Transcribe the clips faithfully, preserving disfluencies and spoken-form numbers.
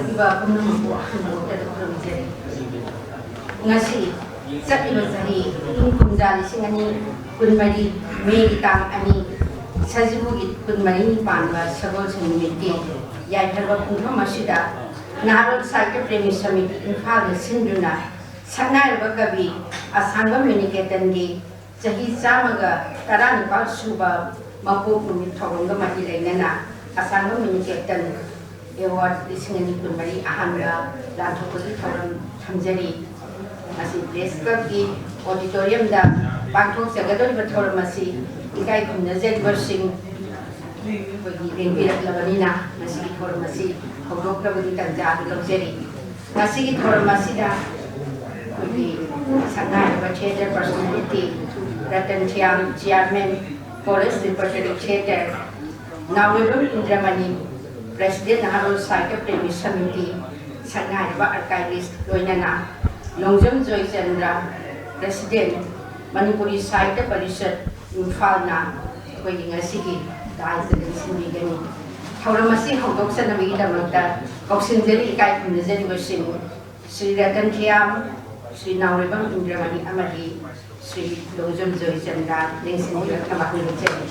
ꯄꯨꯝꯅꯃꯛꯄꯨ ꯑꯍꯥꯟꯕ ꯃꯛꯇꯗ ꯈꯨꯔꯨꯝꯖꯔꯤ꯫ ꯉꯁꯤ ꯆꯠꯂꯤꯕ ꯆꯍꯤ ꯏꯪ ꯀꯨꯝꯖꯥ ꯂꯤꯁꯤꯡ ꯑꯅꯤ ꯀꯨꯟꯃꯔꯤ ꯃꯦꯒꯤ ꯇꯥꯡ ꯑꯅꯤ ꯁꯖꯤꯕꯨꯒꯤ ꯀꯨꯟꯃꯔꯤꯅꯤ ꯄꯥꯟꯕ ꯁꯒꯣꯜꯁꯦꯟ ꯅꯨꯃꯤꯠꯀꯤ ꯌꯥꯏꯐꯔꯕ ꯄꯨꯡꯐꯝ ꯑꯁꯤꯗ ꯅꯍꯥꯔꯣꯜ ꯁꯥꯍꯤꯇ꯭ꯌ ꯄ꯭ꯔꯦꯃꯤ ꯁꯃꯤꯇꯤ ꯏꯝꯐꯥꯜꯅ ꯁꯤꯟꯗꯨꯅ ꯁꯛꯅꯥꯏꯔꯕ ꯀꯕꯤ ꯑꯁꯥꯡꯕꯝ ꯃꯤꯅꯤꯀꯦꯇꯟꯒꯤ ꯆꯍꯤ ꯆꯥꯝꯃꯒ ꯇꯔꯥꯅꯤꯄꯥꯜ ꯁꯨꯕ ꯃꯄꯣꯛ ꯅꯨꯃꯤꯠ ꯊꯧꯔꯝꯒ ꯃꯔꯤ ꯂꯩꯅꯅ ꯑꯁꯥꯡꯕꯝ ꯃꯤꯅꯤꯀꯦꯇꯟ ꯑꯦꯋꯥꯔꯗ ꯂꯤꯁꯤꯡ ꯑꯅꯤ ꯀꯨꯟꯃꯔꯤ ꯑꯍꯥꯟꯕ ꯂꯥꯟꯊꯣꯛꯄꯒꯤ ꯊꯧꯔꯝ ꯊꯝꯖꯔꯤ꯫ ꯃꯁꯤ ꯄ꯭ꯔꯦꯁ ꯀ꯭ꯂꯕꯀꯤ ꯑꯣꯗꯤꯇꯣꯔꯤꯌꯝꯗ ꯄꯥꯡꯊꯣꯛꯆꯒꯗꯧꯔꯤꯕ ꯊꯧꯔꯝ ꯑꯁꯤ ꯏꯀꯥꯏ ꯈꯨꯝꯅꯖꯔꯤꯕꯁꯤꯡ ꯑꯩꯈꯣꯏꯒꯤ ꯂꯦꯡꯕꯤꯔꯛꯂꯕꯅꯤꯅ ꯃꯁꯤꯒꯤ ꯊꯧꯔꯝ ꯑꯁꯤ ꯍꯧꯗꯣꯛꯅꯕꯒꯤ ꯇꯥꯟꯖꯥ ꯑꯗꯨ ꯂꯧꯖꯔꯤ꯫ ꯉꯁꯤꯒꯤ ꯊꯧꯔꯝ ꯑꯁꯤꯗ ꯑꯩꯈꯣꯏꯒꯤ ꯁꯛꯅꯥꯏꯔꯕ theatre personality Ratan Thiyam, chairman, college repertory theatre, Naorembam Indramani, president Naharol Sahitya Premi Samiti, ꯁꯛꯅꯥꯏꯔꯕ ꯑꯥꯔꯀꯥꯏꯚꯤꯁ, ꯂꯣꯏꯅꯅ ꯂꯣꯡꯖꯝ ꯖꯣꯏꯆꯟꯗ꯭ꯔ, ꯄ꯭ꯔꯦꯁꯤꯗꯦꯟ, ꯃꯅꯤꯄꯨꯔꯤ ꯁꯥꯍꯤꯇ꯭ꯌ ꯄꯔꯤꯁꯠ, ꯏꯝꯐꯥꯜꯅ ꯑꯩꯈꯣꯏꯒꯤ ꯉꯁꯤꯒꯤ ꯗꯥꯏꯁꯇ ꯂꯦꯡꯁꯤꯟꯕꯤꯒꯅꯤ꯫ ꯊꯧꯔꯝ ꯑꯁꯤ ꯍꯧꯗꯣꯛꯆꯅꯕꯒꯤꯗꯃꯛꯇ ꯀꯧꯁꯤꯟꯖꯔꯤ ꯏꯀꯥꯏ ꯈꯨꯝꯅꯖꯔꯤꯕꯁꯤꯡ ꯁ꯭ꯔꯤ ꯔꯇꯟ ꯊꯤꯌꯥꯝ, ꯁ꯭ꯔꯤ ꯅꯥꯎꯔꯦꯝꯕꯝ ꯏꯟꯗ꯭ꯔꯃꯅꯤ ꯑꯃꯗꯤ ꯁ꯭ꯔꯤ ꯂꯣꯡꯖꯝ ꯖꯣꯏꯆꯟꯗ꯭ꯔ ꯂꯦꯡꯁꯤꯟꯕꯤꯔꯛꯅꯕ ꯍꯪꯖꯔꯤ꯫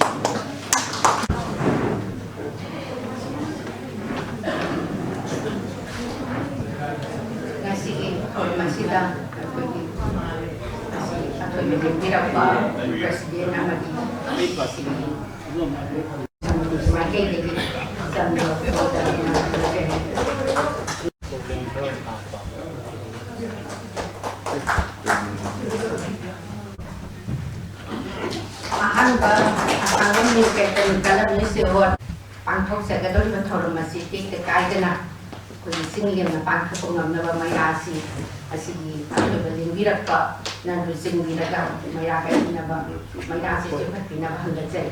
ꯉꯁꯤꯒꯤ ꯊꯧꯔꯝ ꯑꯁꯤꯗ ꯑꯩꯈꯣꯏꯒꯤ ꯑꯁꯤ ꯑꯊꯣꯏꯕ ꯂꯦꯡꯕꯤꯔꯛꯄ ꯄ꯭ꯔꯦꯁꯤꯗꯦꯟ ꯑꯃꯗꯤ ꯁꯤꯒꯤ ꯃꯥꯏꯀꯩꯗꯒꯤ ꯆꯝꯅ ꯐꯣꯡꯗꯣꯛꯆꯔꯤ꯫ ꯑꯍꯥꯟꯕ ꯑꯁꯥꯡꯕꯝ ꯃꯤꯅꯤꯀꯦꯇꯟ ꯀꯂꯝ ꯅ꯭ꯌꯨꯁ ꯑꯦꯋꯥꯔꯗ ꯄꯥꯡꯊꯣꯛꯆꯒꯗꯧꯔꯤꯕ ꯊꯧꯔꯝ ꯑꯁꯤ ꯇꯦꯛꯇ ꯀꯥꯏꯗꯅ ꯑꯩꯈꯣꯏꯒꯤ ꯆꯤꯡꯂꯦꯝꯅ ꯄꯥꯡꯊꯣꯛꯄ ꯉꯝꯅꯕ ꯃꯩꯔꯥꯁꯤ ꯑꯁꯤꯒꯤ ꯑꯊꯣꯏꯕ ꯂꯦꯡꯕꯤꯔꯛꯄ ꯅꯪꯕꯨ ꯆꯤꯡꯕꯤꯔꯒ ꯃꯩꯔꯥ ꯀꯠꯄꯤꯅꯕ, ꯃꯩꯔꯥꯁꯤ ꯆꯤꯡꯈꯠꯄꯤꯅꯕ ꯍꯪꯒꯠꯆꯔꯤ꯫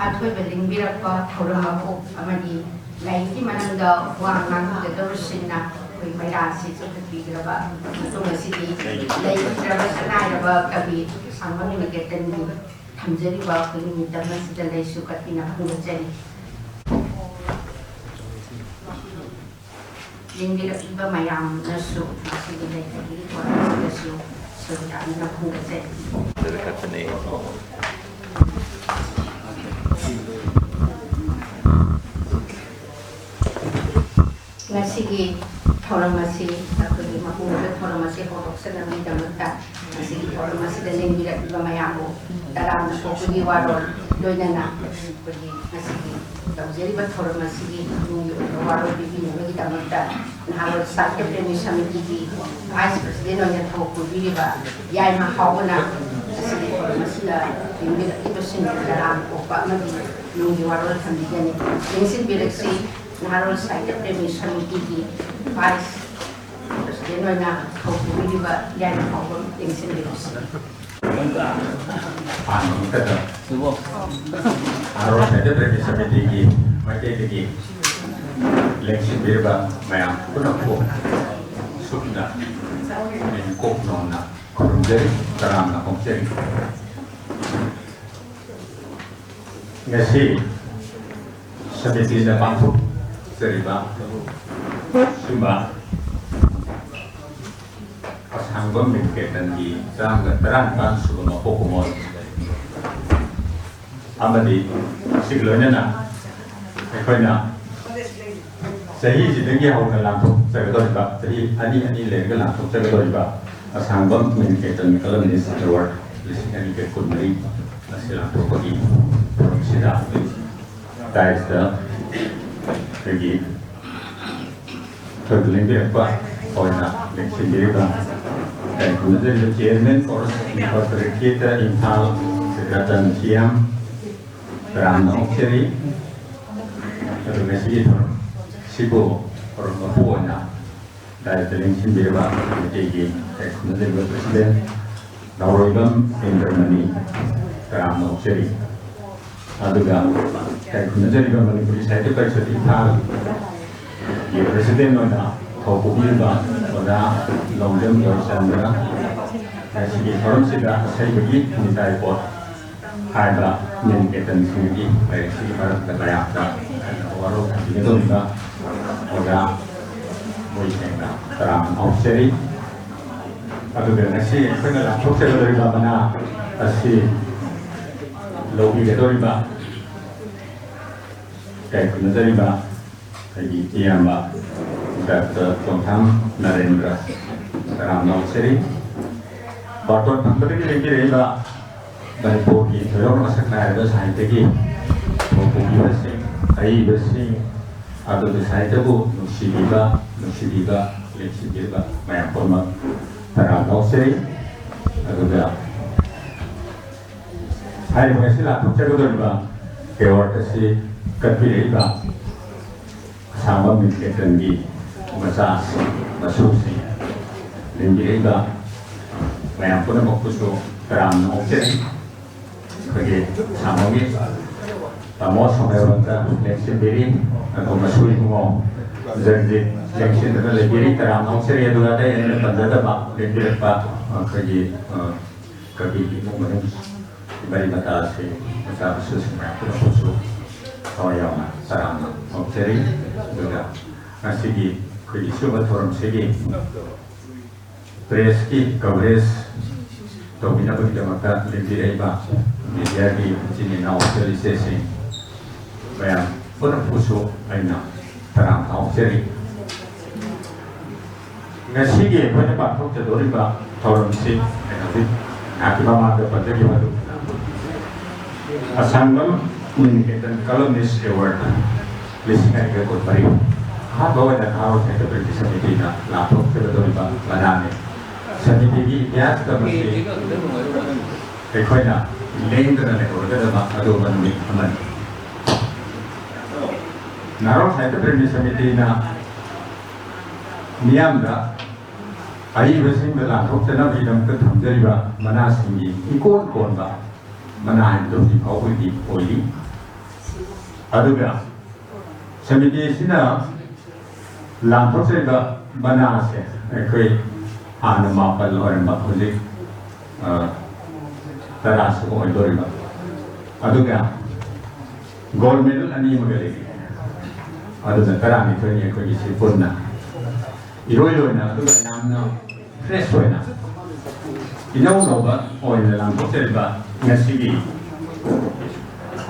ꯑꯊꯣꯏꯕ ꯂꯤꯡꯕꯤꯔꯛꯄ ꯊꯧꯔꯝ ꯃꯀꯣꯛ ꯑꯃꯗꯤ ꯂꯥꯏꯔꯤꯛꯀꯤ ꯃꯔꯝꯗ ꯋꯥ ꯉꯥꯡꯕꯤꯒꯗꯧꯔꯤꯁꯤꯡꯅ ꯑꯩꯈꯣꯏ ꯃꯩꯔꯥꯁꯤ ꯆꯥꯎꯈꯠꯄꯤꯈ꯭ꯔꯕ ꯃꯇꯨꯡ ꯑꯁꯤꯗꯤ ꯂꯩꯈꯤꯗ꯭ꯔꯕ ꯁꯛꯅꯥꯏꯔꯕ ꯀꯕꯤ ꯑꯁꯥꯡꯕꯝ ꯅꯤꯀꯦꯇꯟꯒꯤ ꯊꯝꯖꯔꯤꯕ ꯑꯩꯈꯣꯏꯒꯤ ꯃꯤꯇꯝ ꯑꯁꯤꯗ ꯂꯩꯁꯨ ꯀꯠꯄꯤꯅꯕ ꯍꯣꯠꯅꯖꯔꯤ꯫ ꯂꯦꯡꯕꯤꯔꯛꯂꯤꯕ ꯃꯌꯥꯝꯅꯁꯨ ꯃꯁꯤꯒꯤ ꯂꯩꯇꯒꯤ ꯊꯧꯔꯝ ꯑꯁꯤꯗꯁꯨ ꯁꯔꯨꯛ ꯌꯥꯅꯅꯕ ꯍꯣꯠꯅꯖꯔꯤ꯫ ꯉꯁꯤꯒꯤ ꯊꯧꯔꯝ ꯑꯁꯤ ꯑꯩꯈꯣꯏꯒꯤ ꯃꯄꯨꯡ ꯑꯣꯏꯕ ꯊꯧꯔꯝ ꯑꯁꯤ ꯍꯧꯗꯣꯛꯆꯅꯕꯒꯤꯗꯃꯛꯇ ꯉꯁꯤꯒꯤ ꯊꯧꯔꯝ ꯑꯁꯤꯗ ꯂꯦꯡꯕꯤꯔꯛꯂꯤꯕ ꯃꯌꯥꯝꯕꯨ ꯇꯔꯥꯝꯅ ꯑꯣꯛꯄꯒꯤ ꯋꯥꯔꯣꯜ ꯂꯣꯏꯅꯅ ꯑꯩꯈꯣꯏꯒꯤ ꯉꯁꯤꯒꯤ ꯇꯧꯖꯔꯤꯕ ꯊꯧꯔꯝ ꯑꯁꯤꯒꯤ ꯃꯇꯨꯡꯒꯤ ꯑꯣꯏꯕ ꯋꯥꯔꯣꯜ ꯄꯤꯕꯤꯅꯕꯒꯤꯗꯃꯛꯇ ꯅꯍꯥꯔꯣꯜ ꯁꯥꯍꯤꯇ꯭ꯌ ꯄ꯭ꯔꯦꯃꯤ ꯁꯃꯤꯇꯤꯒꯤ ꯚꯥꯏꯁ ꯄ꯭ꯔꯁꯤꯗꯦꯟ ꯑꯣꯏꯅ ꯊꯕꯛ ꯄꯨꯕꯤꯔꯤꯕ ꯌꯥꯏꯃ ꯍꯥꯎꯕꯅ ꯉꯁꯤꯒꯤ ꯊꯧꯔꯝ ꯑꯁꯤꯗ ꯂꯦꯡꯕꯤꯔꯛꯂꯤꯕꯁꯤꯡꯕꯨ ꯇꯔꯥꯝꯅ ꯑꯣꯛꯄ ꯑꯃꯗꯤ ꯅꯨꯡꯒꯤ ꯋꯥꯔꯣꯜ ꯊꯝꯕꯤꯒꯅꯤ꯫ ꯂꯦꯡꯁꯤꯟꯕꯤꯔꯛꯁꯤ꯫ ꯅꯍꯥꯔꯣꯜ ꯁꯥꯍꯤꯇ꯭ꯌ ꯄ꯭ꯔꯦꯃꯤ ꯁꯃꯤꯇꯤꯒꯤ ꯚꯥꯏꯁ ꯄ꯭ꯔꯁꯤꯗꯦꯟ ꯑꯣꯏꯅ ꯊꯧ ꯄꯨꯕꯤꯔꯤꯕ ꯌꯥꯏꯃ ꯍꯥꯎꯕ ꯂꯦꯡꯁꯤꯟꯕꯤꯔꯛꯁꯤ꯫ ꯍꯥꯟꯅ ꯑꯃꯨꯛꯇꯗ ꯅꯍꯥꯔꯣꯜ ꯁꯥꯍꯤꯇ꯭ꯌ ꯄ꯭ꯔꯦꯃꯤ ꯁꯃꯤꯇꯤꯒꯤ ꯃꯥꯏꯀꯩꯗꯒꯤ ꯂꯦꯡꯁꯤꯟꯕꯤꯔꯤꯕ ꯃꯌꯥꯝ ꯄꯨꯝꯅꯃꯛꯄꯨ ꯁꯨꯞꯅ ꯑꯩꯅ ꯀꯣꯛ ꯅꯧꯅ ꯈꯨꯔꯨꯝꯖꯔꯤ, ꯇꯔꯥꯝꯅ ꯑꯣꯛꯆꯔꯤ꯫ ꯉꯁꯤ ꯁꯃꯤꯇꯤꯅ ꯄꯥꯡꯊꯣꯛꯆꯔꯤꯕ ꯁꯤꯒꯨꯝꯕ ꯑꯁꯥꯡꯕꯝ ꯅꯤꯀꯦꯇꯟꯒꯤ ꯆꯥꯝꯃꯒ ꯇꯔꯥꯅꯤꯄꯥꯟ ꯁꯨꯕ ꯃꯄꯣꯛ ꯀꯨꯝꯑꯣꯟ ꯑꯃꯗꯤ ꯃꯁꯤꯒ ꯂꯣꯏꯅꯅ ꯑꯩꯈꯣꯏꯅ ꯆꯍꯤꯁꯤꯗꯒꯤ ꯍꯧꯅ ꯂꯥꯟꯊꯣꯛꯆꯒꯗꯧꯔꯤꯕ, ꯆꯍꯤ ꯑꯅꯤ ꯑꯅꯤ ꯂꯩꯔꯒ ꯂꯥꯟꯊꯣꯛꯆꯒꯗꯧꯔꯤꯕ ꯑꯁꯥꯡꯕꯝ ꯅꯤꯀꯦꯇꯟ ꯀꯂꯝꯅꯤꯁ ꯑꯦꯋꯥꯔꯗ ꯂꯤꯁꯤꯡ ꯑꯅꯤꯒ ꯀꯨꯟꯃꯔꯤ ꯑꯁꯤ ꯂꯥꯟꯊꯣꯛꯄꯒꯤ ꯊꯧꯔꯝꯁꯤꯗ ꯗꯥꯏꯁꯇ ꯑꯩꯈꯣꯏꯒꯤ ꯑꯩꯈꯣꯏꯕꯨ ꯂꯦꯡꯕꯤꯔꯛꯄ ꯑꯣꯏꯅ ꯂꯦꯡꯁꯤꯟꯕꯤꯔꯤꯕ ꯀꯔꯤ ꯈꯨꯝꯅꯖꯔꯤꯕ ꯆꯤꯌꯔꯃꯦꯟ ꯀꯣꯔꯁ ꯏꯝꯐꯥꯜ ꯁꯦꯀ꯭ꯔꯦꯇꯔꯤ ꯁꯤ ꯑꯦꯝ ꯔꯥꯝꯅ ꯑꯣꯛꯆꯔꯤ꯫ ꯑꯗꯨꯒ ꯉꯁꯤꯒꯤ ꯊꯧꯔꯝ ꯁꯤꯕꯨ ꯊꯧꯔꯝ ꯃꯄꯨ ꯑꯣꯏꯅ ꯗꯥꯏꯔꯦꯛꯇ ꯂꯦꯡꯁꯤꯟꯕꯤꯔꯕ ꯀꯃꯤꯇꯤꯒꯤ ꯈꯨꯟꯅꯖꯔꯤꯕ ꯄ꯭ꯔꯁꯤꯗꯦꯟ ꯅꯥꯎꯔꯣꯏꯕꯝ ꯏꯟꯗ꯭ꯔꯃꯅꯤ, ꯇꯔꯥꯝꯅ ꯑꯣꯛꯆꯔꯤ꯫ ꯑꯗꯨꯒ ꯏꯀꯥꯏ ꯈꯨꯝꯅꯖꯔꯤꯕ ꯃꯅꯤꯄꯨꯔꯤ ꯁꯥꯍꯤꯇ꯭ꯌ ꯄꯔꯤꯁꯠ ꯏꯝꯐꯥꯜꯒꯤ ꯄ꯭ꯔꯁꯤꯗꯦꯟ ꯑꯣꯏꯅ ꯊꯧ ꯄꯨꯕꯤꯔꯤꯕ ꯑꯣꯖꯥ ꯂꯣꯡꯖꯝ ꯖꯣꯏꯆꯟꯗ꯭ꯔ, ꯉꯁꯤꯒꯤ ꯊꯧꯔꯝꯁꯤꯗ ꯑꯁꯩꯕꯒꯤ ꯊꯨꯝꯇꯥꯏ ꯄꯣꯠ ꯍꯥꯏꯕ ꯃꯤꯡ ꯀꯦꯇꯟꯁꯤꯡꯒꯤ ꯂꯥꯏꯔꯤꯛꯁꯤꯒꯤ ꯃꯔꯛꯇ ꯃꯌꯥꯝꯗ ꯋꯥꯔꯣꯜ ꯊꯝꯕꯤꯒꯗꯧꯔꯤꯕ ꯑꯣꯖꯥ ꯃꯣꯏꯁꯦꯡꯅ ꯇꯔꯥꯝꯅ ꯑꯣꯛꯆꯔꯤ꯫ ꯑꯗꯨꯒ ꯉꯁꯤ ꯑꯩꯈꯣꯏꯅ ꯂꯥꯎꯊꯣꯛꯆꯒꯗꯧꯔꯤꯕ ꯃꯅꯥ ꯑꯁꯤ ꯂꯧꯕꯤꯒꯗꯧꯔꯤꯕ ꯏꯀꯥꯏ ꯈꯨꯝꯅꯖꯔꯤꯕ ꯑꯩꯒꯤ ꯏꯌꯥꯝꯕ ꯗꯥꯛꯇꯔ ꯆꯣꯡꯊꯥꯝ ꯅꯔꯦꯟꯗ꯭ꯔ ꯇꯔꯥꯝꯅ ꯑꯣꯛꯆꯔꯤ꯫ ꯕꯥꯔꯇꯣꯟ ꯐꯪꯕꯗꯒꯤ ꯂꯦꯡꯕꯤꯔꯛꯏꯕ ꯃꯅꯤꯄꯨꯔꯒꯤ ꯊꯣꯏꯗꯣꯛꯅ ꯃꯁꯛ ꯅꯥꯏꯔꯕ ꯁꯥꯍꯤꯇ꯭ꯌꯒꯤ ꯊꯧ ꯄꯨꯕꯤꯕꯁꯤꯡ, ꯑꯏꯕꯁꯤꯡ, ꯑꯗꯨꯒ ꯁꯥꯍꯤꯇ꯭ꯌꯕꯨ ꯅꯨꯡꯁꯤꯕꯤꯕ, ꯅꯨꯡꯁꯤꯕꯤꯕ, ꯂꯦꯡꯁꯤꯟꯕꯤꯔꯤꯕ ꯃꯌꯥꯝ ꯄꯨꯝꯅꯃꯛ ꯇꯔꯥꯝꯅ ꯑꯣꯛꯆꯔꯤ꯫ ꯑꯗꯨꯒ ꯍꯥꯏꯔꯤꯕ ꯉꯁꯤ ꯂꯥꯎꯊꯣꯛꯆꯒꯗꯧꯔꯤꯕ ꯑꯦꯋꯥꯔꯗ ꯑꯁꯤ ꯀꯠꯄꯤꯔꯛꯏꯕ ꯑꯁꯥꯡꯕꯝ ꯃꯤꯡ ꯀꯦꯇꯟꯒꯤ ꯃꯆꯥꯁꯤꯡ, ꯃꯁꯨꯁꯤꯡ ꯂꯦꯡꯕꯤꯔꯛꯏꯕ ꯃꯌꯥꯝ ꯄꯨꯝꯅꯃꯛꯄꯨꯁꯨ ꯇꯔꯥꯝꯅ ꯑꯣꯛꯆꯔꯤ꯫ ꯑꯩꯈꯣꯏꯒꯤ ꯑꯁꯥꯡꯕꯝꯒꯤ ꯇꯥꯃꯣ ꯁꯣꯃꯦꯕꯟꯇ ꯂꯦꯡꯁꯤꯟꯕꯤꯔꯤ, ꯑꯗꯨꯒ ꯃꯁꯨ ꯏꯕꯨꯡꯉꯣ ꯖꯒꯖꯤꯠ ꯂꯦꯡꯁꯤꯟꯗꯨꯅ ꯂꯩꯕꯤꯔꯤ, ꯇꯔꯥꯝꯅ ꯑꯣꯛꯆꯔꯤ꯫ ꯑꯗꯨꯒ ꯑꯇꯩ ꯑꯩꯅ ꯄꯟꯖꯗꯕ ꯂꯦꯡꯕꯤꯔꯛꯄ ꯑꯩꯈꯣꯏꯒꯤ, ꯑ, ꯀꯕꯤꯔꯒꯤ ꯏꯃꯨꯡ ꯃꯅꯨꯡ ꯃꯔꯤ ꯃꯇꯥꯁꯤꯡ, ꯃꯆꯥ ꯃꯁꯨꯁꯤꯡ ꯃꯌꯥꯝ ꯄꯨꯝꯅꯃꯛꯄꯨꯁꯨ ꯊꯋꯥꯏ ꯌꯥꯎꯅ ꯇꯔꯥꯝꯅ ꯑꯣꯛꯆꯔꯤ꯫ ꯑꯗꯨꯒ ꯉꯁꯤꯒꯤ ꯑꯩꯈꯣꯏꯒꯤ ꯁꯤꯒꯨꯝꯕ ꯊꯧꯔꯝꯁꯤꯒꯤ ꯄ꯭ꯔꯦꯁꯀꯤ ꯀꯚꯔꯦꯖ ꯇꯧꯕꯤꯅꯕꯒꯤꯗꯃꯛꯇ ꯂꯦꯡꯕꯤꯔꯛꯏꯕ ꯃꯤꯗꯤꯌꯥꯒꯤ ꯏꯆꯤꯟ ꯏꯅꯥꯎ, ꯏꯆꯜ ꯏꯆꯦꯁꯤꯡ ꯃꯌꯥꯝ ꯄꯨꯝꯅꯃꯛꯄꯨꯁꯨ ꯑꯩꯅ ꯇꯔꯥꯝꯅ ꯑꯣꯛꯆꯔꯤ꯫ ꯉꯁꯤꯒꯤ ꯑꯩꯈꯣꯏꯅ ꯄꯥꯡꯊꯣꯛꯆꯗꯧꯔꯤꯕ ꯊꯧꯔꯝꯁꯤ ꯑꯩꯅ ꯍꯧꯖꯤꯛ ꯉꯥꯏꯍꯥꯛꯀꯤ ꯃꯃꯥꯡꯗ ꯄꯟꯖꯈꯤꯕ ꯑꯗꯨꯒꯨꯝꯅ ꯑꯁꯥꯡꯕꯝ ꯃꯤꯡ ꯀꯦꯇꯟ ꯀꯂꯝꯅꯤꯁ ꯑꯦꯋꯥꯔꯗ ꯂꯤꯁꯤꯡ ꯑꯅꯤꯒ ꯀꯨꯟꯃꯔꯤ ꯑꯍꯥꯟꯕ ꯑꯣꯏꯅ ꯅꯍꯥꯔꯣꯜ ꯁꯥꯍꯤꯇ꯭ꯌ ꯄ꯭ꯔꯇꯤ ꯁꯃꯤꯇꯤꯅ ꯂꯥꯎꯊꯣꯛꯆꯒꯗꯧꯔꯤꯕ ꯃꯅꯥꯅꯤ꯫ ꯁꯃꯤꯇꯤꯒꯤ ꯏꯇꯤꯍꯥꯁꯇ ꯃꯁꯤ ꯑꯩꯈꯣꯏꯅ ꯂꯦꯡꯗꯅ ꯂꯩꯍꯧꯔꯒꯗꯕ ꯑꯗꯨꯒꯨꯝꯕ ꯅꯨꯃꯤꯠ ꯑꯃꯅꯤ꯫ ꯅꯍꯥꯔꯣꯜ ꯁꯥꯍꯤꯇ꯭ꯌ ꯄ꯭ꯔꯦꯃꯤ ꯁꯃꯤꯇꯤꯅ ꯃꯤꯌꯥꯝꯗ ꯑꯏꯕꯁꯤꯡꯗ ꯂꯥꯟꯊꯣꯛꯆꯅꯕꯒꯤꯗꯃꯛꯇ ꯊꯝꯖꯔꯤꯕ ꯃꯅꯥꯁꯤꯡꯒꯤ ꯏꯀꯣꯟ ꯀꯣꯟꯕ ꯃꯅꯥ ꯍꯥꯏꯕꯗꯣ ꯍꯧꯖꯤꯛ ꯐꯥꯎꯕꯒꯤꯗꯤ ꯑꯣꯏꯔꯤ꯫ ꯑꯗꯨꯒ ꯁꯃꯤꯇꯤ ꯑꯁꯤꯅ ꯂꯥꯟꯊꯣꯛꯆꯔꯤꯕ ꯃꯅꯥꯁꯦ ꯑꯩꯈꯣꯏ ꯍꯥꯟꯅ ꯃꯥꯄꯜ ꯑꯣꯏꯔꯝꯕ, ꯍꯧꯖꯤꯛ, ꯑ, ꯇꯔꯥ ꯁꯨꯕ ꯑꯣꯏꯗꯣꯔꯤꯕ꯫ ꯑꯗꯨꯒ ꯒꯣꯜ ꯃꯦꯗꯜ ꯑꯅꯤ ꯑꯃꯒ ꯂꯩꯔꯤ꯫ ꯑꯗꯨꯅ ꯇꯔꯥꯅꯤꯊꯣꯏꯅꯤ ꯑꯩꯈꯣꯏꯒꯤꯁꯤ ꯄꯨꯟꯅ꯫ ꯏꯔꯣꯏ ꯂꯣꯏꯅ ꯑꯗꯨꯒ ꯌꯥꯝꯅ ꯐ꯭ꯔꯦꯁ ꯑꯣꯏꯅ, ꯏꯅꯧ ꯅꯧꯕ ꯑꯣꯏꯅ ꯂꯥꯟꯊꯣꯛꯆꯔꯤꯕ ꯉꯁꯤꯒꯤ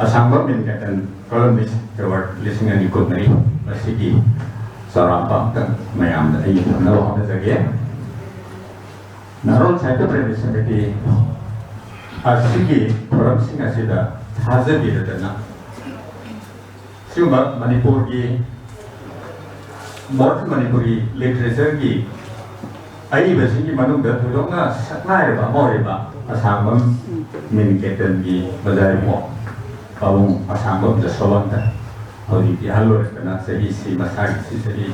ꯑꯁꯥꯡꯕꯝ ꯃꯤꯟꯀꯦꯇꯟ ꯀꯣꯂꯝꯅꯤꯁ ꯑꯦꯋꯥꯔꯗ ꯂꯤꯁꯤꯡ ꯑꯅꯤ ꯀꯨꯟꯃꯔꯤ, ꯃꯁꯤꯒꯤ ꯆꯥꯎꯔꯥꯛꯄ ꯑꯝꯇꯪ ꯃꯌꯥꯝꯗ ꯑꯩ ꯊꯝꯅꯕ ꯍꯣꯠꯅꯖꯒꯦ꯫ ꯅꯍꯥꯔꯣꯜ ꯁꯥꯍꯤꯇ꯭ꯌ ꯄ꯭ꯔꯦꯃꯤ ꯁꯃꯤꯇꯤ ꯑꯁꯤꯒꯤ ꯊꯧꯔꯝꯁꯤꯡ ꯑꯁꯤꯗ ꯊꯥꯖꯕꯤꯔꯗꯅ, ꯁꯤꯒꯨꯝꯕ ꯃꯅꯤꯄꯨꯔꯒꯤ, ꯃꯣꯗꯔꯟ ꯃꯅꯤꯄꯨꯔꯤ ꯂꯤꯇꯔꯦꯆꯔꯒꯤ ꯑꯏꯕꯁꯤꯡꯒꯤ ꯃꯅꯨꯡꯗ ꯊꯣꯏꯗꯣꯛꯅ ꯁꯛꯅꯥꯏꯔꯕ ꯑꯃ ꯑꯣꯏꯔꯤꯕ ꯑꯁꯥꯡꯕꯝ ꯃꯤꯟꯀꯦꯇꯟꯒꯤ ꯃꯖꯥꯏꯕꯨꯡꯉꯣ ꯄꯥꯕꯨꯡ ꯑꯁꯥꯡꯕꯝ ꯖꯁꯣꯕꯟꯇ ꯍꯧꯖꯤꯛꯇꯤ ꯑꯍꯜ ꯑꯣꯏꯔꯛꯇꯅ ꯆꯍꯤꯁꯤ ꯃꯁꯥꯒꯤꯁꯤ ꯆꯍꯤ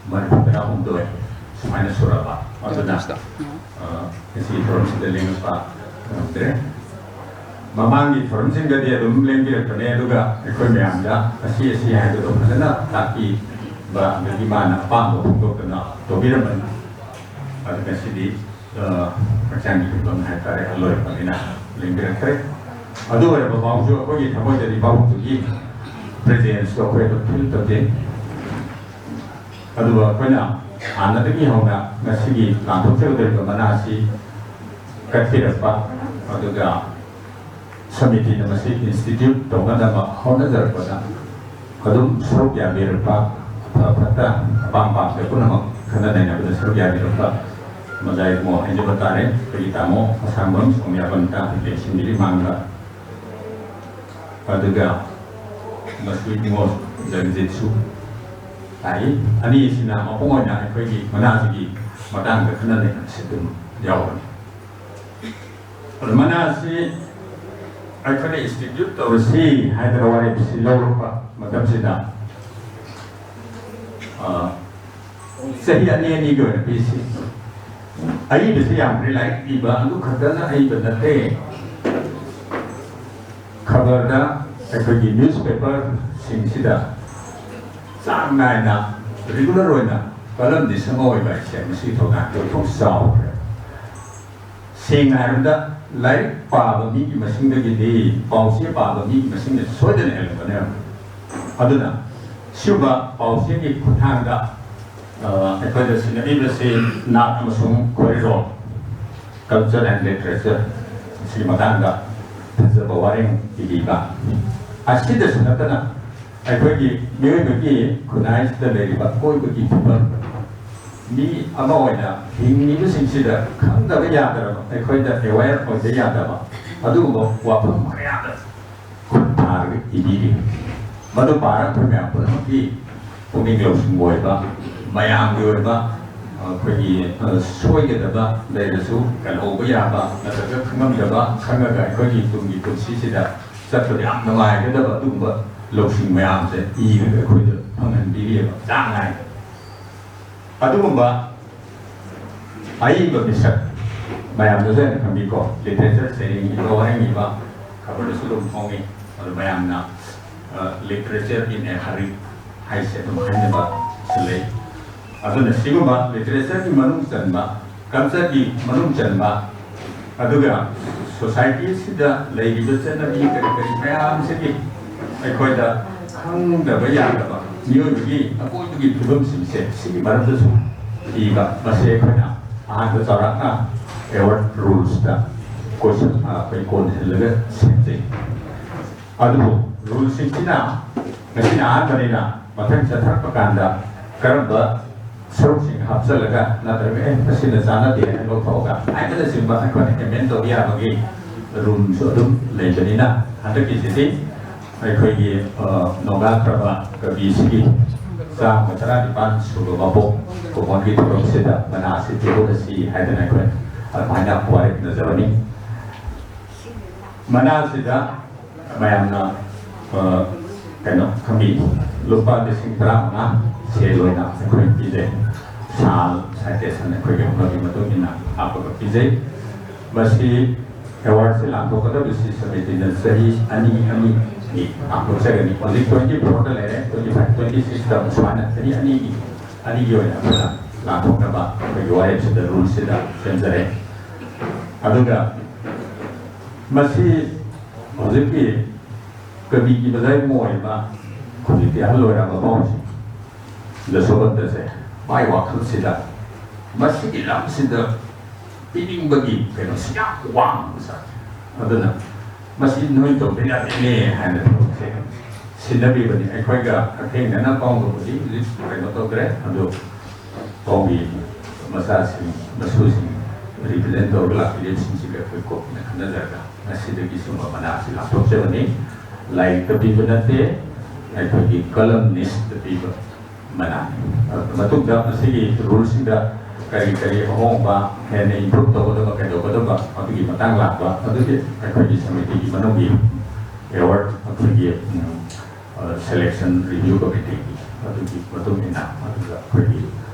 ꯃꯔꯤꯐꯨ ꯇꯔꯥꯍꯨꯝꯗꯣꯏ ꯁꯨꯃꯥꯏꯅ ꯁꯨꯔꯕ꯫ ꯑꯗꯨꯅ, ꯑ, ꯉꯁꯤꯒꯤ ꯊꯧꯔꯝꯁꯤꯗ ꯂꯦꯡꯉꯛꯄ ꯉꯝꯗ꯭ꯔꯦ꯫ ꯃꯃꯥꯡꯒꯤ ꯊꯧꯔꯝꯁꯤꯡꯗꯗꯤ ꯑꯗꯨꯝ ꯂꯦꯡꯕꯤꯔꯛꯄꯅꯦ, ꯑꯗꯨꯒ ꯑꯩꯈꯣꯏ ꯃꯌꯥꯝꯗ ꯑꯁꯤ ꯑꯁꯤ ꯍꯥꯏꯕꯗꯣ ꯐꯖꯅ ꯇꯥꯛꯄꯤꯕ, ꯑꯗꯒꯤ ꯃꯥꯅ ꯑꯄꯥꯝꯕ ꯐꯣꯡꯗꯣꯛꯇꯅ ꯇꯧꯕꯤꯔꯝꯕꯅꯤ꯫ ꯑꯗꯨ ꯉꯁꯤꯗꯤ, ꯑ, ꯍꯛꯆꯥꯡꯒꯤ ꯐꯤꯕꯝ ꯍꯥꯏꯇꯥꯔꯦ, ꯑꯍꯜ ꯑꯣꯏꯔꯛꯄꯅꯤꯅ ꯂꯦꯡꯕꯤꯔꯛꯇ꯭ꯔꯦ꯫ ꯑꯗꯨ ꯑꯣꯏꯔꯕ ꯐꯥꯎꯁꯨ ꯑꯩꯈꯣꯏꯒꯤ ꯊꯃꯣꯏꯗꯗꯤ ꯄꯥꯕꯨꯡꯗꯨꯒꯤ ꯄ꯭ꯔꯦꯖꯦꯟꯁꯇꯣ ꯑꯩꯈꯣꯏ ꯑꯗꯨꯝ ꯐꯤꯜ ꯇꯧꯖꯩ꯫ ꯑꯗꯨꯒ ꯑꯩꯈꯣꯏꯅ ꯍꯥꯟꯅꯗꯒꯤ ꯍꯧꯅ ꯉꯁꯤꯒꯤ ꯂꯥꯟꯊꯣꯛꯆꯒꯗꯧꯔꯤꯕ ꯃꯅꯥ ꯑꯁꯤ ꯀꯠꯄꯤꯔꯛꯄ, ꯑꯗꯨꯒ ꯁꯃꯤꯇꯤꯅ ꯃꯁꯤ ꯏꯟꯁꯇꯤꯇ꯭ꯌꯨꯠ ꯇꯧꯅꯅꯕ ꯍꯣꯠꯅꯖꯔꯛꯄꯗ ꯑꯗꯨꯝ ꯁꯔꯨꯛ ꯌꯥꯕꯤꯔꯛꯄ, ꯑꯐ ꯐꯠꯇ, ꯑꯄꯥꯝ ꯄꯥꯝꯗ ꯄꯨꯝꯅꯃꯛ ꯈꯟꯅ ꯅꯩꯅꯕꯗ ꯁꯔꯨꯛ ꯌꯥꯕꯤꯔꯛꯄ ꯃꯖꯥ ꯏꯕꯨꯡꯉꯣ ꯍꯥꯏꯖꯕ ꯇꯥꯔꯦ, ꯑꯩꯈꯣꯏꯒꯤ ꯇꯥꯃꯣ ꯑꯁꯥꯡꯕꯝ ꯁꯣꯃꯤꯌꯥꯕꯟꯇ ꯂꯦꯡꯁꯤꯟꯕꯤꯔꯤ ꯃꯥꯡꯗ꯫ ꯑꯗꯨꯒ ꯃꯁꯤ ꯏꯕꯨꯡꯉꯣ ꯖꯒꯖꯤꯠꯁꯨ ꯇꯥꯛꯏ꯫ ꯑꯅꯤꯁꯤꯅ ꯃꯄꯨꯡ ꯑꯣꯏꯅ ꯑꯩꯈꯣꯏꯒꯤ ꯃꯅꯥꯁꯤꯒꯤ ꯃꯇꯥꯡꯗ ꯈꯟꯅ ꯅꯩꯅꯕꯁꯤ ꯑꯗꯨꯝ ꯌꯥꯎꯕꯅꯤ꯫ ꯑꯗꯨ ꯃꯅꯥꯁꯤ ꯑꯩꯈꯣꯏꯅ ꯏꯟꯁꯇꯤꯇ꯭ꯌꯨꯠ ꯇꯧꯔꯁꯤ ꯍꯥꯏꯗꯅ ꯋꯥꯔꯦꯞꯁꯤ ꯂꯧꯔꯛꯄ ꯃꯇꯝꯁꯤꯗ, ꯑ, ꯆꯍꯤ ꯑꯅꯤ ꯑꯅꯤꯒꯤ ꯑꯣꯏꯅ ꯄꯤꯁꯤ꯫ ꯑꯏꯕꯁꯤ ꯌꯥꯝꯈ꯭ꯔꯦ, ꯂꯥꯏꯔꯤꯛ ꯏꯕ ꯑꯗꯨ ꯈꯛꯇꯅ ꯑꯏꯕ ꯅꯠꯇꯦ꯫ ꯗ ꯑꯩꯈꯣꯏꯒꯤ ꯅ꯭ꯌꯨꯁꯄꯦꯄꯔꯁꯤꯡꯁꯤꯗ ꯆꯥꯡ ꯅꯥꯏꯅ, ꯔꯤꯒꯨꯂꯔ ꯑꯣꯏꯅ ꯀꯂꯝꯗꯤ ꯁꯦꯝꯍꯧꯕ ꯍꯥꯏꯁꯦ ꯃꯁꯤꯒꯤ ꯊꯧꯗꯥꯡ ꯄꯣꯠꯊꯣꯛ ꯆꯥꯎꯈ꯭ꯔꯦ꯫ ꯁꯦꯡꯅ ꯍꯥꯏꯔꯕꯗ, ꯂꯥꯏꯔꯤꯛ ꯄꯥꯕ ꯃꯤꯒꯤ ꯃꯁꯤꯡꯗꯒꯤꯗꯤ ꯄꯥꯎꯆꯦ ꯄꯥꯕ ꯃꯤꯒꯤ ꯃꯁꯤꯡꯅ ꯁꯣꯏꯗꯅ ꯍꯦꯜꯂꯝꯒꯅꯦꯕ꯫ ꯑꯗꯨꯅ ꯁꯤꯒꯨꯝꯕ ꯄꯥꯎꯆꯦꯒꯤ ꯈꯨꯠꯊꯥꯡꯗ, ꯑ, ꯑꯩꯈꯣꯏꯗ ꯁꯤꯟꯅꯕꯤꯕꯁꯤ ꯅꯥꯠ ꯑꯃꯁꯨꯡ ꯈꯣꯏꯔꯣꯛ, culture and literature, ꯁꯤꯒꯤ ꯃꯇꯥꯡꯗ ꯐꯖꯕ ꯋꯥꯔꯦꯡ ꯏꯕꯤꯕ꯫ ꯑꯁꯤꯗꯁꯨ ꯅꯠꯇꯅ ꯑꯩꯈꯣꯏꯒꯤ ꯃꯤꯑꯣꯏꯕꯒꯤ ꯈꯨꯟꯅꯥꯏꯁꯤꯗ ꯂꯩꯔꯤꯕ ꯑꯀꯣꯏꯕꯒꯤ ꯐꯤꯕꯝ, ꯃꯤ ꯑꯃ ꯑꯣꯏꯅ ꯍꯤꯡꯂꯤꯕꯁꯤꯡꯁꯤꯗ ꯈꯪꯗꯕ ꯌꯥꯗ꯭ꯔꯕ, ꯑꯩꯈꯣꯏꯗ aware ꯑꯣꯏꯕ ꯌꯥꯗꯕ ꯑꯗꯨꯒꯨꯝꯕ ꯋꯥꯐꯝ ꯀꯌꯥꯗ ꯈꯨꯠ ꯊꯥꯔꯒ ꯏꯕꯤꯔꯤ꯫ ꯃꯗꯨ ꯄꯥꯔꯒ ꯑꯩꯈꯣꯏ ꯃꯌꯥꯝ ꯄꯨꯝꯅꯃꯛꯀꯤ ꯄꯨꯛꯅꯤꯡ ꯂꯧꯁꯤꯡ ꯑꯣꯏꯕ, ꯃꯌꯥꯝꯒꯤ ꯑꯣꯏꯕ, ꯑꯩꯈꯣꯏꯒꯤ, ꯑ, ꯁꯣꯏꯒꯗꯕ ꯂꯩꯔꯁꯨ ꯀꯜꯍꯧꯕ ꯌꯥꯕ, ꯅꯠꯇ꯭ꯔꯒ ꯈꯪꯉꯝꯗꯕ ꯈꯪꯉꯒ ꯑꯩꯈꯣꯏꯒꯤ ꯇꯨꯡꯒꯤ ꯄꯨꯟꯁꯤꯁꯤꯗ ꯆꯠꯄꯗ ꯌꯥꯝ ꯅꯨꯡꯉꯥꯏꯒꯗꯕ ꯑꯗꯨꯒꯨꯝꯕ ꯂꯧꯁꯤꯡ ꯃꯌꯥꯝꯁꯦ ꯏꯔꯒ ꯑꯩꯈꯣꯏꯗ ꯐꯪꯍꯟꯕꯤꯔꯤꯑꯕ ꯆꯥꯡ ꯅꯥꯏꯅ꯫ ꯑꯗꯨꯒꯨꯝꯕ ꯑꯏꯕ ꯃꯤꯁꯛ ꯃꯌꯥꯝꯅꯁꯨ ꯍꯦꯟꯅ ꯈꯪꯕꯤꯀꯣ, ꯂꯤꯇꯔꯦꯆꯔ ꯁꯩꯔꯦꯡ ꯏꯕ, ꯋꯥꯔꯦꯡ ꯏꯕ, ꯈꯕꯔꯗꯁꯨ ꯑꯗꯨꯝ ꯐꯣꯡꯉꯤ꯫ ꯑꯗꯨ ꯃꯌꯥꯝꯅ, ꯑ, literature in a hurry ꯍꯥꯏꯁꯦ ꯑꯗꯨꯝ ꯍꯥꯏꯅꯕꯁꯨ ꯂꯩ꯫ ꯑꯗꯨꯅ ꯁꯤꯒꯨꯝꯕ ꯂꯤꯇꯔꯦꯆꯔꯒꯤ ꯃꯅꯨꯡ ꯆꯟꯕ, ꯀꯜꯆꯔꯒꯤ ꯃꯅꯨꯡ ꯆꯟꯕ, ꯑꯗꯨꯒ ꯁꯣꯁꯥꯏꯇꯤꯁꯤꯗ ꯂꯩꯔꯤꯕ ꯆꯠꯅꯕꯤ ꯀꯔꯤ ꯀꯔꯤ ꯃꯌꯥꯝꯁꯤꯒꯤ ꯑꯩꯈꯣꯏꯗ ꯈꯪꯗꯕ ꯌꯥꯗꯕ ꯃꯤꯑꯣꯏꯕꯒꯤ ꯑꯀꯣꯏꯕꯒꯤ ꯐꯤꯕꯝꯁꯤꯡꯁꯦ ꯁꯤꯒꯤ ꯃꯔꯝꯗꯁꯨ ꯏꯕ, ꯃꯁꯤ ꯑꯩꯈꯣꯏꯅ ꯑꯍꯥꯟꯕ ꯆꯥꯎꯔꯥꯛꯅ ꯑꯦꯋꯥꯔꯗ ꯔꯨꯜꯁꯇ ꯀꯣꯏꯁꯟ, ꯑꯩꯈꯣꯏ ꯀꯣꯟꯁꯤꯜꯂꯒ ꯁꯦꯝꯖꯩ꯫ ꯑꯗꯨꯕꯨ ꯔꯨꯜꯁꯤꯡꯁꯤꯅ ꯉꯁꯤꯅ ꯑꯍꯥꯟꯕꯅꯤꯅ, ꯃꯊꯪ ꯆꯠꯊꯔꯛꯄ ꯀꯥꯟꯗ ꯀꯔꯝꯕ ꯁꯔꯨꯛꯁꯤꯡ ꯍꯥꯞꯆꯤꯜꯂꯒ, ꯅꯠꯇ꯭ꯔꯒ, "ꯑꯦ, ꯃꯁꯤꯅ ꯆꯥꯟꯅꯗꯦ" ꯍꯥꯏꯅ ꯂꯧꯊꯣꯛꯑꯒ ꯍꯥꯏꯕꯅꯆꯤꯡꯕ ꯑꯩꯈꯣꯏꯅ ꯑꯦꯃꯦꯟ ꯇꯧꯕ ꯌꯥꯕꯒꯤ ꯔꯨꯜꯁꯨ ꯑꯗꯨꯝ ꯂꯩꯕꯅꯤꯅ, ꯍꯟꯗꯛꯀꯤꯁꯤꯗꯤ ꯑꯩꯈꯣꯏꯒꯤ, ꯑ, ꯅꯣꯡꯗꯥꯈ꯭ꯔꯕ ꯀꯕꯤꯁꯤꯒꯤ ꯆꯥꯝꯃ ꯇꯔꯥꯅꯤꯄꯥꯟ ꯁꯨꯕ ꯃꯄꯣꯛ ꯀꯨꯝꯑꯣꯟꯒꯤ ꯊꯧꯔꯝꯁꯤꯗ ꯃꯅꯥꯁꯤ ꯄꯤꯍꯧꯔꯁꯤ ꯍꯥꯏꯗꯅ ꯑꯩꯈꯣꯏ ꯑꯗꯨꯃꯥꯏꯅ ꯋꯥꯔꯦꯞꯅꯖꯕꯅꯤ꯫ ꯃꯅꯥꯁꯤꯗ ꯃꯌꯥꯝꯅ, ꯑ, ꯀꯩꯅꯣ, ꯈꯪꯕꯤ, ꯂꯨꯄꯥ ꯂꯤꯁꯤꯡ ꯇꯔꯥꯃꯉꯥ ꯁꯦꯜ ꯑꯣꯏꯅ ꯑꯩꯈꯣꯏ ꯄꯤꯖꯩ꯫ ꯁꯥꯜ, ꯁꯥꯏꯇꯦꯁꯟ ꯑꯩꯈꯣꯏꯒꯤ ꯍꯧꯅꯕꯤ ꯃꯇꯨꯡ ꯏꯟꯅ ꯍꯥꯞꯄꯒ ꯄꯤꯖꯩ꯫ ꯃꯁꯤ ꯑꯦꯋꯥꯔꯗꯁꯤ ꯂꯥꯟꯊꯣꯛꯀꯗꯕꯁꯤ ꯁꯃꯤꯇꯤꯅ ꯆꯍꯤ ꯑꯅꯤ ꯑꯅꯤꯒꯤ ꯂꯥꯟꯊꯣꯛꯆꯒꯅꯤ꯫ ꯍꯧꯖꯤꯛ twenty fourꯗ ꯂꯩꯔꯦ, twenty five, twenty sixꯇ ꯑꯃꯨꯛ ꯁꯨꯃꯥꯏꯅ ꯆꯍꯤ ꯑꯅꯤꯒꯤ, ꯑꯅꯤꯒꯤ ꯑꯣꯏꯅ ꯑꯩꯈꯣꯏꯅ ꯂꯥꯟꯊꯣꯛꯅꯕ ꯑꯩꯈꯣꯏꯒꯤ ꯋꯥꯔꯦꯞꯁꯤꯗ, ꯔꯨꯜꯁꯤꯗ ꯁꯦꯝꯖꯔꯦ꯫ ꯑꯗꯨꯒ ꯃꯁꯤ ꯍꯧꯖꯤꯛꯀꯤ ꯀꯕꯤꯒꯤ ꯃꯖꯥꯏ ꯑꯣꯏꯔꯤꯕ ꯍꯧꯖꯤꯛꯇꯤ ꯑꯍꯜ ꯑꯣꯏꯔꯕ ꯃꯧꯁꯤꯡ ꯖꯁꯣꯕꯟꯇꯁꯦ ꯃꯥꯏ ꯋꯥꯈꯜꯁꯤꯗ ꯃꯁꯤꯒꯤ ꯂꯝꯁꯤꯗ ꯄꯤꯅꯤꯡꯕꯒꯤ ꯀꯩꯅꯣꯁꯤ ꯌꯥꯝ ꯋꯥꯡꯕ ꯖꯥꯠꯅꯤ꯫ ꯑꯗꯨꯅ ꯃꯁꯤ ꯅꯣꯏ ꯇꯧꯕ ꯌꯥꯗꯦꯅꯦ ꯍꯥꯏꯅ ꯊꯕꯛꯁꯦ ꯁꯤꯟꯅꯕꯤꯕꯅꯤ꯫ ꯑꯩꯈꯣꯏꯒ ꯍꯛꯊꯦꯡꯅꯅ ꯄꯥꯎꯗꯕꯨꯗꯤ ꯍꯧꯖꯤꯛ ꯀꯩꯅꯣ ꯇꯧꯗ꯭ꯔꯦ, ꯑꯗꯨ ꯄꯥꯎꯒꯤ ꯃꯆꯥꯁꯤꯡ, ꯃꯁꯨꯁꯤꯡ represent ꯇꯧꯔꯒ ꯂꯥꯛꯄꯤꯔꯤꯕꯁꯤꯡꯁꯤꯒ ꯑꯩꯈꯣꯏ ꯀꯣꯛꯅ ꯈꯟꯅꯖꯔꯒ ꯉꯁꯤꯗꯒꯤ ꯁꯨꯝꯕ ꯃꯅꯥꯁꯤ ꯂꯥꯞꯊꯣꯛꯆꯕꯅꯤ꯫ ꯂꯥꯏꯔꯤꯛꯇ ꯄꯤꯕ ꯅꯠꯇꯦ, ꯑꯩꯈꯣꯏꯒꯤ columnistꯇ ꯄꯤꯕ ꯃꯅꯥꯅꯤ꯫ ꯑꯗꯨ ꯃꯇꯨꯡꯗ ꯃꯁꯤꯒꯤ ꯔꯨꯜꯁꯤꯡꯗ ꯀꯔꯤ ꯀꯔꯤ ꯑꯍꯣꯡꯕ, ꯍꯦꯟꯅ improve ꯇꯧꯒꯗꯕ, ꯀꯩꯗꯧꯒꯗꯕ, ꯑꯗꯨꯒꯤ ꯃꯇꯥꯡ ꯂꯥꯛꯄ, ꯑꯗꯨꯗꯤ ꯑꯩꯈꯣꯏꯒꯤ ꯁꯃꯤꯇꯤꯒꯤ ꯃꯅꯨꯡꯒꯤ ꯑꯦꯋꯥꯔꯗ ꯑꯩꯈꯣꯏꯒꯤ, ꯎꯝ, ꯑ, selection review committeeꯒꯤ ꯑꯗꯨꯒꯤ ꯃꯇꯨꯡ ꯏꯟꯅ, ꯑꯗꯨꯒ ꯑꯩꯈꯣꯏꯒꯤ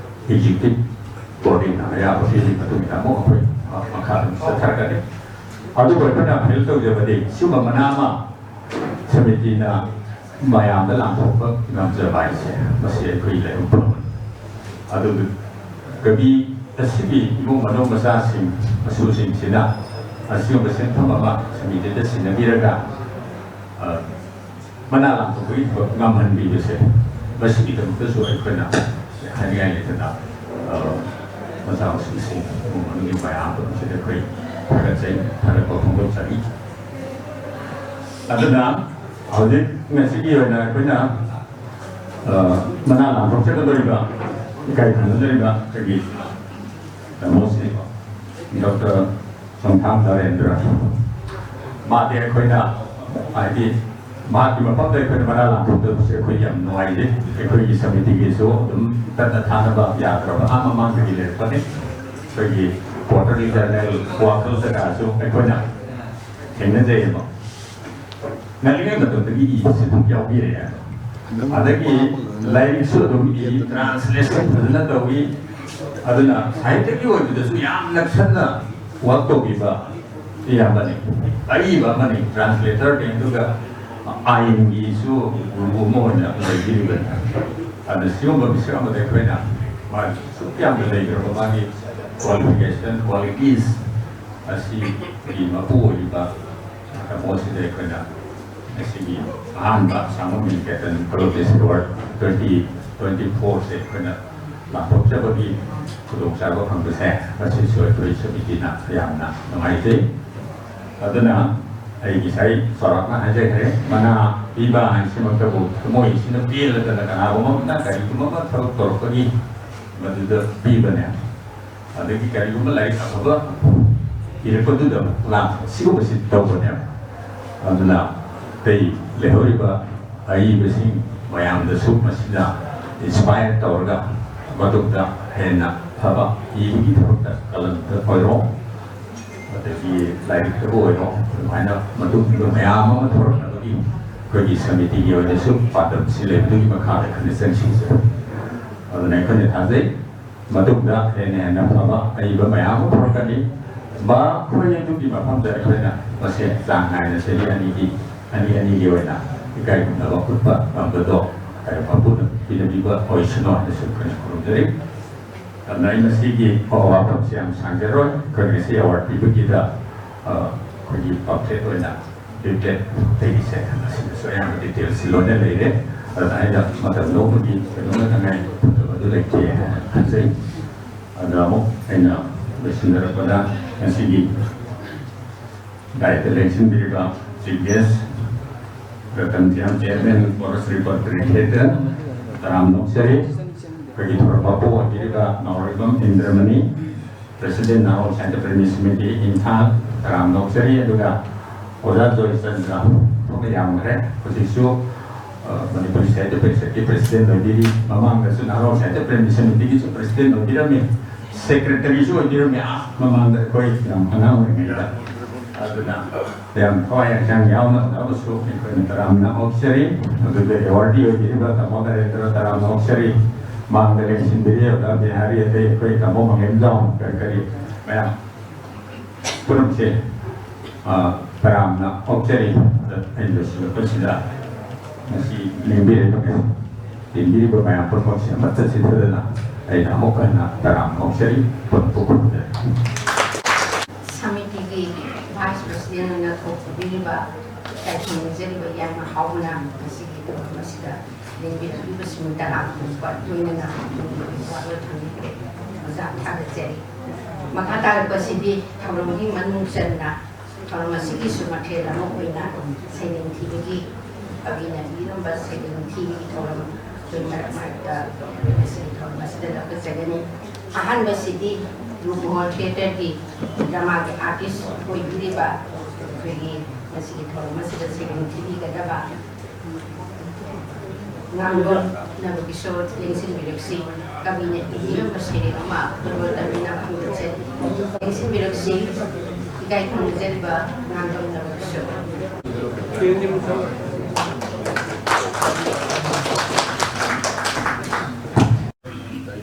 executive bodyꯅ ꯑꯌꯥꯕ ꯄꯤꯕꯒꯤ ꯃꯇꯨꯡ ꯏꯟꯅ ꯑꯃꯨꯛ ꯑꯩꯈꯣꯏ ꯃꯈꯥ ꯑꯗꯨꯝ ꯆꯠꯊꯔꯛꯀꯅꯤ꯫ ꯑꯗꯨꯕꯨ ꯑꯩꯈꯣꯏꯅ appeal ꯇꯧꯖꯕꯗꯤ ꯁꯤꯒꯨꯝꯕ ꯃꯅꯥ ꯑꯃ ꯁꯃꯤꯇꯤꯅ ꯃꯌꯥꯝꯗ ꯂꯥꯟꯊꯣꯛꯄ ꯉꯝꯖꯕ ꯍꯥꯏꯁꯦ ꯃꯁꯤ ꯑꯩꯈꯣꯏ ꯂꯥꯏꯕꯛ ꯐꯕꯅꯤ꯫ ꯑꯗꯨꯒ ꯀꯕꯤ ꯑꯁꯤꯒꯤ ꯏꯃꯨꯡ ꯃꯅꯨꯡ ꯃꯆꯥꯁꯤꯡ, ꯃꯁꯨꯁꯤꯡꯁꯤꯅ ꯑꯁꯤꯒꯨꯝꯕ ꯁꯦꯟꯐꯝ ꯑꯃ ꯁꯃꯤꯇꯤꯗ ꯁꯤꯟꯅꯕꯤꯔꯒ, ꯑ, ꯃꯅꯥ ꯂꯥꯟꯊꯣꯛꯄꯒꯤ ꯊꯕꯛ ꯉꯝꯍꯟꯕꯤꯕꯁꯦ, ꯃꯁꯤꯒꯤꯗꯃꯛꯇꯁꯨ ꯑꯩꯈꯣꯏꯅ ꯍꯥꯏꯅꯤꯡꯉꯥꯏ ꯂꯩꯇꯅ, ꯑ, ꯃꯆꯥ ꯃꯁꯨꯁꯤꯡ, ꯏꯃꯨꯡ ꯃꯅꯨꯡꯒꯤ ꯃꯌꯥꯝ ꯄꯨꯝꯅꯃꯛꯁꯤꯗ ꯑꯩꯈꯣꯏ ꯊꯥꯒꯠꯆꯩ, ꯊꯥꯒꯠꯄ ꯐꯣꯡꯗꯣꯛꯆꯔꯤ꯫ ꯑꯗꯨꯅ ꯍꯧꯖꯤꯛ ꯉꯁꯤꯒꯤ ꯑꯣꯏꯅ ꯑꯩꯈꯣꯏꯅ, ꯑ, ꯃꯅꯥ ꯂꯥꯟꯊꯣꯛꯆꯒꯗꯧꯔꯤꯕ, ꯏꯀꯥꯏ ꯈꯨꯝꯅꯖꯔꯤꯕ ꯑꯩꯈꯣꯏꯒꯤ ꯇꯥꯃꯣꯁꯤ, ꯗꯣꯛꯇꯔ ꯆꯣꯡꯊꯥꯝ ꯅꯔꯦꯟꯗ꯭ꯔ꯫ ꯃꯥꯗꯤ ꯑꯩꯈꯣꯏꯅ, ꯍꯥꯏꯗꯤ, ꯃꯍꯥꯛꯀꯤ ꯃꯐꯝꯗ ꯑꯩꯈꯣꯏꯅ ꯃꯅꯥ ꯂꯥꯟꯊꯣꯛꯇꯕꯁꯦ ꯑꯩꯈꯣꯏ ꯌꯥꯝ ꯅꯨꯡꯉꯥꯏꯖꯩ꯫ ꯑꯩꯈꯣꯏꯒꯤ ꯁꯃꯤꯇꯤꯒꯤꯁꯨ ꯑꯗꯨꯝ ꯇꯠꯅ ꯊꯥꯅꯕ ꯌꯥꯗ꯭ꯔꯕ ꯑꯥ ꯃꯃꯥꯡꯗꯒꯤ ꯂꯩꯔꯛꯄꯅꯤ꯫ ꯑꯩꯈꯣꯏꯒꯤ quarterly journal ꯋꯥꯈꯜ ꯀꯌꯥꯁꯨ ꯑꯩꯈꯣꯏꯅ ꯊꯦꯡꯅꯖꯩꯌꯦꯕ꯫ ꯉꯜꯂꯤꯉꯩ ꯃꯇꯝꯗꯒꯤ ꯏꯕꯁꯦ ꯑꯗꯨꯝ ꯌꯥꯎꯕꯤꯔꯛꯑꯦ꯫ ꯑꯗꯒꯤ ꯂꯥꯏꯔꯤꯛꯁꯨ ꯑꯗꯨꯝ ꯏ, translation ꯐꯖꯅ ꯇꯧꯏ꯫ ꯑꯗꯨꯅ ꯁꯥꯍꯤꯇ꯭ꯌꯒꯤ ꯑꯣꯏꯕꯗꯁꯨ ꯌꯥꯝ ꯅꯛꯁꯟꯅ work ꯇꯧꯕꯤꯕ ꯏꯌꯥꯝꯕꯅꯤ, ꯑꯏꯕ ꯑꯃꯅꯤ, translator ꯅꯤ, ꯑꯗꯨꯒ ꯑꯥꯏꯟꯒꯤꯁꯨ ꯒꯨꯔꯨ ꯑꯃ ꯑꯣꯏꯅ ꯂꯩꯕꯤꯔꯤꯕꯅꯤ꯫ ꯑꯗꯨꯅ ꯁꯤꯒꯨꯝꯕ ꯃꯤꯁꯛ ꯑꯃꯗ ꯑꯩꯈꯣꯏꯅ ꯃꯥꯒꯤ ꯁꯨꯛ ꯌꯥꯝꯅ ꯂꯩꯈ꯭ꯔꯕ ꯃꯥꯒꯤ qualification, qualities ꯑꯁꯤꯒꯤ ꯃꯄꯨ ꯑꯣꯏꯔꯤꯕ ꯇꯥꯃꯣꯁꯤꯗ ꯑꯩꯈꯣꯏꯅ ꯉꯁꯤꯒꯤ ꯑꯍꯥꯟꯕ ꯁꯥꯃꯨ ꯃꯤꯡ Ketan ꯀꯂꯣꯇꯤꯁ award twenty twenty four ꯁꯦ ꯑꯩꯈꯣꯏꯅ ꯂꯥꯎꯊꯣꯛꯆꯕꯒꯤ ꯈꯨꯗꯣꯡꯆꯥꯕ ꯐꯪꯕꯁꯦ, ꯃꯁꯤꯁꯨ ꯑꯩꯈꯣꯏ ꯁꯃꯤꯇꯤꯅ ꯌꯥꯝꯅ ꯅꯨꯡꯉꯥꯏꯖꯩ꯫ ꯑꯗꯨꯅ ꯑꯩ ꯉꯁꯥꯏ ꯆꯥꯎꯔꯥꯛꯅ ꯍꯥꯏꯖꯈ꯭ꯔꯦ, ꯃꯅꯥ ꯄꯤꯕ ꯍꯥꯏꯁꯤꯃꯛꯇꯕꯨ ꯊꯃꯣꯏꯁꯤꯅ ꯄꯦꯜꯂꯗꯅ ꯀꯅꯥꯒꯨꯝꯕ ꯑꯃꯅ ꯀꯔꯤꯒꯨꯝꯕ ꯑꯃ ꯊꯕꯛ ꯇꯧꯔꯛꯄꯒꯤ ꯃꯗꯨꯗ ꯄꯤꯕꯅꯦ꯫ ꯑꯗꯒꯤ ꯀꯔꯤꯒꯨꯝꯕ ꯂꯥꯏꯔꯤꯛ ꯑꯐꯕ ꯏꯔꯛꯄꯗꯨꯗ ꯂꯥꯛꯄ ꯁꯤꯒꯨꯝꯕꯁꯤ ꯇꯧꯕꯅꯦꯕ꯫ ꯑꯗꯨꯅ ꯑꯇꯩ ꯂꯩꯍꯧꯔꯤꯕ ꯑꯏꯕꯁꯤꯡ ꯃꯌꯥꯝꯗꯁꯨ ꯃꯁꯤꯅ inspire ꯇꯧꯔꯒ ꯃꯇꯨꯡꯗ ꯍꯦꯟꯅ ꯐꯕ ꯏꯕꯒꯤ ꯊꯕꯛꯇ ꯀꯂꯝꯗ ꯑꯣꯏꯔꯣ, ꯑꯗꯒꯤ ꯂꯥꯏꯔꯤꯛꯇꯕꯨ ꯑꯣꯏꯔꯣ, ꯑꯗꯨꯃꯥꯏꯅ ꯃꯇꯨꯡꯗ ꯃꯌꯥꯝ ꯑꯃ ꯊꯣꯔꯛꯅꯕꯒꯤ ꯑꯩꯈꯣꯏꯒꯤ ꯁꯃꯤꯇꯤꯒꯤ ꯑꯣꯏꯅꯁꯨ ꯄꯥꯟꯗꯝꯁꯤ ꯂꯩꯕꯗꯨꯒꯤ ꯃꯈꯥꯗ ꯈꯟꯅ ꯆꯪꯁꯤꯟꯖꯩ꯫ ꯑꯗꯨꯅ ꯑꯩꯈꯣꯏꯅ ꯊꯥꯖꯩ꯫ ꯃꯇꯨꯡꯗ ꯍꯦꯟꯅ ꯍꯦꯟꯅ ꯐꯕ ꯑꯏꯕ ꯃꯌꯥꯝ ꯑꯃ ꯊꯣꯔꯛꯀꯅꯤ꯫ ꯃꯈꯣꯏ ꯑꯗꯨꯒꯤ ꯃꯐꯝꯗ ꯑꯩꯈꯣꯏꯅ ꯃꯁꯦ ꯆꯥꯡ ꯅꯥꯏꯅ ꯆꯍꯤ ꯑꯅꯤꯒꯤ, ꯑꯅꯤ ꯑꯅꯤꯒꯤ ꯑꯣꯏꯅ ꯏꯀꯥꯏ ꯈꯨꯝꯅꯕ ꯎꯠꯄ ꯉꯝꯕꯗꯣ ꯃꯄꯨꯅ ꯄꯤꯅꯕꯤꯕ ꯑꯣꯏꯁꯅꯨ ꯍꯥꯏꯅꯁꯨ ꯑꯩꯈꯣꯏꯅ ꯈꯨꯔꯨꯝꯖꯔꯤ꯫ ꯑꯗꯨꯅ ꯑꯩ ꯃꯁꯤꯒꯤ ꯋꯥꯐꯝꯁꯤ ꯌꯥꯝ ꯁꯥꯡꯖꯔꯣꯏ꯫ ꯑꯩꯈꯣꯏ ꯉꯁꯤ ꯑꯦꯋꯥꯔꯗ ꯄꯤꯕꯒꯤꯗ, ꯑ, ꯑꯩꯈꯣꯏꯒꯤ ꯄꯝꯐ꯭ꯂꯦꯠ ꯑꯣꯏꯅ ꯄꯤꯕ꯭ꯂꯦꯠ ꯂꯩꯔꯤꯁꯦ, ꯑꯁꯤꯗꯁꯨ ꯑꯌꯥꯝꯕ ꯗꯤꯇꯦꯜꯁꯤ ꯂꯣꯏꯅ ꯂꯩꯔꯦ꯫ ꯑꯗꯨꯅ ꯑꯩꯅ ꯃꯇꯝ ꯂꯧꯕꯒꯤ ꯀꯩꯅꯣꯝꯃꯇ ꯉꯥꯏ ꯐꯠꯇꯕ ꯑꯗꯨ ꯂꯩꯇꯦ ꯍꯥꯏꯅ ꯈꯟꯖꯩ꯫ ꯑꯗ ꯑꯃꯨꯛ ꯑꯩꯅ ꯂꯣꯏꯁꯤꯟꯖꯔꯛꯄꯗ, ꯉꯁꯤꯒꯤ ꯗꯥꯏꯠꯇ ꯂꯦꯡꯁꯤꯟꯕꯤꯔꯤꯕ ꯆꯤꯐ ꯒꯦꯁ ꯔꯇꯟ ꯙ꯭ꯌꯥꯟ, ꯆꯤꯌꯔꯃꯦꯟ ꯀꯣꯔꯁ ꯔꯤꯄꯕ꯭ꯂꯤꯛ ꯊꯤꯌꯦꯇꯔ, ꯇꯔꯥꯝꯅ ꯑꯣꯛꯆꯔꯤ꯫ ꯑꯩꯈꯣꯏꯒꯤ ꯊꯧꯔꯝ ꯃꯄꯨ ꯑꯣꯏꯕꯤꯔꯤꯕ ꯅꯥꯎꯔꯦꯝꯕꯝ ꯏꯟꯗ꯭ꯔꯃꯅꯤ, ꯄ꯭ꯔꯦꯁꯤꯗꯦꯟ ꯅꯥꯔꯣꯜ ꯁꯥꯍꯤꯇ꯭ꯌ ꯄ꯭ꯔꯦꯃꯤ ꯁꯃꯤꯇꯤ ꯏꯝꯐꯥꯜ, ꯇꯔꯥꯝꯅ ꯑꯣꯛꯆꯔꯤ꯫ ꯑꯗꯨꯒ ꯑꯣꯖꯥ ꯖꯣꯏꯆꯟꯗ꯭ꯔ ꯊꯣꯛꯅ ꯌꯥꯝꯈ꯭ꯔꯦ꯫ ꯍꯧꯖꯤꯛꯁꯨ, ꯑ, ꯃꯅꯤꯄꯨꯔꯤ ꯁꯥꯍꯤꯇ꯭ꯌ ꯄꯔꯤꯁꯠꯀꯤ ꯄ꯭ꯔꯦꯁꯤꯗꯦꯟ ꯑꯣꯏꯕꯤꯔꯤ, ꯃꯃꯥꯡꯗꯁꯨ ꯅꯥꯔꯣꯜ ꯁꯥꯍꯤꯇ꯭ꯌ ꯄ꯭ꯔꯦꯃꯤ ꯁꯃꯤꯇꯤꯒꯤꯁꯨ ꯄ꯭ꯔꯦꯁꯤꯗꯦꯟ ꯑꯣꯏꯕꯤꯔꯝꯃꯤ, ꯁꯦꯀ꯭ꯔꯦꯇꯔꯤꯁꯨ ꯑꯣꯏꯕꯤꯔꯝꯃꯤ, ꯑꯥ, ꯃꯃꯥꯡꯗ ꯑꯩꯈꯣꯏ ꯌꯥꯝ ꯑꯉꯥꯡ ꯑꯣꯏꯔꯤꯉꯩꯗ꯫ ꯑꯗꯨꯅ ꯌꯥꯝ ꯊꯋꯥꯏ ꯍꯛꯆꯥꯡ ꯌꯥꯎꯅ ꯍꯣꯠꯅꯕꯁꯨ ꯑꯩꯈꯣꯏꯅ ꯇꯔꯥꯝꯅ ꯑꯣꯛꯆꯔꯤ꯫ ꯑꯗꯨꯒ ꯑꯦꯋꯥꯔꯗꯤ ꯑꯣꯏꯕꯤꯔꯤꯕ ꯇꯥꯃꯣ ꯅꯔꯦꯟꯗ꯭ꯔ ꯇꯔꯥꯝꯅ ꯑꯣꯛꯆꯔꯤ꯫ ꯃꯥꯡꯗ ꯂꯦꯡꯁꯤꯟꯕꯤꯔꯤ ꯑꯣꯖꯥ ꯕꯤꯍꯥꯔꯤ, ꯑꯇꯩ ꯑꯩꯈꯣꯏ ꯇꯥꯃꯣ ꯃꯪꯂꯦꯝꯖꯥꯎ, ꯀꯔꯤ ꯀꯔꯤ ꯃꯌꯥꯝ ꯄꯨꯝꯅꯃꯛꯁꯦ ꯑ, ꯇꯔꯥꯝꯅ ꯑꯣꯛꯆꯔꯤ꯫ ꯑꯩꯅ ꯂꯣꯏꯁꯤꯜꯂꯛꯄꯁꯤꯗ ꯉꯁꯤ ꯂꯦꯡꯕꯤꯔꯛꯄ, ꯂꯦꯡꯕꯤꯔꯤꯕ ꯃꯌꯥꯝ ꯄꯨꯝꯅꯃꯛꯁꯦ ꯑꯃꯠꯇ ꯆꯤꯠꯊꯗꯅ ꯑꯩꯅ ꯑꯃꯨꯛ ꯍꯟꯅ ꯇꯔꯥꯝꯅ ꯑꯣꯛꯆꯔꯤ꯫ ꯄꯨꯟꯅ ꯄꯨꯟꯅ ꯈꯨꯔꯨꯝꯖꯔꯤ꯫ ꯁꯃꯤꯇꯤꯒꯤ ꯚꯥꯏꯁ ꯄ꯭ꯔꯁꯤꯗꯦꯟ ꯑꯣꯏꯅ ꯊꯧ ꯄꯨꯕꯤꯔꯤꯕ ꯏꯀꯥꯏ ꯈꯨꯝꯅꯖꯔꯤꯕ ꯏꯌꯥꯝꯕ ꯍꯥꯎꯕꯅ ꯉꯁꯤꯒꯤ ꯊꯧꯔꯝ ꯑꯁꯤꯗ ꯂꯦꯡꯕꯤꯔꯛꯂꯤꯕꯁꯤꯡ ꯇꯔꯥ ꯀꯨꯟꯒ ꯂꯣꯏꯅꯅ ꯋꯥꯔꯣꯏ ꯊꯝꯕꯤꯈ꯭ꯔꯦ꯫ ꯑꯣꯖꯥ ꯊꯥꯒꯠꯆꯔꯤ꯫ ꯃꯈꯥ ꯇꯥꯔꯛꯄꯁꯤꯗꯤ ꯊꯧꯔꯝꯒꯤ ꯃꯅꯨꯡ ꯆꯟꯅ ꯊꯧꯔꯝ ꯑꯁꯤꯒꯤꯁꯨ ꯃꯊꯦꯜ ꯑꯃ ꯑꯣꯏꯅ ꯁꯩꯔꯦꯡ ꯊꯤꯕꯒꯤ ꯀꯕꯤꯅ ꯏꯔꯝꯕ ꯁꯩꯔꯦꯡ ꯊꯤꯕꯒꯤ ꯊꯧꯔꯝ ꯑꯩꯈꯣꯏ ꯃꯔꯛ ꯃꯔꯛꯇ ꯉꯁꯤꯒꯤ ꯊꯧꯔꯝ ꯑꯁꯤꯗ ꯂꯧꯈꯠꯆꯒꯅꯤ꯫ ꯑꯍꯥꯟꯕꯁꯤꯗꯤ ꯔꯨꯄꯃꯍꯜ ꯊꯤꯌꯦꯇꯔꯒꯤ ꯗ꯭ꯔꯃꯥꯒꯤ ꯑꯥꯔꯇꯤꯁ ꯑꯣꯏꯕꯤꯔꯤꯕ ꯑꯩꯈꯣꯏꯒꯤ ꯉꯁꯤꯒꯤ ꯊꯧꯔꯝ ꯑꯁꯤꯗ ꯁꯩꯔꯦꯡ ꯊꯤꯕꯤꯒꯗꯕ ꯉꯥꯡꯂꯣꯟ ꯅꯕꯀꯤꯁꯣꯔ ꯂꯦꯡꯁꯤꯟꯕꯤꯔꯛꯁꯤ꯫ ꯀꯕꯤꯅ ꯏꯕꯤꯔꯝꯕ ꯁꯩꯔꯦꯡ ꯑꯃ ꯈꯨꯗꯣꯜ ꯇꯝꯕꯤꯅ ꯐꯣꯡꯗꯣꯛꯆꯔꯤ꯫ ꯂꯦꯡꯁꯤꯟꯕꯤꯔꯛꯁꯤ, ꯏꯀꯥꯏ ꯈꯨꯝꯅꯖꯔꯤꯕ ꯉꯥꯡꯂꯣꯟ ꯅꯕꯀꯤꯁꯣꯔ꯫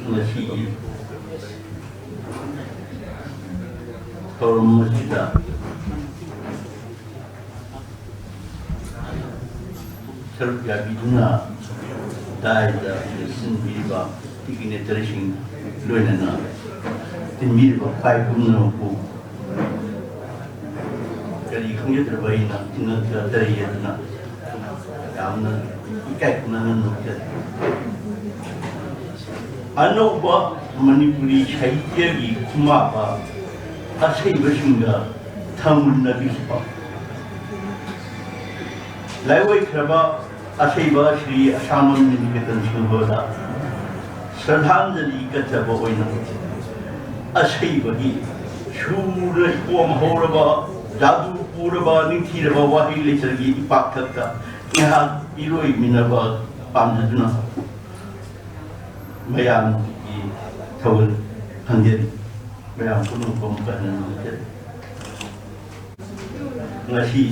ꯉꯁꯤꯒꯤ ꯊꯧꯔꯝ ꯑꯁꯤꯗ ꯁꯔꯨꯛ ꯌꯥꯕꯤꯗꯨꯅ ꯗꯥꯏꯗ ꯂꯦꯡꯁꯤꯟꯕꯤꯔꯤꯕ ꯗꯤꯒꯅꯤꯇꯔꯤꯁꯤꯡ, ꯂꯣꯏꯅꯅ ꯇꯤꯟꯕꯤꯔꯤꯕ ꯈ꯭ꯋꯥꯏ ꯄꯨꯝꯅꯃꯛꯄꯨ ꯀꯔꯤ ꯈꯪꯖꯗ꯭ꯔꯕ ꯑꯩꯅ ꯏꯅꯠꯇ ꯇꯔꯦꯠ ꯑꯗꯨꯅ ꯌꯥꯝꯅ ꯏꯀꯥꯏ ꯈꯨꯝꯅꯅ ꯅꯣꯛꯆꯔꯤ꯫ ꯑꯅꯧꯕ ꯃꯅꯤꯄꯨꯔꯤ ꯁꯥꯍꯤꯇ꯭ꯌꯒꯤ ꯈꯨꯃꯥꯄ ꯑꯁꯩꯕꯁꯤꯡꯒ ꯊꯥꯡꯃꯨꯟꯅꯕꯤꯈꯤꯕ ꯂꯥꯏꯑꯣꯏꯈ꯭ꯔꯕ ꯑꯁꯩꯕ ꯁ꯭ꯔꯤ ꯑꯁꯥꯃꯝ ꯅꯤꯀꯦꯇꯟ ꯁꯤꯡꯍꯗ ꯁ꯭ꯔꯗꯥꯟꯖꯂꯤ ꯀꯠꯆꯕ ꯑꯣꯏꯅ ꯑꯁꯩꯕꯒꯤ ꯁꯨꯔꯅ ꯏꯄꯣꯝ ꯍꯧꯔꯕ, ꯖꯥꯗꯨ ꯄꯨꯔꯕ, ꯅꯤꯡꯊꯤꯔꯕ ꯋꯥꯍꯩ ꯂꯩꯆꯜꯒꯤ ꯏꯄꯥꯛꯊꯛꯇ ꯉꯥꯏꯍꯥꯛ ꯏꯔꯣꯏꯃꯤꯟꯅꯕ ꯄꯥꯝꯖꯗꯨꯅ ꯃꯌꯥꯝꯒꯤ ꯊꯧꯒꯜ ꯈꯪꯖꯔꯤ꯫ ꯃꯌꯥꯝ ꯄꯨꯝꯅꯃꯛꯄꯨ ꯑꯃꯨꯛ ꯍꯟꯅ ꯅꯤꯡꯁꯤꯡꯖꯔꯤ꯫ ꯉꯁꯤ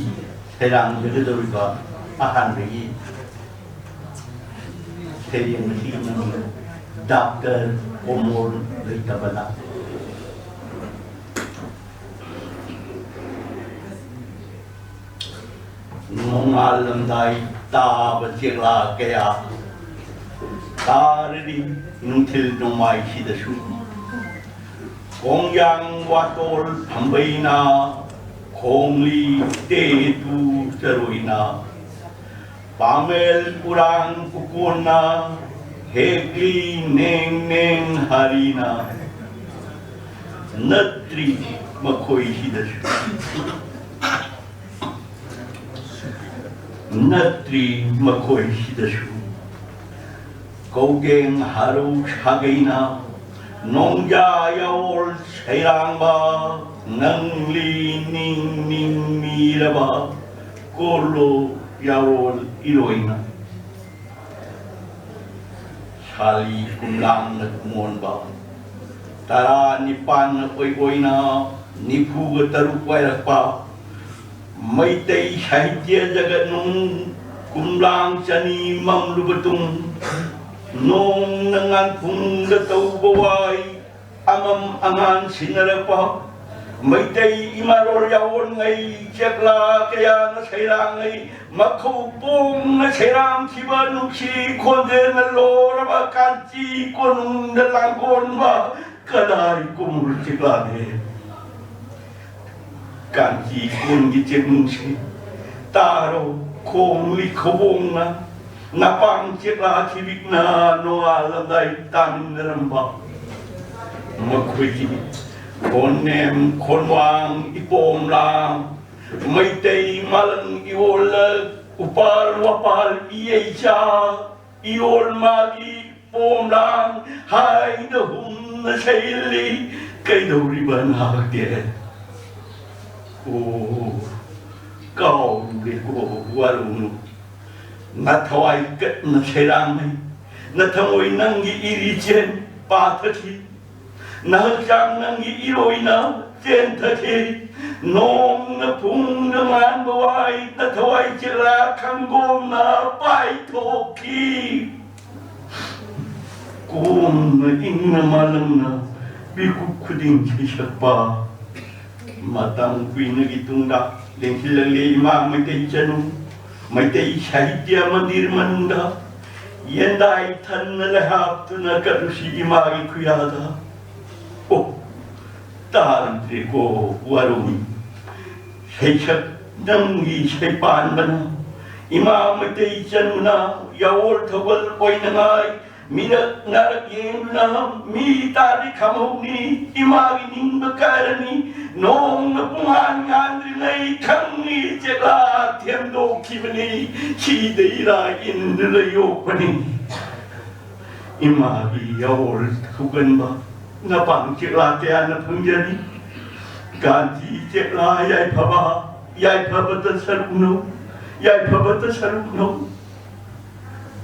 ꯁꯩꯔꯥꯡꯖꯒꯗꯧꯔꯤꯕ ꯑꯍꯥꯟꯕꯒꯤ ꯁꯩꯔꯦꯡ ꯑꯁꯤꯒꯤ ꯃꯃꯤꯡ ꯗꯥꯛꯇꯔ ꯑꯣꯃꯣꯔ ꯂꯩꯇꯕꯅ꯫ ꯅꯣꯡꯉꯥꯜꯂꯝꯗꯥꯏ ꯇꯥꯕ ꯆꯦꯛꯂꯥ ꯀꯌꯥ ꯇꯥꯔꯗꯤ ꯅꯨꯡꯊꯤꯜ ꯅꯣꯡꯃꯥꯏꯁꯤꯗꯁꯨ ꯈꯣꯡꯌꯥꯡ ꯋꯥꯇꯣꯜ ꯐꯝꯕꯩꯅ ꯈꯣꯡꯂꯤ ꯇꯦꯇꯨ ꯆꯔꯣꯏꯅ ꯄꯥꯃꯦꯜ ꯎꯔꯥꯡ ꯎꯀꯣꯟꯅ ꯍꯦꯛꯂꯤ ꯅꯦꯡ ꯅꯦꯡ ꯍꯥꯔꯤꯅ ꯅꯠꯇ꯭ꯔꯤ ꯃꯈꯣꯏꯁꯤꯗꯁꯨ꯫ ꯅꯠꯇ꯭ꯔꯤ ꯃꯈꯣꯏꯁꯤꯗꯁꯨ꯫ ꯀꯧꯒꯦꯡ ꯍꯔꯧ ꯁꯥꯒꯩꯅ ꯅꯣꯡꯖꯥ ꯌꯥꯑꯣꯜ ꯁꯩꯔꯥꯡꯕ ꯉꯪꯂꯤ ꯅꯤꯡ ꯅꯤꯡ ꯃꯤꯔꯕ ꯀꯣꯜꯂꯣ ꯌꯥꯑꯣꯜ ꯏꯔꯣꯏꯅ꯫ ꯁꯥꯂꯤ ꯀꯨꯝꯂꯥꯡꯅ ꯀꯨꯃꯣꯟꯕ ꯇꯔꯥ ꯅꯤꯄꯥꯟꯅ ꯑꯣꯏ ꯑꯣꯏꯅ ꯅꯤꯐꯨꯒ ꯇꯔꯨꯛ ꯋꯥꯏꯔꯛꯄ ꯃꯩꯇꯩ ꯁꯥꯍꯤꯇ꯭ꯌ ꯖꯒꯠꯅꯨꯡ ꯀꯨꯝꯂꯥꯡ ꯆꯅꯤ ꯃꯝꯂꯨꯕ ꯇꯨꯡ ꯅꯣꯡꯅ ꯉꯥꯟꯐꯨꯡꯗ ꯇꯧꯕ ꯋꯥꯏ ꯑꯃꯝ ꯑꯉꯥꯟ ꯁꯤꯟꯅꯔꯛꯄ ꯃꯩꯇꯩ ꯏꯃꯥꯂꯣꯜ ꯌꯥꯑꯣꯟꯉꯩ ꯆꯦꯛꯂꯥ ꯀꯌꯥꯅ ꯁꯩꯔꯥꯡꯉꯩ ꯃꯈꯧ ꯄꯣꯡꯅ ꯁꯩꯔꯥꯡꯈꯤꯕ ꯅꯨꯡꯁꯤ ꯈꯣꯟꯖꯦꯜꯅ ꯂꯣꯔꯕ ꯀꯥꯟꯆꯤ ꯀꯣꯅꯨꯡꯗ ꯂꯥꯡꯒꯣꯟꯕ ꯀꯗꯥꯏ ꯀꯨꯝꯃꯨꯔ ꯆꯦꯛꯂꯥꯅꯦ? ꯀꯥꯟꯆꯤ ꯀꯣꯟꯒꯤ ꯆꯦꯛꯅꯨꯡꯁꯤ ꯇꯥꯔꯣ ꯈꯣꯡꯂꯤ ꯈꯧꯕꯣꯡꯅ ꯅꯄꯥꯡ ꯆꯦꯛꯂꯥ ꯊꯤꯕꯤꯛꯅ ꯅꯣꯡꯉꯥꯜꯂꯝꯗꯥꯏ ꯇꯥꯃꯤꯟꯅꯔꯝꯕ ꯃꯈꯣꯏꯒꯤ ꯈꯣꯟꯅꯦꯝ ꯈꯣꯟꯋꯥꯡ ꯏꯄꯣꯝꯂꯥꯡ ꯃꯩꯇꯩ ꯃꯥꯂꯪ ꯏꯑꯣꯜꯂꯛ ꯎꯄꯥꯜ ꯋꯥꯄꯥꯜ ꯏꯌꯩꯆꯥ ꯏꯌꯣꯜ ꯃꯥꯒꯤ ꯄꯣꯝꯂꯥꯡ ꯍꯥꯏꯅ ꯍꯨꯝꯅ ꯁꯩꯜꯂꯤ꯫ ꯀꯩꯗꯧꯔꯤꯕ ꯅꯍꯥꯛꯇꯤ? ꯑꯣ, ꯀꯥꯎꯔꯨꯔꯦꯀꯣ ꯋꯥꯔꯧꯅꯨ꯫ ꯅꯊꯋꯥꯏ ꯀꯠꯅ ꯁꯩꯔꯥꯡꯅꯩ꯫ ꯅꯊꯃꯣꯏ ꯅꯪꯒꯤ ꯏꯔꯤꯆꯦꯟ ꯄꯥꯊꯈꯤ꯫ ꯅꯍꯛꯆꯥꯡ ꯅꯪꯒꯤ ꯏꯔꯣꯏꯅ ꯆꯦꯟꯊꯈꯤ꯫ ꯅꯣꯡꯅ ꯄꯨꯡꯗ ꯉꯥꯟꯕ ꯋꯥꯏ ꯅꯊꯋꯥꯏ ꯆꯦꯛꯂꯥ ꯈꯪꯒꯣꯝꯅ ꯄꯥꯏꯊꯣꯛꯈꯤ꯫ ꯀꯣꯝꯅ ꯏꯪꯅ ꯃꯥꯂꯪꯅ ꯃꯤꯀꯨꯞ ꯈꯨꯗꯤꯡ ꯁꯩꯁꯛꯄ꯫ ꯃꯇꯝ ꯀꯨꯏꯅꯒꯤ ꯇꯨꯡꯗ ꯂꯦꯡꯁꯤꯜꯂꯛꯂꯦ ꯏꯃꯥ ꯃꯩꯇꯩ ꯏꯆꯟ, ꯃꯩꯇꯩ ꯁꯥꯍꯤꯇ꯭ꯌ ꯃꯟꯗꯤꯔ ꯃꯅꯨꯡꯗ ꯌꯦꯟꯗꯥꯏ ꯊꯟꯅ ꯂꯩꯍꯥꯞꯇꯨꯅ ꯀꯠꯂꯨꯁꯤ ꯏꯃꯥꯒꯤ ꯈꯨꯌꯥꯗ꯫ ꯑꯣ, ꯇꯥꯔꯨꯗ꯭ꯔꯦꯀꯣ ꯋꯥꯔꯣꯏ꯫ ꯁꯩꯁꯛ ꯅꯪꯒꯤ ꯁꯩꯄꯥꯟꯕꯅ ꯏꯃꯥ ꯃꯩꯇꯩ ꯏꯆꯟ ꯃꯅꯥ ꯌꯥꯑꯣꯜ ꯊꯧꯒꯜ ꯑꯣꯏꯅꯉꯥꯏ ꯃꯤꯔꯛ ꯅꯥꯔꯛ ꯌꯦꯡꯗꯨꯅ ꯃꯤ ꯇꯥꯔꯤ ꯈꯝꯍꯧꯅꯤ꯫ ꯏꯃꯥꯒꯤ ꯅꯤꯡꯕ ꯀꯥꯏꯔꯅꯤ꯫ ꯅꯣꯡꯅ ꯄꯨꯡꯍꯥꯟ ꯉꯥꯟꯗ꯭ꯔꯤꯉꯩ ꯈꯪꯉꯤ ꯆꯦꯛꯂꯥ ꯊꯦꯝꯗꯣꯛꯈꯤꯕꯅꯤ꯫ ꯁꯤꯗ ꯏꯔꯥ ꯏꯟꯗꯨꯅ ꯌꯣꯛꯄꯅꯤ꯫ ꯏꯃꯥꯒꯤ ꯌꯥꯑꯣꯜ ꯊꯧꯒꯟꯕ ꯅꯄꯥꯝ ꯆꯦꯛꯂꯥ ꯀꯌꯥꯅ ꯐꯪꯖꯅꯤ꯫ ꯀꯥꯟꯆꯤ ꯆꯦꯛꯂꯥ ꯌꯥꯏꯐꯕ, ꯌꯥꯏꯐꯕꯗ ꯁꯔꯨꯛꯅꯧ, ꯌꯥꯏꯐꯕꯗ ꯁꯔꯨꯛꯅꯧ꯫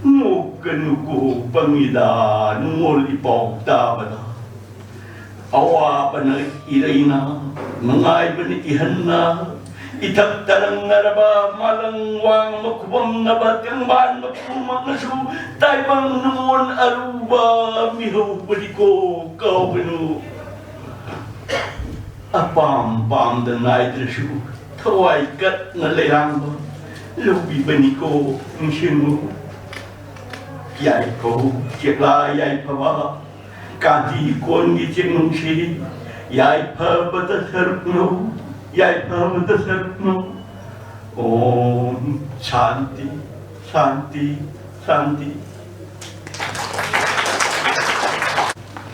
ꯅꯣꯛꯀꯅꯨꯀꯣ ꯄꯪꯉꯤꯗ, ꯅꯨꯡꯉꯣꯜ ꯏꯄꯥꯎ ꯇꯥꯕꯗ꯫ ꯑꯋꯥꯕꯅ ꯏꯔꯩꯅ, ꯅꯨꯡꯉꯥꯏꯕꯅ ꯏꯍꯟꯅ, ꯏꯊꯛ ꯇꯔꯪꯅꯔꯕ ꯃꯥꯂꯪ ꯋꯥꯡꯃ ꯈꯨꯕꯝꯅꯕ ꯇꯦꯡꯕꯥꯟꯕ ꯄꯨꯝꯅꯃꯛꯅꯁꯨ ꯇꯥꯏꯕꯪ ꯅꯨꯡꯉꯣꯜ ꯑꯔꯨꯕ ꯃꯤꯍꯧꯕꯅꯤꯀꯣ, ꯀꯥꯎꯒꯅꯨ꯫ ꯑꯄꯥꯝ ꯄꯥꯝꯗ ꯅꯥꯏꯗ꯭ꯔꯁꯨ ꯊꯋꯥꯏ ꯀꯠꯅ ꯂꯩꯔꯥꯡꯕ ꯂꯧꯕꯤꯕꯅꯤꯀꯣ, ꯅꯤꯡꯁꯤꯡꯉꯨ꯫ ꯌꯥꯏꯐꯧ ꯆꯦꯛꯂꯥ ꯌꯥꯏꯐꯕ, ꯀꯥꯟꯆꯤ ꯀꯣꯟꯒꯤ ꯆꯦꯛꯅꯨꯡꯁꯤ, ꯌꯥꯏꯐꯕꯗ ꯁꯔꯨꯛꯅꯧ, ꯌꯥꯏꯐꯕꯗ ꯁꯔꯨꯛꯅꯧ꯫ ॐ शांति शांति शांति।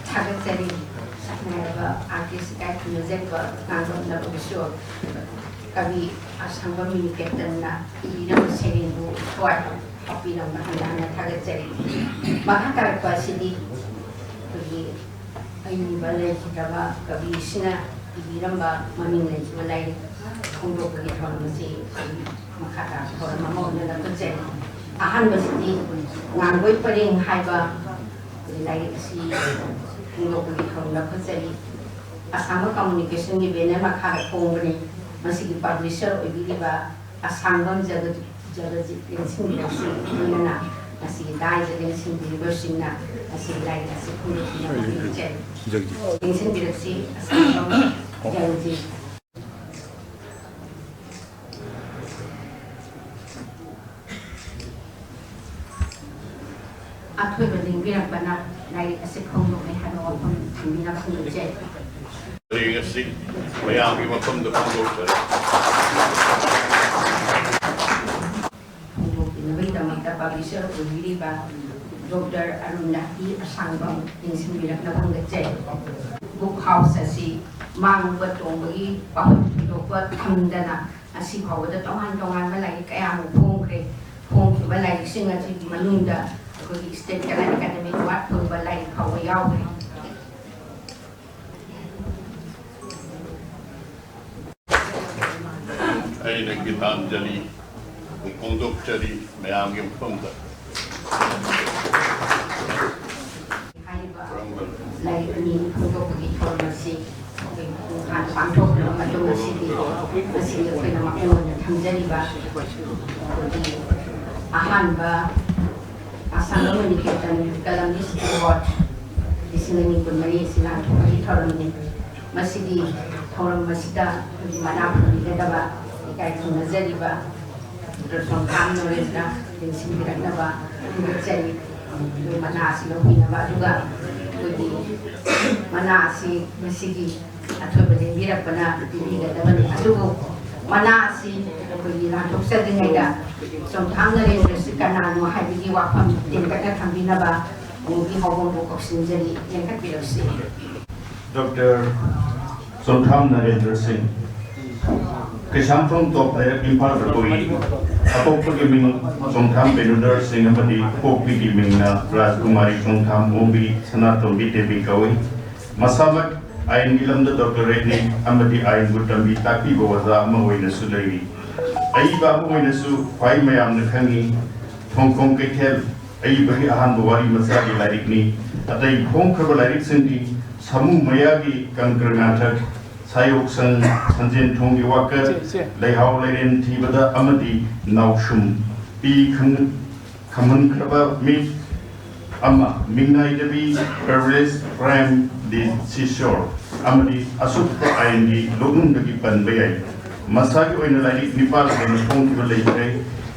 ꯊꯥꯒꯠꯆꯔꯤ꯫ ꯁꯛꯅꯥꯏꯔꯕ ꯑꯥꯔꯇꯤꯁ ꯏꯀꯥꯏ ꯈꯨꯝꯅꯖꯔꯤꯕ ꯉꯥꯡꯕꯝꯅꯕꯕꯨꯁꯨ꯫ ꯀꯕꯤ ꯑꯁꯥꯡꯕꯝ ꯃꯤꯅꯤ ꯀꯦꯞꯇꯟꯅ ꯏꯕꯤꯔꯝꯕ ꯁꯩꯔꯦꯡꯕꯨ ꯊꯋꯥꯏ ꯍꯥꯞꯄꯤꯔꯝꯕ ꯍꯟꯅ ꯍꯟꯅ ꯊꯥꯒꯠꯆꯔꯤ꯫ ꯃꯈꯥ ꯇꯥꯔꯛꯄ ꯑꯁꯤꯗꯤ ꯑꯩꯈꯣꯏꯒꯤ ꯑꯏꯕ ꯂꯩꯈꯤꯗ꯭ꯔꯕ ꯀꯕꯤꯁꯤꯅ ꯏꯕꯤꯔꯝꯕ ꯃꯃꯤꯡ ꯂꯩꯈꯤꯕ ꯂꯥꯏꯔꯤꯛ ꯐꯣꯡꯗꯣꯛꯄꯒꯤ ꯊꯧꯔꯝ ꯑꯁꯤ ꯑꯩꯈꯣꯏꯒꯤ ꯃꯈꯥ ꯇꯥꯕ ꯊꯧꯔꯝ ꯑꯃ ꯑꯣꯏꯅ ꯂꯧꯈꯠꯆꯔꯤ꯫ ꯑꯍꯥꯟꯕꯁꯤꯗꯤ ꯉꯥꯡꯕꯣꯏ ꯄꯔꯦꯡ ꯍꯥꯏꯕ ꯑꯩꯈꯣꯏꯒꯤ ꯂꯥꯏꯔꯤꯛ ꯑꯁꯤ ꯐꯣꯡꯗꯣꯛꯄꯒꯤ ꯊꯧꯔꯝ ꯂꯧꯈꯠꯆꯔꯤ꯫ ꯑꯁꯥꯝꯕ ꯀꯝꯃꯨꯅꯤꯀꯦꯁꯟꯒꯤ ꯕꯦꯅꯔ ꯃꯈꯥꯗ ꯐꯣꯡꯕꯅꯤ꯫ ꯃꯁꯤꯒꯤ ꯄꯕ꯭ꯂꯤꯁꯔ ꯑꯣꯏꯕꯤꯔꯤꯕ ꯑꯁꯥꯡꯕꯝ ꯖꯒ-, ꯖꯒꯖꯤꯠ ꯂꯦꯡꯁꯤꯟꯕꯤꯔꯛꯁꯤ꯫ ꯂꯣꯏꯅꯅ ꯉꯁꯤꯒꯤ ꯗꯥꯏꯗ ꯂꯦꯡꯁꯤꯟꯕꯤꯔꯤꯕꯁꯤꯡꯅ ꯉꯁꯤꯒꯤ ꯂꯥꯏꯔꯤꯛ ꯑꯁꯤ ꯐꯣꯡꯗꯣꯛꯄꯤꯅꯕ ꯈꯪꯖꯔꯤ꯫ ꯂꯦꯡꯁꯤꯟꯕꯤꯔꯛꯁꯤ ꯑꯁꯥꯡꯕꯝ ꯖꯒꯖꯤꯠ꯫ ꯑꯊꯣꯏꯕ ꯂꯦꯡꯕꯤꯔꯛꯄꯅ ꯂꯥꯏꯔꯤꯛ ꯑꯁꯤ ꯐꯣꯡꯗꯣꯛꯂꯦ ꯍꯥꯏꯕ ꯋꯥꯐꯝ ꯊꯝꯕꯤꯅꯕ ꯍꯪꯖꯩ꯫ ꯄꯔꯦꯡ ꯑꯁꯤ ꯃꯌꯥꯝꯒꯤ ꯃꯐꯝꯗ ꯐꯣꯡꯗꯣꯛꯆꯔꯤ꯫ ꯐꯣꯡꯗꯣꯛꯄꯤꯅꯕꯒꯤꯗꯃꯛꯇ publisher ꯑꯣꯏꯕꯤꯔꯤꯕ doctor ꯑꯔꯨꯟꯗ E ꯑꯁꯥꯡꯕꯝ ꯌꯦꯡꯁꯤꯟꯕꯤꯔꯛꯅꯕ ꯍꯪꯒꯠꯆꯔꯤ꯫ Book house ꯑꯁꯤ ꯃꯥꯡꯕ ꯇꯣꯡꯕꯒꯤ ꯋꯥꯐꯝ ꯊꯣꯏꯗꯣꯛꯄ ꯊꯝꯗꯅ ꯉꯁꯤ ꯐꯥꯎꯕꯗ ꯇꯣꯉꯥꯟ ꯇꯣꯉꯥꯟꯕ ꯂꯥꯏꯔꯤꯛ ꯀꯌꯥ ꯑꯃ ꯐꯣꯡꯈ꯭ꯔꯦ꯫ ꯐꯣꯡꯈꯤꯕ ꯂꯥꯏꯔꯤꯛꯁꯤꯡ ꯑꯁꯤꯒꯤ ꯃꯅꯨꯡꯗ ꯑꯩꯈꯣꯏꯒꯤ ꯁ꯭ꯇꯦꯠ ꯀꯂꯥ ꯑꯦꯀꯥꯗꯃꯤ ꯑꯦꯋꯥꯔꯗ ꯐꯪꯕ ꯂꯥꯏꯔꯤꯛ ꯐꯥꯎꯕ ꯌꯥꯎꯈ꯭ꯔꯦ꯫ ꯑꯩꯅ ꯒꯤꯇꯥꯟꯖꯂꯤ ꯐꯣꯡꯗꯣꯛꯆꯔꯤ ꯃꯌꯥꯝꯒꯤ ꯃꯐꯝꯗ꯫ ꯍꯥꯏꯔꯤꯕ ꯂꯥꯏꯔꯤꯛ ꯑꯅꯤ ꯐꯣꯡꯗꯣꯛꯄꯒꯤ ꯊꯧꯔꯝ ꯑꯁꯤ ꯑꯩꯈꯣꯏ ꯄꯨꯡ ꯐꯥꯅ ꯄꯥꯡꯊꯣꯛꯈ꯭ꯔꯕ ꯃꯇꯨꯡ ꯑꯁꯤꯗꯤ ꯉꯁꯤ ꯑꯩꯈꯣꯏꯅ ꯃꯄꯨꯡ ꯑꯣꯏꯅ ꯊꯝꯖꯔꯤꯕ ꯑꯩꯈꯣꯏꯒꯤ ꯑꯍꯥꯟꯕ ꯑꯁꯥꯝ ꯃꯅꯤꯀꯦꯇꯟ ꯀꯂꯝꯅꯤꯁ ꯑꯦꯋꯥꯔꯗ ꯂꯤꯁꯤꯡ ꯑꯅꯤ ꯀꯨꯟꯃꯔꯤ ꯑꯁꯤ ꯂꯥꯟꯊꯣꯛꯄꯒꯤ ꯊꯧꯔꯝꯅꯤ꯫ ꯃꯁꯤꯒꯤ ꯊꯧꯔꯝ ꯑꯁꯤꯗ ꯑꯩꯈꯣꯏꯒꯤ ꯃꯅꯥ ꯐꯪꯕꯤꯒꯗꯕ ꯏꯀꯥꯏ ꯈꯨꯝꯅꯖꯔꯤꯕ ꯗꯣꯛꯇꯔ ꯁꯣꯡꯊꯥꯝ ꯅꯣꯔꯦꯟꯗ꯭ꯔ ꯌꯦꯡꯁꯤꯟꯕꯤꯔꯛꯅꯕ ꯈꯪꯖꯔꯤ꯫ ꯑꯗꯨ ꯃꯅꯥ ꯑꯁꯤ ꯂꯧꯕꯤꯅꯕ, ꯑꯗꯨꯒ ꯑꯩꯈꯣꯏꯒꯤ ꯃꯅꯥ ꯑꯁꯤ ꯉꯁꯤꯒꯤ ꯑꯊꯣꯏꯕ ꯂꯦꯡꯕꯤꯔꯛꯄꯅ ꯄꯤꯕꯤꯒꯗꯕꯅꯤ꯫ ꯑꯗꯨꯕꯨ ꯃꯅꯥ ꯑꯁꯤ ꯑꯩꯈꯣꯏꯒꯤ ꯂꯥꯟꯊꯣꯛꯆꯗ꯭ꯔꯤꯉꯩꯗ ꯆꯣꯡꯊꯥꯝ ꯅꯔꯦꯟꯗ꯭ꯔꯁꯤ ꯀꯅꯥꯅꯣ ꯍꯥꯏꯕꯒꯤ ꯋꯥꯐꯝ ꯇꯦꯟꯇꯛꯅ ꯊꯝꯕꯤꯅꯕ ꯑꯃꯨꯛꯀꯤ ꯍꯧꯕꯕꯨ ꯀꯧꯁꯤꯟꯖꯔꯤ, ꯂꯦꯡꯈꯠꯄꯤꯔꯛꯁꯤ꯫ ꯗꯣꯛꯇꯔ ꯆꯣꯡꯊꯥꯝ ꯅꯔꯦꯟꯗ꯭ꯔ ꯁꯤꯡ, ꯀꯩꯁꯥꯝꯊꯣꯡ ꯇꯣꯞ ꯂꯩꯔꯛ ꯏꯝꯐꯥꯜꯗ ꯄꯣꯛꯏ꯫ ꯑꯄꯣꯛꯄꯒꯤ ꯃꯤꯡ ꯆꯣꯡꯊꯥꯝ ꯕꯦꯅꯨꯗꯔ ꯁꯤꯡ ꯑꯃꯗꯤ ꯄꯣꯛꯄꯤꯒꯤ ꯃꯤꯡꯅ ꯔꯥꯖꯀꯨꯃꯥꯔꯤ ꯆꯣꯡꯊꯥꯝ ꯑꯣꯡꯕꯤ ꯁꯅꯥꯇꯣꯝꯕꯤ ꯗꯦꯕꯤ ꯀꯧꯏ꯫ ꯃꯁꯥꯃꯛ ꯑꯥꯏꯟꯒꯤ ꯂꯝꯗ ꯗꯣꯛꯇꯔꯦꯠꯅꯤ ꯑꯃꯗꯤ ꯑꯥꯏꯟꯕꯨ ꯇꯝꯕꯤ ꯇꯥꯛꯄꯤꯕ ꯑꯣꯖꯥ ꯑꯃ ꯑꯣꯏꯅꯁꯨ ꯂꯩꯔꯤ꯫ ꯑꯏꯕ ꯑꯃ ꯑꯣꯏꯅꯁꯨ ꯈ꯭ꯋꯥꯏ ꯃꯌꯥꯝꯅ ꯈꯪꯉꯤ ꯊꯣꯡꯈꯣꯡ ꯀꯩꯊꯦꯜ, ꯑꯏꯕꯒꯤ ꯑꯍꯥꯟꯕ ꯋꯥꯔꯤ ꯃꯆꯥꯒꯤ ꯂꯥꯏꯔꯤꯛꯅꯤ꯫ ꯑꯇꯩ ꯐꯣꯡꯈ꯭ꯔꯕ ꯂꯥꯏꯔꯤꯛꯁꯤꯡꯗꯤ ꯁꯥꯃꯨ ꯃꯌꯥꯒꯤ ꯀꯪꯀ꯭ꯔꯅꯥꯊꯛ, ꯁꯥꯌꯣꯛꯁꯪ, ꯁꯟꯖꯦꯟ ꯊꯣꯡꯒꯤ ꯋꯥꯀꯠ, ꯂꯩꯍꯥꯎ ꯂꯩꯔꯦꯟ ꯊꯤꯕꯗ ꯑꯃꯗꯤ ꯅꯥꯎꯁꯨꯝ, ꯄꯤ ꯈꯪ-, ꯈꯝꯍꯟꯈ꯭ꯔꯕ ꯃꯤꯠ ꯑꯃ, ꯃꯤꯡꯅꯥꯏꯗꯕꯤ, ꯄ꯭ꯔꯤꯚꯤꯂꯦꯖ ꯀ꯭ꯔꯥꯏꯝ, ꯗꯤ ꯁꯤꯁꯣꯔ ꯑꯃꯗꯤ ꯑꯁꯨꯛꯄ ꯑꯥꯏꯟꯒꯤ ꯂꯣꯛꯅꯨꯡꯗꯒꯤ ꯄꯟꯕ ꯌꯥꯏ꯫ ꯃꯁꯥꯒꯤ ꯑꯣꯏꯅ ꯂꯥꯏꯔꯤꯛ ꯅꯤꯄꯥꯜ ꯍꯦꯟꯅ ꯐꯣꯡꯈꯤꯕ ꯂꯩꯈ꯭ꯔꯦ꯫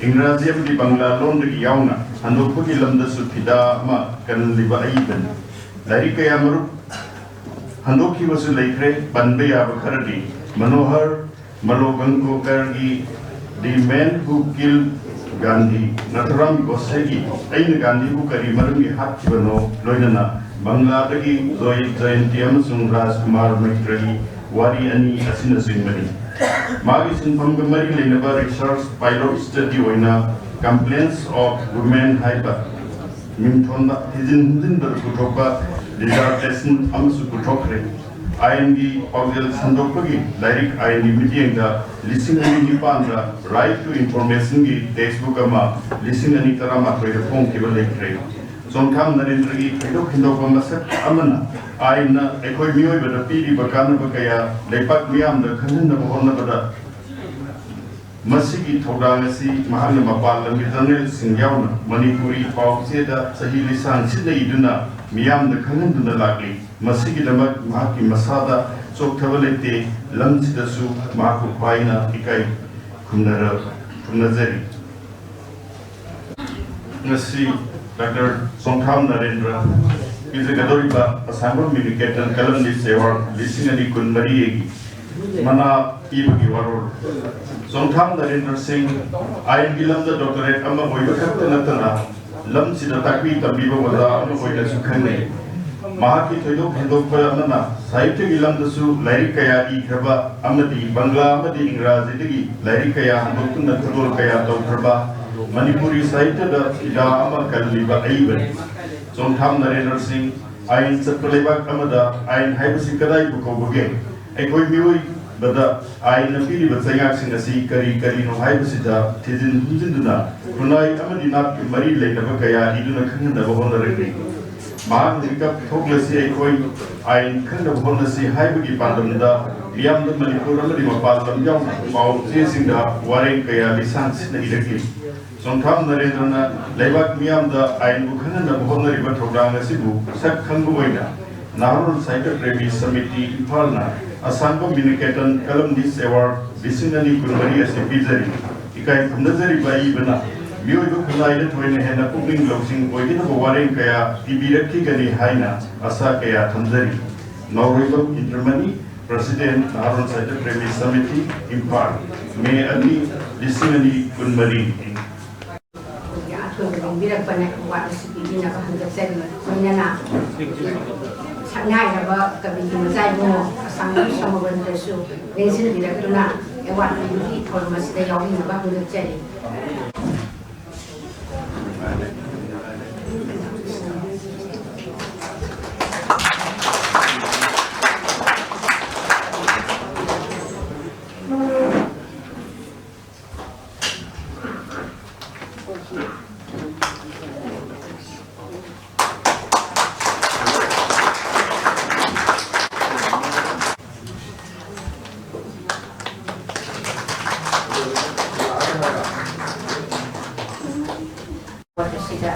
ꯏꯪꯒ꯭ꯔꯥꯖꯤ ꯑꯃꯗꯤ ꯕꯪꯒ꯭ꯂꯥ ꯂꯣꯟꯗꯒꯤ ꯌꯥꯎꯅ ꯍꯟꯗꯣꯛꯄꯒꯤ ꯂꯝꯗꯁꯨ ꯐꯤꯗꯥ ꯑꯃ ꯀꯜꯂꯤꯕ ꯑꯏꯕꯅꯤ꯫ ꯂꯥꯏꯔꯤꯛ ꯀꯌꯥ ꯃꯔꯨꯞ ꯍꯟꯗꯣꯛꯈꯤꯕꯁꯨ ꯂꯩꯈ꯭ꯔꯦ꯫ ꯄꯟꯕ ꯌꯥꯕ ꯈꯔꯗꯤ ꯃꯅꯣꯍꯔ ꯃꯂꯣꯒꯪꯀꯣꯀꯔꯒꯤ The Man Who Killed Gandhi, ꯅꯥꯊꯨꯔꯥꯝ ꯒꯣꯗꯁꯦꯒꯤ ꯑꯩꯅ ꯒꯥꯟꯙꯤꯕꯨ ꯀꯔꯤ ꯃꯔꯝꯒꯤ ꯍꯥꯠꯈꯤꯕꯅꯣ, ꯂꯣꯏꯅꯅ ꯕꯪꯒ꯭ꯂꯥꯗꯒꯤ ꯖꯣꯏ ꯖꯌꯟꯇꯤ ꯑꯃꯁꯨꯡ ꯔꯥꯖꯀꯨꯃꯥꯔ ꯃꯩꯇ꯭ꯔꯒꯤ ꯋꯥꯔꯤ ꯑꯅꯤ ꯑꯁꯤꯅꯆꯤꯡꯕꯅꯤ꯫ ꯃꯥꯒꯤ ꯁꯤꯟꯐꯝꯒ ꯃꯔꯤ ꯂꯩꯅꯕ research pilot study ꯑꯣꯏꯅ Complaints of Women ꯍꯥꯏꯕ ꯃꯤꯡꯊꯣꯟꯕ ꯊꯤꯖꯤꯟ ꯍꯨꯝꯖꯤꯟꯕꯗ ꯄꯨꯊꯣꯛꯄ dissertation ꯑꯃꯁꯨ ꯄꯨꯊꯣꯛꯈ꯭ꯔꯦ꯫ ꯑꯥꯏꯟꯒꯤ ꯄꯥꯎꯖꯦꯜ ꯁꯟꯗꯣꯛꯄꯒꯤ ꯂꯥꯏꯔꯤꯛ ꯑꯥꯏꯟꯒꯤ ꯃꯤꯠꯌꯦꯡꯗ ꯂꯤꯁꯤꯡ ꯑꯅꯤ ꯅꯤꯄꯥꯟꯗ Right to Informationꯒꯤ textbook ꯑꯃ ꯂꯤꯁꯤꯡ ꯑꯅꯤ ꯇꯔꯥꯃꯥꯊꯣꯏꯗ ꯐꯣꯡꯈꯤꯕ ꯂꯩꯈ꯭ꯔꯦ꯫ ꯆꯣꯡꯊꯥꯝ ꯅꯔꯦꯟꯗ꯭ꯔꯒꯤ ꯊꯣꯏꯗꯣꯛ ꯍꯦꯟꯗꯣꯛꯄ ꯃꯁꯛ ꯑꯃꯅ ꯑꯥꯏꯟꯅ ꯑꯩꯈꯣꯏ ꯃꯤꯑꯣꯏꯕꯗ ꯄꯤꯔꯤꯕ ꯀꯥꯟꯅꯕ ꯀꯌꯥ ꯂꯩꯄꯥꯛ ꯃꯤꯌꯥꯝꯗ ꯈꯪꯍꯟꯅꯕ ꯍꯣꯠꯅꯕꯗ ꯃꯁꯤꯒꯤ ꯊꯧꯗꯥꯡ ꯑꯁꯤ ꯃꯍꯥꯛꯅ ꯃꯄꯥꯟ ꯂꯝꯒꯤ ꯖꯔꯅꯦꯜꯁꯤꯡ ꯌꯥꯎꯅ ꯃꯅꯤꯄꯨꯔꯤ ꯄꯥꯎ ꯆꯦꯗ ꯆꯍꯤ ꯂꯤꯁꯥꯡ ꯁꯤꯠꯅ ꯏꯗꯨꯅ ꯃꯤꯌꯥꯝꯗ ꯈꯪꯍꯟꯗꯨꯅ ꯂꯥꯛꯂꯤ꯫ ꯃꯁꯤꯒꯤꯗꯃꯛ ꯃꯍꯥꯛꯀꯤ ꯃꯁꯥꯗ ꯆꯣꯛꯊꯕ ꯂꯩꯇꯦ꯫ ꯂꯝꯁꯤꯗꯁꯨ ꯃꯍꯥꯛꯄꯨ ꯈ꯭ꯋꯥꯏꯅ ꯏꯀꯥꯏ ꯈꯨꯝꯅꯔ-, ꯈꯨꯝꯅꯖꯔꯤ꯫ ꯉꯁꯤ ꯗꯥꯛꯇꯔ ꯆꯣꯡꯊꯥꯝ ꯅꯔꯦꯟꯗ꯭ꯔ ꯄꯤꯖꯒꯗꯧꯔꯤꯕ ꯑꯁꯥꯡꯕꯝ ꯃꯤꯅꯤꯀꯦꯇꯟ ꯀꯂꯝ ꯂꯤꯁ ꯑꯦꯋꯥꯔꯗ ꯂꯤꯁꯤꯡ ꯑꯅꯤ ꯀꯨꯟꯃꯔꯤꯒꯤ ꯃꯅꯥ ꯄꯤꯕꯒꯤ ꯋꯥꯔꯣꯜ꯫ ꯆꯣꯡꯊꯥꯝ ꯅꯔꯦꯟꯗ꯭ꯔ ꯁꯤꯡ ꯑꯥꯏꯟꯒꯤ ꯂꯝꯗ doctorate ꯑꯃ ꯑꯣꯏꯕ ꯈꯛꯇ ꯅꯠꯇꯅ ꯂꯝꯁꯤꯗ ꯇꯥꯛꯄꯤ ꯇꯝꯕꯤꯕ ꯑꯣꯖꯥ ꯑꯃ ꯑꯣꯏꯅꯁꯨ ꯈꯪꯅꯩ꯫ ꯃꯍꯥꯛꯀꯤ ꯊꯣꯏꯗꯣꯛ ꯍꯦꯟꯗꯣꯛꯄ ꯑꯃꯅ ꯁꯥꯍꯤꯇ꯭ꯌꯒꯤ ꯂꯝꯗꯁꯨ ꯂꯥꯏꯔꯤꯛ ꯀꯌꯥ ꯏꯈ꯭ꯔꯕ ꯑꯃꯗꯤ ꯕꯪꯒ꯭ꯂꯥ ꯑꯃꯗꯤ ꯏꯪꯒ꯭ꯔꯥꯖꯤꯗꯒꯤ ꯂꯥꯏꯔꯤꯛ ꯀꯌꯥ ꯍꯟꯗꯣꯛꯇꯨꯅ ꯈꯨꯗꯣꯜ ꯀꯌꯥ ꯇꯧꯈ꯭ꯔꯕ, ꯃꯅꯤꯄꯨꯔꯤ ꯁꯥꯍꯤꯇ꯭ꯌꯗ ꯐꯤꯗꯥ ꯑꯃ ꯀꯜꯂꯤꯕ ꯑꯏꯕꯅꯤ꯫ ꯆꯣꯡꯊꯥꯝ ꯅꯔꯦꯟꯗ꯭ꯔ ꯁꯤꯡ, ꯑꯥꯏꯟ ꯆꯠꯄ ꯂꯩꯕꯥꯛ ꯑꯃꯗ ꯑꯥꯏꯟ ꯍꯥꯏꯕꯁꯤ ꯀꯗꯥꯏꯕꯨ ꯀꯧꯕꯒꯦ? ꯑꯩꯈꯣꯏ ꯃꯤꯑꯣꯏꯕꯗ ꯑꯥꯏꯟꯅ ꯄꯤꯔꯤꯕ ꯆꯩꯉꯥꯛꯁꯤꯡ ꯑꯁꯤ ꯀꯔꯤ ꯀꯔꯤꯅꯣ ꯍꯥꯏꯕꯁꯤꯗ ꯊꯤꯖꯤꯟ ꯍꯨꯝꯖꯤꯟꯗꯨꯅ ꯈꯨꯟꯅꯥꯏ ꯑꯃꯗꯤ ꯅꯥꯠꯀꯤ ꯃꯔꯤ ꯂꯩꯅꯕ ꯀꯌꯥ ꯏꯗꯨꯅ ꯈꯪꯍꯟꯅꯕ ꯍꯣꯠꯅꯔꯛꯂꯤ꯫ ꯃꯍꯥꯛꯅ ꯃꯤꯀꯞ ꯊꯣꯛꯂꯁꯤ ꯑꯩꯈꯣꯏ ꯑꯥꯏꯟ ꯈꯪꯅꯕ ꯍꯣꯠꯅꯁꯤ ꯍꯥꯏꯕꯒꯤ ꯄꯥꯟꯗꯝꯗ ꯃꯤꯌꯥꯝꯗ ꯃꯅꯤꯄꯨꯔ ꯑꯃꯗꯤ ꯃꯄꯥꯟ ꯂꯝ ꯌꯥꯎꯅ ꯄꯥꯎ ꯆꯦꯁꯤꯡꯗ ꯋꯥꯔꯦꯡ ꯀꯌꯥ ꯂꯤꯁꯥꯡ ꯁꯤꯠꯅ ꯏꯔꯛꯂꯤ꯫ ꯆꯣꯡꯊꯥꯝ ꯅꯔꯦꯟꯗ꯭ꯔꯅ ꯂꯩꯕꯥꯛ ꯃꯤꯌꯥꯝꯗ ꯑꯥꯏꯟꯕꯨ ꯈꯪꯍꯟꯅꯕ ꯍꯣꯠꯅꯔꯤꯕ ꯊꯧꯗꯥꯡ ꯑꯁꯤꯕꯨ ꯁꯛ ꯈꯪꯕ ꯑꯣꯏꯅ ꯅꯍꯥꯔꯣꯜ ꯁꯥꯍꯤꯇ꯭ꯌ ꯄ꯭ꯔꯦꯃꯤ ꯁꯃꯤꯇꯤ ꯏꯝꯐꯥꯜꯅ ꯑꯁꯥꯡꯕꯝ ꯃꯤꯅꯤꯀꯦꯇꯟ ꯀꯂꯝꯅꯤꯁ ꯑꯦꯋꯥꯔꯗ ꯂꯤꯁꯤꯡ ꯑꯅꯤ ꯀꯨꯟꯃꯔꯤ ꯑꯁꯤ ꯄꯤꯖꯔꯤ꯫ ꯏꯀꯥꯏ ꯈꯨꯝꯅꯖꯔꯤꯕ ꯑꯏꯕꯅ ꯃꯤꯑꯣꯏꯕ ꯈꯨꯟꯅꯥꯏꯗ ꯊꯣꯏꯅ ꯍꯦꯟꯅ ꯄꯨꯛꯅꯤꯡ ꯂꯧꯁꯤꯡ ꯑꯣꯏꯒꯗꯕ ꯋꯥꯔꯦꯡ ꯀꯌꯥ ꯄꯤꯕꯤꯔꯛꯈꯤꯒꯅꯤ ꯍꯥꯏꯅ ꯑꯁꯥ ꯀꯌꯥ ꯊꯝꯖꯔꯤ꯫ ꯅꯥꯎꯔꯣꯏꯕꯝ ꯏꯟꯗ꯭ꯔꯃꯅꯤ, ꯄ꯭ꯔꯁꯤꯗꯦꯟ, ꯅꯍꯥꯔꯣꯜ ꯁꯥꯍꯤꯇ꯭ꯌ ꯄ꯭ꯔꯦꯃꯤ ꯁꯃꯤꯇꯤ, ꯏꯝꯐꯥꯜ, ꯃꯦ ꯑꯅꯤ, ꯂꯤꯁꯤꯡ ꯑꯅꯤ ꯀꯨꯟꯃꯔꯤ꯫ ꯑꯩꯈꯣꯏꯒꯤ ꯑꯊꯣꯏꯕ ꯂꯦꯡꯕꯤꯔꯛꯄꯅ ꯑꯦꯋꯥꯔꯗ ꯑꯁꯤ ꯄꯤꯕꯤꯅꯕ ꯍꯪꯒꯠꯆꯔꯤ꯫ ꯂꯣꯏꯅꯅ ꯁꯛꯅꯥꯏꯔꯕ ꯀꯕꯤꯒꯤ ꯃꯆꯥ ꯏꯕꯨꯡꯉꯣ ꯑꯁꯥꯡꯕꯝ ꯁꯣꯃꯣꯔꯟꯗꯁꯨ ꯂꯦꯡꯁꯤꯟꯕꯤꯔꯛꯇꯨꯅ ꯑꯦꯋꯥꯔꯗ ꯄꯤꯕꯒꯤ ꯊꯧꯔꯝ ꯑꯁꯤꯗ ꯌꯥꯎꯕꯤꯅꯕ ꯍꯪꯒꯠꯆꯔꯤ꯫ ꯄꯣꯠ ꯑꯁꯤꯗ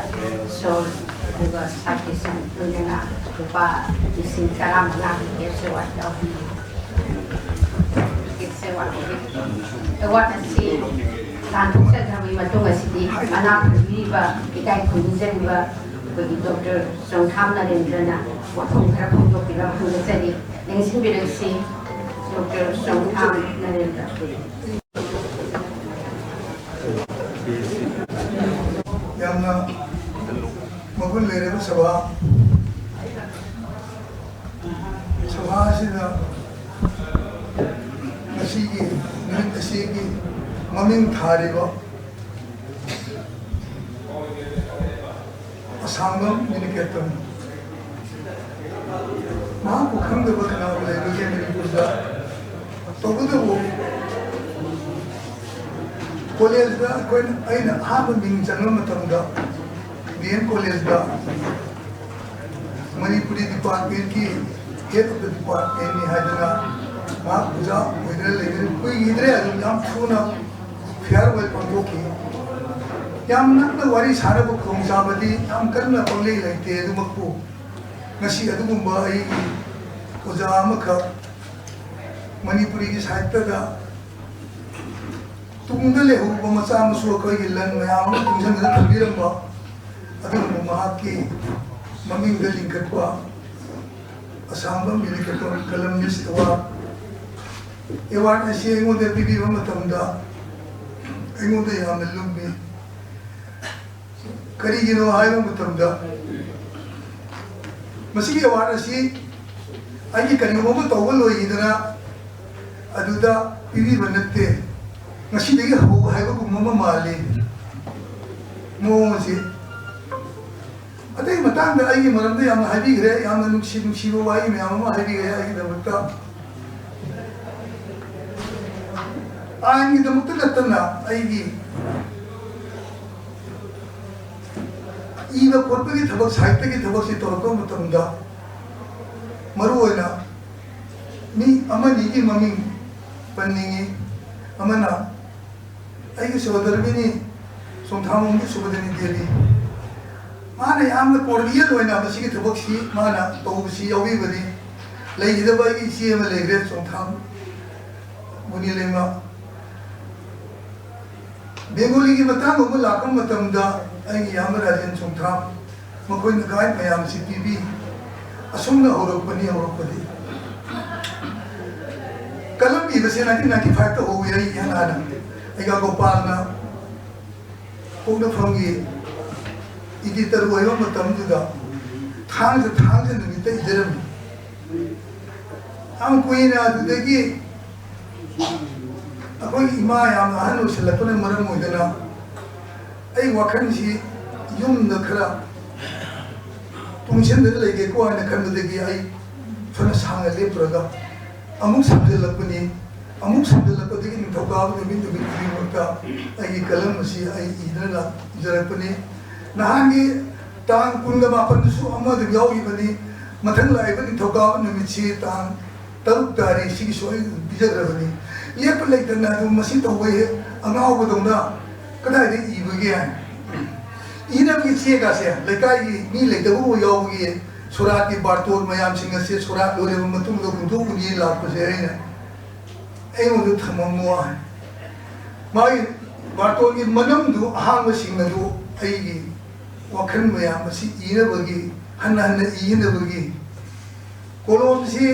ꯁꯣꯜ ꯑꯗꯨꯒ ꯁꯥꯇꯤꯁꯤꯡ ꯄꯨꯟꯗꯨꯅ ꯂꯨꯄꯥ ꯂꯤꯁꯤꯡ ꯇꯔꯥꯃꯉꯥꯒꯤ ꯀꯦꯁ ꯑꯦꯋꯥꯔꯗ ꯌꯥꯎꯍꯟꯕꯤꯔꯤ꯫ ꯀꯦꯁ ꯑꯦꯋꯥꯔꯗ, ꯑꯦꯋꯥꯔꯗ ꯑꯁꯤ ꯇꯥꯟꯊꯣꯛꯆꯈ꯭ꯔꯕꯒꯤ ꯃꯇꯨꯡ ꯑꯁꯤꯗꯤ ꯃꯅꯥ ꯐꯨꯕꯤꯔꯤꯕ, ꯏꯀꯥꯏ ꯈꯨꯝꯅꯖꯔꯤꯕ ꯑꯩꯈꯣꯏꯒꯤ ꯗꯣꯛꯇꯔ ꯆꯣꯡꯊꯥꯝ ꯅꯔꯦꯟꯗ꯭ꯔꯅ ꯋꯥꯐꯝ ꯈꯔ ꯐꯣꯡꯗꯣꯛꯄꯤꯅꯕ ꯍꯪꯖꯔꯤ꯫ ꯂꯦꯡꯁꯤꯟꯕꯤꯔꯛꯁꯤ, ꯗꯣꯛꯇꯔ ꯆꯣꯡꯊꯥꯝ ꯅꯔꯦꯟꯗ꯭ꯔ꯫ ꯌꯥꯝꯅ ꯃꯒꯨꯟ ꯂꯩꯔꯕ ꯁꯚꯥ, ꯁꯚꯥ ꯑꯁꯤꯗ ꯉꯁꯤꯒꯤ ꯅꯨꯃꯤꯠ ꯑꯁꯤꯒꯤ ꯃꯃꯤꯡ ꯊꯥꯔꯤꯕ ꯑꯁꯥꯡꯕꯝ ꯃꯤꯅꯤꯀꯦꯇꯟ꯫ ꯃꯍꯥꯛꯄꯨ ꯈꯪꯗꯕ ꯀꯅꯥꯕꯨ ꯂꯩꯕꯒꯦ ꯃꯅꯤꯄꯨꯔꯗ? ꯇꯧꯕꯇꯕꯨ ꯀꯣꯂꯦꯖꯇ ꯑꯩꯈꯣꯏꯅ, ꯑꯩꯅ ꯑꯍꯥꯟꯕ ꯃꯤꯡ ꯆꯟꯕ ꯃꯇꯝꯗ ꯗꯤ ꯑꯦꯝ ꯀꯣꯂꯦꯖꯇ ꯃꯅꯤꯄꯨꯔꯤ ꯗꯤꯄꯥꯔꯠꯃꯦꯟꯀꯤ ꯍꯦꯗ ꯑꯣꯐ ꯗ ꯗꯤꯄꯥꯔꯠꯃꯦꯟꯅꯤ ꯍꯥꯏꯗꯅ ꯃꯍꯥꯛ ꯑꯣꯖꯥ ꯑꯣꯏꯗꯅ ꯂꯩꯕꯅꯤ꯫ ꯀꯨꯏꯈꯤꯗ꯭ꯔꯦ, ꯑꯗꯨꯝ ꯌꯥꯝ ꯊꯨꯅ ꯐꯤꯌꯥꯔꯋꯦꯜ ꯄꯥꯡꯊꯣꯛꯈꯤ꯫ ꯌꯥꯝ ꯅꯛꯅ ꯋꯥꯔꯤ ꯁꯥꯅꯕ ꯈꯨꯗꯣꯡꯆꯥꯕꯗꯤ ꯌꯥꯝ ꯀꯟꯅ ꯄꯪꯂꯩ ꯂꯩꯇꯦ꯫ ꯑꯗꯨꯃꯛꯄꯨ ꯉꯁꯤ ꯑꯗꯨꯒꯨꯝꯕ ꯑꯩꯒꯤ ꯑꯣꯖꯥ ꯑꯃꯈꯛ ꯃꯅꯤꯄꯨꯔꯤꯒꯤ ꯁꯥꯍꯤꯇ꯭ꯌꯗ ꯇꯨꯡꯗ ꯂꯩꯍꯧꯕ ꯃꯆꯥ ꯃꯁꯨ ꯑꯩꯈꯣꯏꯒꯤ ꯂꯟ ꯃꯌꯥꯝ ꯑꯃ ꯇꯨꯡꯁꯤꯟꯗꯨꯅ ꯊꯝꯕꯤꯔꯝꯕ ꯑꯗꯨꯒꯨꯝꯕ ꯃꯍꯥꯛꯀꯤ ꯃꯃꯤꯡꯗ ꯂꯤꯡꯈꯠꯄ ꯑꯁꯥꯡꯕꯝ ꯏꯂꯤꯀꯦꯇꯣꯟ ꯀꯂꯝꯅꯤꯁ ꯑꯦꯋꯥꯔꯗ꯫ ꯑꯦꯋꯥꯔꯗ ꯑꯁꯤ ꯑꯩꯉꯣꯟꯗ ꯄꯤꯕꯤꯕ ꯃꯇꯝꯗ ꯑꯩꯉꯣꯟꯗ ꯌꯥꯝꯅ ꯂꯨꯝꯃꯤ꯫ ꯀꯔꯤꯒꯤꯅꯣ ꯍꯥꯏꯕ ꯃꯇꯝꯗ, ꯃꯁꯤꯒꯤ ꯑꯦꯋꯥꯔꯗ ꯑꯁꯤ ꯑꯩꯒꯤ ꯀꯔꯤꯒꯨꯝꯕ ꯑꯃ ꯇꯧꯕ ꯂꯣꯏꯈꯤꯗꯅ ꯑꯗꯨꯗ ꯄꯤꯕꯤꯕ ꯅꯠꯇꯦ, ꯉꯁꯤꯗꯒꯤ ꯍꯧ ꯍꯥꯏꯕꯒꯨꯝꯕ ꯑꯃ ꯃꯥꯜꯂꯤ ꯃꯑꯣꯡ ꯑꯁꯤ꯫ ꯑꯇꯩ ꯃꯇꯥꯡꯗ ꯑꯩꯒꯤ ꯃꯔꯝꯗ ꯌꯥꯝꯅ ꯍꯥꯏꯕꯤꯈ꯭ꯔꯦ, ꯌꯥꯝꯅ ꯅꯨꯡꯁꯤ ꯅꯨꯡꯁꯤꯕ ꯋꯥꯍꯩ ꯃꯌꯥꯝ ꯑꯃ ꯍꯥꯏꯕꯤꯈ꯭ꯔꯦ ꯑꯩꯒꯤꯗꯃꯛꯇ꯫ ꯑꯥꯏꯟꯒꯤꯗꯃꯛꯇ ꯅꯠꯇꯅ ꯑꯩꯒꯤ ꯏꯕ ꯈꯣꯠꯄꯒꯤ ꯊꯕꯛ, ꯁꯥꯍꯤꯇ꯭ꯌꯒꯤ ꯊꯕꯛꯁꯤ ꯇꯧꯔꯛꯄ ꯃꯇꯝꯗ ꯃꯔꯨꯑꯣꯏꯅ ꯃꯤ ꯑꯃꯅꯤꯒꯤ ꯃꯃꯤꯡ ꯄꯟꯅꯤꯡꯏ꯫ ꯑꯃꯅ ꯑꯩꯒꯤ ꯁꯍꯣꯗꯔꯕꯤꯅꯤ ꯆꯣꯡꯊꯥꯃꯣꯝꯒꯤ ꯁꯍꯣꯗꯔꯤ ꯗꯦꯕꯤ꯫ ꯃꯥꯅ ꯌꯥꯝꯅ ꯀꯣꯔꯗꯤꯌꯦꯜ ꯑꯣꯏꯅ ꯃꯁꯤꯒꯤ ꯊꯕꯛꯁꯤ ꯃꯥꯅ ꯇꯧꯕꯁꯤ ꯌꯥꯎꯕꯤꯕꯅꯤ꯫ ꯂꯩꯈꯤꯗꯕ ꯑꯩꯒꯤ ꯏꯆꯦ ꯑꯃ ꯂꯩꯈ꯭ꯔꯦ, ꯆꯣꯡꯊꯥꯝ ꯒꯨꯅꯤꯂꯩꯃ꯫ ꯕꯦꯡꯒꯣꯂꯤꯒꯤ ꯃꯇꯥꯡ ꯑꯃ ꯂꯥꯛꯄ ꯃꯇꯝꯗ ꯑꯩꯒꯤ ꯏꯌꯥꯝꯕ ꯔꯥꯖꯦꯟ ꯆꯣꯡꯊꯥꯝ, ꯃꯈꯣꯏꯅ ꯒꯥꯏꯗ ꯃꯌꯥꯝꯁꯤ ꯄꯤꯕꯤ꯫ ꯑꯁꯨꯝꯅ ꯍꯧꯔꯛꯄꯅꯤ, ꯍꯧꯔꯛꯄꯗꯤ꯫ ꯀꯂꯝ ꯏꯕꯁꯦ nineteen ninety five ꯇ ꯍꯧꯋꯤ꯫ ꯑꯩ ꯏꯍꯥꯟ ꯍꯥꯟꯅ ꯑꯩꯒ ꯒꯣꯄꯥꯜꯅ ꯄꯣꯛꯅꯐꯝꯒꯤ ꯏꯗꯤꯇꯔ ꯑꯣꯏꯕ ꯃꯇꯝꯗꯨꯗ ꯊꯥꯡꯖ, ꯊꯥꯡꯖ ꯅꯨꯃꯤꯠꯇ ꯏꯖꯔꯝꯃꯤ꯫ ꯌꯥꯝ ꯀꯨꯏꯅ ꯑꯗꯨꯗꯒꯤ ꯑꯩꯈꯣꯏꯒꯤ ꯏꯃꯥ ꯌꯥꯝꯅ ꯑꯍꯟ ꯑꯣꯏꯁꯤꯜꯂꯛꯄꯅ ꯃꯔꯝ ꯑꯣꯏꯗꯅ ꯑꯩ ꯋꯥꯈꯜꯁꯤ ꯌꯨꯝꯗ ꯈꯔ ꯇꯨꯡꯁꯤꯟꯗꯅ ꯂꯩꯒꯦꯀꯣ ꯍꯥꯏꯅ ꯈꯟꯕꯗꯒꯤ ꯑꯩ ꯐꯅ ꯁꯥꯡꯅ ꯂꯦꯞꯄꯨꯔꯒ ꯑꯃꯨꯛ ꯁꯝꯖꯤꯜꯂꯛꯄꯅꯤ꯫ ꯑꯃꯨꯛ ꯁꯝꯖꯤꯜꯂꯛꯄꯗꯒꯤ ꯅꯤꯡꯊꯧꯀꯥꯕ ꯅꯨꯃꯤꯠ, ꯅꯨꯃꯤꯠ ꯈꯨꯗꯤꯡꯃꯛꯇ ꯑꯩꯒꯤ ꯀꯂꯝ ꯑꯁꯤ ꯑꯩ ꯏꯗꯨꯅ ꯂꯥꯛ-, ꯏꯖꯔꯛꯄꯅꯤ꯫ ꯅꯍꯥꯟꯒꯤ ꯇꯥꯡ ꯀꯨꯟꯒ ꯃꯥꯄꯟꯗꯁꯨ ꯑꯃ ꯑꯗꯨꯝ ꯌꯥꯎꯈꯤꯕꯅꯤ꯫ ꯃꯊꯪ ꯂꯥꯛꯏꯕ ꯅꯤꯡꯊꯧꯀꯥꯕ ꯅꯨꯃꯤꯠꯁꯤ ꯇꯥꯡ ꯇꯔꯨꯛ ꯇꯥꯔꯤ, ꯁꯤꯒꯤꯁꯨ ꯑꯩ ꯑꯗꯨꯝ ꯄꯤꯖꯈ꯭ꯔꯕꯅꯤ꯫ ꯂꯦꯞꯄ ꯂꯩꯇꯅ ꯑꯗꯨꯝ ꯃꯁꯤ ꯇꯧꯕ ꯍꯦꯛ ꯑꯉꯥꯎꯕꯗꯧꯅ ꯀꯗꯥꯏꯗ ꯏꯕꯒꯦ ꯍꯥꯏꯅ꯫ ꯏꯅꯕꯒꯤ ꯆꯦꯒꯥꯁꯦ ꯂꯩꯀꯥꯏꯒꯤ ꯃꯤ ꯂꯩꯇꯕꯕꯨ ꯌꯥꯎꯕꯒꯤ ꯁꯣꯔꯥꯠꯀꯤ ꯕꯥꯔꯇꯣꯟ ꯃꯌꯥꯝꯁꯤꯡ ꯑꯁꯦ ꯁꯣꯔꯥꯠ ꯂꯣꯏꯔꯕ ꯃꯇꯨꯡꯗ ꯍꯨꯟꯗꯣꯛꯎꯅꯤ ꯂꯥꯛꯄꯁꯦ ꯑꯩꯅ ꯑꯩꯉꯣꯟꯗ ꯊꯝꯃꯝꯃꯣ ꯍꯥꯏ꯫ ꯃꯥꯒꯤ ꯕꯥꯔꯇꯣꯟꯒꯤ ꯃꯅꯝꯗꯨ ꯑꯍꯥꯟꯕꯁꯤꯡ ꯑꯗꯨ ꯑꯩꯒꯤ ꯋꯥꯈꯜ ꯃꯌꯥꯝ ꯑꯁꯤ ꯏꯅꯕꯒꯤ, ꯍꯟꯅ ꯍꯟꯅ ꯏꯅꯕꯒꯤ ꯀꯣꯂꯣꯝꯁꯤ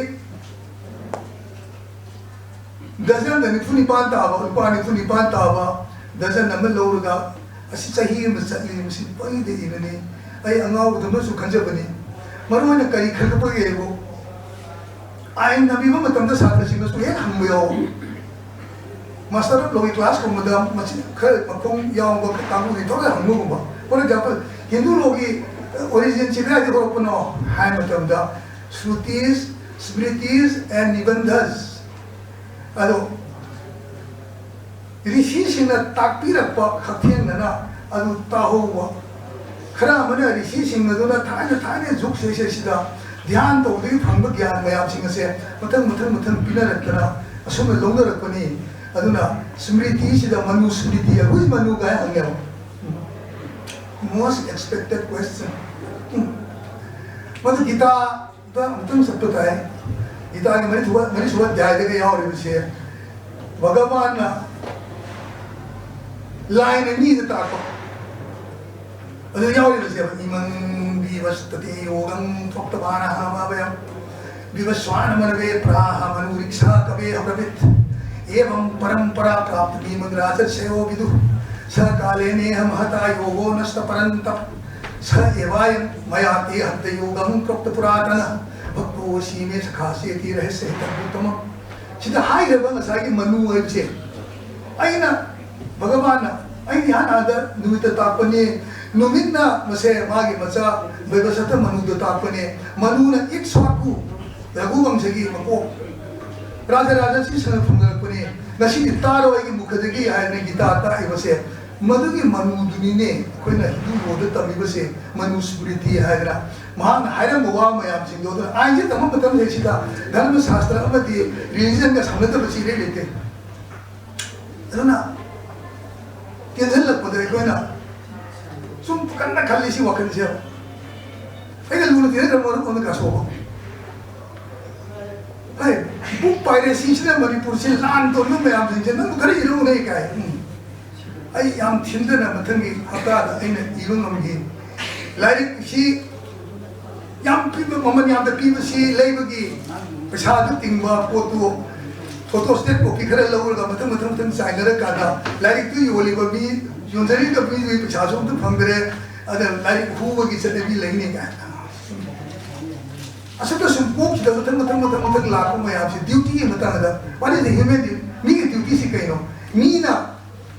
ꯗꯖꯟꯗ ꯅꯤꯐꯨ ꯅꯤꯄꯥꯟ ꯇꯥꯕ, ꯂꯨꯄꯥ ꯅꯤꯐꯨ ꯅꯤꯄꯥꯟ ꯇꯥꯕ ꯗꯖꯟ ꯑꯃ ꯂꯧꯔꯒ, ꯑꯁꯤ ꯆꯍꯤ ꯑꯃ ꯆꯠꯂꯤ, ꯃꯁꯤ ꯄꯪꯏꯗ ꯏꯕꯅꯤ, ꯑꯩ ꯑꯉꯥꯎꯕꯗꯧꯅꯁꯨ ꯈꯟꯖꯕꯅꯤ꯫ ꯃꯔꯨ ꯑꯣꯏꯅ ꯀꯔꯤ ꯈꯟꯒꯠꯄꯒꯦꯕꯨ, ꯑꯥꯏꯟ ꯇꯝꯕꯤꯕ ꯃꯇꯝꯗ ꯁꯥꯇ꯭ꯔꯁꯤꯡꯅꯁꯨ ꯍꯦꯛ ꯍꯪꯕ ꯌꯥꯎꯏ꯫ ꯃꯥꯁꯇꯔ ꯑꯣꯐ ꯂꯣꯒꯤ ꯀ꯭ꯂꯥꯁꯀꯨꯝꯕꯗ ꯃꯁꯤ ꯈꯔ ꯃꯈꯣꯡ ꯌꯥꯎꯕ ꯀꯥꯡꯕꯨꯗꯤ ꯊꯣꯛꯂ ꯍꯪꯕꯒꯨꯝꯕ꯫ For example, ꯍꯤꯟꯗꯨ ꯂꯣꯒꯤ ꯑꯣꯔꯤꯖꯤꯟꯁꯤ ꯀꯗꯥꯏꯗꯒꯤ ꯍꯧꯔꯛꯄꯅꯣ ꯍꯥꯏꯕ ꯃꯇꯝꯗ, Shrutis, Smritis and Nibandhas꯫ ꯑꯗꯣ ꯔꯤꯁꯤꯁꯤꯡꯅ ꯇꯥꯛꯄꯤꯔꯛꯄ ꯍꯛꯊꯦꯡꯅꯅ ꯑꯗꯨ ꯇꯥꯍꯧꯕ꯫ ꯈꯔ ꯑꯃꯅ ꯔꯤꯁꯤꯁꯤꯡ ꯑꯗꯨꯅ ꯊꯥꯏꯅ ꯊꯥꯏꯅ ꯖꯨꯛꯁꯦ ꯁꯤꯗ ꯙ꯭ꯌꯥꯟ ꯇꯧꯕꯗꯒꯤ ꯐꯪꯕ ꯒ꯭ꯌꯥꯟ ꯃꯌꯥꯝꯁꯤꯡ ꯑꯁꯦ ꯃꯊꯪ ꯃꯊꯪ ꯃꯊꯪ ꯄꯤꯅꯔꯛꯇꯅ ꯑꯁꯨꯝꯅ ꯂꯧꯅꯔꯛꯄꯅꯤ꯫ ꯑꯗꯨꯅ ꯁ꯭ꯃ꯭ꯔꯤꯇꯤꯁꯤꯗ ꯃꯅꯨ ꯁ꯭ꯃ꯭ꯔꯤꯇꯤ, who is Manu ꯀꯥꯏ ꯍꯪꯉꯦꯕ꯫ Most expected question꯫ ꯃꯗꯨ ꯒꯤꯇꯥꯗ ꯑꯃꯨꯛꯇꯪ ꯆꯠꯄ ꯇꯥꯏ꯫ ꯒꯤꯇꯥꯒꯤ ꯃꯔꯤꯁꯨꯕ, ꯃꯔꯤꯁꯨꯕ ꯑꯙ꯭ꯌꯥꯌꯗꯒ ꯌꯥꯎꯔꯤꯕꯁꯦ ꯚꯒꯕꯥꯟꯅ ꯂꯥꯏꯟ ꯑꯅꯤꯗ ꯇꯥꯛꯄ꯫ ꯑꯗꯨ ꯌꯥꯎꯔꯤꯕꯁꯦ, "ꯏꯃꯪ ꯕꯤꯚꯁꯇꯇꯤ ꯌꯣꯒꯪ ꯄ꯭ꯔꯣꯛꯇꯃꯥꯅ ꯃꯥꯚꯌꯝ ꯕꯤꯚꯁ꯭ꯋꯥꯅ ꯃꯅꯚꯦ ꯄ꯭ꯔꯥꯍ ꯃꯅꯨꯔꯤꯛꯁꯥ ꯀꯚꯦ ꯑꯕ꯭ꯔꯚꯤꯠ꯫ ꯑꯦꯚꯝ ꯄꯔꯝꯄꯔꯥ ꯄ꯭ꯔꯥꯞꯇ ꯏꯃꯪ ꯔꯥꯖꯠꯁꯌꯣ ꯚꯤꯗꯨ ꯁ ꯀꯥꯂꯦꯅꯦꯍ ꯃꯍꯇꯥ ꯌꯣꯒꯣ ꯅꯁ꯭ꯇ ꯄꯔꯟꯇꯞ꯫ ꯁ ꯑꯦꯚꯥꯌꯝ ꯃꯌꯥ ꯇꯦ ꯍꯟꯇ ꯌꯣꯒꯪ ꯄ꯭ꯔꯣꯛꯇ ꯄꯨꯔꯥꯇꯅ ꯚꯛꯇꯣ ꯁꯤ ꯃꯦ ꯁꯈꯥꯁꯦꯇꯤ ꯔꯍꯁ꯭ꯌ ꯍꯤꯇꯝ ꯎꯠꯇꯃꯝ꯫" ꯁꯤꯗ ꯍꯥꯏꯈ꯭ꯔꯕ ꯉꯁꯥꯏꯒꯤ ꯃꯅꯨ ꯍꯥꯏꯕꯁꯦ, ꯑꯩꯅ, ꯚꯒꯕꯥꯟꯅ, ꯑꯩꯅ ꯏꯍꯥꯟ ꯍꯥꯟꯅ ꯅꯨꯃꯤꯠꯇ ꯇꯥꯛꯄꯅꯤ, ꯅꯨꯃꯤꯠꯅ ꯃꯁꯦ ꯃꯥꯒꯤ ꯃꯆꯥ ꯕꯩꯕꯁꯇ ꯃꯅꯨꯗ ꯇꯥꯛꯄꯅꯤ, ꯃꯅꯨꯅ ꯏꯛꯁ꯭ꯋꯥꯀꯨ, ꯔꯘꯨꯕꯪꯁꯒꯤ ꯃꯀꯣꯛ, ꯔꯥꯖ ꯔꯥꯖ ꯁꯤꯁꯅ ꯐꯪꯅꯔꯛꯄꯅꯤ, ꯉꯁꯤꯗꯤ ꯇꯥꯔꯣ ꯑꯩꯒꯤ ꯃꯨꯈꯗꯒꯤ ꯍꯥꯏꯗꯅ ꯒꯤꯇꯥ ꯇꯥꯛꯏꯕꯁꯦ꯫ ꯃꯗꯨꯒꯤ ꯃꯅꯨꯗꯨꯅꯤꯅꯦ ꯑꯩꯈꯣꯏꯅ ꯍꯤꯟꯗꯨ ꯂꯣꯟꯗ ꯇꯝꯃꯤꯕꯁꯦ, ꯃꯅꯨ ꯁ꯭ꯃ꯭ꯔꯤꯇꯤ ꯍꯥꯏꯗꯅ꯫ ꯃꯍꯥꯛꯅ ꯍꯥꯏꯔꯝꯕ ꯋꯥ ꯃꯌꯥꯝꯁꯤꯡꯗꯣ꯫ ꯑꯗꯨꯅ ꯑꯥꯏꯟꯁꯦ ꯇꯝꯕ ꯃꯇꯝꯗ ꯁꯤꯗ ꯙꯔꯃ ꯁꯥꯁꯇ꯭ꯔ ꯑꯃꯗꯤ ꯔꯤꯂꯤꯖꯟꯒ ꯁꯝꯅꯗꯕꯁꯤ ꯏꯔꯩ ꯂꯩꯇꯦ꯫ ꯑꯗꯨꯅ ꯇꯦꯟꯁꯤꯜꯂꯛꯄꯗ ꯑꯩꯈꯣꯏꯅ ꯁꯨꯝ ꯀꯟꯅ ꯈꯜꯂꯤ ꯁꯤ ꯋꯥꯈꯜꯁꯦ꯫ ꯑꯩꯅ ꯂꯨꯅ ꯇꯤꯟꯅꯗ꯭ꯔꯕ ꯃꯔꯨꯞ ꯑꯃꯅ ꯀꯥꯁꯣꯕ꯫ ꯍꯥꯏ, ꯕꯨꯛ ꯄꯥꯏꯔꯦꯁꯤꯁꯤꯅ ꯃꯅꯤꯄꯨꯔꯁꯤ ꯂꯥꯟ ꯇꯧꯔꯤꯕ ꯃꯌꯥꯝꯁꯤꯡꯁꯦ ꯅꯪ ꯈꯔ ꯏꯔꯧꯅꯦ ꯀꯥꯏ꯫ ꯎꯝ꯫ ꯑꯩ ꯌꯥꯝ ꯊꯤꯟꯗꯅ ꯃꯊꯪꯒꯤ ꯍꯞꯇꯥꯗ ꯑꯩꯅ ꯏꯕ ꯉꯝꯈꯤ꯫ ꯂꯥꯏꯔꯤꯛꯁꯤ ꯌꯥꯝ ꯄꯤꯕ, ꯃꯃꯜ ꯌꯥꯝꯅ ꯄꯤꯕꯁꯤ ꯂꯩꯕꯒꯤ ꯄꯩꯁꯥꯗꯨ ꯇꯤꯡꯕ ꯄꯣꯠꯇꯨ ꯐꯣꯇꯣ ꯁ꯭ꯇꯦꯠ ꯀꯣꯄꯤ ꯈꯔ ꯂꯧꯔꯒ ꯃꯊꯪ ꯃꯊꯪ ꯃꯊꯪ ꯆꯥꯏꯅꯔꯀꯥꯟꯗ ꯂꯥꯏꯔꯤꯛꯇꯨ ꯌꯣꯜꯂꯤꯕ ꯃꯤ, ꯌꯣꯟꯖꯔꯤꯕ ꯃꯤꯗꯨꯒꯤ ꯄꯩꯁꯥꯁꯨ ꯑꯝꯇ ꯐꯪꯗ꯭ꯔꯦ꯫ ꯑꯗ ꯂꯥꯏꯔꯤꯛ ꯍꯨꯕꯒꯤ ꯆꯠꯅꯕꯤ ꯂꯩꯅꯤ ꯀꯥꯏꯅ꯫ ꯑꯁꯨꯝꯅ ꯁꯨꯝ ꯀꯣꯛꯁꯤꯗ ꯃꯊꯪ ꯃꯊꯪ ꯃꯊꯪ ꯃꯊꯪ ꯂꯥꯛꯄ ꯃꯌꯥꯝꯁꯦ ꯗ꯭ꯌꯨꯇꯤꯒꯤ ꯃꯇꯥꯡꯗ, what is the human duty? ꯃꯤꯒꯤ ꯗ꯭ꯌꯨꯇꯤꯁꯤ ꯀꯩꯅꯣ? ꯃꯤꯅ,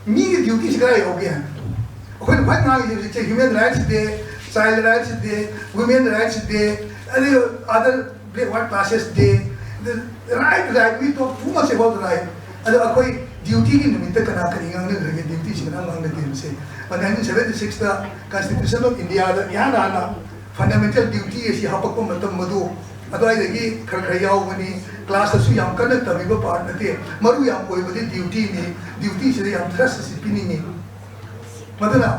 ꯃꯤꯒꯤ ꯗ꯭ꯌꯨꯇꯤꯁꯤ ꯀꯗꯥꯏ ꯌꯧꯒꯦ? ꯑꯩꯈꯣꯏꯅ ꯈ꯭ꯋꯥꯏ ꯉꯥꯡꯉꯤꯁꯦ ꯍꯧꯖꯤꯛꯁꯦ human rights day, child rights day, women rights day, ꯑꯗꯩ other backward classes day, the right, right, we talk too much about the right. ꯑꯗꯣ ꯑꯩꯈꯣꯏ ꯗ꯭ꯌꯨꯇꯤꯒꯤ ꯅꯨꯃꯤꯠꯇ ꯀꯅꯥ ꯀꯔꯤ ꯉꯥꯡꯅꯈ꯭ꯔꯒꯦ? ꯗ꯭ꯌꯨꯇꯤꯁꯤ ꯀꯅꯥꯝ ꯉꯥꯡꯅꯗꯦꯕꯁꯦ꯫ ꯅꯥꯏꯟꯇꯤꯟ ꯁꯚꯦꯟꯇꯤ ꯁꯤꯛꯁꯇ constitution of Indiaꯗ ꯏꯍꯥꯟ ꯍꯥꯟꯅ fundamental duty ꯑꯁꯤ ꯍꯥꯞꯄꯛꯄ ꯃꯇꯝ ꯃꯗꯨ ꯑꯗꯨꯋꯥꯏꯗꯒꯤ ꯈꯔ ꯈꯔ ꯌꯥꯎꯕꯅꯤ꯫ ꯀ꯭ꯂꯥꯁꯇꯁꯨ ꯌꯥꯝ ꯀꯟꯅ ꯇꯝꯕꯤꯕ ꯄꯥꯔꯠ ꯅꯠꯇꯦ꯫ ꯃꯔꯨ ꯌꯥꯝ ꯑꯣꯏꯕꯗꯤ ꯗ꯭ꯌꯨꯇꯤꯅꯤ꯫ ꯗ꯭ꯌꯨꯇꯤꯁꯤꯗ ꯌꯥꯝ ꯊ꯭ꯔꯁ ꯑꯁꯤ ꯄꯤꯅꯤꯡꯉꯤ꯫ ꯃꯗꯨꯅ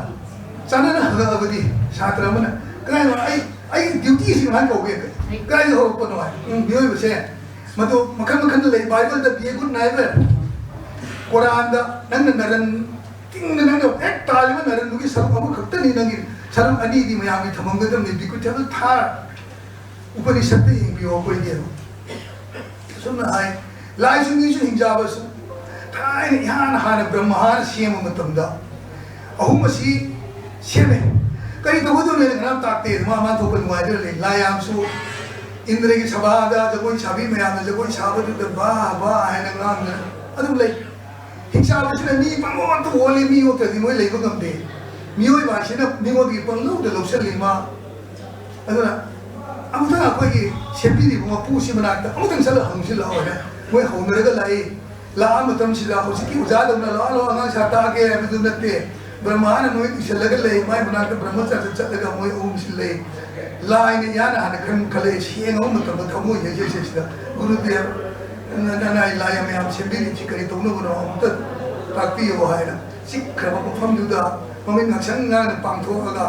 ꯆꯥꯟꯅꯅ ꯍꯪꯉꯛꯑꯕꯗꯤ ꯁꯥꯇ꯭ꯔ ꯑꯃꯅ, "ꯀꯗꯥꯏꯅꯣ ꯑꯩ, ꯑꯩ ꯗ꯭ꯌꯨꯇꯤꯁꯤ ꯀꯃꯥꯏꯅ ꯀꯧꯒꯦ? ꯀꯗꯥꯏꯗ ꯍꯧꯔꯛꯄꯅꯣ?" ꯍꯥꯏ꯫ ꯎꯝ, ꯃꯤꯑꯣꯏꯕꯁꯦ ꯃꯗꯨ ꯃꯈꯜ ꯃꯈꯜꯗ ꯂꯩ꯫ ꯕꯥꯏꯕꯜꯗ be a good neighbor, ꯀꯣꯔꯥꯟꯗ ꯅꯪꯅ ꯅꯔꯟ ꯇꯤꯡꯅ ꯅꯪꯅ ꯍꯦꯛ ꯇꯥꯜꯂꯤꯕ ꯅꯔꯟꯗꯨꯒꯤ ꯁꯔꯨꯛ ꯑꯃꯈꯛꯇꯅꯤ, ꯅꯪꯒꯤ ꯁꯔꯨꯛ ꯑꯅꯤꯗꯤ ꯃꯌꯥꯝꯒꯤ ꯊꯝꯃꯝꯒꯗꯕꯅꯤ꯫ Bequeathable third, ꯎꯄꯅꯤꯁꯠꯇ ꯌꯦꯡꯕꯤꯌꯣ ꯑꯩꯈꯣꯏꯒꯤ꯫ ꯑꯁꯨꯝꯅ ꯍꯥꯏ, ꯂꯥꯏꯁꯨ ꯃꯤꯁꯨ ꯍꯤꯡꯆꯥꯕꯁꯨ ꯊꯥꯏꯅ ꯏꯍꯥꯟ ꯍꯥꯟꯅ ꯕ꯭ꯔꯍꯃꯥꯅ ꯁꯦꯝꯕ ꯃꯇꯝꯗ ꯑꯍꯨꯝ ꯑꯁꯤ ꯁꯦꯝꯃꯦ꯫ ꯀꯔꯤ ꯇꯧꯒꯗꯕꯅꯣ ꯉꯔꯥꯡ ꯇꯥꯛꯇꯦ, ꯃꯥ ꯃꯥ ꯊꯣꯛꯄ ꯅꯨꯡꯉꯥꯏꯗꯅ ꯂꯩ꯫ ꯂꯥꯏ ꯌꯥꯝꯁꯨ ꯏꯟꯗ꯭ꯔꯒꯤ ꯁꯚꯥꯗ ꯖꯒꯣꯏ ꯁꯥꯕꯤ ꯃꯌꯥꯝꯅ ꯖꯒꯣꯏ ꯁꯥꯕꯗꯨꯗ ꯕꯥ ꯕꯥ ꯍꯥꯏꯅ ꯉꯥꯡꯗꯅ ꯑꯗꯨꯝ ꯂꯩ꯫ ꯍꯤꯡꯆꯥꯕꯁꯤꯅ ꯃꯤ ꯄꯪꯑꯣꯠꯇ ꯑꯣꯠꯂꯤ, ꯃꯤ ꯑꯣꯠꯇ꯭ꯔꯗꯤ ꯃꯣꯏ ꯂꯩꯕ ꯉꯝꯗꯦ꯫ ꯃꯤꯑꯣꯏꯕ ꯍꯥꯏꯁꯤꯅ ꯃꯤꯉꯣꯟꯗꯒꯤ ꯄꯪꯂꯧꯗ ꯂꯧꯁꯜꯂꯤ ꯃꯥ꯫ ꯑꯗꯨꯅ ꯑꯃꯨꯛꯇꯪ ꯑꯩꯈꯣꯏꯒꯤ ꯁꯦꯝꯕꯤꯔꯤꯕ ꯃꯄꯨꯁꯤ ꯃꯅꯥꯛꯇ ꯑꯃꯨꯛꯇꯪ ꯆꯠꯂ ꯍꯪꯁꯤꯜꯂꯛꯑꯣ ꯍꯥꯏꯅ ꯃꯣꯏ ꯍꯧꯅꯔꯒ ꯂꯥꯛꯏ꯫ ꯂꯥꯛꯑ ꯃꯇꯝꯁꯤꯗ ꯍꯧꯖꯤꯛꯀꯤ ꯑꯣꯖꯥꯗꯧꯅ "ꯂꯥꯛꯑꯣ, ꯂꯥꯛꯑꯣ, ꯑꯉꯥꯡ ꯁꯥ ꯇꯥꯛꯑꯒꯦ" ꯍꯥꯏꯕꯗꯨ ꯅꯠꯇꯦ꯫ ꯕ꯭ꯔꯍꯃꯥꯅ ꯃꯣꯏ ꯏꯁꯤꯜꯂꯒ ꯂꯩ, ꯃꯥꯏ ꯃꯅꯥꯛꯇ ꯕ꯭ꯔꯍꯃꯆꯥꯔꯤꯗ ꯆꯠꯂꯒ ꯃꯣꯏ ꯑꯍꯨꯝꯁꯤ ꯂꯩ꯫ ꯂꯥꯏꯅ ꯏꯍꯥꯟ ꯍꯥꯟꯅ ꯈꯟ ꯈꯜꯂꯛꯑꯦ, ꯁꯦꯡꯉꯕ ꯃꯇꯝꯗ ꯊꯃꯣꯏ ꯌꯩꯖꯩꯁꯦ ꯁꯤꯗ, "ꯒꯨꯔꯨꯗꯦꯕ, ꯅ-, ꯅ-, ꯅꯅꯥꯏ ꯂꯥꯏ ꯃꯌꯥꯝ ꯁꯦꯝꯕꯤꯔꯤꯁꯤ ꯀꯔꯤ ꯇꯧꯅꯕꯅꯣ? ꯑꯃꯨꯛꯇ ꯇꯥꯛꯄꯤꯌꯨ" ꯍꯥꯏꯅ ꯆꯤꯛꯈ꯭ꯔꯕ ꯃꯐꯝꯗꯨꯗ ꯃꯃꯤꯠ ꯉꯥꯡꯁꯪ ꯉꯥꯡꯅ ꯄꯥꯡꯊꯣꯛꯑꯒ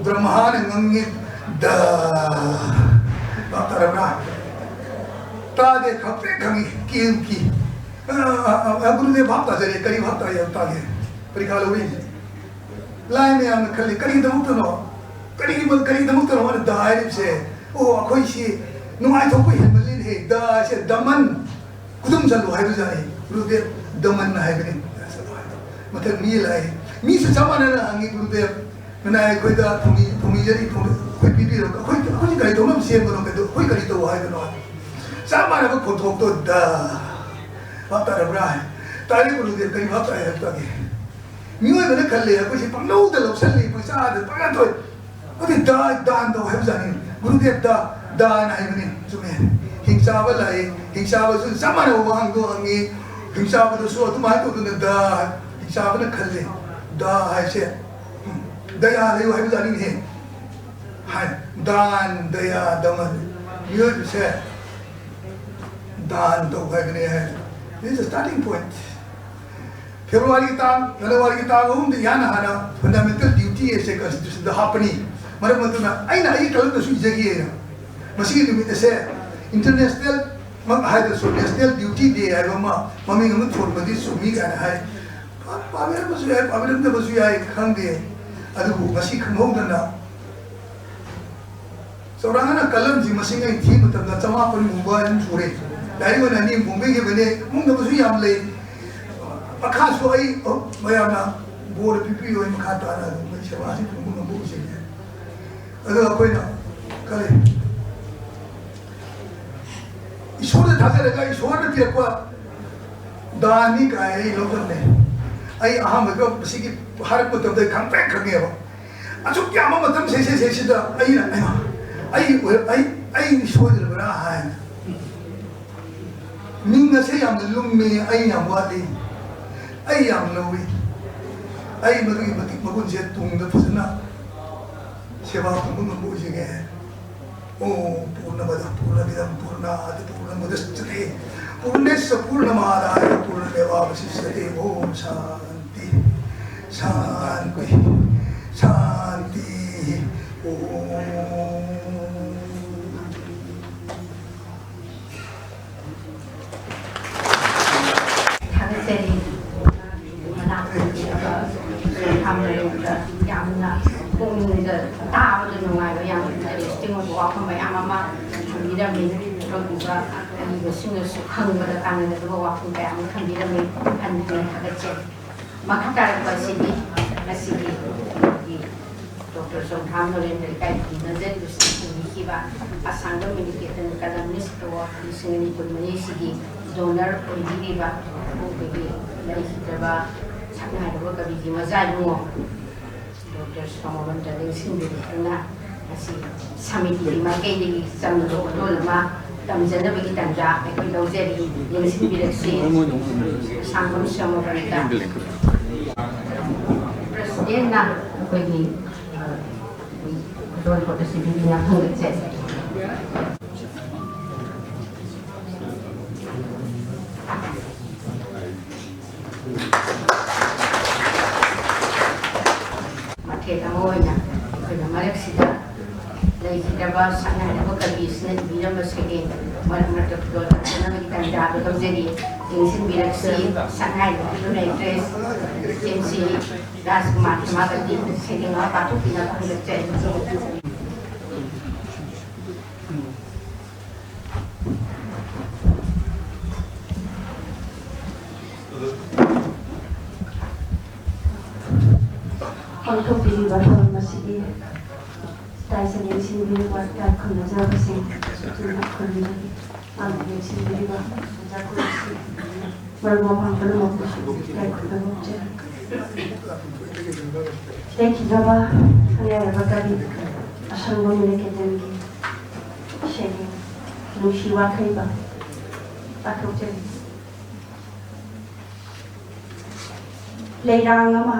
ꯕ꯭ꯔꯍꯃꯥꯅ ꯉꯪꯉꯤ, "ꯗ"꯫ ꯚꯥꯞ ꯇꯥꯔꯕ꯭ꯔꯥ? ꯇꯥꯗꯦ, ꯈꯪꯄ꯭ꯔꯦꯛ ꯈꯪꯉꯤ, ꯀꯤ ꯑꯗꯨꯝ ꯀꯤ꯫ ꯑ, ꯑ, ꯑ, ꯑ, ꯒꯨꯔꯨꯗꯦꯕ ꯚꯥꯞ ꯇꯥꯖꯔꯦ, ꯀꯔꯤ ꯚꯥꯞ ꯇꯥꯏ ꯍꯥꯏꯕ ꯇꯥꯒꯦ꯫ ꯄꯔꯤꯈꯥ ꯂꯧꯔꯤꯅꯦ꯫ ꯂꯥꯏ ꯃꯌꯥꯝꯅ ꯈꯜꯂꯤ, "ꯀꯔꯤꯒꯤꯗꯃꯛꯇꯅꯣ? ꯀꯔꯤꯒꯤ-, ꯀꯔꯤꯒꯤꯗꯃꯛꯇꯅꯣ ꯃꯥꯅ ꯗꯥ ꯍꯥꯏꯔꯤꯕꯁꯦ? ꯑꯣ, ꯑꯩꯈꯣꯏꯁꯤ ꯅꯨꯡꯉꯥꯏꯊꯣꯛꯄ ꯍꯦꯟꯃꯜꯂꯤꯅꯦꯍꯦ, ꯗꯥ ꯍꯥꯏꯁꯦ ꯗꯃꯟ, ꯈꯨꯗꯨꯝ ꯆꯜꯂꯨ ꯍꯥꯏꯕꯖꯥꯠꯅꯤ꯫ ꯒꯨꯔꯨꯗꯦꯕ ꯗꯃꯟ ꯍꯥꯏꯕꯅꯤ꯫ ꯃꯊꯪ ꯃꯤ ꯂꯥꯛꯏ꯫ ꯃꯤꯁꯨ ꯆꯞ ꯃꯥꯟꯅꯅ ꯍꯪꯉꯤ, "ꯒꯨꯔꯨꯗꯦꯕ, ꯅꯅꯥꯏ ꯑꯩꯈꯣꯏꯗ ꯊꯧꯅꯤ-, ꯊꯧꯅꯤꯖꯔꯤ, ꯊꯧꯅꯤ-, ꯑꯩꯈꯣꯏ ꯄꯤꯕꯤꯔꯣ, ꯑꯩꯈꯣꯏ, ꯑꯩꯈꯣꯏꯁꯤ ꯀꯔꯤ ꯇꯧꯅꯕ ꯁꯦꯝꯕꯅꯣ, ꯀꯩꯗꯧ-, ꯑꯩꯈꯣꯏ ꯀꯔꯤ ꯇꯧ ꯍꯥꯏꯕꯅꯣ?" ꯆꯞ ꯃꯥꯟꯅꯕ ꯈꯣꯟꯊꯣꯛꯇꯣ, "ꯗꯥ"꯫ ꯚꯥꯞ ꯇꯥꯔꯕ꯭ꯔꯥ? ꯇꯥꯔꯦ ꯒꯨꯔꯨꯗꯦꯕ, ꯀꯔꯤ ꯚꯥꯞ ꯇꯥꯏ ꯍꯥꯏꯕ ꯇꯥꯒꯦ꯫ ꯃꯤꯑꯣꯏꯕꯅ ꯈꯜꯂꯦ, ꯑꯩꯈꯣꯏꯁꯤ ꯄꯪꯂꯧꯗ ꯂꯧꯁꯜꯂꯤ, ꯄꯪꯆꯥꯗ ꯄꯪꯌꯥꯊꯣꯏ꯫ ꯑꯗꯨ ꯗꯥ, ꯗꯥꯟ ꯇꯧ ꯍꯥꯏꯕꯖꯥꯠꯅꯤ꯫ ꯒꯨꯔꯨꯗꯦꯕ ꯗꯥ, ꯗꯥꯟ ꯍꯥꯏꯕꯅꯤ꯫ ꯆꯨꯝꯃꯦ꯫ ꯍꯤꯡꯆꯥꯕ ꯂꯥꯛꯏ꯫ ꯍꯤꯡꯆꯥꯕꯁꯨ ꯆꯞ ꯃꯥꯟꯅꯕ ꯋꯥꯍꯪꯗꯣ ꯍꯪꯉꯤ꯫ ꯍꯤꯡꯆꯥꯕꯗꯁꯨ ꯑꯗꯨꯃꯥꯏꯅ ꯇꯧꯗꯅ ꯗꯥ, ꯍꯤꯡꯆꯥꯕꯅ ꯈꯜꯂꯦ꯫ ꯗꯥ ꯍꯥꯏꯁꯦ, ꯎꯝ, ꯗꯌꯥ ꯂꯩꯌꯨ ꯍꯥꯏꯕꯖꯥꯠꯅꯤꯅꯦꯍꯦ꯫ ꯍꯥꯏ, ꯗꯥꯟ, ꯗꯌꯥ, ꯗꯃꯟ꯫ ꯃꯤꯑꯣꯏꯕꯁꯦ ꯗꯥꯟ ꯇꯧ ꯍꯥꯏꯕꯅꯦ ꯍꯥꯏ꯫ This is the starting point. ꯐꯦꯕ꯭ꯔꯨꯋꯥꯔꯤꯒꯤ ꯇꯥꯡ, ꯖꯅꯋꯥꯔꯤꯒꯤ ꯇꯥꯡ ꯑꯍꯨꯝꯗ ꯏꯍꯥꯟ ꯍꯥꯟꯅ fundamental duty ꯑꯁꯦ constitutionꯗ ꯍꯥꯞꯄꯅꯤ꯫ ꯃꯔꯝ ꯑꯗꯨꯅ ꯑꯩꯅ ꯑꯩꯒꯤ ꯀꯂꯝꯗꯁꯨ ꯏꯖꯈꯤ ꯑꯩꯅ꯫ ꯃꯁꯤꯒꯤ ꯅꯨꯃꯤꯠ ꯑꯁꯦ international ꯃꯛ ꯍꯥꯏꯗ꯭ꯔꯁꯨ national duty day ꯍꯥꯏꯕ ꯑꯃ ꯃꯃꯤꯡ ꯑꯃ ꯊꯣꯟꯕꯗꯤ ꯆꯨꯝꯃꯤ ꯀꯥꯏꯅ ꯍꯥꯏ꯫ ꯄꯥ-, ꯄꯥꯝꯕꯤꯔꯝꯕꯁꯨ ꯌꯥꯏ, ꯄꯥꯝꯕꯤꯔꯝꯗꯕꯁꯨ ꯌꯥꯏ, ꯈꯪꯗꯦ꯫ ꯑꯗꯨꯕꯨ ꯃꯁꯤ ꯈꯪꯍꯧꯗꯅ ꯆꯥꯎꯔꯥꯛꯅ ꯀꯂꯝꯁꯤ ꯃꯁꯤꯡ ꯑꯩꯅ ꯊꯤꯕ ꯃꯇꯝꯗ ꯆꯃꯥꯄꯟꯒꯨꯝꯕ ꯑꯗꯨꯝ ꯁꯨꯔꯦ꯫ ꯂꯥꯏꯔꯤꯛ ꯑꯣꯏꯅ ꯑꯅꯤ ꯑꯃ ꯐꯣꯡꯕꯤꯈꯤꯕꯅꯦ, ꯐꯣꯡꯗꯕꯁꯨ ꯌꯥꯝ ꯂꯩ꯫ ꯃꯈꯥꯁꯨ ꯑꯩ, ꯑ, ꯃꯌꯥꯝꯅ ꯕꯣꯔ ꯄꯤꯕꯤꯌꯨ, ꯑꯩ ꯃꯈꯥ ꯇꯥꯅ ꯑꯗꯨꯝ ꯑꯩ ꯁꯦꯕꯥꯁꯤ ꯇꯧꯕ ꯉꯝꯕ ꯑꯣꯏꯖꯒꯦ꯫ ꯑꯗꯣ ꯑꯩꯈꯣꯏꯅ ꯈꯜꯂꯤ, ꯏꯁꯣꯔꯗ ꯊꯥꯖꯔꯒ ꯏꯁꯣꯔꯅ ꯄꯤꯔꯛꯄ ꯗꯥꯟꯅꯤ ꯀꯥꯏ ꯑꯩ ꯂꯧꯁꯤꯜꯂꯦ꯫ ꯑꯩ ꯑꯍꯥꯟꯕꯗ ꯃꯁꯤꯒꯤ ꯍꯥꯏꯔꯛꯄ ꯃꯇꯝꯗ ꯑꯩ ꯈꯪꯄ꯭ꯔꯦꯛ ꯈꯪꯉꯦꯕ꯫ ꯑꯁꯨꯛ ꯌꯥꯝꯕ ꯃꯇꯝ ꯁꯦ-, ꯁꯦ-, ꯁꯦ-, ꯁꯤꯗ ꯑꯩꯅ, "ꯑꯩꯃ, ꯑꯩ ꯑꯣꯏ-, ꯑꯩ, ꯑꯩ ꯁꯣꯏꯗ꯭ꯔꯕ꯭ꯔꯥ?" ꯍꯥꯏꯅ꯫ ꯃꯤꯡ ꯑꯁꯦ ꯌꯥꯝꯅ ꯂꯨꯝꯃꯤ, ꯑꯩ ꯌꯥꯝ ꯋꯥꯠꯂꯤ, ꯑꯩ ꯌꯥꯝ ꯂꯧꯏ꯫ ꯑꯩ ꯃꯗꯨꯒꯤ ꯃꯇꯤꯛ ꯃꯒꯨꯟꯁꯦ ꯇꯨꯡꯗ ꯐꯖꯅ ꯁꯦꯕꯥ ꯐꯪꯕ ꯉꯝꯕ ꯑꯣꯏꯖꯒꯦ꯫ ॐ पूर्णमदः पूर्णमिदं पूर्णात् पूर्णमुदच्यते पूर्णस्य पूर्णमादाय पूर्णमेवावशिष्यते। ॐ शांति शांति शांति। ॐ। ꯌꯥꯝꯅ ꯄꯨꯛꯅꯤꯡꯗ ꯇꯥꯕꯗ ꯅꯨꯡꯉꯥꯏꯕ, ꯌꯥꯝꯅ ꯏꯟꯇꯔꯦꯁꯇꯤꯡ ꯑꯣꯏꯕ ꯋꯥꯐꯝ ꯃꯌꯥꯝ ꯑꯃ ꯊꯝꯕꯤꯔꯝꯃꯤ꯫ ꯂꯧꯕꯤꯕ ꯑꯏꯕꯁꯤꯡꯅꯁꯨ ꯈꯪꯕꯗ ꯀꯥꯟꯅꯒꯗꯕ ꯋꯥꯐꯝ ꯀꯌꯥ ꯑꯃ ꯊꯝꯕꯤꯔꯝꯃꯤ꯫ ꯍꯟꯅ ꯍꯟꯅ ꯊꯥꯒꯠꯆꯔꯤ꯫ ꯃꯈꯥ ꯇꯥꯔꯛꯄ ꯑꯁꯤꯗꯤ ꯉꯁꯤꯒꯤ ꯑꯩꯈꯣꯏꯒꯤ ꯗꯣꯛꯇꯔ ꯆꯣꯡꯊꯥꯝ ꯅꯣꯔꯦꯟꯗ꯭ꯔ ꯏꯀꯥꯏ ꯈꯨꯝꯅꯖꯔꯤꯕꯁꯤꯡ ꯄꯤꯈꯤꯕ ꯑꯁꯥꯡꯕꯝ ꯃꯤꯅꯤꯀꯦꯇꯟ ꯀꯂꯝꯅꯤꯁ ꯑꯦꯋꯥꯔꯗ ꯂꯤꯁꯤꯡ ꯑꯅꯤ ꯀꯨꯟꯃꯔꯤꯁꯤꯒꯤ ꯗꯣꯅꯔ ꯑꯣꯏꯕꯤꯔꯤꯕ ꯑꯩꯈꯣꯏꯒꯤ ꯂꯩꯈꯤꯗ꯭ꯔꯕ ꯁꯛꯅꯥꯏꯔꯕ ꯀꯕꯤꯒꯤ ꯃꯖꯥꯏꯕꯨꯡꯉꯣ ꯗꯣꯛꯇꯔ ꯁꯣꯃꯣꯕꯟꯇ ꯂꯦꯡꯁꯤꯟꯕꯤꯔꯛꯇꯨꯅ ꯉꯁꯤ ꯁꯃꯤꯇꯤꯒꯤ ꯃꯥꯏꯀꯩꯗꯒꯤ ꯆꯝꯅꯕ ꯈꯨꯗꯣꯜ ꯑꯃ ꯇꯝꯖꯅꯕꯒꯤ ꯇꯥꯟꯖꯥ ꯑꯩꯈꯣꯏ ꯂꯧꯖꯔꯤ꯫ ꯂꯦꯡꯁꯤꯟꯕꯤꯔꯛꯁꯤ꯫ ꯑꯁꯥꯡꯕꯝ ꯁꯣꯃꯣꯕꯟꯇ ꯄ꯭ꯔꯁꯤꯗꯦꯟꯅ ꯑꯩꯈꯣꯏꯒꯤ, ꯑ, ꯈꯨꯗꯣꯜꯄꯣꯠ ꯑꯁꯤ ꯄꯤꯗꯨꯅ ꯊꯥꯒꯠꯆꯔꯤ꯫ ꯃꯊꯦꯜ ꯑꯃ ꯑꯣꯏꯅ ꯑꯩꯈꯣꯏꯅ ꯃꯔꯛꯁꯤꯗ ꯂꯩꯈꯤꯗ꯭ꯔꯕ ꯁꯛꯅꯥꯏꯔꯕ ꯀꯕꯤꯁꯤꯅ ꯏꯕꯤꯔꯝꯕ ꯁꯩꯔꯦꯡ ꯃꯔꯛ ꯃꯔꯛꯇ ꯈꯨꯗꯣꯜ ꯇꯝꯖꯅꯕꯒꯤ ꯇꯥꯟꯖꯥꯗꯨ ꯂꯧꯖꯔꯤ꯫ ꯌꯦꯡꯁꯤꯟꯕꯤꯔꯛꯁꯤ꯫ ꯁꯛꯅꯥꯏꯔꯕ ꯐꯤꯂꯝ ꯑꯦꯛꯇ꯭ꯔꯦꯁ ꯁꯦꯝꯁꯤ ꯔꯥꯖꯀꯨꯃꯥꯔ ꯁꯦꯅꯥꯄꯇꯤ ꯁꯩꯔꯦꯡ ꯑꯃ ꯄꯥꯡꯊꯣꯛꯄꯤꯅꯕ ꯍꯪꯖꯔꯤ꯫ ꯄꯥꯡꯊꯣꯛꯄꯤꯔꯤꯕ ꯊꯧꯔꯝ ꯑꯁꯤꯒꯤ ꯇꯥꯏꯁ ꯌꯦꯡꯁꯤꯟꯕꯤꯔꯤꯕ ꯏꯀꯥꯏ ꯈꯨꯝꯅꯖꯕꯁꯤꯡ ꯆꯨꯝꯅ ꯈꯨꯔꯨꯝꯖꯔꯤ꯫ ꯃꯥꯅ ꯌꯦꯡꯁꯤꯟꯕꯤꯔꯤꯕ ꯑꯣꯖꯥ ꯀꯨꯔꯨꯞꯁꯤꯡ, ꯃꯔꯨꯞ ꯃꯄꯥꯡ ꯄꯨꯝꯅꯃꯛꯄꯨꯁꯨ ꯏꯀꯥꯏ ꯈꯨꯝꯅꯕ ꯎꯠꯆꯔꯤ꯫ ꯂꯩꯈꯤꯗ꯭ꯔꯕ ꯁꯛꯅꯥꯏꯔꯕ ꯀꯕꯤ ꯑꯁꯥꯡꯕꯝ ꯃꯤꯅꯤꯀꯦꯇꯟꯒꯤ ꯁꯩꯔꯦꯡ ꯅꯨꯡꯁꯤ ꯋꯥꯈꯩꯕ ꯄꯥꯊꯣꯛꯆꯔꯤ꯫ ꯂꯩꯔꯥꯡ ꯑꯃ,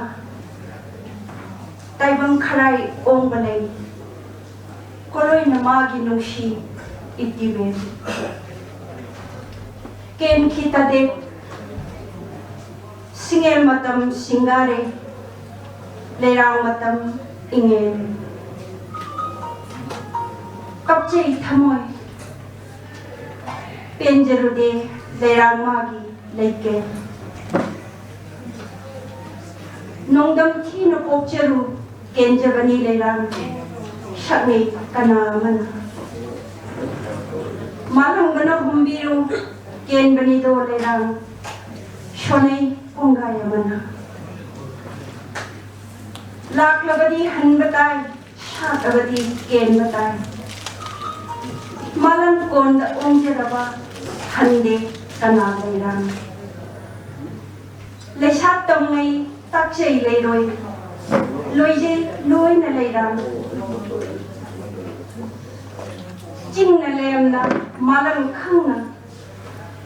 ꯇꯥꯏꯕꯪ ꯈꯔꯥꯏ ꯑꯣꯡꯕ ꯂꯩ, ꯀꯣꯂꯣꯏꯅ ꯃꯥꯒꯤ ꯅꯨꯡꯁꯤ ꯏꯇꯤꯕꯦꯝ꯫ ꯀꯦꯟꯈꯤ ꯇꯗꯦ, ꯁꯤꯡꯉꯦꯜ ꯃꯇꯝ ꯁꯤꯡꯒꯥꯔꯦ, ꯂꯩꯔꯥꯡ ꯃꯇꯝ ꯏꯉꯦꯜ꯫ ꯀꯞꯆꯩ ꯊꯃꯣꯏ, ꯄꯦꯟꯖꯔꯨꯗꯦ ꯂꯩꯔꯥꯡ ꯃꯥꯒꯤ ꯂꯩꯀꯦꯜ꯫ ꯅꯣꯡꯗꯝ ꯊꯤꯅ ꯄꯣꯛꯆꯔꯨ, ꯀꯦꯟꯖꯕꯅꯤ ꯂꯩꯔꯥꯡ, ꯁꯛꯅꯩ ꯀꯅꯥ ꯑꯃꯅ꯫ ꯃꯥꯂꯪꯕꯅ ꯍꯨꯝꯕꯤꯔꯨ, ꯀꯦꯟꯕꯅꯤꯗꯣ ꯂꯩꯔꯥꯡ, ꯁꯣꯟꯅꯩ ꯄꯨꯡꯒꯥꯏ ꯑꯃꯅ꯫ ꯂꯥꯛꯂꯕꯗꯤ ꯍꯟꯕ ꯇꯥꯏ, ꯁꯥꯠꯂꯕꯗꯤ ꯀꯦꯟꯕ ꯇꯥꯏ꯫ ꯃꯥꯂꯪ ꯀꯣꯟꯗ ꯑꯣꯟꯖꯔꯕ ꯍꯟꯗꯦ ꯀꯅꯥ ꯂꯩꯔꯥꯡ꯫ ꯂꯩꯁꯥ ꯇꯝꯉꯩ ꯇꯥꯛꯆꯩ ꯂꯩꯔꯣꯏ, ꯂꯣꯏꯖꯩ ꯂꯣꯏꯅ ꯂꯩꯔꯥꯡ꯫ ꯆꯤꯡꯅ ꯂꯦꯝꯅ ꯃꯥꯂꯪ ꯈꯪꯅ,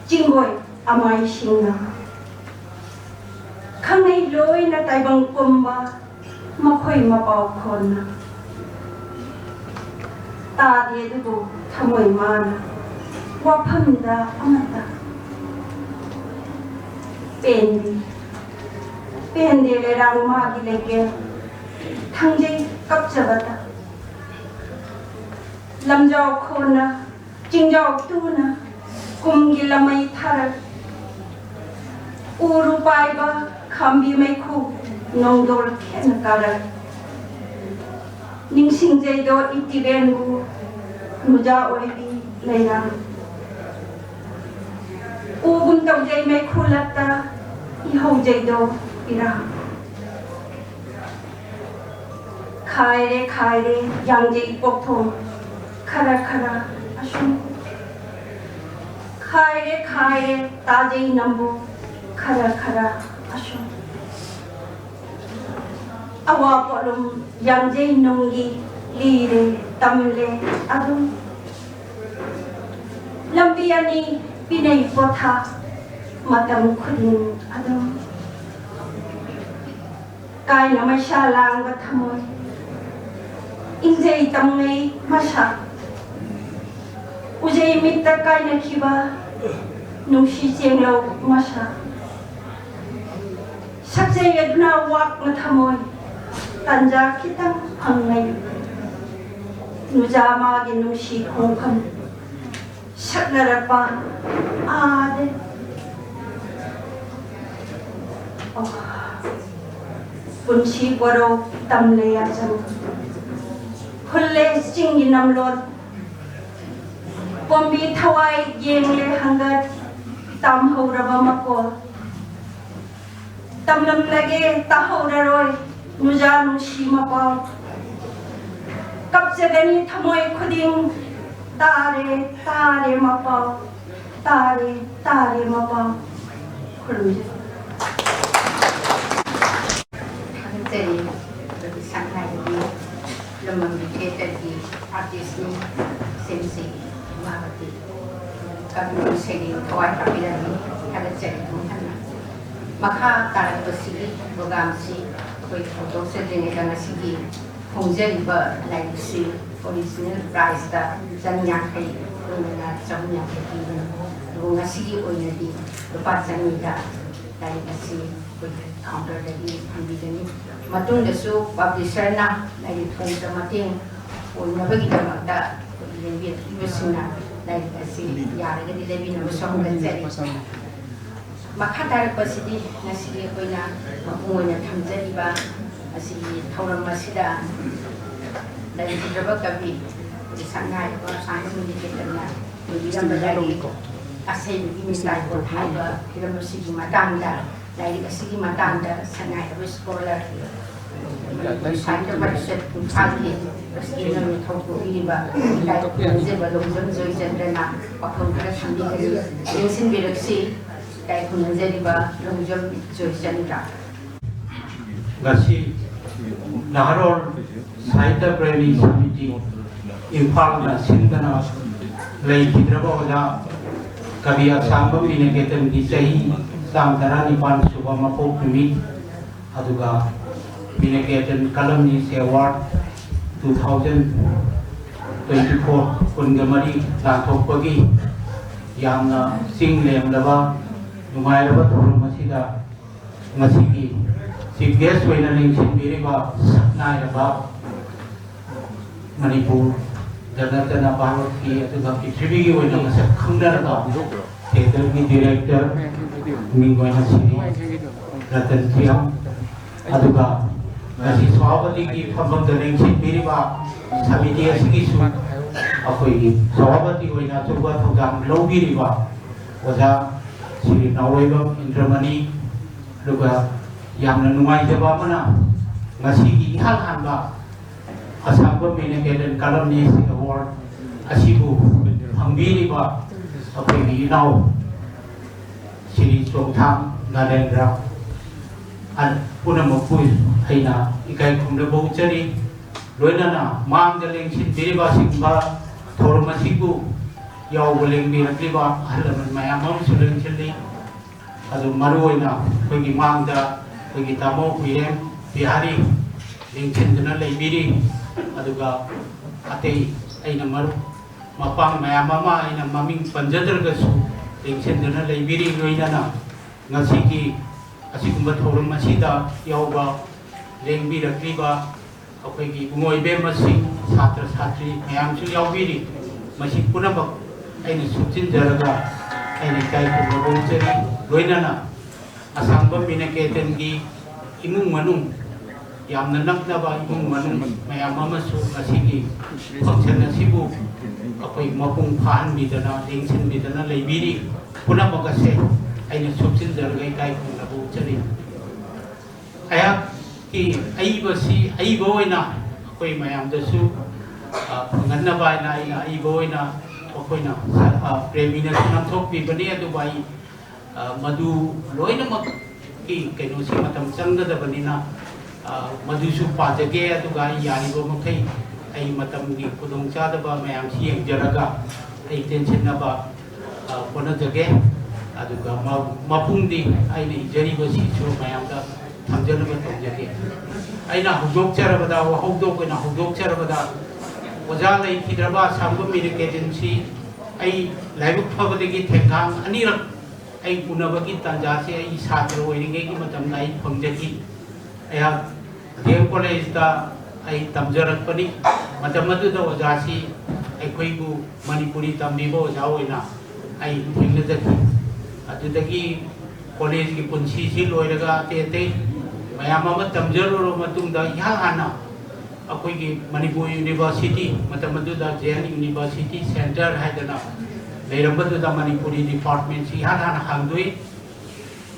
ꯆꯤꯡꯒꯣꯏ ꯑꯃꯥꯏꯁꯤꯡꯅ ꯈꯪꯅꯩ ꯂꯣꯏꯅ ꯇꯥꯏꯕꯪ ꯄꯨꯝꯕ, ꯃꯈꯣꯏ ꯃꯄꯥꯎ ꯈꯣꯟꯅ꯫ ꯇꯥꯗꯦ ꯑꯗꯨꯕꯨ ꯊꯃꯣꯏ ꯃꯥꯅ ꯋꯥꯐꯝꯗ ꯑꯃꯠꯇ ꯄꯦꯟꯗꯦ, ꯄꯦꯟꯗꯦ ꯂꯩꯔꯥꯡ ꯃꯥꯒꯤ ꯂꯩꯀꯦꯜ ꯊꯪꯖꯩ ꯀꯞꯆꯕꯇ꯫ ꯂꯝꯖꯥꯎ ꯈꯣꯟꯅ ꯆꯤꯡꯖꯥꯎ ꯇꯨꯅ ꯀꯨꯝꯒꯤ ꯂꯃꯩ ꯊꯥꯔꯛ꯫ ꯎꯔꯨ ꯄꯥꯏꯕ ꯈꯥꯝꯕꯤ ꯃꯩꯈꯨ ꯅꯣꯡꯗꯣꯜ ꯈꯦꯠꯅ ꯀꯥꯔꯛ꯫ ꯅꯤꯡꯁꯤꯡꯖꯩꯗꯣ ꯏꯇꯤꯕꯦꯟꯕꯨ ꯅꯨꯖꯥ ꯑꯣꯏꯕꯤ ꯂꯩꯔꯥꯡ꯫ ꯎꯒꯨꯝ ꯇꯧꯖꯩ ꯃꯩꯈꯨ ꯂꯛꯇ ꯏꯍꯧꯖꯩꯗꯣ ꯏꯔꯥꯡ꯫ ꯈꯥꯏꯔꯦ ꯈꯥꯏꯔꯦ ꯌꯥꯡꯖꯩ ꯄꯣꯛꯊꯣꯡ ꯈꯔ ꯈꯔ ꯑꯁꯨꯝ꯫ ꯈꯥꯏꯔꯦ ꯈꯥꯏꯔꯦ ꯇꯥꯖꯩ ꯅꯝꯕꯣ ꯈꯔ ꯈꯔ ꯑꯁꯨꯝ꯫ ꯑꯋꯥ ꯄꯣꯠꯂꯨꯝ ꯌꯥꯡꯖꯩ ꯅꯨꯡꯒꯤ ꯂꯤꯔꯦ ꯇꯝꯂꯦ ꯑꯗꯨꯝ꯫ ꯂꯝꯕꯤ ꯑꯅꯤ ꯄꯤꯅꯩ ꯄꯣꯊꯥ ꯃꯇꯝ ꯈꯨꯗꯤꯡ ꯑꯗꯨꯝ꯫ ꯀꯥꯏꯅ ꯃꯩꯁꯥ ꯂꯥꯡꯕ ꯊꯃꯣꯏ ꯏꯪꯖꯩ ꯇꯝꯉꯩ ꯃꯁꯥ꯫ ꯎꯖꯩ ꯃꯤꯠꯇ ꯀꯥꯏꯅꯈꯤꯕ ꯅꯨꯡꯁꯤ ꯆꯦꯡꯂꯧ ꯃꯁꯥ꯫ ꯁꯛꯆꯩ ꯑꯗꯨꯅ ꯋꯥꯛꯅ ꯊꯃꯣꯏ ꯇꯟꯖꯥ ꯈꯤꯇꯪ ꯐꯪꯂꯩ꯫ ꯅꯨꯖꯥ ꯃꯥꯒꯤ ꯅꯨꯡꯁꯤ ꯈꯣꯡꯐꯝ ꯁꯛꯅꯔꯛꯄ ꯑꯥꯗ꯫ ꯑꯣ꯫ ꯄꯨꯟꯁꯤ ꯋꯥꯔꯧ ꯇꯝꯂꯦ ꯌꯥꯆꯪ꯫ ꯍꯨꯜꯂꯦ ꯆꯤꯡꯒꯤ ꯅꯝꯂꯣꯟ꯫ ꯄꯣꯝꯕꯤ ꯊꯋꯥꯏ ꯌꯦꯡꯂꯦ ꯍꯪꯒꯠ꯫ ꯇꯥꯝꯍꯧꯔꯕ ꯃꯀꯣꯜ꯫ ꯇꯝꯂꯝꯂꯒꯦ ꯇꯥꯍꯧꯔꯔꯣꯏ ꯅꯨꯖꯥ ꯅꯨꯡꯁꯤ ꯃꯄꯥꯎ꯫ ꯀꯞꯆꯒꯅꯤ ꯊꯃꯣꯏ ꯈꯨꯗꯤꯡ꯫ ꯇꯥꯔꯦ ꯇꯥꯔꯦ ꯃꯄꯥꯎ꯫ ꯇꯥꯔꯦ ꯇꯥꯔꯦ ꯃꯄꯥꯎ꯫ ꯈꯨꯔꯨꯝꯖꯔꯤ꯫ ꯊꯥꯒꯠꯆꯔꯤ꯫ ꯑꯩꯈꯣꯏꯒꯤ ꯁꯛꯅꯥꯏꯕꯒꯤ ꯂꯝꯕꯝꯒꯤ ꯊꯤꯌꯦꯇꯔꯒꯤ ꯑꯥꯔꯇꯤꯁꯅꯤ꯫ ꯁꯦꯝꯁꯤ ꯏꯃꯥꯕꯇꯤ ꯀꯕꯤꯒꯤ ꯁꯩꯔꯦꯡ ꯊꯋꯥꯏ ꯍꯥꯞꯄꯤꯔꯝꯃꯤ꯫ ꯊꯥꯒꯠꯆꯔꯤ ꯑꯃꯨꯛ ꯍꯟꯅ꯫ ꯃꯈꯥ ꯇꯥꯔꯛꯄꯁꯤꯒꯤ ꯄ꯭ꯔꯣꯒ꯭ꯔꯥꯝꯁꯤ ꯑꯩꯈꯣꯏ ꯍꯧꯗꯣꯛꯆꯗ꯭ꯔꯤꯉꯩꯗ ꯉꯁꯤꯒꯤ ꯐꯣꯡꯖꯔꯤꯕ ꯂꯥꯏꯔꯤꯛꯁꯤ ꯑꯣꯔꯤꯖꯤꯅꯦꯜ ꯄ꯭ꯔꯥꯏꯁꯇ ꯆꯅꯤ ꯌꯥꯡꯈꯩ, ꯑꯩꯈꯣꯏꯅ ꯆꯍꯨꯝ ꯌꯥꯡꯈꯩ ꯄꯤꯕꯅꯤ꯫ ꯑꯗꯨꯕꯨ ꯉꯁꯤꯒꯤ ꯑꯣꯏꯅꯗꯤ ꯂꯨꯄꯥ ꯆꯅꯤꯗ ꯂꯥꯏꯔꯤꯛ ꯑꯁꯤ ꯑꯩꯈꯣꯏꯒꯤ ꯀꯥꯎꯟꯇꯔꯗꯒꯤ ꯐꯪꯕꯤꯒꯅꯤ꯫ ꯃꯇꯨꯡꯗꯁꯨ ꯄꯕ꯭ꯂꯤꯁꯔꯅ ꯂꯥꯏꯔꯤꯛ ꯐꯣꯡꯕꯗ ꯃꯇꯦꯡ ꯑꯣꯏꯅꯕꯒꯤꯗꯃꯛꯇ ꯑꯩꯈꯣꯏꯒꯤ ꯂꯩꯕꯤꯔꯛꯂꯤꯕꯁꯤꯡꯅ ꯂꯥꯏꯔꯤꯛ ꯑꯁꯤ ꯌꯥꯔꯒꯗꯤ ꯂꯩꯕꯤꯅꯕꯁꯨ ꯍꯪꯒꯠꯆꯔꯤ꯫ ꯃꯈꯥ ꯇꯥꯔꯛꯄꯁꯤꯗꯤ ꯉꯁꯤꯒꯤ ꯑꯩꯈꯣꯏꯅ ꯃꯄꯨꯡ ꯑꯣꯏꯅ ꯊꯝꯖꯔꯤꯕ ꯑꯁꯤꯒꯤ ꯊꯧꯔꯝ ꯑꯁꯤꯗ ꯂꯩꯈꯤꯗ꯭ꯔꯕ ꯀꯕꯤ ꯁꯛꯅꯥꯏꯔꯕ ꯁꯥꯡꯕ ꯃꯤꯅꯤꯀꯦꯇꯟꯅ ꯏꯕꯤꯔꯝꯕ ꯂꯥꯏꯔꯤꯛ ꯑꯁꯦꯡꯕꯒꯤ ꯃꯤꯇꯥꯏ ꯄꯣꯠ ꯍꯥꯏꯕ ꯍꯤꯔꯝ ꯑꯁꯤꯒꯤ ꯃꯇꯥꯡꯗ, ꯂꯥꯏꯔꯤꯛ ꯑꯁꯤꯒꯤ ꯃꯇꯥꯡꯗ ꯁꯛꯅꯥꯏꯔꯕ ꯁ꯭ꯀꯣꯂꯔ ꯁꯥꯍꯤꯇ꯭ꯌ ꯄꯔꯤꯁꯠ ꯏꯝꯐꯥꯜꯒꯤ ꯄ꯭ꯔꯁꯤꯗꯦꯟ ꯑꯣꯏꯅ ꯊꯧꯄꯨꯕꯤꯔꯤꯕ ꯏꯀꯥꯏ ꯈꯨꯝꯅꯖꯕ ꯂꯣꯡꯖꯝ ꯖꯣꯏꯆꯟꯗ꯭ꯔꯅ ꯋꯥꯐꯝ ꯈꯔ ꯊꯝꯕꯤꯒꯅꯤ꯫ ꯅꯤꯡꯁꯤꯡꯕꯤꯔꯛꯁꯤ, ꯏꯀꯥꯏ ꯈꯨꯝꯅꯖꯔꯤꯕ ꯂꯣꯡꯖꯝ ꯖꯣꯏꯆꯟꯗ꯭ꯔ꯫ ꯉꯁꯤ ꯅꯍꯥꯔꯣꯜ ꯁꯥꯍꯤꯇ꯭ꯌ ꯄ꯭ꯔꯦꯃꯤ ꯁꯃꯤꯇꯤ ꯏꯝꯐꯥꯜꯅ ꯁꯤꯟꯗꯨꯅ ꯂꯩꯈꯤꯗ꯭ꯔꯕ ꯑꯣꯖꯥ ꯀꯕꯤ ꯑꯁꯥꯡꯕꯝ ꯕꯤꯅꯤꯀꯦꯇꯟꯒꯤ ꯆꯍꯤ ꯆꯥꯝ ꯇꯔꯥꯅꯤꯄꯥꯟ ꯁꯨꯕ ꯃꯄꯣꯛ ꯅꯨꯃꯤꯠ, ꯑꯗꯨꯒ ꯕꯤꯅꯤꯀꯦꯇꯟ ꯀꯂꯝꯅꯤꯁ award two thousand twenty four, ꯀꯨꯟꯒ ꯃꯔꯤ ꯂꯥꯟꯊꯣꯛꯄꯒꯤ ꯌꯥꯝꯅ ꯆꯤꯡ ꯂꯦꯝꯂꯕ ꯅꯨꯡꯉꯥꯏꯔꯕ ꯊꯧꯔꯝ ꯑꯁꯤꯗ ꯉꯁꯤꯒꯤ ꯆꯤꯐ ꯒꯦꯁ ꯑꯣꯏꯅ ꯂꯦꯡꯁꯤꯟꯕꯤꯔꯤꯕ ꯁꯛꯅꯥꯏꯔꯕ ꯃꯅꯤꯄꯨꯔꯗ ꯅꯠꯇꯅ ꯚꯥꯔꯠꯀꯤ ꯑꯗꯨꯒ ꯄ꯭ꯔꯤꯊꯤꯕꯤꯒꯤ ꯑꯣꯏꯅ ꯃꯁꯛ ꯈꯪꯅꯔꯕ ꯊꯤꯌꯦꯇꯔꯒꯤ ꯗꯤꯔꯦꯛꯇꯔ, ꯃꯤꯡ ꯑꯣꯏꯅ ꯁꯤꯔꯤ ꯔꯇꯟ ꯊꯤꯌꯥꯝ, ꯑꯗꯨꯒ ꯉꯁꯤ ꯁꯚꯥꯄꯇꯤꯒꯤ ꯐꯝꯐꯝꯗ ꯂꯦꯡꯁꯤꯟꯕꯤꯔꯤꯕ ꯁꯃꯤꯇꯤ ꯑꯁꯤꯒꯤꯁꯨ ꯑꯩꯈꯣꯏꯒꯤ ꯁꯚꯥꯄꯇꯤ ꯑꯣꯏꯅ ꯑꯆꯧꯕ ꯊꯧꯗꯥꯡ ꯂꯧꯕꯤꯔꯤꯕ ꯑꯣꯖꯥ ꯁ꯭ꯔꯤ ꯅꯥꯎꯔꯩꯕꯝ ꯏꯟꯗ꯭ꯔꯃꯅꯤ, ꯑꯗꯨꯒ ꯌꯥꯝꯅ ꯅꯨꯡꯉꯥꯏꯖꯕ ꯑꯃꯅ ꯉꯁꯤꯒꯤ ꯏꯍꯥꯟ ꯍꯥꯟꯕ ꯑꯁꯥꯡꯕꯝ ꯃꯤꯅ ꯀꯦꯗꯟ ꯀꯂꯝꯅꯤꯁ ꯑꯦꯋꯥꯔꯗ ꯑꯁꯤꯕꯨ ꯐꯪꯕꯤꯔꯤꯕ ꯑꯩꯈꯣꯏꯒꯤ ꯏꯅꯥꯎ ꯁ꯭ꯔꯤ ꯆꯣꯡꯊꯥꯝ ꯅꯔꯦꯟꯗ꯭ꯔ ꯄꯨꯝꯅꯃꯛꯄꯨ ꯑꯩꯅ ꯏꯀꯥꯏ ꯈꯨꯝꯅꯕ ꯎꯠꯆꯔꯤ꯫ ꯂꯣꯏꯅꯅ ꯃꯥꯡꯗ ꯂꯦꯡꯁꯤꯟꯕꯤꯔꯤꯕ ꯑꯁꯤꯒꯨꯝꯕ ꯊꯧꯔꯝ ꯑꯁꯤꯕꯨ ꯌꯥꯎꯕ ꯂꯦꯡꯕꯤꯔꯛꯂꯤꯕ ꯑꯍꯜ ꯂꯃꯟ ꯃꯌꯥꯝ ꯑꯃꯁꯨ ꯂꯦꯡꯁꯤꯜꯂꯤ꯫ ꯑꯗꯨ ꯃꯔꯨꯑꯣꯏꯅ ꯑꯩꯈꯣꯏꯒꯤ ꯃꯥꯡꯗ ꯑꯩꯈꯣꯏꯒꯤ ꯇꯥꯃꯣ ꯍꯨꯏꯔꯦꯝ ꯕꯤꯍꯥꯔꯤ ꯂꯦꯡꯁꯤꯟꯗꯨꯅ ꯂꯩꯕꯤꯔꯤ꯫ ꯑꯗꯨꯒ ꯑꯇꯩ ꯑꯩꯅ ꯃꯔꯨꯞ ꯃꯄꯥꯡ ꯃꯌꯥꯝ ꯑꯃ ꯑꯩꯅ ꯃꯃꯤꯡ ꯄꯟꯖꯗ꯭ꯔꯒꯁꯨ ꯂꯦꯡꯁꯤꯟꯗꯨꯅ ꯂꯩꯕꯤꯔꯤ꯫ ꯂꯣꯏꯅꯅ ꯉꯁꯤꯒꯤ ꯑꯁꯤꯒꯨꯝꯕ ꯊꯧꯔꯝ ꯑꯁꯤꯗ ꯌꯥꯎꯕ ꯂꯦꯡꯕꯤꯔꯛꯂꯤꯕ ꯑꯩꯈꯣꯏꯒꯤ ꯏꯕꯨꯡꯉꯣ ꯏꯕꯦꯝꯃꯁꯤꯡ, ꯁꯥꯇ꯭ꯔ ꯁꯥꯇ꯭ꯔꯤ ꯃꯌꯥꯝꯁꯨ ꯌꯥꯎꯕꯤꯔꯤ꯫ ꯃꯁꯤ ꯄꯨꯝꯅꯃꯛ ꯑꯩꯅ ꯁꯨꯞꯆꯤꯟꯖꯔꯒ ꯑꯩꯅ ꯏꯀꯥꯏ ꯈꯨꯝꯅꯕ ꯎꯠꯆꯔꯤ꯫ ꯂꯣꯏꯅꯅ ꯑꯁꯥꯡꯕꯝ ꯃꯤꯅ ꯀꯦꯇꯟꯒꯤ ꯏꯃꯨꯡ ꯃꯅꯨꯡ, ꯌꯥꯝꯅ ꯅꯛꯅꯕ ꯏꯃꯨꯡ ꯃꯅꯨꯡ ꯃꯌꯥꯝ ꯑꯃꯁꯨ ꯉꯁꯤꯒꯤ ꯐꯪꯁꯟ ꯑꯁꯤꯕꯨ ꯑꯩꯈꯣꯏ ꯃꯄꯨꯡ ꯐꯥꯍꯟꯕꯤꯗꯅ, ꯂꯦꯡꯁꯤꯟꯕꯤꯗꯅ ꯂꯩꯕꯤꯔꯤ꯫ ꯄꯨꯝꯅꯃꯛ ꯑꯁꯦ ꯑꯩꯅ ꯁꯨꯞꯆꯤꯟꯖꯔꯒ ꯏꯀꯥꯏ ꯈꯨꯝꯅꯕ ꯎꯠꯆꯔꯤ꯫ ꯑꯩꯍꯥꯛꯀꯤ ꯑꯏꯕꯁꯤ ꯑꯏꯕ ꯑꯣꯏꯅ ꯑꯩꯈꯣꯏ ꯃꯌꯥꯝꯗꯁꯨ, ꯑ, ꯐꯪꯍꯟꯅꯕ ꯍꯥꯏꯅ ꯑꯩꯅ ꯑꯏꯕ ꯑꯣꯏꯅ ꯑꯩꯈꯣꯏꯅ, ꯑ, ꯄ꯭ꯔꯦꯃꯤꯅꯁꯨ ꯅꯝꯊꯣꯛꯄꯤꯕꯅꯤ꯫ ꯑꯗꯨꯕꯨ ꯑꯩ, ꯑ, ꯃꯗꯨ ꯂꯣꯏꯅꯃꯛꯀꯤ ꯀꯩꯅꯣꯁꯤ ꯃꯇꯝ ꯆꯪꯒꯗꯕꯅꯤꯅ, ꯑ, ꯃꯗꯨꯁꯨ ꯄꯥꯖꯒꯦ꯫ ꯑꯗꯨꯒ ꯑꯩ ꯌꯥꯔꯤꯕ ꯃꯈꯩ ꯑꯩ ꯃꯇꯝꯒꯤ ꯈꯨꯗꯣꯡꯆꯥꯗꯕ ꯃꯌꯥꯝꯁꯤ ꯌꯦꯡꯖꯔꯒ ꯑꯩ ꯇꯦꯟꯁꯤꯟꯅꯕ, ꯑ, ꯍꯣꯠꯅꯖꯒꯦ꯫ ꯑꯗꯨꯒ ꯃ-, ꯃꯄꯨꯡꯗꯤ ꯑꯩꯅ ꯏꯖꯔꯤꯕꯁꯤꯁꯨ ꯃꯌꯥꯝꯗ ꯊꯝꯖꯅꯕ ꯇꯧꯖꯒꯦ꯫ ꯑꯩꯅ ꯍꯧꯗꯣꯛꯆꯔꯕꯗ, ꯋꯥꯍꯧꯗꯣꯛ ꯑꯣꯏꯅ ꯍꯧꯗꯣꯛꯆꯔꯕꯗ, ꯑꯣꯖꯥ ꯂꯩꯈꯤꯗ꯭ꯔꯕ ꯑꯁꯥꯡꯕꯝ ꯃꯤꯅ ꯀꯦꯇꯟꯁꯤ ꯑꯩ ꯂꯥꯏꯕꯛ ꯐꯕꯗꯒꯤ ꯊꯦꯡꯈꯥꯡ ꯑꯅꯤꯔꯛ ꯑꯩ ꯎꯅꯕꯒꯤ ꯇꯥꯟꯖꯥꯁꯦ ꯑꯩ ꯁꯥꯇ꯭ꯔ ꯑꯣꯏꯔꯤꯉꯩꯒꯤ ꯃꯇꯝꯗ ꯑꯩ ꯐꯪꯖꯈꯤ꯫ ꯑꯩꯍꯥꯛ ꯗꯤ ꯑꯦꯝ ꯀꯣꯂꯦꯖꯇ ꯑꯩ ꯇꯝꯖꯔꯛꯄꯅꯤ꯫ ꯃꯇꯝ ꯑꯗꯨꯗ ꯑꯣꯖꯥꯁꯤ ꯑꯩꯈꯣꯏꯕꯨ ꯃꯅꯤꯄꯨꯔꯤ ꯇꯝꯕꯤꯕ ꯑꯣꯖꯥ ꯑꯣꯏꯅ ꯑꯩ ꯊꯦꯡꯅꯖꯈꯤ꯫ ꯑꯗꯨꯗꯒꯤ ꯀꯣꯂꯦꯖꯀꯤ ꯄꯨꯟꯁꯤꯁꯤ ꯂꯣꯏꯔꯒ ꯑꯇꯩ ꯑꯇꯩ ꯃꯌꯥꯝ ꯑꯃ ꯇꯝꯖꯔꯨꯔꯕ ꯃꯇꯨꯡꯗ ꯏꯍꯥꯟ ꯍꯥꯟꯅ ꯑꯩꯈꯣꯏꯒꯤ ꯃꯅꯤꯄꯨꯔ ꯌꯨꯅꯤꯚꯔꯁꯤꯇꯤ, ꯃꯇꯝ ꯑꯗꯨꯗ ꯖꯦ ꯑꯦꯟ ꯌꯨꯅꯤꯚꯔꯁꯤꯇꯤ ꯁꯦꯟꯇꯔ ꯍꯥꯏꯗꯅ ꯂꯩꯔꯝꯕꯗꯨꯗ ꯃꯅꯤꯄꯨꯔꯤ ꯗꯤꯄꯥꯔꯠꯃꯦꯟꯁꯤ ꯏꯍꯥꯟ ꯍꯥꯟꯅ ꯍꯥꯡꯗꯣꯛꯏ꯫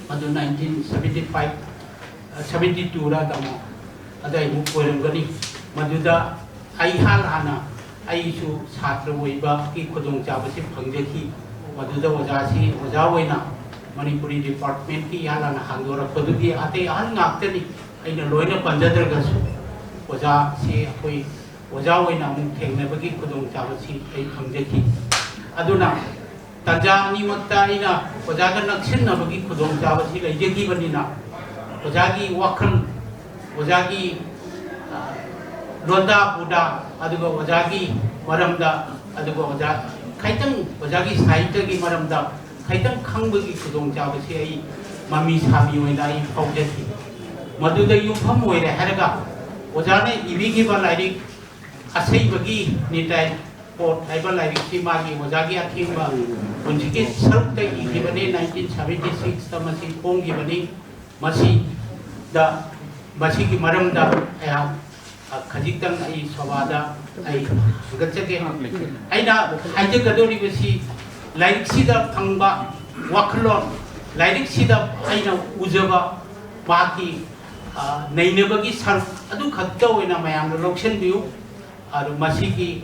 ꯃꯗꯨ nineteen seventy five, seventy tour ꯇꯥꯃꯣ ꯑꯗꯥꯏꯃꯨꯛ ꯑꯣꯏꯔꯝꯒꯅꯤ꯫ ꯃꯗꯨꯗ ꯑꯩ ꯏꯍꯥꯟ ꯍꯥꯟꯅ ꯑꯩꯁꯨ ꯁꯥꯇ꯭ꯔ ꯑꯣꯏꯕꯒꯤ ꯈꯨꯗꯣꯡꯆꯥꯕꯁꯤ ꯐꯪꯖꯈꯤ꯫ ꯃꯗꯨꯗ ꯑꯣꯖꯥꯁꯤ ꯑꯣꯖꯥ ꯑꯣꯏꯅ ꯃꯅꯤꯄꯨꯔꯤ ꯗꯤꯄꯥꯔꯠꯃꯦꯟꯀꯤ ꯏꯍꯥꯟ ꯍꯥꯟꯅ ꯍꯥꯡꯗꯣꯔꯛꯄꯗꯨꯒꯤ ꯑꯇꯩ ꯑꯍꯟ ꯉꯥꯛꯇꯅꯤ, ꯑꯩꯅ ꯂꯣꯏꯅ ꯄꯟꯖꯗ꯭ꯔꯒꯁꯨ꯫ ꯑꯣꯖꯥꯁꯤ ꯑꯩꯈꯣꯏ ꯑꯣꯖꯥ ꯑꯣꯏꯅ ꯑꯃꯨꯛ ꯊꯦꯡꯅꯕꯒꯤ ꯈꯨꯗꯣꯡꯆꯥꯕꯁꯤ ꯑꯩ ꯐꯪꯖꯈꯤ꯫ ꯑꯗꯨꯅ ꯇꯥꯟꯖꯥ ꯑꯅꯤꯃꯛꯇ ꯑꯩꯅ ꯑꯣꯖꯥꯒ ꯅꯛꯁꯤꯟꯅꯕꯒꯤ ꯈꯨꯗꯣꯡꯆꯥꯕꯁꯤ ꯂꯩꯖꯈꯤꯕꯅꯤꯅ, ꯑꯣꯖꯥꯒꯤ ꯋꯥꯈꯜ, ꯑꯣꯖꯥꯒꯤ, ꯑ, ꯂꯣꯟꯗꯥ ꯄꯨꯗꯥ, ꯑꯗꯨꯒ ꯑꯣꯖꯥꯒꯤ ꯃꯔꯝꯗ, ꯑꯗꯨꯒ ꯑꯣꯖꯥ ꯈꯤꯇꯪ, ꯑꯣꯖꯥꯒꯤ ꯁꯥꯍꯤꯇ꯭ꯌꯒꯤ ꯃꯔꯝꯗ ꯈꯤꯇꯪ ꯈꯪꯕꯒꯤ ꯈꯨꯗꯣꯡꯆꯥꯕꯁꯤ ꯑꯩ ꯃꯃꯤ ꯁꯥꯃꯤ ꯑꯣꯏꯅ ꯑꯩ ꯐꯥꯎꯖꯈꯤ꯫ ꯃꯗꯨꯗ ꯌꯨꯝꯐꯝ ꯑꯣꯏꯔꯦ ꯍꯥꯏꯔꯒ ꯑꯣꯖꯥꯅ ꯏꯕꯤꯈꯤꯕ ꯂꯥꯏꯔꯤꯛ ꯑꯁꯩꯕꯒꯤ ꯅꯤꯇꯥꯏ ꯄꯣꯠ ꯍꯥꯏꯕ ꯂꯥꯏꯔꯤꯛꯁꯤ ꯃꯥꯒꯤ ꯑꯣꯖꯥꯒꯤ ꯑꯊꯦꯡꯕ ꯄꯨꯟꯁꯤꯒꯤ ꯁꯔꯨꯛꯇ ꯏꯈꯤꯕꯅꯤ꯫ ꯅꯥꯏꯟꯇꯤꯟ ꯁꯕꯦꯟꯇꯤ ꯁꯤꯛꯁꯇ ꯃꯁꯤ ꯐꯣꯡꯈꯤꯕꯅꯤ꯫ ꯃꯁꯤꯗ, ꯃꯁꯤꯒꯤ ꯃꯔꯝꯗ ꯑꯩꯍꯥꯛ, ꯑ, ꯈꯖꯤꯛꯇꯪ ꯑꯩ ꯁꯣꯚꯥꯗ ꯑꯩ ꯍꯪꯒꯠꯆꯒꯦ꯫ ꯑꯩꯅ ꯍꯥꯏꯖꯒꯗꯧꯔꯤꯕꯁꯤ ꯂꯥꯏꯔꯤꯛꯁꯤꯗ ꯐꯪꯕ ꯋꯥꯈꯜꯂꯣꯟ, ꯂꯥꯏꯔꯤꯛꯁꯤꯗ ꯑꯩꯅ ꯎꯖꯕ ꯃꯍꯥꯛꯀꯤ, ꯑ, ꯅꯩꯅꯕꯒꯤ ꯁꯔꯨꯛ ꯑꯗꯨ ꯈꯛꯇ ꯑꯣꯏꯅ ꯃꯌꯥꯝꯅ ꯂꯧꯁꯤꯟꯕꯤꯌꯨ꯫ ꯑꯗꯨ ꯃꯁꯤꯒꯤ,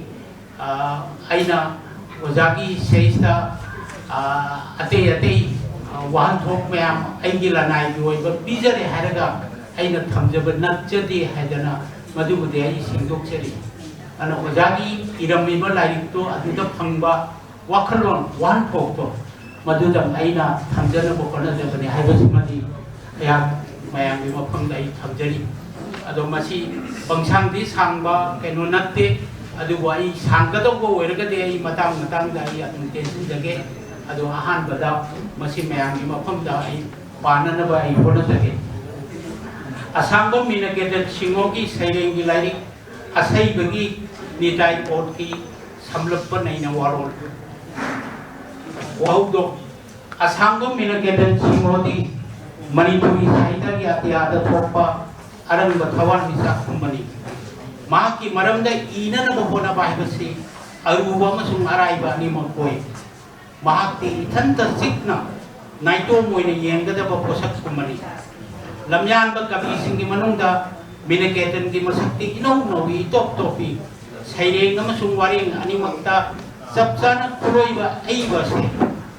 ꯑ, ꯑꯩꯅ ꯑꯣꯖꯥꯒꯤ ꯁꯦꯁꯇ, ꯑ, ꯑꯇꯩ ꯑꯇꯩ, ꯑ, ꯋꯥꯍꯟꯊꯣꯛ ꯃꯌꯥꯝ ꯑꯩꯒꯤ ꯂꯅꯥꯏꯒꯤ ꯑꯣꯏꯕ ꯄꯤꯖꯔꯦ ꯍꯥꯏꯔꯒ ꯑꯩꯅ ꯊꯝꯖꯕ ꯅꯠꯆꯗꯦ ꯍꯥꯏꯗꯅ ꯃꯗꯨꯕꯨꯗꯤ ꯑꯩ ꯁꯦꯡꯗꯣꯛꯆꯔꯤ꯫ ꯑꯗꯨꯅ ꯑꯣꯖꯥꯒꯤ ꯏꯔꯝꯃꯤꯕ ꯂꯥꯏꯔꯤꯛꯇꯣ ꯑꯗꯨꯗ ꯐꯪꯕ ꯋꯥꯈꯜꯂꯣꯟ, ꯋꯥꯍꯟꯊꯣꯛꯇꯣ ꯃꯗꯨꯗꯪ ꯑꯩꯅ ꯊꯝꯖꯅꯕ ꯍꯣꯠꯅꯖꯕꯅꯤ ꯍꯥꯏꯕꯁꯤꯃꯗꯤ ꯑꯩꯍꯥꯛ ꯃꯌꯥꯝꯒꯤ ꯃꯐꯝꯗ ꯑꯩ ꯊꯝꯖꯔꯤ꯫ ꯑꯗꯣ ꯃꯁꯤ ꯄꯪꯁꯥꯡꯗꯤ ꯁꯥꯡꯕ ꯀꯩꯅꯣ ꯅꯠꯇꯦ, ꯑꯗꯨꯕꯨ ꯑꯩ ꯁꯥꯡꯒꯗꯧꯕ ꯑꯣꯏꯔꯒꯗꯤ ꯑꯩ ꯃꯇꯥꯡ ꯃꯇꯥꯡꯗ ꯑꯩ ꯑꯗꯨꯝ ꯇꯦꯟꯁꯤꯟꯖꯒꯦ꯫ ꯑꯗꯣ ꯑꯍꯥꯟꯕꯗ ꯃꯁꯤ ꯃꯌꯥꯝꯒꯤ ꯃꯐꯝꯗ ꯑꯩ ꯄꯥꯅꯅꯕ ꯑꯩ ꯍꯣꯠꯅꯖꯒꯦ꯫ ꯑꯁꯥꯡꯕꯝ ꯃꯤꯅꯀꯦꯇꯟ ꯁꯤꯡꯍꯒꯤ ꯁꯩꯔꯦꯡꯒꯤ ꯂꯥꯏꯔꯤꯛ ꯑꯁꯩꯕꯒꯤ ꯅꯤꯇꯥꯏ ꯄꯣꯠꯀꯤ ꯁꯝꯂꯞꯄ ꯅꯩꯅ ꯋꯥꯔꯣꯜ꯫ ꯋꯥꯍꯧꯗꯣꯛ꯫ ꯑꯁꯥꯡꯕꯝ ꯃꯤꯅꯀꯦꯇꯟ ꯁꯤꯡꯍꯗꯤ ꯃꯅꯤꯄꯨꯔꯤ ꯁꯥꯍꯤꯇ꯭ꯌꯒꯤ ꯑꯇꯤꯌꯥꯗ ꯊꯣꯛꯄ ꯑꯔꯪꯕ ꯊꯋꯥꯟꯃꯤꯆꯥꯛꯀꯨꯝꯕꯅꯤ꯫ ꯃꯍꯥꯛꯀꯤ ꯃꯔꯝꯗ ꯏꯅꯅꯕ ꯍꯣꯠꯅꯕ ꯍꯥꯏꯕꯁꯤ ꯑꯔꯨꯕ ꯑꯃꯁꯨꯡ ꯑꯔꯥꯏꯕ ꯑꯅꯤꯃꯛ ꯑꯣꯏ꯫ ꯃꯍꯥꯛꯇꯤ ꯏꯊꯟꯇ ꯆꯤꯛꯅ ꯅꯥꯏꯇꯣꯝ ꯑꯣꯏꯅ ꯌꯦꯡꯒꯗꯕ ꯄꯣꯠꯁꯛꯀꯨꯝꯕꯅꯤ꯫ ꯂꯝꯌꯥꯟꯕ ꯀꯕꯤꯁꯤꯡꯒꯤ ꯃꯅꯨꯡꯗ ꯃꯤꯅꯀꯦꯇꯟꯒꯤ ꯃꯁꯛꯇꯤ ꯏꯅꯧ ꯅꯧꯏ, ꯏꯇꯣꯞ ꯇꯣꯞꯄꯤ꯫ ꯁꯩꯔꯦꯡ ꯑꯃꯁꯨꯡ ꯋꯥꯔꯦꯡ ꯑꯅꯤꯃꯛꯇ ꯆꯞ ꯆꯥꯅ ꯈꯨꯂꯣꯏꯕ ꯑꯏꯕ ꯑꯁꯤ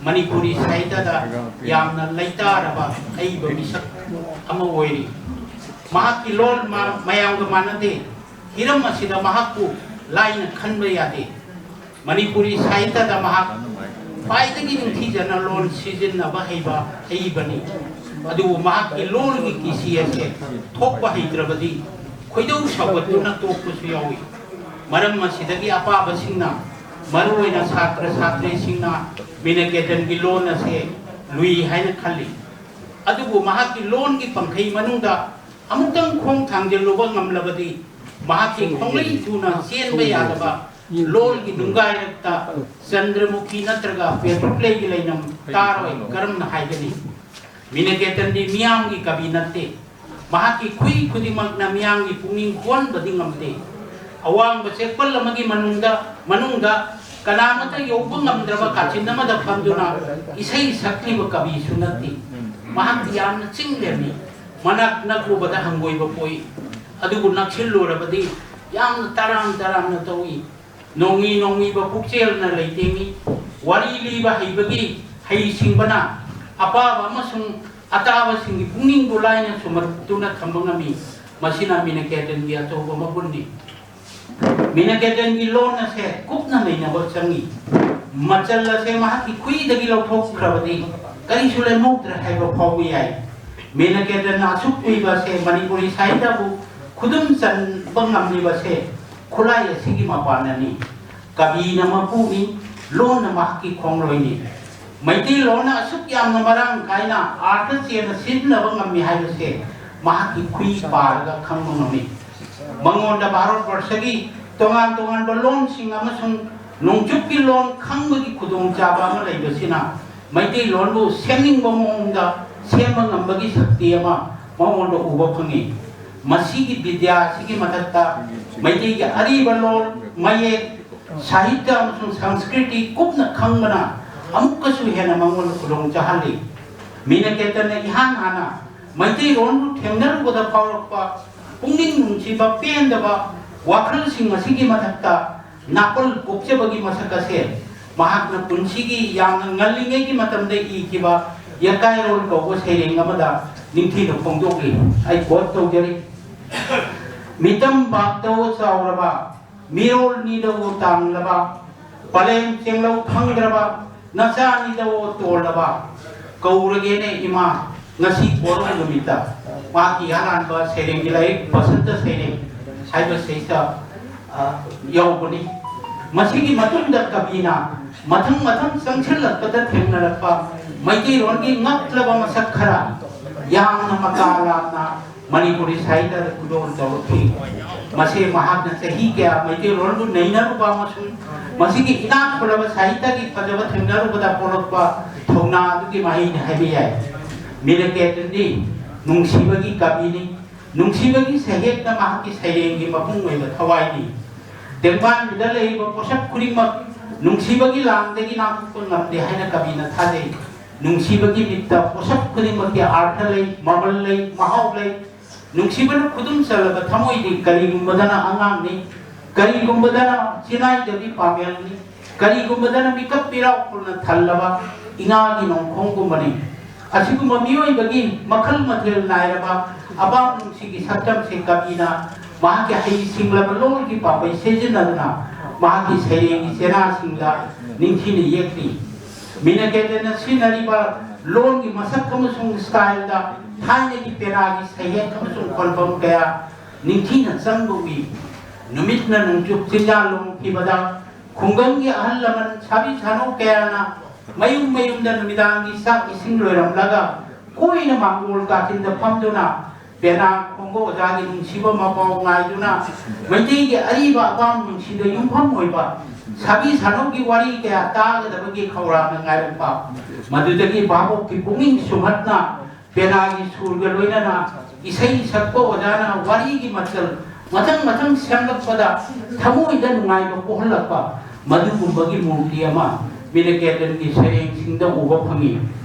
ꯃꯅꯤꯄꯨꯔꯤ ꯁꯥꯍꯤꯇ꯭ꯌꯗ ꯌꯥꯝꯅ ꯂꯩꯇꯥꯔꯕ ꯑꯏꯕ ꯃꯤꯁꯛ ꯑꯃ ꯑꯣꯏꯔꯤ꯫ ꯃꯍꯥꯛꯀꯤ ꯂꯣꯜ ꯃꯥ-, ꯃꯌꯥꯝꯒ ꯃꯥꯟꯅꯗꯦ꯫ ꯍꯤꯔꯝ ꯑꯁꯤꯗ ꯃꯍꯥꯛꯄꯨ ꯂꯥꯏꯅ ꯈꯟꯕ ꯌꯥꯗꯦ꯫ ꯃꯅꯤꯄꯨꯔꯤ ꯁꯥꯍꯤꯇ꯭ꯌꯗ ꯃꯍꯥꯛ ꯈ꯭ꯋꯥꯏꯗꯒꯤ ꯅꯤꯡꯊꯤꯖꯅ ꯂꯣꯜ ꯁꯤꯖꯤꯟꯅꯕ ꯍꯩꯕ ꯑꯏꯕꯅꯤ꯫ ꯑꯗꯨꯕꯨ ꯃꯍꯥꯛꯀꯤ ꯂꯣꯜꯒꯤ ꯀꯤꯁꯤ ꯑꯁꯤ ꯊꯣꯛꯄ ꯍꯩꯇ꯭ꯔꯕꯗꯤ ꯈꯣꯏꯗꯧ ꯁꯥꯎꯒꯠꯇꯨꯅ ꯇꯣꯛꯄꯁꯨ ꯌꯥꯎꯏ꯫ ꯃꯔꯝ ꯑꯁꯤꯗꯒꯤ ꯑꯄꯥꯕꯁꯤꯡꯅ, ꯃꯔꯨꯑꯣꯏꯅ ꯁꯥꯇ꯭ꯔ ꯁꯥꯇ꯭ꯔꯤꯁꯤꯡꯅ ꯃꯤꯅꯀꯦꯇꯟꯒꯤ ꯂꯣꯟ ꯑꯁꯤ ꯂꯨꯏ ꯍꯥꯏꯅ ꯈꯜꯂꯤ꯫ ꯑꯗꯨꯕꯨ ꯃꯍꯥꯛꯀꯤ ꯂꯣꯟꯒꯤ ꯄꯪꯈꯩ ꯃꯅꯨꯡꯗ ꯑꯃꯨꯛꯇꯪ ꯈꯣꯡ ꯊꯥꯡꯖꯤꯜꯂꯨꯕ ꯉꯝꯂꯕꯗꯤ ꯃꯍꯥꯛꯀꯤ ꯈꯣꯡꯂꯩ ꯊꯨꯅ ꯆꯦꯟꯕ ꯌꯥꯗꯕ ꯂꯣꯜꯒꯤ ꯅꯨꯡꯒꯥꯏꯔꯛꯇ ꯆꯟꯗ꯭ꯔꯃꯨꯈꯤ ꯅꯠꯇ꯭ꯔꯒ ꯄꯦꯇ꯭ꯔꯨꯛꯂꯩꯒꯤ ꯂꯩꯅꯝ ꯇꯥꯔꯣꯏ꯫ ꯀꯔꯝꯅ ꯍꯥꯏꯒꯅꯤ? ꯃꯤꯅꯀꯦꯇꯟꯗꯤ ꯃꯤꯌꯥꯝꯒꯤ ꯀꯕꯤ ꯅꯠꯇꯦ꯫ ꯃꯍꯥꯛꯀꯤ ꯈꯨꯏ ꯈꯨꯗꯤꯡꯃꯛꯅ ꯃꯤꯌꯥꯝꯒꯤ ꯄꯨꯛꯅꯤꯡ ꯍꯨꯍꯟꯕꯗꯤ ꯉꯝꯗꯦ꯫ ꯑꯋꯥꯡꯕ ꯆꯦꯛꯄꯜ ꯑꯃꯒꯤ ꯃꯅꯨꯡꯗ, ꯃꯅꯨꯡꯗ ꯀꯅꯥꯃꯠꯇ ꯌꯧꯕ ꯉꯝꯗ꯭ꯔꯕ ꯀꯥꯆꯤꯟ ꯑꯃꯗ ꯐꯝꯗꯨꯅ ꯏꯁꯩ ꯁꯛꯂꯤꯕ ꯀꯕꯤꯁꯨ ꯅꯠꯇꯦ꯫ ꯃꯍꯥꯛꯇꯤ ꯌꯥꯝꯅ ꯆꯤꯡ ꯂꯦꯝꯃꯤ꯫ ꯃꯅꯥꯛ ꯅꯛꯂꯨꯕꯗ ꯍꯪꯒꯣꯏꯕ ꯄꯣꯛꯏ꯫ ꯑꯗꯨꯕꯨ ꯅꯛꯁꯤꯜꯂꯨꯔꯕꯗꯤ ꯌꯥꯝꯅ ꯇꯔꯥꯝ ꯇꯔꯥꯝꯅ ꯇꯧꯏ꯫ ꯅꯣꯡꯃꯤ ꯅꯣꯡꯃꯤꯕ ꯄꯨꯛꯆꯦꯜꯅ ꯂꯩꯇꯦꯡꯏ꯫ ꯋꯥꯔꯤ ꯂꯤꯕ ꯍꯩꯕꯒꯤ ꯍꯩꯁꯤꯡꯕꯅ ꯑꯄꯥꯕ ꯑꯃꯁꯨꯡ ꯑꯇꯥꯕꯁꯤꯡꯒꯤ ꯄꯨꯛꯅꯤꯡꯕꯨ ꯂꯥꯏꯅ ꯁꯨꯝꯍꯠꯇꯨꯅ ꯊꯝꯕ ꯉꯝꯃꯤ꯫ ꯃꯁꯤꯅ ꯃꯤꯅꯀꯦꯇꯟꯒꯤ ꯑꯆꯧꯕ ꯃꯒꯨꯟꯅꯤ꯫ ꯃꯤꯅꯀꯦꯇꯟꯒꯤ ꯂꯣꯟ ꯑꯁꯦ ꯀꯨꯞꯅ ꯅꯩꯅꯕ ꯆꯪꯏ꯫ ꯃꯆꯜ ꯑꯁꯦ ꯃꯍꯥꯛꯀꯤ ꯈꯨꯏꯗꯒꯤ ꯂꯧꯊꯣꯛꯈ꯭ꯔꯕꯗꯤ ꯀꯔꯤꯁꯨ ꯂꯦꯝꯍꯧꯗ꯭ꯔꯦ ꯍꯥꯏꯕ ꯐꯥꯎꯕ ꯌꯥꯏ꯫ ꯃꯤꯅꯀꯦꯇꯟꯅ ꯑꯁꯨꯛ ꯀꯨꯏꯕ ꯑꯁꯦ ꯃꯅꯤꯄꯨꯔꯤ ꯁꯥꯍꯤꯇ꯭ꯌꯕꯨ ꯈꯨꯗꯨꯝ ꯆꯟꯕ ꯉꯝꯂꯤꯕꯁꯦ ꯈꯨꯠꯂꯥꯏ ꯑꯁꯤꯒꯤ ꯃꯄꯥꯟꯅꯅꯤ꯫ ꯀꯕꯤꯅ ꯃꯄꯨꯅꯤ, ꯂꯣꯟꯅ ꯃꯍꯥꯛꯀꯤ ꯈꯣꯡꯂꯣꯏꯅꯤ꯫ ꯃꯩꯇꯩꯂꯣꯟꯅ ꯑꯁꯨꯛ ꯌꯥꯝꯅ ꯃꯔꯥꯡ ꯀꯥꯏꯅ ꯑꯥꯔꯊ ꯆꯦꯟꯅ ꯁꯤꯖꯤꯟꯅꯕ ꯉꯝꯃꯤ ꯍꯥꯏꯕꯁꯦ ꯃꯍꯥꯛꯀꯤ ꯈꯨꯏ ꯄꯥꯔꯒ ꯈꯪꯕ ꯉꯝꯃꯤ꯫ ꯃꯉꯣꯟꯗ ꯚꯥꯔꯠ ꯕꯔꯁꯒꯤ ꯇꯣꯉꯥꯟ ꯇꯣꯉꯥꯟꯕ ꯂꯣꯟꯁꯤꯡ ꯑꯃꯁꯨꯡ ꯅꯣꯡꯆꯨꯞꯀꯤ ꯂꯣꯟ ꯈꯪꯕꯒꯤ ꯈꯨꯗꯣꯡꯆꯥꯕ ꯑꯃ ꯂꯩꯕꯁꯤꯅ ꯃꯩꯇꯩꯂꯣꯟꯕꯨ ꯁꯦꯝꯅꯤꯡꯕ ꯃꯑꯣꯡꯗ ꯁꯦꯝꯕ ꯉꯝꯕꯒꯤ ꯁꯛꯇꯤ ꯑꯃ ꯃꯉꯣꯟꯗ ꯎꯕ ꯐꯪꯉꯤ꯫ ꯃꯁꯤꯒꯤ ꯕꯤꯗ꯭ꯌꯥ ꯑꯁꯤꯒꯤ ꯃꯊꯛꯇ ꯃꯩꯇꯩꯒꯤ ꯑꯔꯤꯕ ꯂꯣꯟ, ꯃꯌꯦꯛ, ꯁꯥꯍꯤꯇ꯭ꯌ ꯑꯃꯁꯨꯡ ꯁꯪꯁꯀ꯭ꯔꯤꯇꯤ ꯀꯨꯞꯅ ꯈꯪꯕꯅ ꯑꯃꯨꯛꯀꯁꯨ ꯍꯦꯟꯅ ꯃꯉꯣꯟꯗ ꯈꯨꯗꯣꯡ ꯆꯥꯍꯜꯂꯤ꯫ ꯃꯤꯅꯀꯦꯇꯟꯅ ꯏꯍꯥꯟ ꯍꯥꯟꯅ ꯃꯩꯇꯩꯔꯣꯟꯕꯨ ꯊꯦꯡꯅꯔꯨꯕꯗ ꯐꯥꯎꯔꯛꯄ ꯄꯨꯛꯅꯤꯡ ꯅꯨꯡꯁꯤꯕ ꯄꯦꯟꯗꯕ ꯋꯥꯈꯜꯁꯤꯡ ꯑꯁꯤꯒꯤ ꯃꯊꯛꯇ ꯅꯥꯄꯜ ꯀꯣꯛꯆꯕꯒꯤ ꯃꯁꯛ ꯑꯁꯦ ꯃꯍꯥꯛꯅ ꯄꯨꯟꯁꯤꯒꯤ ꯌꯥꯝꯅ ꯉꯜꯂꯤꯉꯩꯒꯤ ꯃꯇꯝꯗ ꯏꯈꯤꯕ ꯌꯦꯀꯥꯏꯔꯣꯜ ꯀꯧꯕ ꯁꯩꯔꯦꯡ ꯑꯃꯗ ꯅꯤꯡꯊꯤꯅ ꯐꯣꯡꯗꯣꯛꯂꯤ꯫ ꯑꯩ ꯀꯣꯠ ꯇꯧꯖꯔꯤ: "ꯃꯤꯇꯝ ꯕꯥꯛꯇꯧ ꯆꯥꯎꯔꯕ, ꯃꯤꯔꯣꯜ ꯅꯤꯗꯧ ꯇꯥꯡꯂꯕ, ꯄꯂꯦꯝ ꯆꯦꯡꯂꯧ ꯐꯪꯗ꯭ꯔꯕ, ꯅꯆꯥ ꯅꯤꯗꯧ ꯇꯣꯜꯂꯕ, ꯀꯧꯔꯒꯦꯅꯦ ꯏꯃꯥ, ꯉꯁꯤ ꯄꯣꯔꯧ ꯅꯨꯃꯤꯠꯇ"꯫ ꯃꯍꯥꯛꯀꯤ ꯑꯍꯥꯟꯕ ꯁꯩꯔꯦꯡꯒꯤ ꯂꯥꯏꯔꯤꯛ ꯕꯁꯟꯇ ꯁꯩꯔꯦꯡ ꯍꯥꯏꯕ ꯁꯤꯗ, ꯑ, ꯌꯥꯎꯕꯅꯤ꯫ ꯃꯁꯤꯒꯤ ꯃꯇꯨꯡꯗ ꯀꯕꯤꯅ ꯃꯊꯪ ꯃꯊꯪ ꯆꯪꯁꯤꯜꯂꯛꯄꯗ ꯊꯦꯡꯅꯔꯛꯄ ꯃꯩꯇꯩꯔꯣꯟꯒꯤ ꯉꯛꯂꯕ ꯃꯁꯛ ꯈꯔ ꯌꯥꯝꯅ ꯃꯀꯥ ꯂꯥꯝꯅ ꯃꯅꯤꯄꯨꯔꯤ ꯁꯥꯍꯤꯇ꯭ꯌꯗ ꯈꯨꯗꯣꯜ ꯇꯧꯔꯛꯈꯤ꯫ ꯃꯁꯤ ꯃꯍꯥꯛꯅ ꯆꯍꯤ ꯀꯌꯥ ꯃꯩꯇꯩꯂꯣꯟꯕꯨ ꯅꯩꯅꯔꯨꯕ ꯑꯃꯁꯨꯡ ꯃꯁꯤꯒꯤ ꯏꯅꯥꯛ ꯈꯨꯜꯂꯕ ꯁꯥꯍꯤꯇ꯭ꯌꯒꯤ ꯐꯖꯕ ꯊꯦꯡꯅꯔꯨꯕꯗ ꯄꯣꯛꯂꯛꯄ ꯊꯧꯅꯥ ꯑꯗꯨꯒꯤ ꯃꯍꯩꯅꯤ ꯍꯥꯏꯕ ꯌꯥꯏ꯫ ꯃꯤꯅꯀꯦꯇꯟꯗꯤ ꯅꯨꯡꯁꯤꯕꯒꯤ ꯀꯕꯤꯅꯤ꯫ ꯅꯨꯡꯁꯤꯕꯒꯤ ꯁꯩꯍꯦꯛꯅ ꯃꯍꯥꯛꯀꯤ ꯁꯩꯔꯦꯡꯒꯤ ꯃꯄꯨꯡ ꯑꯣꯏꯕ ꯊꯋꯥꯏꯅꯤ꯫ ꯇꯦꯡꯕꯥꯟꯕꯗ ꯂꯩꯔꯤꯕ ꯄꯣꯠꯁꯛ ꯈꯨꯗꯤꯡꯃꯛ ꯅꯨꯡꯁꯤꯕꯒꯤ ꯂꯥꯡꯗꯒꯤ ꯅꯥꯟꯊꯣꯛꯄ ꯉꯝꯗꯦ ꯍꯥꯏꯅ ꯀꯕꯤꯅ ꯊꯥꯖꯩ꯫ ꯅꯨꯡꯁꯤꯕꯒꯤ ꯃꯤꯠꯇ ꯄꯣꯠꯁꯛ ꯈꯨꯗꯤꯡꯃꯛꯀꯤ ꯑꯥꯔꯊ ꯂꯩ, ꯃꯃꯜ ꯂꯩ, ꯃꯍꯥꯎ ꯂꯩ꯫ ꯅꯨꯡꯁꯤꯕꯅ ꯈꯨꯗꯨꯝ ꯆꯜꯂꯕ ꯊꯃꯣꯏꯗꯤ ꯀꯔꯤꯒꯨꯝꯕꯗꯅ ꯑꯉꯥꯡꯅꯤ, ꯀꯔꯤꯒꯨꯝꯕꯗꯅ ꯆꯤꯅꯥꯏꯗꯕꯤ ꯄꯥꯃꯦꯜꯅꯤ, ꯀꯔꯤꯒꯨꯝꯕꯗꯅ ꯃꯤꯀꯞ ꯃꯤꯔꯥꯎ ꯈꯨꯜꯅ ꯊꯜꯂꯕ ꯏꯉꯥꯒꯤ ꯅꯣꯡꯈꯣꯡꯒꯨꯝꯕꯅꯤ꯫ ꯑꯁꯤꯒꯨꯝꯕ ꯃꯤꯑꯣꯏꯕꯒꯤ ꯃꯈꯜ ꯃꯊꯦꯜ ꯅꯥꯏꯔꯕ ꯑꯄꯥꯝ ꯅꯨꯡꯁꯤꯒꯤ ꯁꯛꯇꯝꯁꯤꯡ ꯀꯕꯤꯅ ꯃꯍꯥꯛꯀꯤ ꯍꯩ ꯁꯤꯡꯂꯕ ꯂꯣꯜꯒꯤ ꯄꯥꯝꯕꯩ ꯁꯤꯖꯤꯟꯅꯗꯨꯅ ꯃꯍꯥꯛꯀꯤ ꯁꯩꯔꯦꯡꯒꯤ ꯆꯦꯅꯥꯁꯤꯡꯗ ꯅꯤꯡꯊꯤꯅ ꯌꯦꯛꯂꯤ꯫ ꯃꯤꯅꯀꯦꯇꯟꯅ ꯁꯤꯖꯤꯟꯅꯔꯤꯕ ꯂꯣꯜꯒꯤ ꯃꯁꯛ ꯑꯃꯁꯨꯡ ꯁ꯭ꯇꯥꯏꯜꯗ ꯊꯥꯏꯅꯒꯤ ꯄꯦꯅꯥꯒꯤ ꯁꯩꯍꯦꯛ ꯑꯃꯁꯨꯡ ꯈꯣꯟꯐꯝ ꯀꯌꯥ ꯅꯤꯡꯊꯤꯅ ꯆꯪꯕ ꯎꯏ꯫ ꯅꯨꯃꯤꯠꯅ ꯅꯣꯡꯆꯨꯞ ꯆꯤꯟꯖꯥ ꯂꯣꯡꯈꯤꯕꯗ ꯈꯨꯡꯒꯪꯒꯤ ꯑꯍꯜ ꯂꯃꯟ ꯁꯥꯕꯤ ꯁꯥꯅꯧ ꯀꯌꯥꯅ ꯃꯌꯨꯝ ꯃꯌꯨꯝꯗ ꯅꯨꯃꯤꯗꯥꯡꯒꯤ ꯆꯥꯛ ꯏꯁꯤꯡ ꯂꯣꯏꯔꯝꯂꯒ ꯀꯣꯏꯅ ꯃꯥꯡꯒꯣꯜ ꯀꯥꯆꯤꯟꯗ ꯐꯝꯗꯨꯅ ꯄꯦꯅꯥ ꯈꯣꯡꯕ ꯑꯣꯖꯥꯒꯤ ꯅꯨꯡꯁꯤꯕ ꯃꯄꯥꯎ ꯉꯥꯏꯗꯨꯅ ꯃꯩꯇꯩꯒꯤ ꯑꯔꯤꯕ ꯑꯄꯥꯝ ꯅꯨꯡꯁꯤꯗ ꯌꯨꯝꯐꯝ ꯑꯣꯏꯕ ꯁꯥꯕꯤ ꯁꯥꯅꯧꯒꯤ ꯋꯥꯔꯤ ꯀꯌꯥ ꯇꯥꯒꯗꯕꯒꯤ ꯈꯧꯔꯥꯡꯅ ꯉꯥꯏꯔꯛꯄ, ꯃꯗꯨꯗꯒꯤ ꯚꯥꯕꯣꯛꯀꯤ ꯄꯨꯛꯅꯤꯡ ꯁꯨꯝꯍꯠꯅ ꯄꯦꯅꯥꯒꯤ ꯁꯨꯔꯒ ꯂꯣꯏꯅꯅ ꯏꯁꯩ ꯁꯛꯄ ꯑꯣꯖꯥꯅ ꯋꯥꯔꯤꯒꯤ ꯃꯆꯜ ꯃꯊꯪ ꯃꯊꯪ ꯁꯦꯝꯂꯛꯄꯗ ꯊꯃꯣꯏꯗ ꯅꯨꯡꯉꯥꯏꯕ ꯄꯣꯛꯍꯜꯂꯛꯄ, ꯃꯗꯨꯒꯨꯝꯕꯒꯤ ꯃꯨꯔꯇꯤ ꯑꯃ ꯃꯤꯅ ꯀꯦꯇꯟꯒꯤ ꯁꯩꯔꯦꯡꯁꯤꯡꯗ ꯎꯕ ꯐꯪꯏ꯫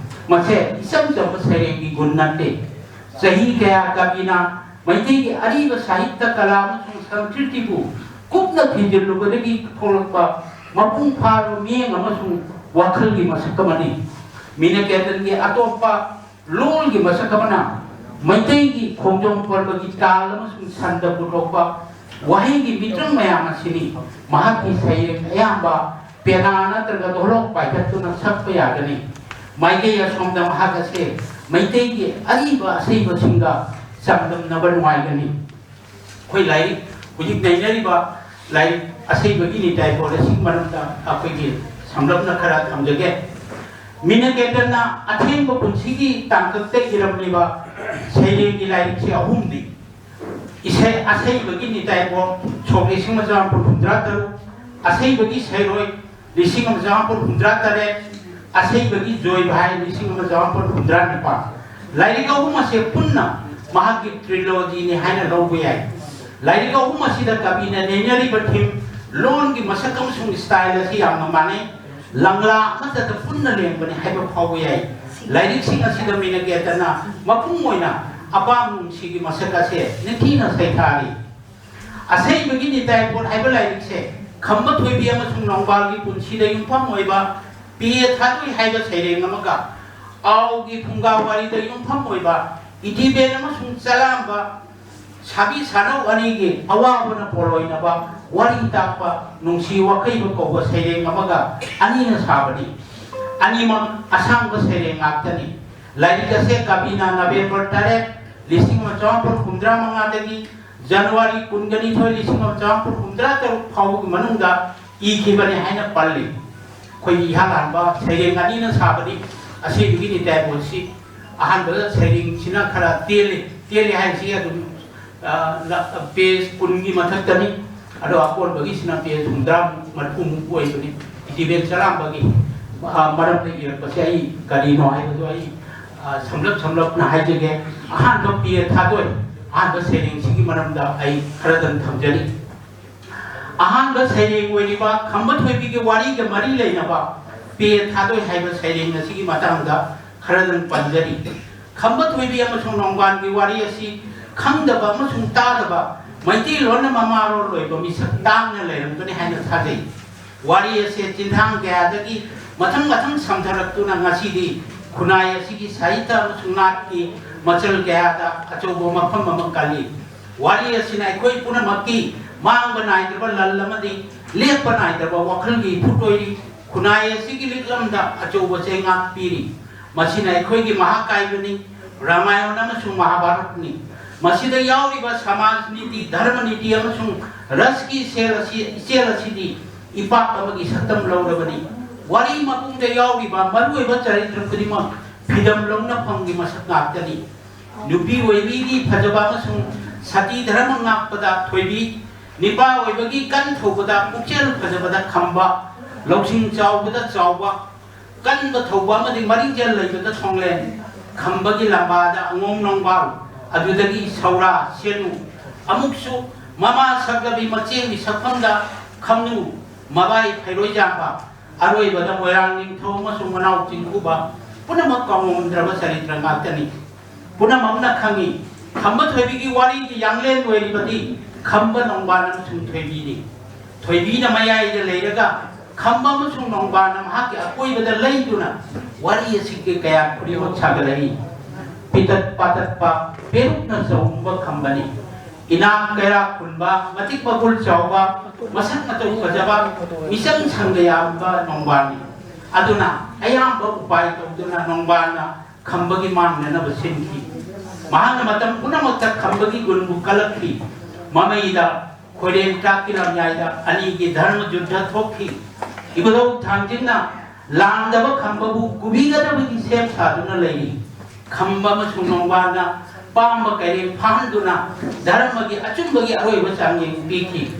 ꯃꯁꯦ ꯏꯆꯝ ꯆꯝꯕ ꯁꯩꯔꯦꯡꯒꯤ ꯒꯨꯟ ꯅꯠꯇꯦ꯫ ꯆꯍꯤ ꯀꯌꯥ ꯀꯕꯤꯅ ꯃꯩꯇꯩꯒꯤ ꯑꯔꯤꯕ ꯁꯥꯍꯤꯇ꯭ꯌ ꯀꯂꯥ ꯑꯃꯁꯨꯡ ꯁꯪꯁꯀ꯭ꯔꯤꯇꯤꯕꯨ ꯀꯨꯞꯅ ꯊꯤꯖꯤꯜꯂꯨꯕꯗꯒꯤ ꯊꯣꯛꯂꯛꯄ ꯃꯄꯨꯡ ꯐꯥꯔꯕ ꯃꯤꯠꯌꯦꯡ ꯑꯃꯁꯨꯡ ꯋꯥꯈꯜꯒꯤ ꯃꯁꯛ ꯑꯃꯅꯤ꯫ ꯃꯤꯅ ꯀꯦꯇꯟꯒꯤ ꯑꯇꯣꯞꯄ ꯂꯣꯜꯒꯤ ꯃꯁꯛ ꯑꯃꯅ ꯃꯩꯇꯩꯒꯤ ꯈꯣꯡꯖꯣꯝ ꯄꯔꯕꯒꯤ ꯇꯥꯜ ꯑꯃꯁꯨꯡ ꯁꯟꯗ ꯄꯨꯊꯣꯛꯄ ꯋꯥꯍꯩꯒꯤ ꯃꯤꯇ꯭ꯔꯪ ꯃꯌꯥꯝ ꯑꯁꯤꯅꯤ꯫ ꯃꯍꯥꯛꯀꯤ ꯁꯩꯔꯦꯡ ꯑꯌꯥꯝꯕ ꯄꯦꯅꯥ ꯅꯠꯇ꯭ꯔꯒ ꯙꯣꯂꯣꯛ ꯄꯥꯏꯈꯠꯇꯨꯅ ꯁꯛꯄ ꯌꯥꯒꯅꯤ꯫ ꯃꯥꯏꯀꯩ ꯑꯁꯣꯝꯗ ꯃꯍꯥꯛ ꯑꯁꯦ ꯃꯩꯇꯩꯒꯤ ꯑꯔꯤꯕ ꯑꯁꯩꯕꯁꯤꯡꯒ ꯆꯥꯡꯗꯝꯅꯕ ꯅꯨꯡꯉꯥꯏꯒꯅꯤ꯫ ꯑꯩꯈꯣꯏ ꯂꯥꯏꯔꯤꯛ ꯍꯧꯖꯤꯛ ꯅꯩꯅꯔꯤꯕ ꯂꯥꯏꯔꯤꯛ ꯑꯁꯩꯕꯒꯤ ꯅꯤꯇꯥꯏꯕꯣꯠ ꯑꯁꯤꯒꯤ ꯃꯔꯝꯗ ꯑꯩꯈꯣꯏꯒꯤ ꯁꯝꯂꯞꯅ ꯈꯔ ꯊꯝꯖꯒꯦ꯫ ꯃꯤꯅ ꯀꯦꯇꯟꯅ ꯑꯊꯦꯡꯕ ꯄꯨꯟꯁꯤꯒꯤ ꯇꯥꯡꯀꯛꯇ ꯏꯔꯝꯂꯤꯕ ꯁꯩꯔꯦꯡꯒꯤ ꯂꯥꯏꯔꯤꯛꯁꯦ ꯑꯍꯨꯝꯅꯤ꯫ ꯏꯁꯩ ꯑꯁꯩꯕꯒꯤ ꯅꯤꯇꯥꯏꯕꯣꯠ ꯁꯣꯛ ꯂꯤꯁꯤꯡ ꯑꯃ ꯆꯃꯥꯄꯜ ꯍꯨꯝꯗ꯭ꯔꯥ ꯇꯔꯨꯛ, ꯑꯁꯩꯕꯒꯤ ꯁꯩꯔꯣꯏ ꯂꯤꯁꯤꯡ ꯑꯃ ꯆꯃꯥꯄꯜ ꯍꯨꯝꯗ꯭ꯔꯥ ꯇꯔꯦꯠ, ꯑꯁꯩꯕꯒꯤ ꯖꯣꯏ ꯚꯥꯏ ꯂꯤꯁꯤꯡ ꯑꯃ ꯆꯃꯥꯄꯜ ꯍꯨꯝꯗ꯭ꯔꯥ ꯅꯤꯄꯥꯜ꯫ ꯂꯥꯏꯔꯤꯛ ꯑꯍꯨꯝ ꯑꯁꯦ ꯄꯨꯟꯅ ꯃꯍꯥꯛꯀꯤ ꯇ꯭ꯔꯤꯂꯣꯖꯤꯅꯤ ꯍꯥꯏꯅ ꯂꯧꯕ ꯌꯥꯏ꯫ ꯂꯥꯏꯔꯤꯛ ꯑꯍꯨꯝ ꯑꯁꯤꯗ ꯀꯕꯤꯅ ꯅꯩꯅꯔꯤꯕ ꯊꯤꯝ, ꯂꯣꯟꯒꯤ ꯃꯁꯛ ꯑꯃꯁꯨꯡ ꯁ꯭ꯇꯥꯏꯜ ꯑꯁꯤ ꯌꯥꯝꯅ ꯃꯥꯟꯅꯩ꯫ ꯂꯪꯂꯥ ꯑꯃꯠꯇꯗ ꯄꯨꯟꯅ ꯂꯦꯡꯕꯅꯤ ꯍꯥꯏꯕ ꯐꯥꯎꯕ ꯌꯥꯏ꯫ ꯂꯥꯏꯔꯤꯛꯁꯤꯡ ꯑꯁꯤꯗ ꯃꯤꯅ ꯀꯦꯇꯟꯅ ꯃꯄꯨꯡ ꯑꯣꯏꯅ ꯑꯄꯥꯝ ꯅꯨꯡꯁꯤꯒꯤ ꯃꯁꯛ ꯑꯁꯦ ꯅꯤꯡꯊꯤꯅ ꯁꯩꯊꯥꯔꯤ꯫ ꯑꯁꯩꯕꯒꯤ ꯅꯤꯇꯥꯏꯕꯣꯠ ꯍꯥꯏꯕ ꯂꯥꯏꯔꯤꯛꯁꯦ ꯈꯝꯕ ꯊꯣꯏꯕꯤ ꯑꯃꯁꯨꯡ ꯅꯥꯎꯕꯥꯜꯒꯤ ꯄꯨꯟꯁꯤꯗ ꯌꯨꯝꯐꯝ ꯑꯣꯏꯕ ꯄꯤ ꯑꯦ ꯊꯥꯗꯣꯏ ꯍꯥꯏꯕ ꯁꯩꯔꯦꯡ ꯑꯃꯒ ꯑꯥꯎꯒꯤ ꯐꯨꯡꯒꯥ ꯋꯥꯔꯤꯗ ꯌꯨꯝꯐꯝ ꯑꯣꯏꯕ ꯏꯇꯤꯕꯦꯟ ꯑꯃꯁꯨꯡ ꯆꯂꯥꯝꯕ ꯁꯥꯕꯤ ꯁꯥꯅꯧ ꯑꯅꯤꯒꯤ ꯑꯋꯥꯕꯅ ꯄꯣꯂꯣꯏꯅꯕ ꯋꯥꯔꯤ ꯇꯥꯛꯄ ꯅꯨꯡꯁꯤ ꯋꯥꯀꯩꯕ ꯀꯧꯕ ꯁꯩꯔꯦꯡ ꯑꯃꯒ ꯑꯅꯤꯅ ꯁꯥꯕꯅꯤ꯫ ꯑꯅꯤꯃꯛ ꯑꯁꯥꯡꯕ ꯁꯩꯔꯦꯡ ꯉꯥꯛꯇꯅꯤ꯫ ꯂꯥꯏꯔꯤꯛ ꯑꯁꯦ ꯀꯕꯤꯅ ꯅꯕꯦꯝꯕꯔ ꯇꯔꯦꯠ, ꯂꯤꯁꯤꯡ ꯑꯃ ꯆꯃꯥꯄꯜ ꯍꯨꯝꯗ꯭ꯔꯥ ꯃꯉꯥꯗꯒꯤ ꯖꯅꯋꯥꯔꯤ ꯀꯨꯟꯒ ꯅꯤꯊꯣꯏ, ꯂꯤꯁꯤꯡ ꯑꯃ ꯆꯃꯥꯄꯜ ꯍꯨꯝꯗ꯭ꯔꯥ ꯇꯔꯨꯛ ꯐꯥꯎꯕꯒꯤ ꯃꯅꯨꯡꯗ ꯏꯈꯤꯕꯅꯤ ꯍꯥꯏꯅ ꯄꯜꯂꯤ꯫ ꯑꯩꯈꯣꯏꯒꯤ ꯏꯍꯥꯟ ꯍꯥꯟꯕ ꯁꯩꯔꯦꯡ ꯑꯅꯤꯅ ꯁꯥꯕꯅꯤ꯫ ꯑꯁꯤꯗꯨꯒꯤ ꯅꯤꯇꯥꯏꯕꯣꯠꯁꯤ ꯑꯍꯥꯟꯕꯗ ꯁꯩꯔꯦꯡꯁꯤꯅ ꯈꯔ ꯇꯦꯜꯂꯤ꯫ ꯇꯦꯜꯂꯤ ꯍꯥꯏꯔꯤꯁꯤ ꯑꯗꯨꯝ, ꯑ, ꯂ-, ꯄꯦꯖ ꯀꯨꯟꯒꯤ ꯃꯊꯛꯇꯅꯤ꯫ ꯑꯗꯣ ꯑꯀꯣꯟꯕꯒꯤꯁꯤꯅ ꯄꯦꯖ ꯍꯨꯝꯗ꯭ꯔꯥ ꯃꯔꯤꯐꯨꯃꯨꯛ ꯑꯣꯏꯕꯅꯤ꯫ ꯏꯇꯤꯕꯦꯟ ꯆꯔꯥꯡꯕꯒꯤ, ꯑ, ꯃꯔꯝꯗ ꯏꯔꯛꯄꯁꯦ ꯑꯩ ꯀꯔꯤꯅꯣ ꯍꯥꯏꯕꯗꯣ ꯑꯩ, ꯑ, ꯁꯝꯂꯞ ꯁꯝꯂꯞꯅ ꯍꯥꯏꯖꯒꯦ꯫ ꯑꯍꯥꯟꯕ ꯄꯦ ꯊꯥꯗꯣꯏ, ꯑꯍꯥꯟꯕ ꯁꯩꯔꯦꯡꯁꯤꯒꯤ ꯃꯔꯝꯗ ꯑꯩ ꯈꯔꯗꯪ ꯊꯝꯖꯔꯤ꯫ ꯑꯍꯥꯟꯕ ꯁꯩꯔꯦꯡ ꯑꯣꯏꯔꯤꯕ ꯈꯝꯕ ꯊꯣꯏꯕꯤꯒꯤ ꯋꯥꯔꯤꯒ ꯃꯔꯤ ꯂꯩꯅꯕ ꯄꯦ ꯊꯥꯗꯣꯏ ꯍꯥꯏꯕ ꯁꯩꯔꯦꯡ ꯑꯁꯤꯒꯤ ꯃꯇꯥꯡꯗ ꯈꯔꯗꯪ ꯄꯟꯖꯔꯤ꯫ ꯈꯝꯕ ꯊꯣꯏꯕꯤ ꯑꯃꯁꯨꯡ ꯅꯣꯡꯕꯥꯟꯒꯤ ꯋꯥꯔꯤ ꯑꯁꯤ ꯈꯪꯗꯕ ꯑꯃꯁꯨꯡ ꯇꯥꯗꯕ ꯃꯩꯇꯩꯂꯣꯟꯅ ꯃꯃꯥꯔꯣꯜ ꯑꯣꯏꯕ ꯃꯤꯁꯛ ꯇꯥꯡꯅ ꯂꯩꯔꯝꯒꯅꯤ ꯍꯥꯏꯅ ꯊꯥꯖꯩ꯫ ꯋꯥꯔꯤ ꯑꯁꯤ ꯆꯤꯟꯊꯥꯡ ꯀꯌꯥꯗꯒꯤ ꯃꯊꯪ ꯃꯊꯪ ꯁꯝꯊꯔꯛꯇꯨꯅ ꯉꯁꯤꯗꯤ ꯈꯨꯟꯅꯥꯏ ꯑꯁꯤꯒꯤ ꯁꯥꯍꯤꯇ꯭ꯌ ꯑꯃꯁꯨꯡ ꯅꯥꯠꯀꯤ ꯃꯆꯜ ꯀꯌꯥꯗ ꯑꯆꯧꯕ ꯃꯐꯝ ꯑꯃ ꯀꯜꯂꯤ꯫ ꯋꯥꯔꯤ ꯑꯁꯤꯅ ꯑꯩꯈꯣꯏ ꯄꯨꯝꯅꯃꯛꯀꯤ ꯃꯥꯡꯕ ꯅꯥꯏꯗ꯭ꯔꯕ ꯂꯟ ꯑꯃꯗꯤ ꯂꯦꯞꯄ ꯅꯥꯏꯗ꯭ꯔꯕ ꯋꯥꯈꯜꯒꯤ ꯏꯐꯨꯠ ꯑꯣꯏꯔꯤ꯫ ꯈꯨꯟꯅꯥꯏ ꯑꯁꯤꯒꯤ ꯂꯤꯛꯂꯝꯗ ꯑꯆꯧꯕ ꯆꯩꯉꯥꯛ ꯄꯤꯔꯤ꯫ ꯃꯁꯤꯅ ꯑꯩꯈꯣꯏꯒꯤ ꯃꯍꯥꯀꯥꯕ꯭ꯌꯅꯤ, ꯔꯥꯃꯥꯌꯟ ꯑꯃꯁꯨꯡ ꯃꯍꯥꯚꯥꯔꯠꯅꯤ꯫ ꯃꯁꯤꯗ ꯌꯥꯎꯔꯤꯕ ꯁꯃꯥꯖ ꯅꯤꯇꯤ, ꯙꯔꯃ ꯅꯤꯇꯤ ꯑꯃꯁꯨꯡ ꯔꯁꯀꯤ ꯁꯦꯜ ꯑꯁꯤ, ꯏꯆꯦꯜ ꯑꯁꯤꯗꯤ ꯏꯄꯥꯛ ꯑꯃꯒꯤ ꯁꯛꯇꯝ ꯂꯧꯔꯕꯅꯤ꯫ ꯋꯥꯔꯤ ꯃꯄꯨꯡꯗ ꯌꯥꯎꯔꯤꯕ ꯃꯔꯨꯑꯣꯏꯕ ꯆꯔꯤꯇ꯭ꯔ ꯈꯨꯗꯤꯡꯃꯛ ꯐꯤꯗꯝ ꯂꯧꯅꯐꯝꯒꯤ ꯃꯁꯛ ꯉꯥꯛꯇꯅꯤ꯫ ꯅꯨꯄꯤ ꯑꯣꯏꯕꯤꯒꯤ ꯐꯖꯕ ꯑꯃꯁꯨꯡ ꯁꯇꯤ ꯙꯔꯃ ꯉꯥꯛꯄꯗ ꯊꯣꯏꯕꯤ, ꯅꯤꯄꯥ ꯑꯣꯏꯕꯒꯤ ꯀꯟ ꯊꯧꯕꯗ, ꯄꯨꯛꯆꯦꯜ ꯐꯖꯕꯗ ꯈꯝꯕ, ꯂꯧꯁꯤꯡ ꯆꯥꯎꯕꯗ ꯆꯥꯎꯕ, ꯀꯟꯕ ꯊꯧꯕ ꯑꯃꯗꯤ ꯃꯔꯤꯡꯖꯦꯜ ꯂꯩꯕꯗ ꯊꯣꯡꯂꯦꯟ, ꯈꯝꯕꯒꯤ ꯂꯝꯕꯥꯗ ꯑꯉꯣꯝ ꯅꯣꯡꯕꯥꯜ, ꯑꯗꯨꯗꯒꯤ ꯁꯧꯔꯥ, ꯁꯦꯅꯨ, ꯑꯃꯨꯛꯁꯨ ꯃꯃꯥ ꯁꯛꯂꯕꯤ ꯃꯆꯦꯝꯒꯤ ꯁꯛꯐꯝꯗ ꯈꯝꯅꯨ, ꯃꯕꯥꯏ ꯐꯩꯔꯣꯏꯖꯥꯝꯕ, ꯑꯔꯣꯏꯕꯗ ꯃꯣꯏꯔꯥꯡ ꯅꯤꯡꯊꯧ ꯑꯃꯁꯨꯡ ꯃꯅꯥꯎ ꯆꯤꯡꯈꯨꯕ, ꯄꯨꯝꯅꯃꯛ ꯀꯥꯎꯉꯝꯗ꯭ꯔꯕ ꯆꯔꯤꯇ꯭ꯔ ꯉꯥꯛꯇꯅꯤ꯫ ꯄꯨꯝꯅꯃꯛꯅ ꯈꯪꯏ, ꯈꯝꯕ ꯊꯣꯏꯕꯤꯒꯤ ꯋꯥꯔꯤꯒꯤ ꯌꯥꯡꯂꯦꯟ ꯑꯣꯏꯔꯤꯕꯗꯤ ꯈꯝꯕ, ꯅꯣꯡꯕꯥꯟ ꯑꯃꯁꯨꯡ ꯊꯣꯏꯕꯤꯅꯤ꯫ ꯊꯣꯏꯕꯤꯅ ꯃꯌꯥꯏꯗ ꯂꯩꯔꯒ ꯈꯝꯕ ꯑꯃꯁꯨꯡ ꯅꯣꯡꯕꯥꯟꯅ ꯃꯍꯥꯛꯀꯤ ꯑꯀꯣꯏꯕꯗ ꯂꯩꯗꯨꯅ ꯋꯥꯔꯤ ꯑꯁꯤꯒꯤ ꯀꯌꯥ ꯈꯨꯗꯤꯡꯃꯛ ꯁꯥꯒꯠꯂꯛꯏ꯫ ꯄꯤꯇꯠ ꯄꯥꯇꯠꯄ ꯄꯦꯔꯨꯛꯅ ꯆꯥꯎꯕ ꯈꯝꯕꯅꯤ꯫ ꯏꯅꯥꯛ ꯀꯩꯔꯥꯛ ꯈꯨꯟꯕ, ꯃꯇꯤꯛ ꯃꯒꯨꯜ ꯆꯥꯎꯕ, ꯃꯁꯛ ꯃꯇꯧ ꯐꯖꯕ, ꯃꯤꯆꯪ ꯁꯪꯗ ꯌꯥꯕ ꯅꯣꯡꯕꯥꯟꯅꯤ꯫ ꯑꯗꯨꯅ ꯑꯌꯥꯝꯕ ꯎꯄꯥꯏ ꯇꯧꯗꯨꯅ ꯅꯣꯡꯕꯥꯟꯅ ꯈꯝꯕꯒꯤ ꯃꯥꯡꯅꯅꯕ ꯁꯤꯟꯈꯤ꯫ ꯃꯍꯥꯛꯅ ꯃꯇꯝ ꯄꯨꯝꯅꯃꯛꯇ ꯈꯝꯕꯒꯤ ꯒꯨꯟꯕꯨ ꯀꯜꯂꯛꯈꯤ꯫ ꯃꯃꯩꯗ ꯈꯣꯏꯔꯦꯟ ꯀꯥꯛꯀꯤ ꯂꯝꯌꯥꯏꯗ ꯑꯅꯤꯒꯤ ꯙꯔꯃ ꯖꯨꯗ꯭ꯙ ꯊꯣꯛꯈꯤ꯫ ꯏꯕꯨꯙꯧ ꯊꯥꯡꯖꯤꯡꯅ ꯂꯥꯡꯗꯕ ꯈꯝꯕꯕꯨ ꯀꯨꯕꯤꯒꯗꯕꯒꯤ ꯁꯦꯝ ꯁꯥꯗꯨꯅ ꯂꯩꯔꯤ꯫ ꯈꯝꯕ ꯑꯃꯁꯨꯡ ꯅꯣꯡꯕꯥꯟꯅ ꯄꯥꯝꯕ ꯀꯩꯔꯦꯝ ꯐꯥꯍꯟꯗꯨꯅ ꯙꯔꯃꯒꯤ ꯑꯆꯨꯝꯕꯒꯤ ꯑꯔꯣꯏꯕ ꯆꯥꯡꯌꯦꯡ ꯄꯤꯈꯤ꯫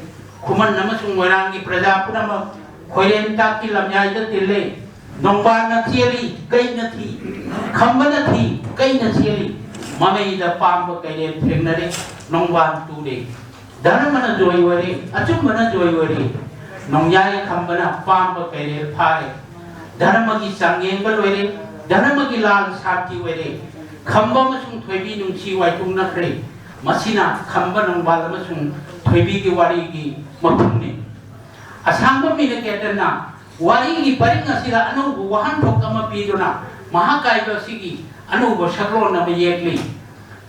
ꯈꯨꯃꯟ ꯑꯃꯁꯨꯡ ꯃꯣꯏꯔꯥꯡꯒꯤ ꯄ꯭ꯔꯖꯥ ꯄꯨꯝꯅꯃꯛ ꯈꯣꯏꯔꯦꯟ ꯇꯥꯛꯀꯤ ꯂꯝꯌꯥꯏꯗ ꯇꯤꯜꯂꯤ꯫ ꯅꯣꯡꯕꯥꯟꯅ ꯆꯦꯜꯂꯤ, ꯀꯩꯅ ꯊꯤ, ꯈꯝꯕꯅ ꯊꯤ, ꯀꯩꯅ ꯆꯦꯜꯂꯤ꯫ ꯃꯃꯩꯗ ꯄꯥꯝꯕ ꯀꯩꯔꯦꯜ ꯊꯦꯡꯅꯔꯦ, ꯅꯣꯡꯕꯥꯟ ꯇꯨꯔꯦ꯫ ꯙꯔꯃꯅ ꯖꯣꯏ ꯑꯣꯏꯔꯦ, ꯑꯆꯨꯝꯕꯅ ꯖꯣꯏ ꯑꯣꯏꯔꯦ꯫ ꯅꯣꯡꯌꯥꯏ ꯈꯝꯕꯅ ꯄꯥꯝꯕ ꯀꯩꯔꯦꯜ ꯐꯥꯔꯦ꯫ ꯙꯔꯃꯒꯤ ꯆꯥꯡꯌꯦꯡꯕ ꯂꯣꯏꯔꯦ, ꯙꯔꯃꯒꯤ ꯂꯥꯜ ꯁꯥꯟꯇꯤ ꯑꯣꯏꯔꯦ꯫ ꯈꯝꯕ ꯑꯃꯁꯨꯡ ꯊꯣꯏꯕꯤ ꯅꯨꯡꯁꯤ ꯋꯥꯏꯊꯨꯡꯅꯈ꯭ꯔꯦ꯫ ꯃꯁꯤꯅ ꯈꯝꯕ ꯅꯣꯡꯕꯥꯜ ꯑꯃꯁꯨꯡ ꯊꯣꯏꯕꯤꯒꯤ ꯋꯥꯔꯤꯒꯤ ꯃꯄꯨꯡꯅꯤ꯫ ꯑꯁꯥꯡꯕ ꯃꯤꯅꯀꯦꯇꯟꯅ ꯋꯥꯔꯤꯒꯤ ꯄꯔꯤꯡ ꯑꯁꯤꯗ ꯑꯅꯧꯕ ꯋꯥꯍꯟꯊꯣꯛ ꯑꯃ ꯄꯤꯗꯨꯅ ꯃꯍꯥꯀꯥꯕ꯭ꯌ ꯑꯁꯤꯒꯤ ꯑꯅꯧꯕ ꯁꯛꯂꯣꯟ ꯑꯃ ꯌꯦꯛꯂꯤ꯫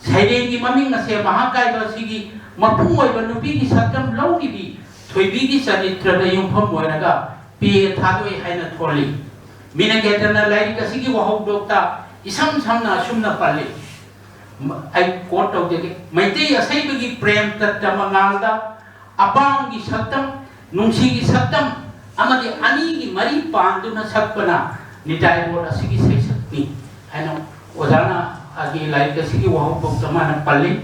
ꯁꯩꯔꯦꯡꯒꯤ ꯃꯃꯤꯡ ꯑꯁꯦ ꯃꯍꯥꯀꯥꯕ꯭ꯌ ꯑꯁꯤꯒꯤ ꯃꯄꯨꯡ ꯑꯣꯏꯕ ꯅꯨꯄꯤꯒꯤ ꯁꯛꯇꯝ ꯂꯧꯔꯤꯕꯤ ꯊꯣꯏꯕꯤꯒꯤ ꯆꯔꯤꯇ꯭ꯔꯗ ꯌꯨꯝꯐꯝ ꯑꯣꯏꯔꯒ ꯄꯤꯌꯦ ꯊꯥꯗꯣꯛꯏ ꯍꯥꯏꯅ ꯊꯣꯜꯂꯤ꯫ ꯃꯤꯅꯀꯦꯇꯟꯅ ꯂꯥꯏꯔꯤꯛ ꯑꯁꯤꯒꯤ ꯋꯥꯍꯧꯗꯣꯛꯇ ꯏꯁꯝ ꯁꯝꯅ ꯑꯁꯨꯝꯅ ꯄꯜꯂꯤ꯫ ꯃ-, ꯑꯩ ꯀꯣꯠ ꯇꯧꯖꯒꯦ꯫ ꯃꯩꯇꯩ ꯑꯁꯩꯕꯒꯤ ꯄ꯭ꯔꯦꯝ ꯇꯠꯇ ꯃꯉꯥꯜꯗ ꯑꯄꯥꯝꯒꯤ ꯁꯛꯇꯝ, ꯅꯨꯡꯁꯤꯒꯤ ꯁꯛꯇꯝ ꯑꯃꯗꯤ ꯑꯅꯤꯒꯤ ꯃꯔꯤ ꯄꯥꯟꯗꯨꯅ ꯁꯛꯄꯅ ꯅꯤꯇꯥꯏ ꯕꯣꯠ ꯑꯁꯤꯒꯤ ꯁꯩꯁꯛꯅꯤ ꯍꯥꯏꯅ ꯑꯣꯖꯥꯅ ꯑꯩꯒꯤ ꯂꯥꯏꯔꯤꯛ ꯑꯁꯤꯒꯤ ꯋꯥꯍꯧꯗꯣꯛꯇ ꯃꯥꯅ ꯄꯜꯂꯤ꯫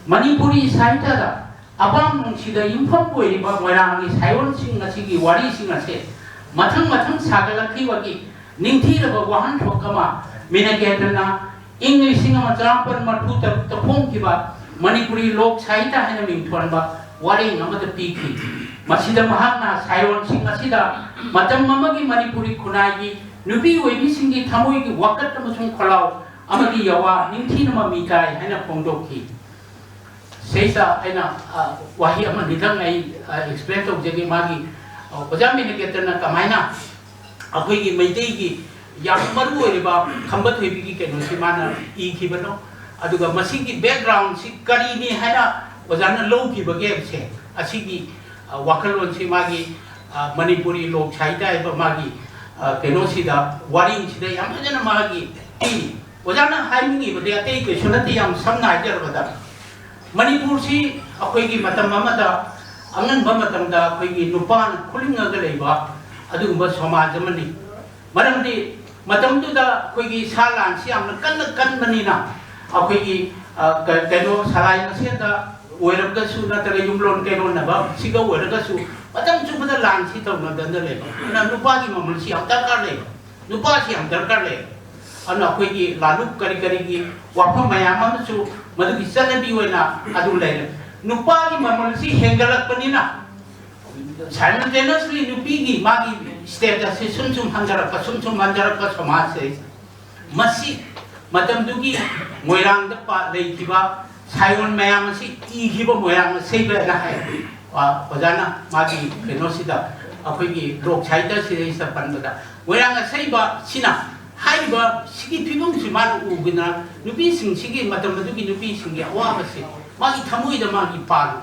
ꯃꯅꯤꯄꯨꯔꯤ ꯁꯥꯍꯤꯇ꯭ꯌꯗ ꯑꯄꯥꯝ ꯅꯨꯡꯁꯤꯗ ꯌꯨꯝꯐꯝ ꯑꯣꯏꯔꯤꯕ ꯃꯣꯏꯔꯥꯡꯒꯤ ꯁꯥꯏꯑꯣꯟꯁꯤꯡ ꯑꯁꯤꯒꯤ ꯋꯥꯔꯤꯁꯤꯡ ꯑꯁꯦ ꯃꯊꯪ ꯃꯊꯪ ꯁꯥꯒꯠꯂꯛꯈꯤꯕꯒꯤ ꯅꯤꯡꯊꯤꯔꯕ ꯋꯥꯍꯟꯊꯣꯛ ꯑꯃ ꯃꯤꯅꯀꯦꯇꯟꯅ ꯏꯪ ꯂꯤꯁꯤꯡ ꯑꯃ ꯆꯃꯥꯄꯟ ꯃꯔꯤꯐꯨ ꯇꯔꯨꯛꯇ ꯐꯣꯡꯈꯤꯕ ꯃꯅꯤꯄꯨꯔꯤ ꯂꯣꯛ ꯁꯥꯍꯤꯇ꯭ꯌ ꯍꯥꯏꯅ ꯃꯤꯡꯊꯣꯟꯕ ꯋꯥꯔꯦꯡ ꯑꯃꯗ ꯄꯤꯈꯤ꯫ ꯃꯁꯤꯗ ꯃꯍꯥꯛꯅ ꯁꯥꯏꯑꯣꯟꯁꯤꯡ ꯑꯁꯤꯗ ꯃꯇꯝ ꯑꯃꯒꯤ ꯃꯅꯤꯄꯨꯔꯤ ꯈꯨꯟꯅꯥꯏꯒꯤ ꯅꯨꯄꯤ ꯑꯣꯏꯕꯤꯁꯤꯡꯒꯤ ꯊꯃꯣꯏꯒꯤ ꯋꯥꯀꯠ ꯑꯃꯁꯨꯡ ꯈꯣꯜꯂꯥꯎ ꯑꯃꯗꯤ ꯌꯥꯋꯥ ꯅꯤꯡꯊꯤꯅ ꯃꯃꯤ ꯇꯥꯏ ꯍꯥꯏꯅ ꯐꯣꯡꯗꯣꯛꯈꯤ꯫ ꯁꯤꯗꯩꯗ ꯑꯩꯅ, ꯑ, ꯋꯥꯍꯩ ꯑꯃꯅꯤꯗꯪ ꯑꯩ, ꯑ, ꯑꯦꯛꯁꯄ꯭ꯂꯦꯟ ꯇꯧꯖꯒꯦ꯫ ꯃꯥꯒꯤ, ꯑ, ꯑꯣꯖꯥ ꯃꯤꯅꯀꯦꯇꯟꯅ ꯀꯃꯥꯏꯅ ꯑꯩꯈꯣꯏꯒꯤ ꯃꯩꯇꯩꯒꯤ ꯌꯥꯝ ꯃꯔꯨ ꯑꯣꯏꯔꯤꯕ ꯈꯝꯕ ꯊꯣꯏꯕꯤꯒꯤ ꯀꯩꯅꯣꯁꯤ ꯃꯥꯅ ꯏꯈꯤꯕꯅꯣ, ꯑꯗꯨꯒ ꯃꯁꯤꯒꯤ ꯕꯦꯛꯒ꯭ꯔꯥꯎꯟꯁꯤ ꯀꯔꯤꯅꯤ ꯍꯥꯏꯅ ꯑꯣꯖꯥꯅ ꯂꯧꯈꯤꯕꯒꯦ ꯍꯥꯏꯕꯁꯦ, ꯑꯁꯤꯒꯤ, ꯑ, ꯋꯥꯈꯜꯂꯣꯟꯁꯤ ꯃꯥꯒꯤ, ꯑ, ꯃꯅꯤꯄꯨꯔꯤ ꯂꯣꯛ ꯁꯥꯍꯤꯇ꯭ꯌ ꯍꯥꯏꯕ ꯃꯥꯒꯤ, ꯑ, ꯀꯩꯅꯣꯁꯤꯗ, ꯋꯥꯔꯤꯁꯤꯗ ꯌꯥꯝ ꯐꯖꯅ ꯃꯥꯒꯤ ꯄꯤ꯫ ꯑꯣꯖꯥꯅ ꯍꯥꯏꯅꯤꯡꯉꯤꯕꯗꯤ ꯑꯇꯩ ꯀꯩꯁꯨ ꯅꯠꯇꯦ, ꯌꯥꯝ ꯁꯝꯅ ꯍꯥꯏꯖꯔꯕꯗ, ꯃꯅꯤꯄꯨꯔꯁꯤ ꯑꯩꯈꯣꯏꯒꯤ ꯃꯇꯝ ꯑꯃꯗ, ꯑꯉꯟꯕ ꯃꯇꯝꯗ ꯑꯩꯈꯣꯏꯒꯤ ꯅꯨꯄꯥꯅ ꯈꯨꯂꯤꯡꯉꯒ ꯂꯩꯕ ꯑꯗꯨꯒꯨꯝꯕ ꯁꯃꯥꯖ ꯑꯃꯅꯤ꯫ ꯃꯔꯝꯗꯤ ꯃꯇꯝꯗꯨꯗ ꯑꯩꯈꯣꯏꯒꯤ ꯁꯥ ꯂꯥꯟꯁꯤ ꯌꯥꯝꯅ ꯀꯟꯅ ꯀꯟꯕꯅꯤꯅ ꯑꯩꯈꯣꯏꯒꯤ, ꯑ, ꯀ-, ꯀꯩꯅꯣ, ꯁꯂꯥꯏ ꯃꯁꯦꯟꯗ ꯑꯣꯏꯔꯒꯁꯨ ꯅꯠꯇ꯭ꯔꯒ ꯌꯨꯝꯂꯣꯟ ꯀꯩꯔꯣꯟꯅꯕ ꯁꯤꯒ ꯑꯣꯏꯔꯒꯁꯨ ꯃꯇꯝ ꯆꯨꯞꯄꯗ ꯂꯥꯟꯁꯤ ꯇꯧꯅꯗꯅ ꯂꯩꯕ꯫ ꯑꯗꯨꯅ ꯅꯨꯄꯥꯒꯤ ꯃꯃꯜꯁꯤ ꯌꯥꯝ ꯗꯔꯀꯥꯔ ꯂꯩꯕ, ꯅꯨꯄꯥꯁꯤ ꯌꯥꯝ ꯗꯔꯀꯥꯔ ꯂꯩꯕ꯫ ꯑꯗꯨꯅ ꯑꯩꯈꯣꯏꯒꯤ ꯂꯥꯂꯨꯛ ꯀꯔꯤ ꯀꯔꯤꯒꯤ ꯋꯥꯐꯝ ꯃꯌꯥꯝ ꯑꯃꯁꯨ ꯃꯗꯨꯒꯤ ꯆꯠꯅꯕꯤ ꯑꯣꯏꯅ ꯑꯗꯨ ꯂꯩꯔꯦ꯫ ꯅꯨꯄꯥꯒꯤ ꯃꯃꯜꯁꯤ ꯍꯦꯟꯒꯠꯂꯛꯄꯅꯤꯅ simultaneously ꯅꯨꯄꯤꯒꯤ ꯃꯥꯒꯤ status ꯁꯤ ꯁꯨꯝ ꯁꯨꯝ ꯍꯟꯊꯔꯛꯄ, ꯁꯨꯝ ꯁꯨꯝ ꯍꯟꯊꯔꯛꯄ ꯁꯃꯥꯖꯁꯦ꯫ ꯃꯁꯤ ꯃꯇꯝꯗꯨꯒꯤ ꯃꯣꯏꯔꯥꯡꯗ ꯄꯥ-, ꯂꯩꯈꯤꯕ ꯁꯥꯌꯣꯟ ꯃꯌꯥꯝ ꯑꯁꯤ ꯏꯈꯤꯕ ꯃꯣꯏꯔꯥꯡ ꯑꯁꯩꯕꯅ ꯍꯥꯏ꯫ ꯑ, ꯑꯣꯖꯥꯅ ꯃꯥꯒꯤ ꯀꯩꯅꯣꯁꯤꯗ, ꯑꯩꯈꯣꯏꯒꯤ ꯂꯣꯛ ꯁꯥꯍꯤꯇ꯭ꯌꯁꯤꯗꯩꯁꯤꯗ ꯄꯟꯕꯗ, ꯃꯣꯏꯔꯥꯡ ꯑꯁꯩꯕꯁꯤꯅ ꯍꯥꯏꯔꯤꯕ ꯁꯤꯒꯤ ꯐꯤꯕꯝꯁꯤ ꯃꯥꯅ ꯎꯕꯅ ꯅꯨꯄꯤꯁꯤꯡꯁꯤꯒꯤ, ꯃꯇꯝ ꯑꯗꯨꯒꯤ ꯅꯨꯄꯤꯁꯤꯡꯒꯤ ꯑꯋꯥꯕꯁꯦ ꯃꯥꯒꯤ ꯊꯃꯣꯏꯗ ꯃꯥꯒꯤ ꯄꯥꯜꯂꯤ꯫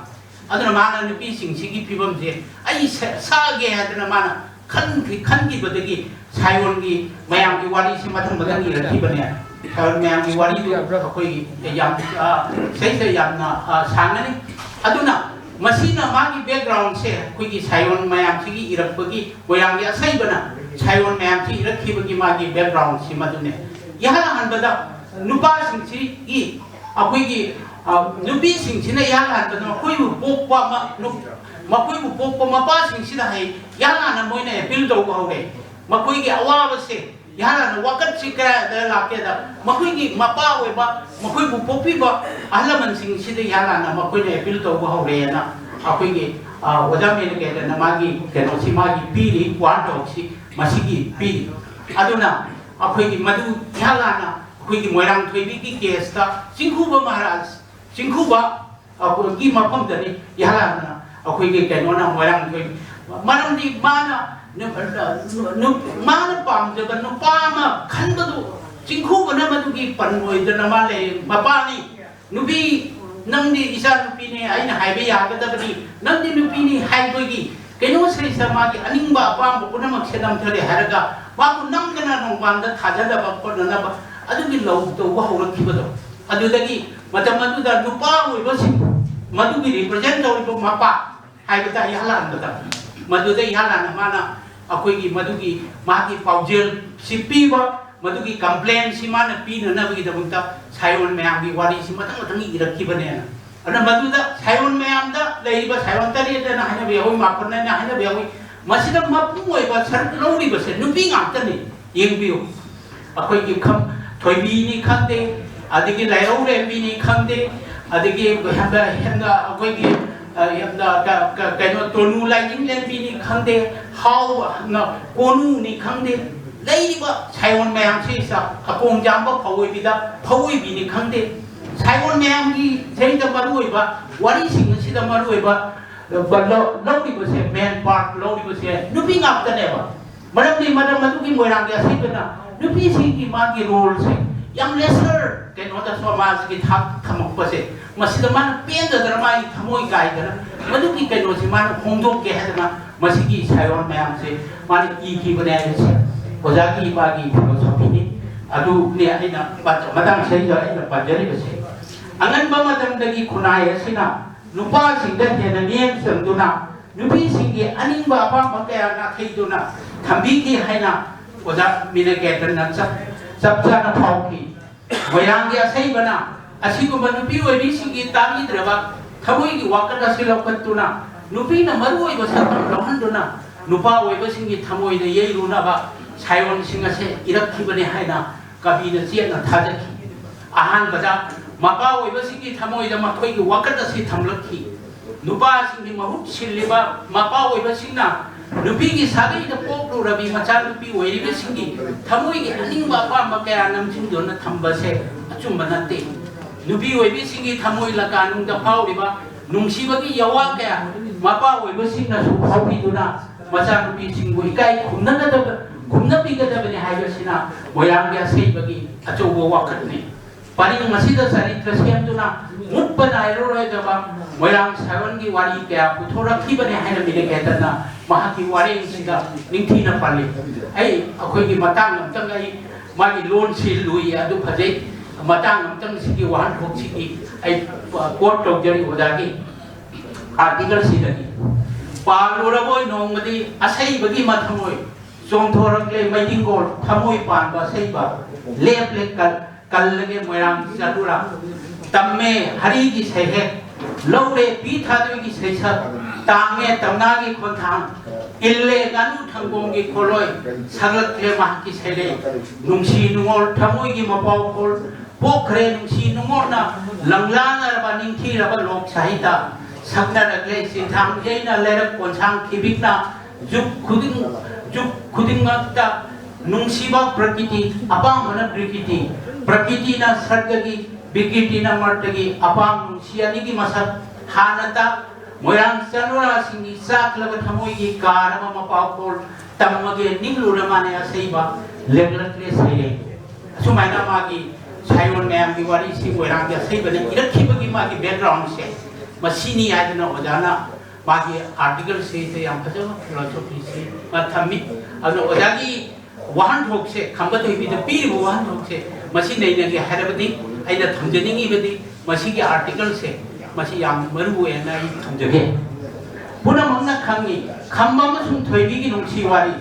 ꯑꯗꯨꯅ ꯃꯥꯅ ꯅꯨꯄꯤꯁꯤꯡꯁꯤꯒꯤ ꯐꯤꯕꯝꯁꯦ ꯑꯩ ꯁ-, ꯁꯛꯑꯒꯦ ꯍꯥꯏꯗꯅ ꯃꯥꯅ ꯈꯟꯈꯤ-, ꯈꯟꯈꯤꯕꯗꯒꯤ ꯁꯥꯌꯣꯟꯒꯤ ꯃꯌꯥꯝꯒꯤ ꯋꯥꯔꯤꯁꯤ ꯃꯊꯪ ꯃꯊꯪ ꯏꯔꯛꯈꯤꯕꯅꯦ꯫ ꯁꯥꯌꯣꯟ ꯃꯌꯥꯝꯒꯤ ꯋꯥꯔꯤꯗꯨ ꯑꯩꯈꯣꯏ ꯌꯥꯝ, ꯑ, ꯁꯤꯗꯩꯗ ꯌꯥꯝꯅ, ꯑ, ꯁꯥꯡꯒꯅꯤ꯫ ꯑꯗꯨꯅ ꯃꯁꯤꯅ ꯃꯥꯒꯤ background ꯁꯦ ꯑꯩꯈꯣꯏꯒꯤ ꯁꯥꯌꯣꯟ ꯃꯌꯥꯝꯁꯤꯒꯤ ꯏꯔꯛꯄꯒꯤ, ꯃꯣꯏꯔꯥꯡꯒꯤ ꯑꯁꯩꯕꯅ ꯁꯥꯌꯣꯟ ꯃꯌꯥꯝꯁꯤ ꯏꯔꯛꯈꯤꯕꯒꯤ ꯃꯥꯒꯤ background ꯁꯤ ꯃꯗꯨꯅꯦ꯫ ꯏꯍꯥꯟ ꯍꯥꯟꯕꯗ ꯅꯨꯄꯥꯁꯤꯡꯁꯤꯒꯤ, ꯑꯩꯈꯣꯏꯒꯤ, ꯑ, ꯅꯨꯄꯤꯁꯤꯡꯁꯤꯅ ꯏꯍꯥꯟ ꯍꯥꯟꯕꯗ ꯃꯈꯣꯏꯕꯨ ꯄꯣꯛꯄ ꯃ-, ꯅꯨ-, ꯃꯈꯣꯏꯕꯨ ꯄꯣꯛꯄ ꯃꯄꯥꯁꯤꯡꯁꯤꯗ ꯍꯥꯏ, ꯏꯍꯥꯟ ꯍꯥꯟꯅ ꯃꯣꯏꯅ appeal ꯇꯧꯕ ꯍꯧꯔꯦ꯫ ꯃꯈꯣꯏꯒꯤ ꯑꯋꯥꯕꯁꯦ ꯏꯍꯥꯟ ꯍꯥꯟꯅ ꯋꯥꯀꯠꯁꯤ ꯀꯗꯥꯏꯗ ꯂꯥꯛꯀꯦꯗ, ꯃꯈꯣꯏꯒꯤ ꯃꯄꯥ ꯑꯣꯏꯕ, ꯃꯈꯣꯏꯕꯨ ꯄꯣꯛꯄꯤꯕ ꯑꯍꯜ ꯂꯃꯟꯁꯤꯡꯁꯤꯗ ꯏꯍꯥꯟ ꯍꯥꯟꯅ ꯃꯈꯣꯏꯅ appeal ꯇꯧꯕ ꯍꯧꯔꯦꯅ ꯑꯩꯈꯣꯏꯒꯤ, ꯑ, ꯑꯣꯖꯥ ꯃꯦꯅꯀꯦꯇꯟꯅ ꯃꯥꯒꯤ ꯀꯩꯅꯣꯁꯤ, ꯃꯥꯒꯤ ꯄꯤꯔꯤ, warn ꯇꯧꯁꯤ ꯃꯁꯤꯒꯤ ꯄꯤꯔꯤ꯫ ꯑꯗꯨꯅ ꯑꯩꯈꯣꯏꯒꯤ ꯃꯗꯨ ꯏꯍꯥꯟ ꯍꯥꯟꯅ ꯑꯩꯈꯣꯏꯒꯤ ꯃꯣꯏꯔꯥꯡ ꯊꯣꯏꯕꯤꯒꯤ case ꯇ ꯆꯤꯡꯈꯨꯕ ꯃꯍꯥꯔꯥꯖ, ꯆꯤꯡꯈꯨꯕ, ꯑ, ꯒꯤ ꯃꯐꯝꯗꯅꯤ ꯏꯍꯥꯟ ꯍꯥꯟꯅ ꯑꯩꯈꯣꯏꯒꯤ ꯀꯩꯅꯣꯅ ꯃꯣꯏꯔꯥꯡ ꯊꯣꯏꯕꯤ꯫ ꯃꯔꯝꯗꯤ ꯃꯥꯅ ꯅꯨ-, ꯅꯨ-, ꯃꯥꯅ ꯄꯥꯝꯖꯕ ꯅꯨꯄꯥ ꯑꯃ ꯈꯟꯕꯗꯨ ꯆꯤꯡꯈꯨꯕꯅ ꯃꯗꯨꯒꯤ ꯄꯟ ꯑꯣꯏꯗꯅ ꯃꯥ ꯂꯩ, ꯃꯄꯥꯅꯤ꯫ ꯅꯨꯄꯤ, ꯅꯪꯗꯤ ꯏꯆꯥ ꯅꯨꯄꯤꯅꯤ, ꯑꯩꯅ ꯍꯥꯏꯕ ꯌꯥꯒꯗꯕꯅꯤ, ꯅꯪꯗꯤ ꯅꯨꯄꯤꯅꯤ ꯍꯥꯏꯕꯒꯤ ꯀꯩꯅꯣ ꯁꯤꯗꯩꯁꯤꯗ ꯃꯥꯒꯤ ꯑꯅꯤꯡꯕ ꯑꯄꯥꯝꯕ ꯄꯨꯝꯅꯃꯛꯁꯦ ꯅꯝꯊꯔꯦ ꯍꯥꯏꯔꯒ ꯃꯥꯕꯨ ꯅꯝꯗꯅ ꯅꯣꯡꯕꯥꯟꯗ ꯊꯥꯖꯅꯕ ꯈꯣꯠꯅꯅꯕ ꯑꯗꯨꯒꯤ ꯂꯧ ꯇꯧꯕ ꯍꯧꯔꯛꯈꯤꯕꯗꯣ, ꯑꯗꯨꯗꯒꯤ ꯃꯇꯝ ꯑꯗꯨꯗ ꯅꯨꯄꯥ ꯑꯣꯏꯕꯁꯤꯡ ꯃꯗꯨꯒꯤ represent ꯇꯧꯔꯤꯕ ꯃꯄꯥ ꯍꯥꯏꯕ ꯇꯥꯏ, ꯏꯍꯥꯟ ꯍꯥꯟꯕꯗ꯫ ꯃꯗꯨꯗ ꯏꯍꯥꯟ ꯍꯥꯟꯅ ꯃꯥꯅ ꯑꯩꯈꯣꯏꯒꯤ ꯃꯗꯨꯒꯤ ꯃꯥꯒꯤ ꯄꯥꯎꯖꯦꯜꯁꯤ ꯄꯤꯕ, ꯃꯗꯨꯒꯤ complaint ꯁꯤ ꯃꯥꯅ ꯄꯤꯅꯅꯕꯒꯤꯗꯃꯛꯇ ꯁꯥꯌꯣꯟ ꯃꯌꯥꯝꯒꯤ ꯋꯥꯔꯤꯁꯤ ꯃꯊꯪ ꯃꯊꯪ ꯏꯔꯛꯈꯤꯕꯅꯦꯅ꯫ ꯑꯗꯨꯅ ꯃꯗꯨꯗ ꯁꯥꯏꯑꯣꯟ ꯃꯌꯥꯝꯗ ꯂꯩꯔꯤꯕ ꯁꯥꯏꯑꯣꯟ ꯇꯔꯦꯠ ꯍꯥꯏꯅ ꯍꯥꯏꯅꯕ ꯌꯥꯎꯏ, ꯃꯥꯄꯟ ꯍꯥꯏꯅ ꯍꯥꯏꯅꯕ ꯌꯥꯎꯏ꯫ ꯃꯁꯤꯗ ꯃꯄꯨꯡ ꯑꯣꯏꯕ ꯁꯔꯨꯛ ꯂꯧꯔꯤꯕꯁꯦ ꯅꯨꯄꯤ ꯉꯥꯛꯇꯅꯤ꯫ ꯌꯦꯡꯕꯤꯌꯨ, ꯑꯩꯈꯣꯏꯒꯤ ꯈꯝ-, ꯊꯣꯏꯕꯤꯅꯤ ꯈꯪꯗꯦ, ꯑꯗꯒꯤ ꯂꯥꯏꯔꯧ ꯂꯦꯝꯕꯤꯅꯤ ꯈꯪꯗꯦ, ꯑꯗꯒꯤ ꯍꯦꯝꯗ-, ꯍꯦꯝꯗ-, ꯑꯩꯈꯣꯏꯒꯤ, ꯑ, ꯍꯦꯝꯗ-, ꯀ-, ꯀ-, ꯀꯩꯅꯣ, ꯇꯣꯅꯨ ꯂꯥꯏꯅꯤꯡ ꯂꯦꯝꯕꯤꯅꯤ ꯈꯪꯗꯦ, ꯍꯥꯎ, ꯅ-, ꯀꯣꯅꯨꯅꯤ ꯈꯪꯗꯦ, ꯂꯩꯔꯤꯕ ꯁꯥꯏꯑꯣꯟ ꯃꯌꯥꯝꯁꯤꯗ, ꯑꯀꯣꯡ ꯖꯥꯝꯕ ꯐꯧꯑꯣꯏꯕꯤꯗ ꯐꯧꯑꯣꯏꯕꯤꯅꯤ ꯈꯪꯗꯦ, ꯁꯥꯏꯑꯣꯟ ꯃꯌꯥꯝꯒꯤ ꯁꯤꯗꯩꯗ ꯃꯔꯨꯑꯣꯏꯕ ꯋꯥꯔꯤꯁꯤꯡ ꯑꯁꯤꯗ ꯃꯔꯨꯑꯣꯏꯕ, ꯑ, ꯂꯧ-, ꯂꯧꯔꯤꯕꯁꯦ, ꯃꯦꯟ ꯄꯥꯔꯠ ꯂꯧꯔꯤꯕꯁꯦ ꯅꯨꯄꯤ ꯉꯥꯛꯇꯅꯦꯕ꯫ ꯃꯔꯝꯗꯤ ꯃꯔꯝ ꯑꯗꯨꯒꯤ ꯃꯣꯏꯔꯥꯡꯒꯤ ꯑꯁꯤꯗꯅ ꯅꯨꯄꯤꯁꯤꯡꯒꯤ ꯃꯥꯒꯤ ꯔꯣꯜꯁꯦ ꯌꯥꯝ ꯂꯦꯁꯔ ꯀꯩꯅꯣꯗ ꯁꯃꯥꯖꯒꯤ ꯊꯥꯛ ꯊꯝꯃꯛꯄꯁꯦ, ꯃꯁꯤꯗ ꯃꯥꯅ ꯄꯦꯟꯗꯗꯅ, ꯃꯥꯒꯤ ꯊꯃꯣꯏ ꯀꯥꯏꯗꯅ, ꯃꯗꯨꯒꯤ ꯀꯩꯅꯣꯁꯤ ꯃꯥꯅ ꯍꯣꯡꯗꯣꯛꯀꯦ ꯍꯥꯏꯗꯅ ꯃꯁꯤꯒꯤ ꯁꯥꯏꯑꯣꯟ ꯃꯌꯥꯝꯁꯦ ꯃꯥꯅ ꯏꯈꯤꯕꯅꯦ ꯍꯥꯏꯕꯁꯦ ꯑꯣꯖꯥꯒꯤ ꯏꯄꯥꯒꯤ ꯐꯤꯂꯣꯁꯣꯐꯤꯅꯤ꯫ ꯑꯗꯨꯅꯦ ꯑꯩꯅ ꯄ-, ꯃꯇꯥꯡ ꯁꯤꯗꯩꯗ ꯑꯩꯅ ꯄꯟꯖꯔꯤꯕꯁꯦ꯫ ꯑꯉꯟꯕ ꯃꯇꯝꯗꯒꯤ ꯈꯨꯟꯅꯥꯏ ꯑꯁꯤꯅ ꯅꯨꯄꯥꯁꯤꯡꯗ ꯍꯦꯟꯅ ꯃꯤꯠꯌꯦꯡ ꯆꯪꯗꯨꯅ ꯅꯨꯄꯤꯁꯤꯡꯒꯤ ꯑꯅꯤꯡꯕ ꯑꯄꯥꯝꯕ ꯀꯌꯥ ꯅꯥꯊꯩꯗꯨꯅ ꯊꯝꯕꯤꯈꯤ ꯍꯥꯏꯅ ꯑꯣꯖꯥ ꯃꯤꯅꯀꯦꯇꯟꯅ ꯆꯞ, ꯆꯞ ꯆꯥꯅ ꯐꯥꯎꯈꯤ꯫ ꯃꯣꯏꯔꯥꯡꯒꯤ ꯑꯁꯩꯕꯅ ꯑꯁꯤꯒꯨꯝꯕ ꯅꯨꯄꯤ ꯑꯣꯏꯕꯤꯁꯤꯡꯒꯤ ꯇꯥꯕꯤꯗ꯭ꯔꯕ ꯊꯃꯣꯏꯒꯤ ꯋꯥꯀꯠ ꯑꯁꯤ ꯂꯧꯈꯠꯇꯨꯅ ꯅꯨꯄꯤꯅ ꯃꯔꯨꯑꯣꯏꯕ ꯁꯛꯇꯝ ꯂꯧꯍꯟꯗꯨꯅ ꯅꯨꯄꯥ ꯑꯣꯏꯕꯁꯤꯡꯒꯤ ꯊꯃꯣꯏꯗ ꯌꯩꯔꯨꯅꯕ ꯁꯥꯏꯑꯣꯟꯁꯤꯡ ꯑꯁꯦ ꯏꯔꯛꯈꯤꯕꯅꯤ ꯍꯥꯏꯅ ꯀꯕꯤꯅ ꯆꯦꯠꯅ ꯊꯥꯖꯈꯤ꯫ ꯑꯍꯥꯟꯕꯗ ꯃꯄꯥ ꯑꯣꯏꯕꯁꯤꯡꯒꯤ ꯊꯃꯣꯏꯗ ꯃꯈꯣꯏꯒꯤ ꯋꯥꯀꯠ ꯑꯁꯤ ꯊꯝꯂꯛꯈꯤ꯫ ꯅꯨꯄꯥꯁꯤꯡꯒꯤ ꯃꯍꯨꯠ ꯁꯤꯜꯂꯤꯕ ꯃꯄꯥ ꯑꯣꯏꯕꯁꯤꯡꯅ ꯅꯨꯄꯤꯒꯤ ꯁꯥꯒꯩꯗ ꯄꯣꯛꯂꯨꯔꯕꯤ ꯃꯆꯥꯅꯨꯄꯤ ꯑꯣꯏꯔꯤꯕꯁꯤꯡꯒꯤ ꯊꯃꯣꯏꯒꯤ ꯑꯅꯤꯡꯕ ꯑꯄꯥꯝꯕ ꯀꯌꯥ ꯅꯝꯁꯤꯟꯗꯨꯅ ꯊꯝꯕꯁꯦ ꯑꯆꯨꯝꯕ ꯅꯠꯇꯦ꯫ ꯅꯨꯄꯤ ꯑꯣꯏꯕꯤꯁꯤꯡꯒꯤ ꯊꯃꯣꯏ ꯂꯀꯥꯅꯨꯡꯗ ꯐꯥꯎꯔꯤꯕ ꯅꯨꯡꯁꯤꯕꯒꯤ ꯌꯋꯥ ꯀꯌꯥ ꯃꯄꯥ ꯑꯣꯏꯕꯁꯤꯡꯅꯁꯨ ꯐꯥꯎꯕꯤꯗꯨꯅ ꯃꯆꯥꯅꯨꯄꯤꯁꯤꯡꯕꯨ ꯏꯀꯥꯏ ꯈꯨꯝꯅꯒꯗꯕ, ꯈꯨꯝꯅꯕꯤꯒꯗꯕꯅꯤ ꯍꯥꯏꯕꯁꯤꯅ ꯃꯣꯏꯔꯥꯡꯒꯤ ꯑꯁꯩꯕꯒꯤ ꯑꯆꯧꯕ ꯋꯥꯈꯜꯅꯤ꯫ ꯄꯔꯤꯡ ꯑꯁꯤꯗ ꯆꯔꯤꯇ꯭ꯔ ꯁꯦꯝꯗꯨꯅ ꯃꯨꯠꯄ ꯅꯥꯏꯔꯔꯣꯏꯗꯕ ꯃꯣꯏꯔꯥꯡ ꯁꯥꯏꯑꯣꯟꯒꯤ ꯋꯥꯔꯤ ꯀꯌꯥ ꯄꯨꯊꯣꯔꯛꯈꯤꯕꯅꯤ ꯍꯥꯏꯅ ꯃꯤꯅꯀꯦꯇꯟꯅ ꯃꯍꯥꯛꯀꯤ ꯋꯥꯔꯦꯡꯁꯤꯗ ꯅꯤꯡꯊꯤꯅ ꯄꯜꯂꯤ꯫ ꯑꯩ ꯑꯩꯈꯣꯏꯒꯤ ꯃꯇꯥꯡ ꯑꯝꯇꯪ ꯑꯩ ꯃꯥꯒꯤ ꯂꯣꯟꯁꯤ ꯂꯨꯏ, ꯑꯗꯨ ꯐꯖꯩ꯫ ꯃꯇꯥꯡ ꯑꯝꯇꯪ ꯁꯤꯒꯤ ꯋꯥꯍꯟꯊꯣꯛꯁꯤꯒꯤ ꯑꯩ ꯀꯣꯠ ꯇꯧꯖꯔꯤ ꯑꯣꯖꯥꯒꯤ ꯑꯥꯔꯇꯤꯀꯜꯁꯤꯗꯒꯤ꯫ "ꯄꯥꯜꯂꯨꯔꯕꯣꯏ ꯅꯣꯡꯃꯗꯤ ꯑꯁꯩꯕꯒꯤ ꯃꯊꯃꯣꯏ, ꯆꯣꯡꯊꯣꯔꯛꯂꯦ ꯃꯩꯗꯤꯡꯒꯣꯜ ꯊꯃꯣꯏ ꯄꯥꯟꯕ ꯑꯁꯩꯕ, ꯂꯦꯞꯂꯦ ꯀꯜ-, ꯀꯜꯂꯒꯦ ꯃꯣꯏꯔꯥꯡ ꯆꯠꯂꯨꯔ꯫ ꯇꯝꯃꯦ ꯍꯔꯤꯒꯤ ꯁꯩꯍꯦꯛ, ꯂꯧꯔꯦ ꯄꯤ ꯊꯥꯗꯣꯏꯒꯤ ꯁꯩꯁꯛ, ꯇꯥꯡꯉꯦ ꯇꯝꯅꯥꯒꯤ ꯈꯣꯟꯊꯥꯡ, ꯏꯜꯂꯦ ꯉꯥꯅꯨ ꯊꯪꯒꯣꯝꯒꯤ ꯈꯣꯜꯂꯣꯏ, ꯁꯛꯂꯛꯂꯦ ꯃꯍꯥꯛꯀꯤ ꯁꯩꯔꯦꯡ꯫ ꯅꯨꯡꯁꯤ ꯅꯨꯡꯉꯣꯜ ꯊꯃꯣꯏꯒꯤ ꯃꯄꯥꯎꯈꯣꯜ, ꯄꯣꯛꯈ꯭ꯔꯦ ꯅꯨꯡꯁꯤ ꯅꯨꯡꯉꯣꯜꯅ ꯂꯪꯂꯥꯅꯔꯕ ꯅꯤꯡꯊꯤꯔꯕ ꯂꯣꯛ ꯁꯥꯍꯤꯇ꯫ ꯁꯛꯅꯔꯛꯂꯦ ꯆꯤꯟꯊꯥꯡ ꯌꯩꯅ ꯂꯩꯔꯛ ꯀꯣꯟꯁꯥꯡ ꯈꯤꯕꯤꯛꯅ ꯖꯨꯛ ꯈꯨꯗꯤꯡ, ꯖꯨꯛ ꯈꯨꯗꯤꯡꯃꯛꯇ ꯅꯨꯡꯁꯤꯕ ꯄ꯭ꯔꯀꯤꯇꯤ, ꯑꯄꯥꯝꯕꯅ ꯕꯤꯀ꯭ꯔꯤꯇꯤ, ꯄ꯭ꯔꯀꯤꯇꯤꯅ ꯁꯔꯒꯒꯤ, ꯕꯤꯀ꯭ꯔꯤꯇꯤꯅ ꯃꯔꯛꯇꯒꯤ꯫ ꯑꯄꯥꯝ ꯅꯨꯡꯁꯤ ꯑꯅꯤꯒꯤ ꯃꯁꯛ ꯍꯥꯟꯅ ꯇꯥꯛ ꯃꯣꯏꯔꯥꯡ ꯆꯅꯨꯔꯥꯁꯤꯡꯒꯤ ꯆꯥꯛꯂꯕ ꯊꯃꯣꯏꯒꯤ ꯀꯥꯔꯕ ꯃꯄꯥꯎꯈꯣꯜ ꯇꯝꯃꯒꯦ ꯅꯤꯡꯂꯨꯔ ꯃꯥꯅꯦ ꯑꯁꯩꯕ ꯂꯦꯛꯂꯛꯂꯦ ꯁꯩꯔꯦꯡ꯫ ꯑꯁꯨꯃꯥꯏꯅ ꯃꯥꯒꯤ ꯁꯥꯏꯑꯣꯟ ꯃꯌꯥꯝꯒꯤ ꯋꯥꯔꯤꯁꯤ ꯃꯣꯏꯔꯥꯡꯒꯤ ꯑꯁꯩꯕꯅ ꯏꯔꯛꯈꯤꯕꯒꯤ ꯃꯥꯒꯤ background ꯁꯦ ꯃꯁꯤꯅꯤ ꯍꯥꯏꯗꯅ ꯑꯣꯖꯥꯅ ꯃꯥꯒꯤ article ꯁꯤꯗ ꯌꯥꯝ ꯐꯖꯕ philosophy ꯁꯤ ꯃꯥ ꯊꯝꯃꯤ꯫ ꯑꯗꯨꯅ ꯑꯣꯖꯥꯒꯤ ꯋꯥꯍꯟꯊꯣꯛꯁꯦ, ꯈꯝꯕ ꯊꯣꯏꯕꯤꯗ ꯄꯤꯔꯤꯕ ꯋꯥꯍꯟꯊꯣꯛꯁꯦ ꯃꯁꯤ ꯅꯩꯅꯒꯦ ꯍꯥꯏꯔꯕꯗꯤ ꯑꯩꯅ ꯊꯝꯖꯅꯤꯡꯉꯤꯕꯗꯤ ꯃꯁꯤꯒꯤ article ꯁꯦ ꯃꯁꯤ ꯌꯥꯝ ꯃꯔꯨ ꯑꯣꯏꯅ ꯑꯩ ꯊꯝꯖꯒꯦ꯫ ꯄꯨꯝꯅꯃꯛꯅ ꯈꯪꯉꯤ, ꯈꯝꯕ ꯑꯃꯁꯨꯡ ꯊꯣꯏꯕꯤꯒꯤ ꯅꯨꯡꯁꯤ ꯋꯥꯔꯤ꯫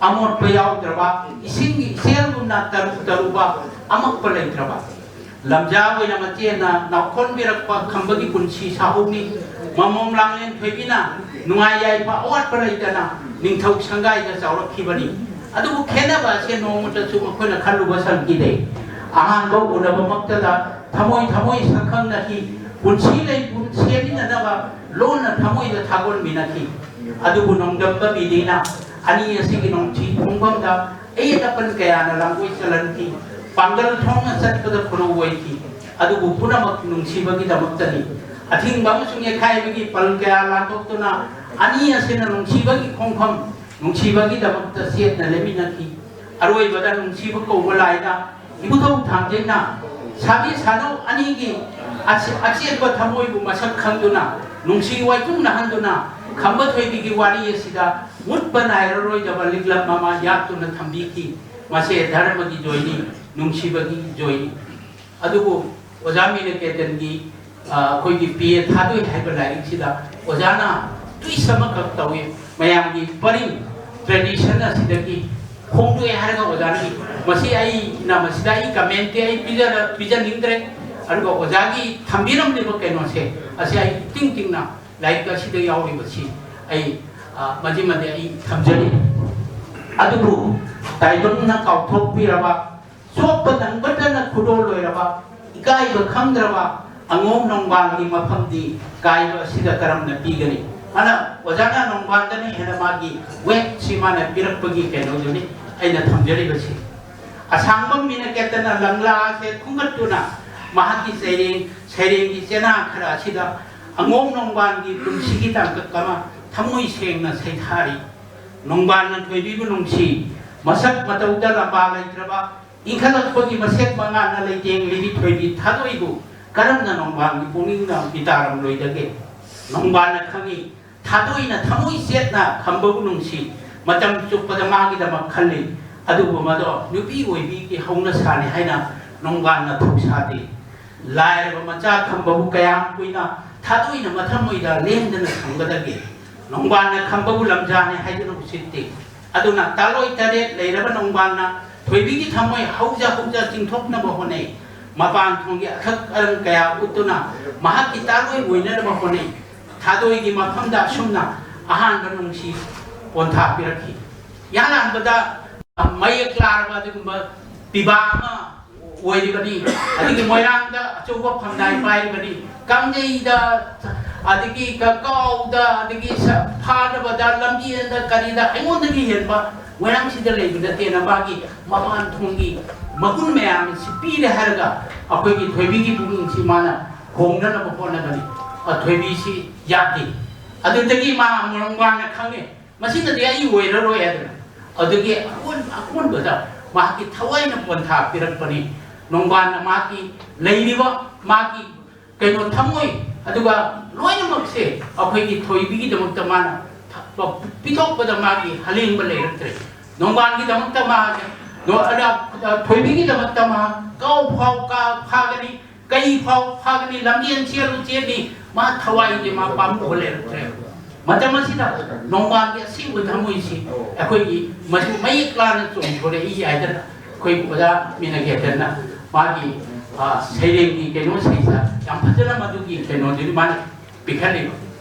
ꯑꯃꯣꯠꯄ ꯌꯥꯎꯗ꯭ꯔꯕ, ꯏꯁꯤꯡꯒꯤ ꯏꯆꯦꯜꯒꯨꯝꯅ ꯇꯔꯨ ꯇꯔꯨꯕ, ꯑꯃꯛꯄ ꯂꯩꯇ꯭ꯔꯕ꯫ ꯂꯝꯖꯥ ꯑꯣꯏꯅ ꯃꯆꯦꯅ ꯅꯥꯎꯈꯣꯟꯕꯤꯔꯛꯄ ꯈꯝꯕꯒꯤ ꯄꯨꯟꯁꯤ ꯁꯥꯍꯧꯃꯤ꯫ ꯃꯃꯣꯝ ꯂꯥꯡꯂꯦꯟ ꯊꯣꯏꯕꯤꯅ ꯅꯨꯡꯉꯥꯏ ꯌꯥꯏꯐ ꯑꯋꯥꯠꯄ ꯂꯩꯇꯅ ꯅꯤꯡꯊꯧ ꯁꯪꯒꯥꯏꯗ ꯆꯥꯎꯔꯛꯈꯤꯕꯅꯤ꯫ ꯑꯗꯨꯕꯨ ꯈꯦꯠꯅꯕ ꯑꯁꯦ ꯅꯣꯡꯃꯇꯁꯨ ꯃꯈꯣꯏꯅ ꯈꯜꯂꯨꯕ ꯁꯪꯈꯤꯗꯦ꯫ ꯑꯍꯥꯟꯕ ꯎꯅꯕꯃꯛꯇꯗ ꯊꯃꯣꯏ ꯊꯃꯣꯏ ꯁꯛꯈꯪꯅꯈꯤ꯫ ꯄꯨꯟꯁꯤ ꯂꯩ ꯄꯨꯟ ꯁꯦꯝꯃꯤꯟꯅꯅꯕ ꯂꯣꯟꯅ ꯊꯃꯣꯏꯗ ꯊꯥꯒꯣꯟꯃꯤꯟꯅꯈꯤ꯫ ꯑꯗꯨꯕꯨ ꯅꯣꯡꯗꯝꯕ ꯃꯤꯅꯤꯅ ꯑꯅꯤ ꯑꯁꯤꯒꯤ ꯅꯨꯡꯁꯤ ꯈꯣꯡꯐꯝꯗ ꯑꯌꯦꯠ ꯑꯄꯟ ꯀꯌꯥꯅ ꯂꯥꯡꯒꯣꯏ ꯆꯜꯍꯟꯈꯤ꯫ ꯄꯥꯡꯒꯜ ꯊꯣꯡꯅ ꯆꯠꯄꯗ ꯈꯨꯔꯧ ꯑꯣꯏꯈꯤ꯫ ꯑꯗꯨꯕꯨ ꯄꯨꯝꯅꯃꯛ ꯅꯨꯡꯁꯤꯕꯒꯤꯗꯃꯛꯇꯅꯤ꯫ ꯑꯊꯤꯡꯕ ꯑꯃꯁꯨꯡ ꯌꯩꯈꯥꯏꯕꯒꯤ ꯄꯜ ꯀꯌꯥ ꯂꯥꯟꯊꯣꯛꯇꯨꯅ ꯑꯅꯤ ꯑꯁꯤꯅ ꯅꯨꯡꯁꯤꯕꯒꯤ ꯈꯣꯡꯐꯝ, ꯅꯨꯡꯁꯤꯕꯒꯤꯗꯃꯛꯇ ꯆꯦꯠꯅ ꯂꯦꯞꯃꯤꯟꯅꯈꯤ꯫ ꯑꯔꯣꯏꯕꯗ ꯅꯨꯡꯁꯤꯕ ꯀꯧꯕ ꯂꯥꯏꯗ ꯏꯕꯨꯙꯧ ꯊꯥꯡꯖꯩꯅ ꯁꯥꯕꯤ ꯁꯥꯅꯧ ꯑꯅꯤꯒꯤ ꯑꯆꯦ-, ꯑꯆꯦꯠꯄ ꯊꯃꯣꯏꯕꯨ ꯃꯁꯛ ꯈꯪꯗꯨꯅ, ꯅꯨꯡꯁꯤ ꯋꯥꯏꯄꯨꯅꯍꯟꯗꯨꯅ, ꯈꯝꯕ ꯊꯣꯏꯕꯤꯒꯤ ꯋꯥꯔꯤ ꯑꯁꯤꯗ ꯃꯨꯠꯄ ꯅꯥꯏꯔꯔꯣꯏꯗꯕ ꯂꯤꯛꯂꯝ ꯑꯃ ꯌꯥꯠꯇꯨꯅ ꯊꯝꯕꯤꯈꯤ꯫ ꯃꯁꯦ ꯙꯔꯃꯒꯤ ꯖꯣꯏꯅꯤ, ꯅꯨꯡꯁꯤꯕꯒꯤ ꯖꯣꯏꯅꯤ꯫ ꯑꯗꯨꯕꯨ ꯑꯣꯖꯥ ꯃꯤꯅ ꯀꯦꯇꯟꯒꯤ, ꯑ, ꯑꯩꯈꯣꯏꯒꯤ ꯄꯤ ꯑꯦ ꯊꯥꯗꯣꯏ ꯍꯥꯏꯕ ꯂꯥꯏꯔꯤꯛꯁꯤꯗ ꯑꯣꯖꯥꯅ twist ꯑꯃꯈꯛ ꯇꯧꯏ꯫ ꯃꯌꯥꯝꯒꯤ ꯄꯔꯤꯡ tradition ꯑꯁꯤꯗꯒꯤ ꯍꯣꯡꯗꯣꯛꯑꯦ ꯍꯥꯏꯔꯒ ꯑꯣꯖꯥꯅ ꯏ꯫ ꯃꯁꯤ ꯑꯩꯅ ꯃꯁꯤꯗ ꯑꯩ comment ꯇꯤ ꯑꯩ ꯄꯤꯖꯔ-, ꯄꯤꯖꯅꯤꯡꯗ꯭ꯔꯦ꯫ ꯑꯗꯨꯒ ꯑꯣꯖꯥꯒꯤ ꯊꯝꯕꯤꯔꯝꯂꯤꯕ ꯀꯩꯅꯣꯁꯦ, ꯑꯁꯤ ꯑꯩ ꯏꯇꯤꯡ ꯇꯤꯡꯅ ꯂꯥꯏꯔꯤꯛ ꯑꯁꯤꯗ ꯌꯥꯎꯔꯤꯕꯁꯤ ꯑꯩ, ꯑ, ꯃꯁꯤꯃꯗꯤ ꯑꯩ ꯊꯝꯖꯔꯤ꯫ ꯑꯗꯨꯕꯨ ꯇꯥꯏꯕꯪꯅ ꯀꯥꯎꯊꯣꯛꯄꯤꯔꯕ, ꯆꯣꯞꯄ ꯅꯪꯕꯇꯅ ꯈꯨꯗꯣꯜ ꯑꯣꯏꯔꯕ, ꯏꯀꯥꯏꯕ ꯈꯪꯗ꯭ꯔꯕ ꯑꯉꯣꯝ ꯅꯣꯡꯕꯥꯜꯒꯤ ꯃꯐꯝꯗꯤ ꯀꯥꯏꯕ ꯑꯁꯤꯗ ꯀꯔꯝꯅ ꯄꯤꯒꯅꯤ? ꯑꯗꯨꯅ ꯑꯣꯖꯥꯅ ꯅꯣꯡꯕꯥꯜꯗꯅ ꯍꯦꯟꯅ ꯃꯥꯒꯤ ꯋꯦꯠꯁꯤ ꯃꯥꯅ ꯄꯤꯔꯛꯄꯒꯤ ꯀꯩꯅꯣꯗꯨꯅꯤ ꯑꯩꯅ ꯊꯝꯖꯔꯤꯕꯁꯤ꯫ ꯑꯁꯥꯡꯕꯝ ꯃꯤꯅꯀꯦꯇꯅ ꯂꯪꯂꯥꯁꯦ ꯈꯨꯝꯒꯠꯇꯨꯅ ꯃꯍꯥꯛꯀꯤ ꯁꯩꯔꯦꯡ, ꯁꯩꯔꯦꯡꯒꯤ ꯆꯦꯅꯥ ꯈꯔ ꯑꯁꯤꯗ ꯑꯉꯣꯝ ꯅꯣꯡꯕꯥꯜꯒꯤ ꯄꯨꯟꯁꯤꯒꯤ ꯇꯥꯡꯀꯛ ꯑꯃ ꯊꯃꯣꯏ ꯁꯦꯡꯅ ꯁꯩꯊꯥꯔꯤ꯫ ꯅꯣꯡꯕꯥꯜꯅ ꯊꯣꯏꯕꯤꯕꯨ ꯅꯨꯡꯁꯤ, ꯃꯁꯛ ꯃꯇꯧꯗ ꯂꯝꯕꯥ ꯂꯩꯇ꯭ꯔꯕ, ꯏꯟꯈꯠꯂꯛꯄꯒꯤ ꯃꯁꯦꯛ ꯃꯉꯥꯜꯅ ꯂꯩꯇꯦꯡꯂꯤꯕꯤ ꯊꯣꯏꯕꯤ ꯊꯥꯗꯣꯏꯕꯨ ꯀꯔꯝꯅ ꯅꯣꯡꯕꯥꯜꯒꯤ ꯄꯨꯛꯅꯤꯡꯅ ꯃꯤꯇꯥꯔꯝꯂꯣꯏꯗꯒꯦ? ꯅꯣꯡꯕꯥꯜꯅ ꯈꯪꯏ, ꯊꯥꯗꯣꯏꯅ ꯊꯃꯣꯏ ꯆꯦꯠꯅ ꯈꯝꯕꯕꯨ ꯅꯨꯡꯁꯤ, ꯃꯇꯝ ꯆꯨꯞꯄꯗ ꯃꯥꯒꯤꯗꯃꯛ ꯈꯜꯂꯤ꯫ ꯑꯗꯨꯕꯨ ꯃꯗꯣ ꯅꯨꯄꯤ ꯑꯣꯏꯕꯤꯒꯤ ꯍꯧꯅꯁꯥꯅꯤ ꯍꯥꯏꯅ ꯅꯣꯡꯕꯥꯜꯅ ꯊꯧꯁꯥꯗꯦ꯫ ꯂꯥꯏꯔꯕ ꯃꯆꯥ ꯈꯝꯕꯕꯨ ꯀꯌꯥꯝ ꯀꯨꯏꯅ ꯊꯥꯗꯣꯏꯅ ꯃꯊꯃꯣꯏꯗ ꯂꯦꯡꯗꯅ ꯊꯝꯒꯗꯒꯦ? ꯅꯣꯡꯕꯥꯜꯅ ꯈꯝꯕꯕꯨ ꯂꯝꯖꯥꯅꯤ ꯍꯥꯏꯗꯨꯅ ꯎꯁꯤꯠꯇꯦ꯫ ꯑꯗꯨꯅ ꯇꯥꯂꯣꯏ ꯇꯔꯦꯠ ꯂꯩꯔꯕ ꯅꯣꯡꯕꯥꯜꯅ ꯊꯣꯏꯕꯤꯒꯤ ꯊꯃꯣꯏ ꯍꯧꯖ ꯍꯧꯖ ꯆꯤꯡꯊꯣꯛꯅꯕ ꯍꯣꯠꯅꯩ꯫ ꯃꯄꯥꯟ ꯊꯣꯡꯒꯤ ꯑꯈꯛ ꯑꯔꯪ ꯀꯌꯥ ꯎꯠꯇꯨꯅ ꯃꯍꯥꯛꯀꯤ ꯇꯥꯂꯣꯏ ꯑꯣꯏꯅꯅꯕ ꯍꯣꯠꯅꯩ꯫ ꯊꯥꯗꯣꯏꯒꯤ ꯃꯐꯝꯗ ꯑꯁꯨꯝꯅ ꯑꯍꯥꯟꯕ ꯅꯨꯡꯁꯤ ꯄꯣꯟꯊꯥ ꯄꯤꯔꯛꯈꯤ꯫ ꯌꯥꯂꯥꯟꯕꯗ ꯃꯌꯦꯛ ꯂꯥꯔꯕ ꯑꯗꯨꯒꯨꯝꯕ ꯄꯤꯕꯥ ꯑꯃ ꯑꯣꯏꯔꯤꯕꯅꯤ꯫ ꯑꯗꯒꯤ ꯃꯣꯏꯔꯥꯡꯗ ꯑꯆꯧꯕ ꯐꯝꯅꯥꯏ ꯄꯥꯏꯔꯤꯕꯅꯤ꯫ ꯀꯥꯡꯖꯩꯗ, ꯑꯗꯒꯤ ꯀ-, ꯀꯥꯎꯗ, ꯑꯗꯒꯤ ꯁ-, ꯐꯥꯅꯕꯗ, ꯂꯝꯖꯦꯟꯗ, ꯀꯔꯤꯗ ꯑꯩꯉꯣꯟꯗꯒꯤ ꯍꯦꯟꯕ ꯃꯣꯏꯔꯥꯡꯁꯤꯗ ꯂꯩꯕ ꯅꯠꯇꯦꯅ ꯃꯥꯒꯤ ꯃꯄꯥꯟ ꯊꯣꯡꯒꯤ ꯃꯒꯨꯟ ꯃꯌꯥꯝ ꯑꯁꯤ ꯄꯤꯔꯦ ꯍꯥꯏꯔꯒ ꯑꯩꯈꯣꯏꯒꯤ ꯊꯣꯏꯕꯤꯒꯤ ꯄꯨꯛꯅꯤꯡꯁꯤ ꯃꯥꯅ ꯍꯣꯡꯅꯅꯕ ꯍꯣꯠꯅꯒꯅꯤ꯫ ꯑ, ꯊꯣꯏꯕꯤꯁꯤ ꯌꯥꯗꯦ꯫ ꯑꯗꯨꯗꯒꯤ ꯃꯥ ꯅꯣꯡꯕꯥꯜꯅ ꯈꯪꯉꯦ, ꯃꯁꯤꯅꯗꯤ ꯑꯩ ꯑꯣꯏꯔꯔꯣꯏ ꯍꯥꯏꯗꯅ꯫ ꯑꯗꯨꯒꯤ ꯑꯀꯣꯟ-, ꯑꯀꯣꯟꯕꯗ ꯃꯍꯥꯛꯀꯤ ꯊꯋꯥꯏꯅ ꯄꯣꯟꯊꯥ ꯄꯤꯔꯛꯄꯅꯤ꯫ ꯅꯣꯡꯕꯥꯜꯅ ꯃꯍꯥꯛꯀꯤ ꯂꯩꯔꯤꯕ ꯃꯥꯒꯤ ꯀꯩꯅꯣ ꯊꯃꯣꯏ, ꯑꯗꯨꯒ ꯂꯣꯏꯅꯃꯛꯁꯦ ꯑꯩꯈꯣꯏꯒꯤ ꯊꯣꯏꯕꯤꯒꯤꯗꯃꯛꯇ ꯃꯥꯅ ꯊ-, ꯄꯤꯊꯣꯛꯄꯗ ꯃꯥꯒꯤ ꯍꯂꯦꯡꯕ ꯂꯩꯔꯛꯇ꯭ꯔꯦ꯫ ꯅꯣꯡꯕꯥꯜꯒꯤꯗꯃꯛꯇ ꯃꯥ, ꯅꯣ-, ꯑꯗ, ꯑ, ꯊꯣꯏꯕꯤꯒꯤꯗꯃꯛꯇ ꯃꯥ ꯀꯥꯎ ꯐꯥꯎ ꯀꯥ-, ꯐꯥꯒꯅꯤ, ꯀꯩ ꯐꯥꯎ ꯐꯥꯒꯅꯤ, ꯂꯝꯖꯦꯟ ꯆꯦꯜꯂꯨ ꯆꯦꯜꯂꯤ, ꯃꯥ ꯊꯋꯥꯏꯁꯦ ꯃꯥ ꯄꯥꯝꯃꯨꯕ ꯂꯩꯔꯛꯇ꯭ꯔꯦ꯫ ꯃꯇꯝ ꯑꯁꯤꯗ ꯅꯣꯡꯕꯥꯜꯒꯤ ꯑꯁꯦꯡꯕ ꯊꯃꯣꯏꯁꯤ ꯑꯩꯈꯣꯏꯒꯤ ꯃꯆꯨ ꯃꯌꯦꯛ ꯂꯥꯅ ꯆꯣꯡꯊꯣꯔꯛꯏ ꯍꯥꯏꯗꯅ ꯑꯩꯈꯣꯏ ꯑꯣꯖꯥ ꯃꯤꯅꯒꯦꯇꯟꯅ ꯃꯥꯒꯤ ꯁꯩꯔꯦꯡꯒꯤ ꯀꯩꯅꯣ ꯁꯩꯁꯥ ꯌꯥꯝ ꯐꯖꯅ ꯃꯗꯨꯒꯤ ꯀꯩꯅꯣꯗꯨꯗꯤ ꯃꯥꯅ ꯄꯤꯈꯠꯂꯤꯕ꯫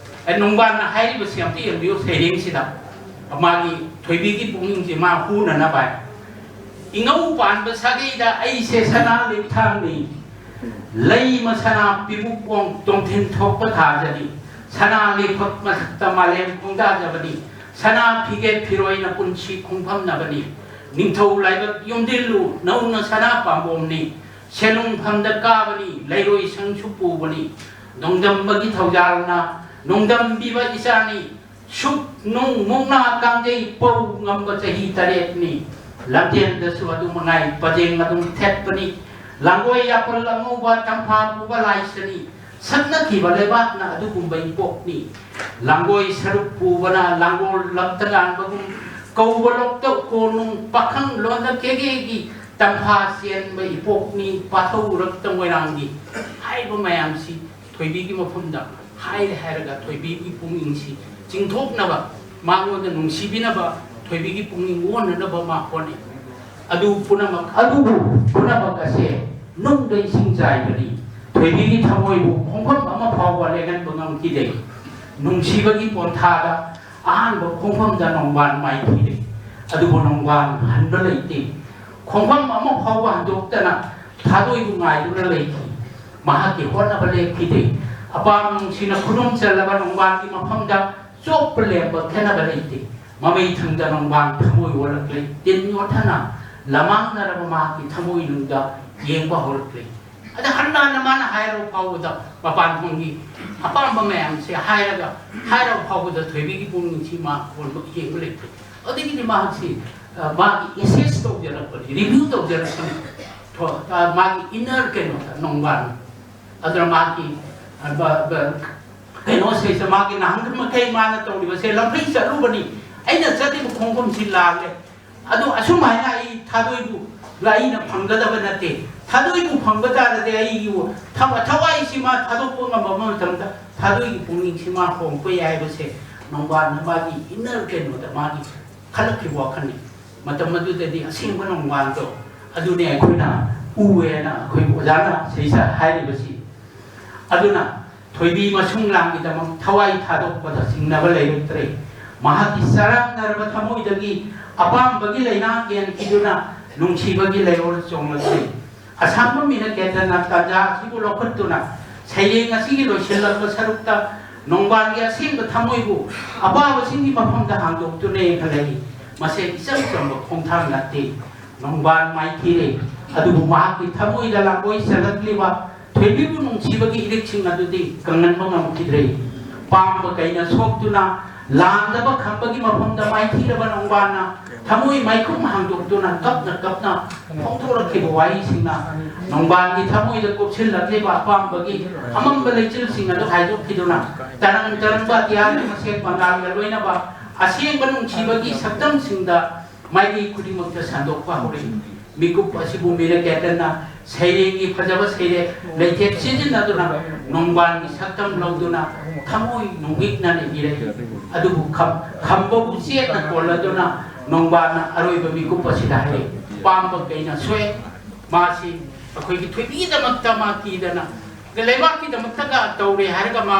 ꯑꯦ, ꯅꯣꯡꯕꯥꯟꯅ ꯍꯥꯏꯔꯤꯕꯁꯤ ꯑꯝꯇ ꯌꯦꯡꯕꯤꯌꯨ꯫ ꯁꯩꯔꯦꯡꯁꯤꯗ ꯃꯥꯒꯤ ꯊꯣꯏꯕꯤꯒꯤ ꯄꯨꯛꯅꯤꯡꯁꯦ ꯃꯥ ꯍꯨꯅꯅꯕ ꯍꯥꯏ꯫ "ꯏꯉꯧ ꯄꯥꯟꯕ ꯁꯥꯒꯩꯗ ꯑꯩꯁꯦ ꯁꯅꯥ ꯂꯤꯛꯊꯥꯡꯅꯤ꯫ ꯂꯩꯃ ꯁꯅꯥ ꯄꯤꯕꯨꯛ ꯀꯣꯡ ꯇꯣꯡꯊꯤꯟ ꯊꯣꯛꯄ ꯊꯥꯖꯅꯤ꯫ ꯁꯅꯥ ꯂꯩꯐꯛ ꯃꯊꯛꯇ ꯃꯥꯂꯦꯝ ꯈꯣꯡꯗꯥꯖꯕꯅꯤ꯫ ꯁꯅꯥ ꯐꯤꯒꯦ ꯐꯤꯔꯣꯏꯅ ꯄꯨꯟꯁꯤ ꯈꯣꯡꯐꯝꯅꯕꯅꯤ꯫ ꯅꯤꯡꯊꯧ ꯂꯥꯏꯕꯛ ꯌꯣꯝꯗꯤꯜꯂꯨ ꯅꯧꯅ ꯁꯅꯥ ꯄꯥꯝꯕꯣꯝꯅꯤ꯫ ꯁꯦꯟꯅꯨꯡꯐꯝꯗ ꯀꯥꯕꯅꯤ ꯂꯩꯔꯣꯏ ꯁꯪꯁꯨ ꯄꯨꯕꯅꯤ꯫ ꯅꯣꯡꯗꯝꯕꯒꯤ ꯊꯧꯖꯥꯜꯅ ꯅꯣꯡꯗꯝꯕꯤꯕ ꯏꯆꯥꯅꯤ꯫ ꯁꯨꯛ ꯅꯨꯡ ꯃꯨꯛꯅꯥ ꯀꯥꯡꯖꯩ ꯄꯧ ꯉꯝꯕ ꯆꯍꯤ ꯇꯔꯦꯠꯅꯤ꯫ ꯂꯝꯖꯦꯟꯗꯁꯨ ꯑꯗꯨ ꯃꯉꯥꯏ ꯄꯖꯦꯡ ꯑꯗꯨꯝ ꯊꯦꯠꯄꯅꯤ꯫ ꯂꯥꯡꯒꯣꯏ ꯌꯥꯄꯜ ꯑꯉꯧꯕ ꯇꯝꯐꯥ ꯄꯨꯕ ꯂꯥꯏꯁꯅꯤ꯫ ꯁꯛꯅꯈꯤꯕ ꯂꯩꯕꯥꯛꯅ ꯑꯗꯨꯒꯨꯝꯕ ꯏꯄꯣꯛꯅꯤ꯫ ꯂꯥꯡꯒꯣꯏ ꯁꯔꯨꯛ ꯄꯨꯕꯅ ꯂꯥꯡꯒꯣꯜ ꯂꯝꯇ ꯉꯥꯟꯕꯒꯨꯝ ꯀꯧꯕ ꯂꯣꯛꯇ ꯀꯣꯅꯨꯡ ꯄꯥꯈꯪ ꯂꯣꯟꯗ ꯀꯦꯒꯦꯒꯤ ꯇꯝꯐꯥ ꯆꯦꯟꯕ ꯏꯄꯣꯛꯅꯤ꯫ ꯄꯥꯊꯧꯔꯛꯇ ꯃꯣꯏꯔꯥꯡꯒꯤ ꯍꯥꯏꯔꯤꯕ ꯃꯌꯥꯝꯁꯤ ꯊꯣꯏꯕꯤꯒꯤ ꯃꯐꯝꯗ ꯍꯥꯏꯔꯦ ꯍꯥꯏꯔꯒ ꯊꯣꯏꯕꯤꯒꯤ ꯄꯨꯛꯅꯤꯡꯁꯤ ꯆꯤꯡꯊꯣꯛꯅꯕ, ꯃꯉꯣꯟꯗ ꯅꯨꯡꯁꯤꯕꯤꯅꯕ, ꯊꯣꯏꯕꯤꯒꯤ ꯄꯨꯛꯅꯤꯡ ꯑꯣꯟꯅꯅꯕ ꯃꯥ ꯍꯣꯠꯅꯩ꯫ ꯑꯗꯨ ꯄꯨꯝꯅꯃꯛ, ꯑꯗꯨꯕꯨ ꯄꯨꯝꯅꯃꯛ ꯑꯁꯦ ꯅꯨꯡꯗ ꯏꯁꯤꯡ ꯆꯥꯏꯕꯅꯤ꯫ ꯊꯣꯏꯕꯤꯒꯤ ꯊꯃꯣꯏꯕꯨ ꯈꯣꯡꯐꯝ ꯑꯃ ꯐꯥꯎꯕ ꯂꯦꯡꯍꯟꯕ ꯉꯝꯈꯤꯗꯦ꯫ ꯅꯨꯡꯁꯤꯕꯒꯤ ꯄꯣꯟꯊꯥꯗ ꯑꯍꯥꯟꯕ ꯈꯣꯡꯐꯝꯗ ꯅꯣꯡꯕꯥꯟ ꯃꯥꯏꯊꯤꯔꯦ꯫ ꯑꯗꯨꯕꯨ ꯅꯣꯡꯕꯥꯟ ꯍꯟꯕ ꯂꯩꯇꯦ꯫ ꯈꯣꯡꯐꯝ ꯑꯃ ꯐꯥꯎꯕ ꯍꯟꯗꯣꯛꯇꯅ ꯊꯥꯗꯣꯏꯕꯨ ꯉꯥꯏꯗꯨꯅ ꯂꯩꯈꯤ꯫ ꯃꯍꯥꯛꯀꯤ ꯍꯣꯠꯅꯕ ꯂꯦꯞꯈꯤꯗꯦ꯫ ꯑꯄꯥꯝ ꯅꯨꯡꯁꯤꯅ ꯈꯨꯗꯨꯝ ꯆꯜꯂꯕ ꯅꯣꯡꯕꯥꯟꯒꯤ ꯃꯐꯝꯗ ꯆꯣꯞꯄ ꯂꯦꯝꯕ ꯈꯦꯠꯅꯕ ꯂꯩꯇꯦ꯫ ꯃꯃꯩ ꯊꯪꯗ ꯅꯣꯡꯕꯥꯟ ꯊꯃꯣꯏ ꯑꯣꯜꯂꯛꯂꯦ꯫ ꯇꯤꯟ ꯌꯣꯠꯊꯅ ꯂꯃꯥꯡꯅꯔꯕ ꯃꯍꯥꯛꯀꯤ ꯊꯃꯣꯏꯅꯨꯡꯗ ꯌꯦꯡꯕ ꯍꯧꯔꯛꯂꯦ꯫ ꯑꯗ ꯍꯟꯅ ꯍꯟꯅ ꯃꯥꯅ ꯍꯥꯏꯔꯕ ꯐꯥꯎꯕꯗ ꯃꯄꯥꯟ ꯊꯣꯡꯒꯤ ꯑꯄꯥꯝꯕ ꯃꯌꯥꯝꯁꯦ ꯍꯥꯏꯔꯒ, ꯍꯥꯏꯔꯕ ꯐꯥꯎꯕꯗ ꯊꯣꯏꯕꯤꯒꯤ ꯄꯨꯛꯅꯤꯡꯁꯤ ꯃꯥ ꯀꯣꯟꯕ ꯌꯦꯡꯕ ꯂꯩꯇꯦ꯫ ꯑꯗꯒꯤꯗꯤ ꯃꯍꯥꯛꯁꯤ, ꯑ, ꯃꯥꯒꯤ ꯑꯦꯁꯦꯁ ꯇꯧꯖꯔꯛꯄꯅꯤ, ꯔꯤꯚ꯭ꯌꯨ ꯇꯧꯖꯔꯛꯄꯅꯤ꯫ ꯊꯣ-, ꯑ, ꯃꯥꯒꯤ ꯏꯟꯅꯔ ꯀꯩꯅꯣꯗ ꯅꯣꯡꯕꯥꯟ꯫ ꯑꯗꯨꯅ ꯃꯥꯒꯤ, ꯑ, ꯕ-, ꯕ-, ꯀꯩꯅꯣꯁꯤꯗ ꯃꯥꯒꯤ ꯅꯍꯥꯟ ꯃꯈꯩ ꯃꯥꯅ ꯇꯧꯔꯤꯕꯁꯦ ꯂꯝꯐꯩ ꯆꯠꯂꯨꯕꯅꯤ, ꯑꯩꯅ ꯆꯠꯂꯤꯕ ꯈꯣꯡꯐꯝꯁꯤ ꯂꯥꯜꯂꯦ꯫ ꯑꯗꯨ ꯑꯁꯨꯃꯥꯏꯅ ꯑꯩ ꯊꯥꯗꯣꯏꯕꯨ ꯑꯩꯅ ꯐꯪꯒꯗꯕ ꯅꯠꯇꯦ꯫ ꯊꯥꯗꯣꯏꯕꯨ ꯐꯪꯕ ꯇꯥꯔꯗꯤ ꯑꯩꯒꯤ ꯊ-, ꯊꯋꯥꯏꯁꯤ ꯃꯥ ꯊꯥꯗꯣꯛꯄ ꯉꯝꯕ ꯃꯇꯝꯗ ꯊꯥꯗꯣꯏꯒꯤ ꯄꯨꯛꯅꯤꯡꯁꯤ ꯃꯥ ꯍꯣꯡꯕ ꯌꯥꯏ ꯍꯥꯏꯕꯁꯦ ꯅꯣꯡꯕꯥꯟꯅ ꯃꯥꯒꯤ ꯏꯟꯅꯔ ꯀꯩꯅꯣꯗ ꯃꯥꯒꯤ ꯈꯜꯂꯛꯈꯤꯕ ꯋꯥꯈꯜꯅꯤ꯫ ꯃꯇꯝ ꯑꯗꯨꯗꯗꯤ ꯑꯁꯦꯡꯕ ꯅꯣꯡꯕꯥꯟꯗꯣ ꯑꯗꯨꯅꯦ ꯑꯩꯈꯣꯏꯅ ꯎꯋꯦꯅ ꯑꯩꯈꯣꯏ ꯑꯣꯖꯥꯅ ꯁꯤꯁꯥ ꯍꯥꯏꯔꯤꯕꯁꯤ꯫ ꯑꯗꯨꯅ ꯊꯣꯏꯕꯤ ꯃꯁꯨꯡ ꯂꯥꯡꯒꯤꯗꯃꯛ ꯊꯋꯥꯏ ꯊꯥꯗꯣꯛꯄꯗ ꯆꯤꯡꯅꯕ ꯂꯩꯔꯛꯇ꯭ꯔꯦ꯫ ꯃꯍꯥꯛꯀꯤ ꯆꯔꯥꯡꯅꯔꯕ ꯊꯃꯣꯏꯗꯒꯤ ꯑꯄꯥꯝꯕꯒꯤ ꯂꯩꯅꯥ ꯀꯦꯟꯈꯤꯗꯨꯅ ꯅꯨꯡꯁꯤꯕꯒꯤ ꯂꯩꯔꯣꯜ ꯆꯣꯡꯂꯛꯂꯤ꯫ ꯑꯁꯥꯡꯕ ꯃꯤꯅ ꯀꯦꯇꯟꯅ ꯇꯥꯟꯖꯥ ꯑꯁꯤꯕꯨ ꯂꯧꯈꯠꯇꯨꯅ ꯁꯩꯔꯦꯡ ꯑꯁꯤꯒꯤ ꯂꯣꯏꯁꯤꯜꯂꯛꯄ ꯁꯔꯨꯛꯇ ꯅꯣꯡꯕꯥꯟꯒꯤ ꯑꯁꯦꯡꯕ ꯊꯃꯣꯏꯕꯨ ꯑꯄꯥꯕꯁꯤꯡꯒꯤ ꯃꯐꯝꯗ ꯍꯥꯡꯗꯣꯛꯇꯨꯅ ꯌꯦꯡꯈꯠꯂꯛꯏ꯫ ꯃꯁꯤ ꯏꯆꯝ ꯆꯝꯕ ꯈꯣꯡꯊꯥꯡ ꯅꯠꯇꯦ꯫ ꯅꯣꯡꯕꯥꯟ ꯃꯥꯏꯊꯤꯔꯦ, ꯑꯗꯨꯕꯨ ꯃꯍꯥꯛꯀꯤ ꯊꯃꯣꯏꯗ ꯂꯥꯡꯒꯣꯏ ꯆꯜꯂꯛꯂꯤꯕ ꯊꯣꯏꯕꯤꯕꯨ ꯅꯨꯡꯁꯤꯕꯒꯤ ꯏꯔꯤꯛꯁꯤꯡ ꯑꯗꯨꯗꯤ ꯀꯪꯍꯟꯕ ꯉꯝꯈꯤꯗ꯭ꯔꯦ꯫ ꯄꯥꯝꯕ ꯀꯩꯅ ꯁꯣꯛꯇꯨꯅ ꯂꯥꯟꯗꯕ ꯈꯝꯕꯒꯤ ꯃꯐꯝꯗ ꯃꯥꯏꯊꯤꯔꯕ ꯅꯣꯡꯕꯥꯟꯅ ꯊꯃꯣꯏ ꯃꯥꯏꯈꯨꯝ ꯍꯥꯡꯗꯣꯛꯇꯨꯅ ꯀꯞꯅ ꯀꯞꯅ ꯐꯣꯡꯗꯣꯔꯛꯈꯤꯕ ꯋꯥꯍꯩꯁꯤꯡꯅ ꯅꯣꯡꯕꯥꯟꯒꯤ ꯊꯃꯣꯏꯗ ꯀꯨꯞꯁꯤꯜꯂꯛꯂꯤꯕ ꯑꯄꯥꯝꯕꯒꯤ ꯑꯃꯝꯕ ꯂꯩꯆꯤꯜꯁꯤꯡ ꯑꯗꯨ ꯍꯥꯏꯗꯣꯛꯈꯤꯗꯨꯅ ꯇꯔꯪ ꯇꯔꯪꯕ ꯑꯇꯤꯌꯥꯒꯤ ꯃꯁꯦꯛ ꯃꯉꯥꯜꯒ ꯂꯣꯏꯅꯕ ꯑꯁꯦꯡꯕ ꯅꯨꯡꯁꯤꯕꯒꯤ ꯁꯛꯇꯝꯁꯤꯡꯗ ꯃꯥꯏꯀꯩ ꯈꯨꯗꯤꯡꯃꯛꯇ ꯁꯟꯗꯣꯛꯄ ꯍꯧꯔꯛꯏ꯫ ꯃꯤꯀꯨꯞ ꯑꯁꯤꯕꯨ ꯃꯤꯔꯛ ꯀꯦꯇꯟꯅ ꯁꯩꯔꯦꯡꯒꯤ ꯐꯖꯕ ꯁꯩꯔꯦꯡ ꯂꯩꯊꯦꯛ ꯁꯤꯖꯤꯟꯅꯗꯨꯅ ꯅꯣꯡꯕꯥꯟꯒꯤ ꯁꯛꯇꯝ ꯂꯧꯗꯨꯅ ꯊꯃꯣꯏ ꯅꯨꯡꯍꯤꯛꯅꯅ ꯏꯔꯛꯏ꯫ ꯑꯗꯨꯕꯨ ꯈꯝ-, ꯈꯝꯕꯕꯨ ꯆꯦꯠꯅ ꯀꯣꯜꯂꯗꯨꯅ ꯅꯣꯡꯕꯥꯟꯅ ꯑꯔꯣꯏꯕ ꯃꯤꯀꯨꯞ ꯑꯁꯤꯗ ꯍꯥꯏꯔꯛꯏ, "ꯄꯥꯝꯕ ꯀꯩꯅ ꯁꯣꯛꯑꯦ, ꯃꯥꯁꯤ ꯑꯩꯈꯣꯏꯒꯤ ꯊꯣꯏꯕꯤꯒꯤꯗꯃꯛꯇ ꯃꯥ ꯀꯤꯗꯅ ꯂꯩꯕꯥꯛꯀꯤꯗꯃꯛꯇꯒ ꯇꯧꯔꯦ ꯍꯥꯏꯔꯒ ꯃꯥ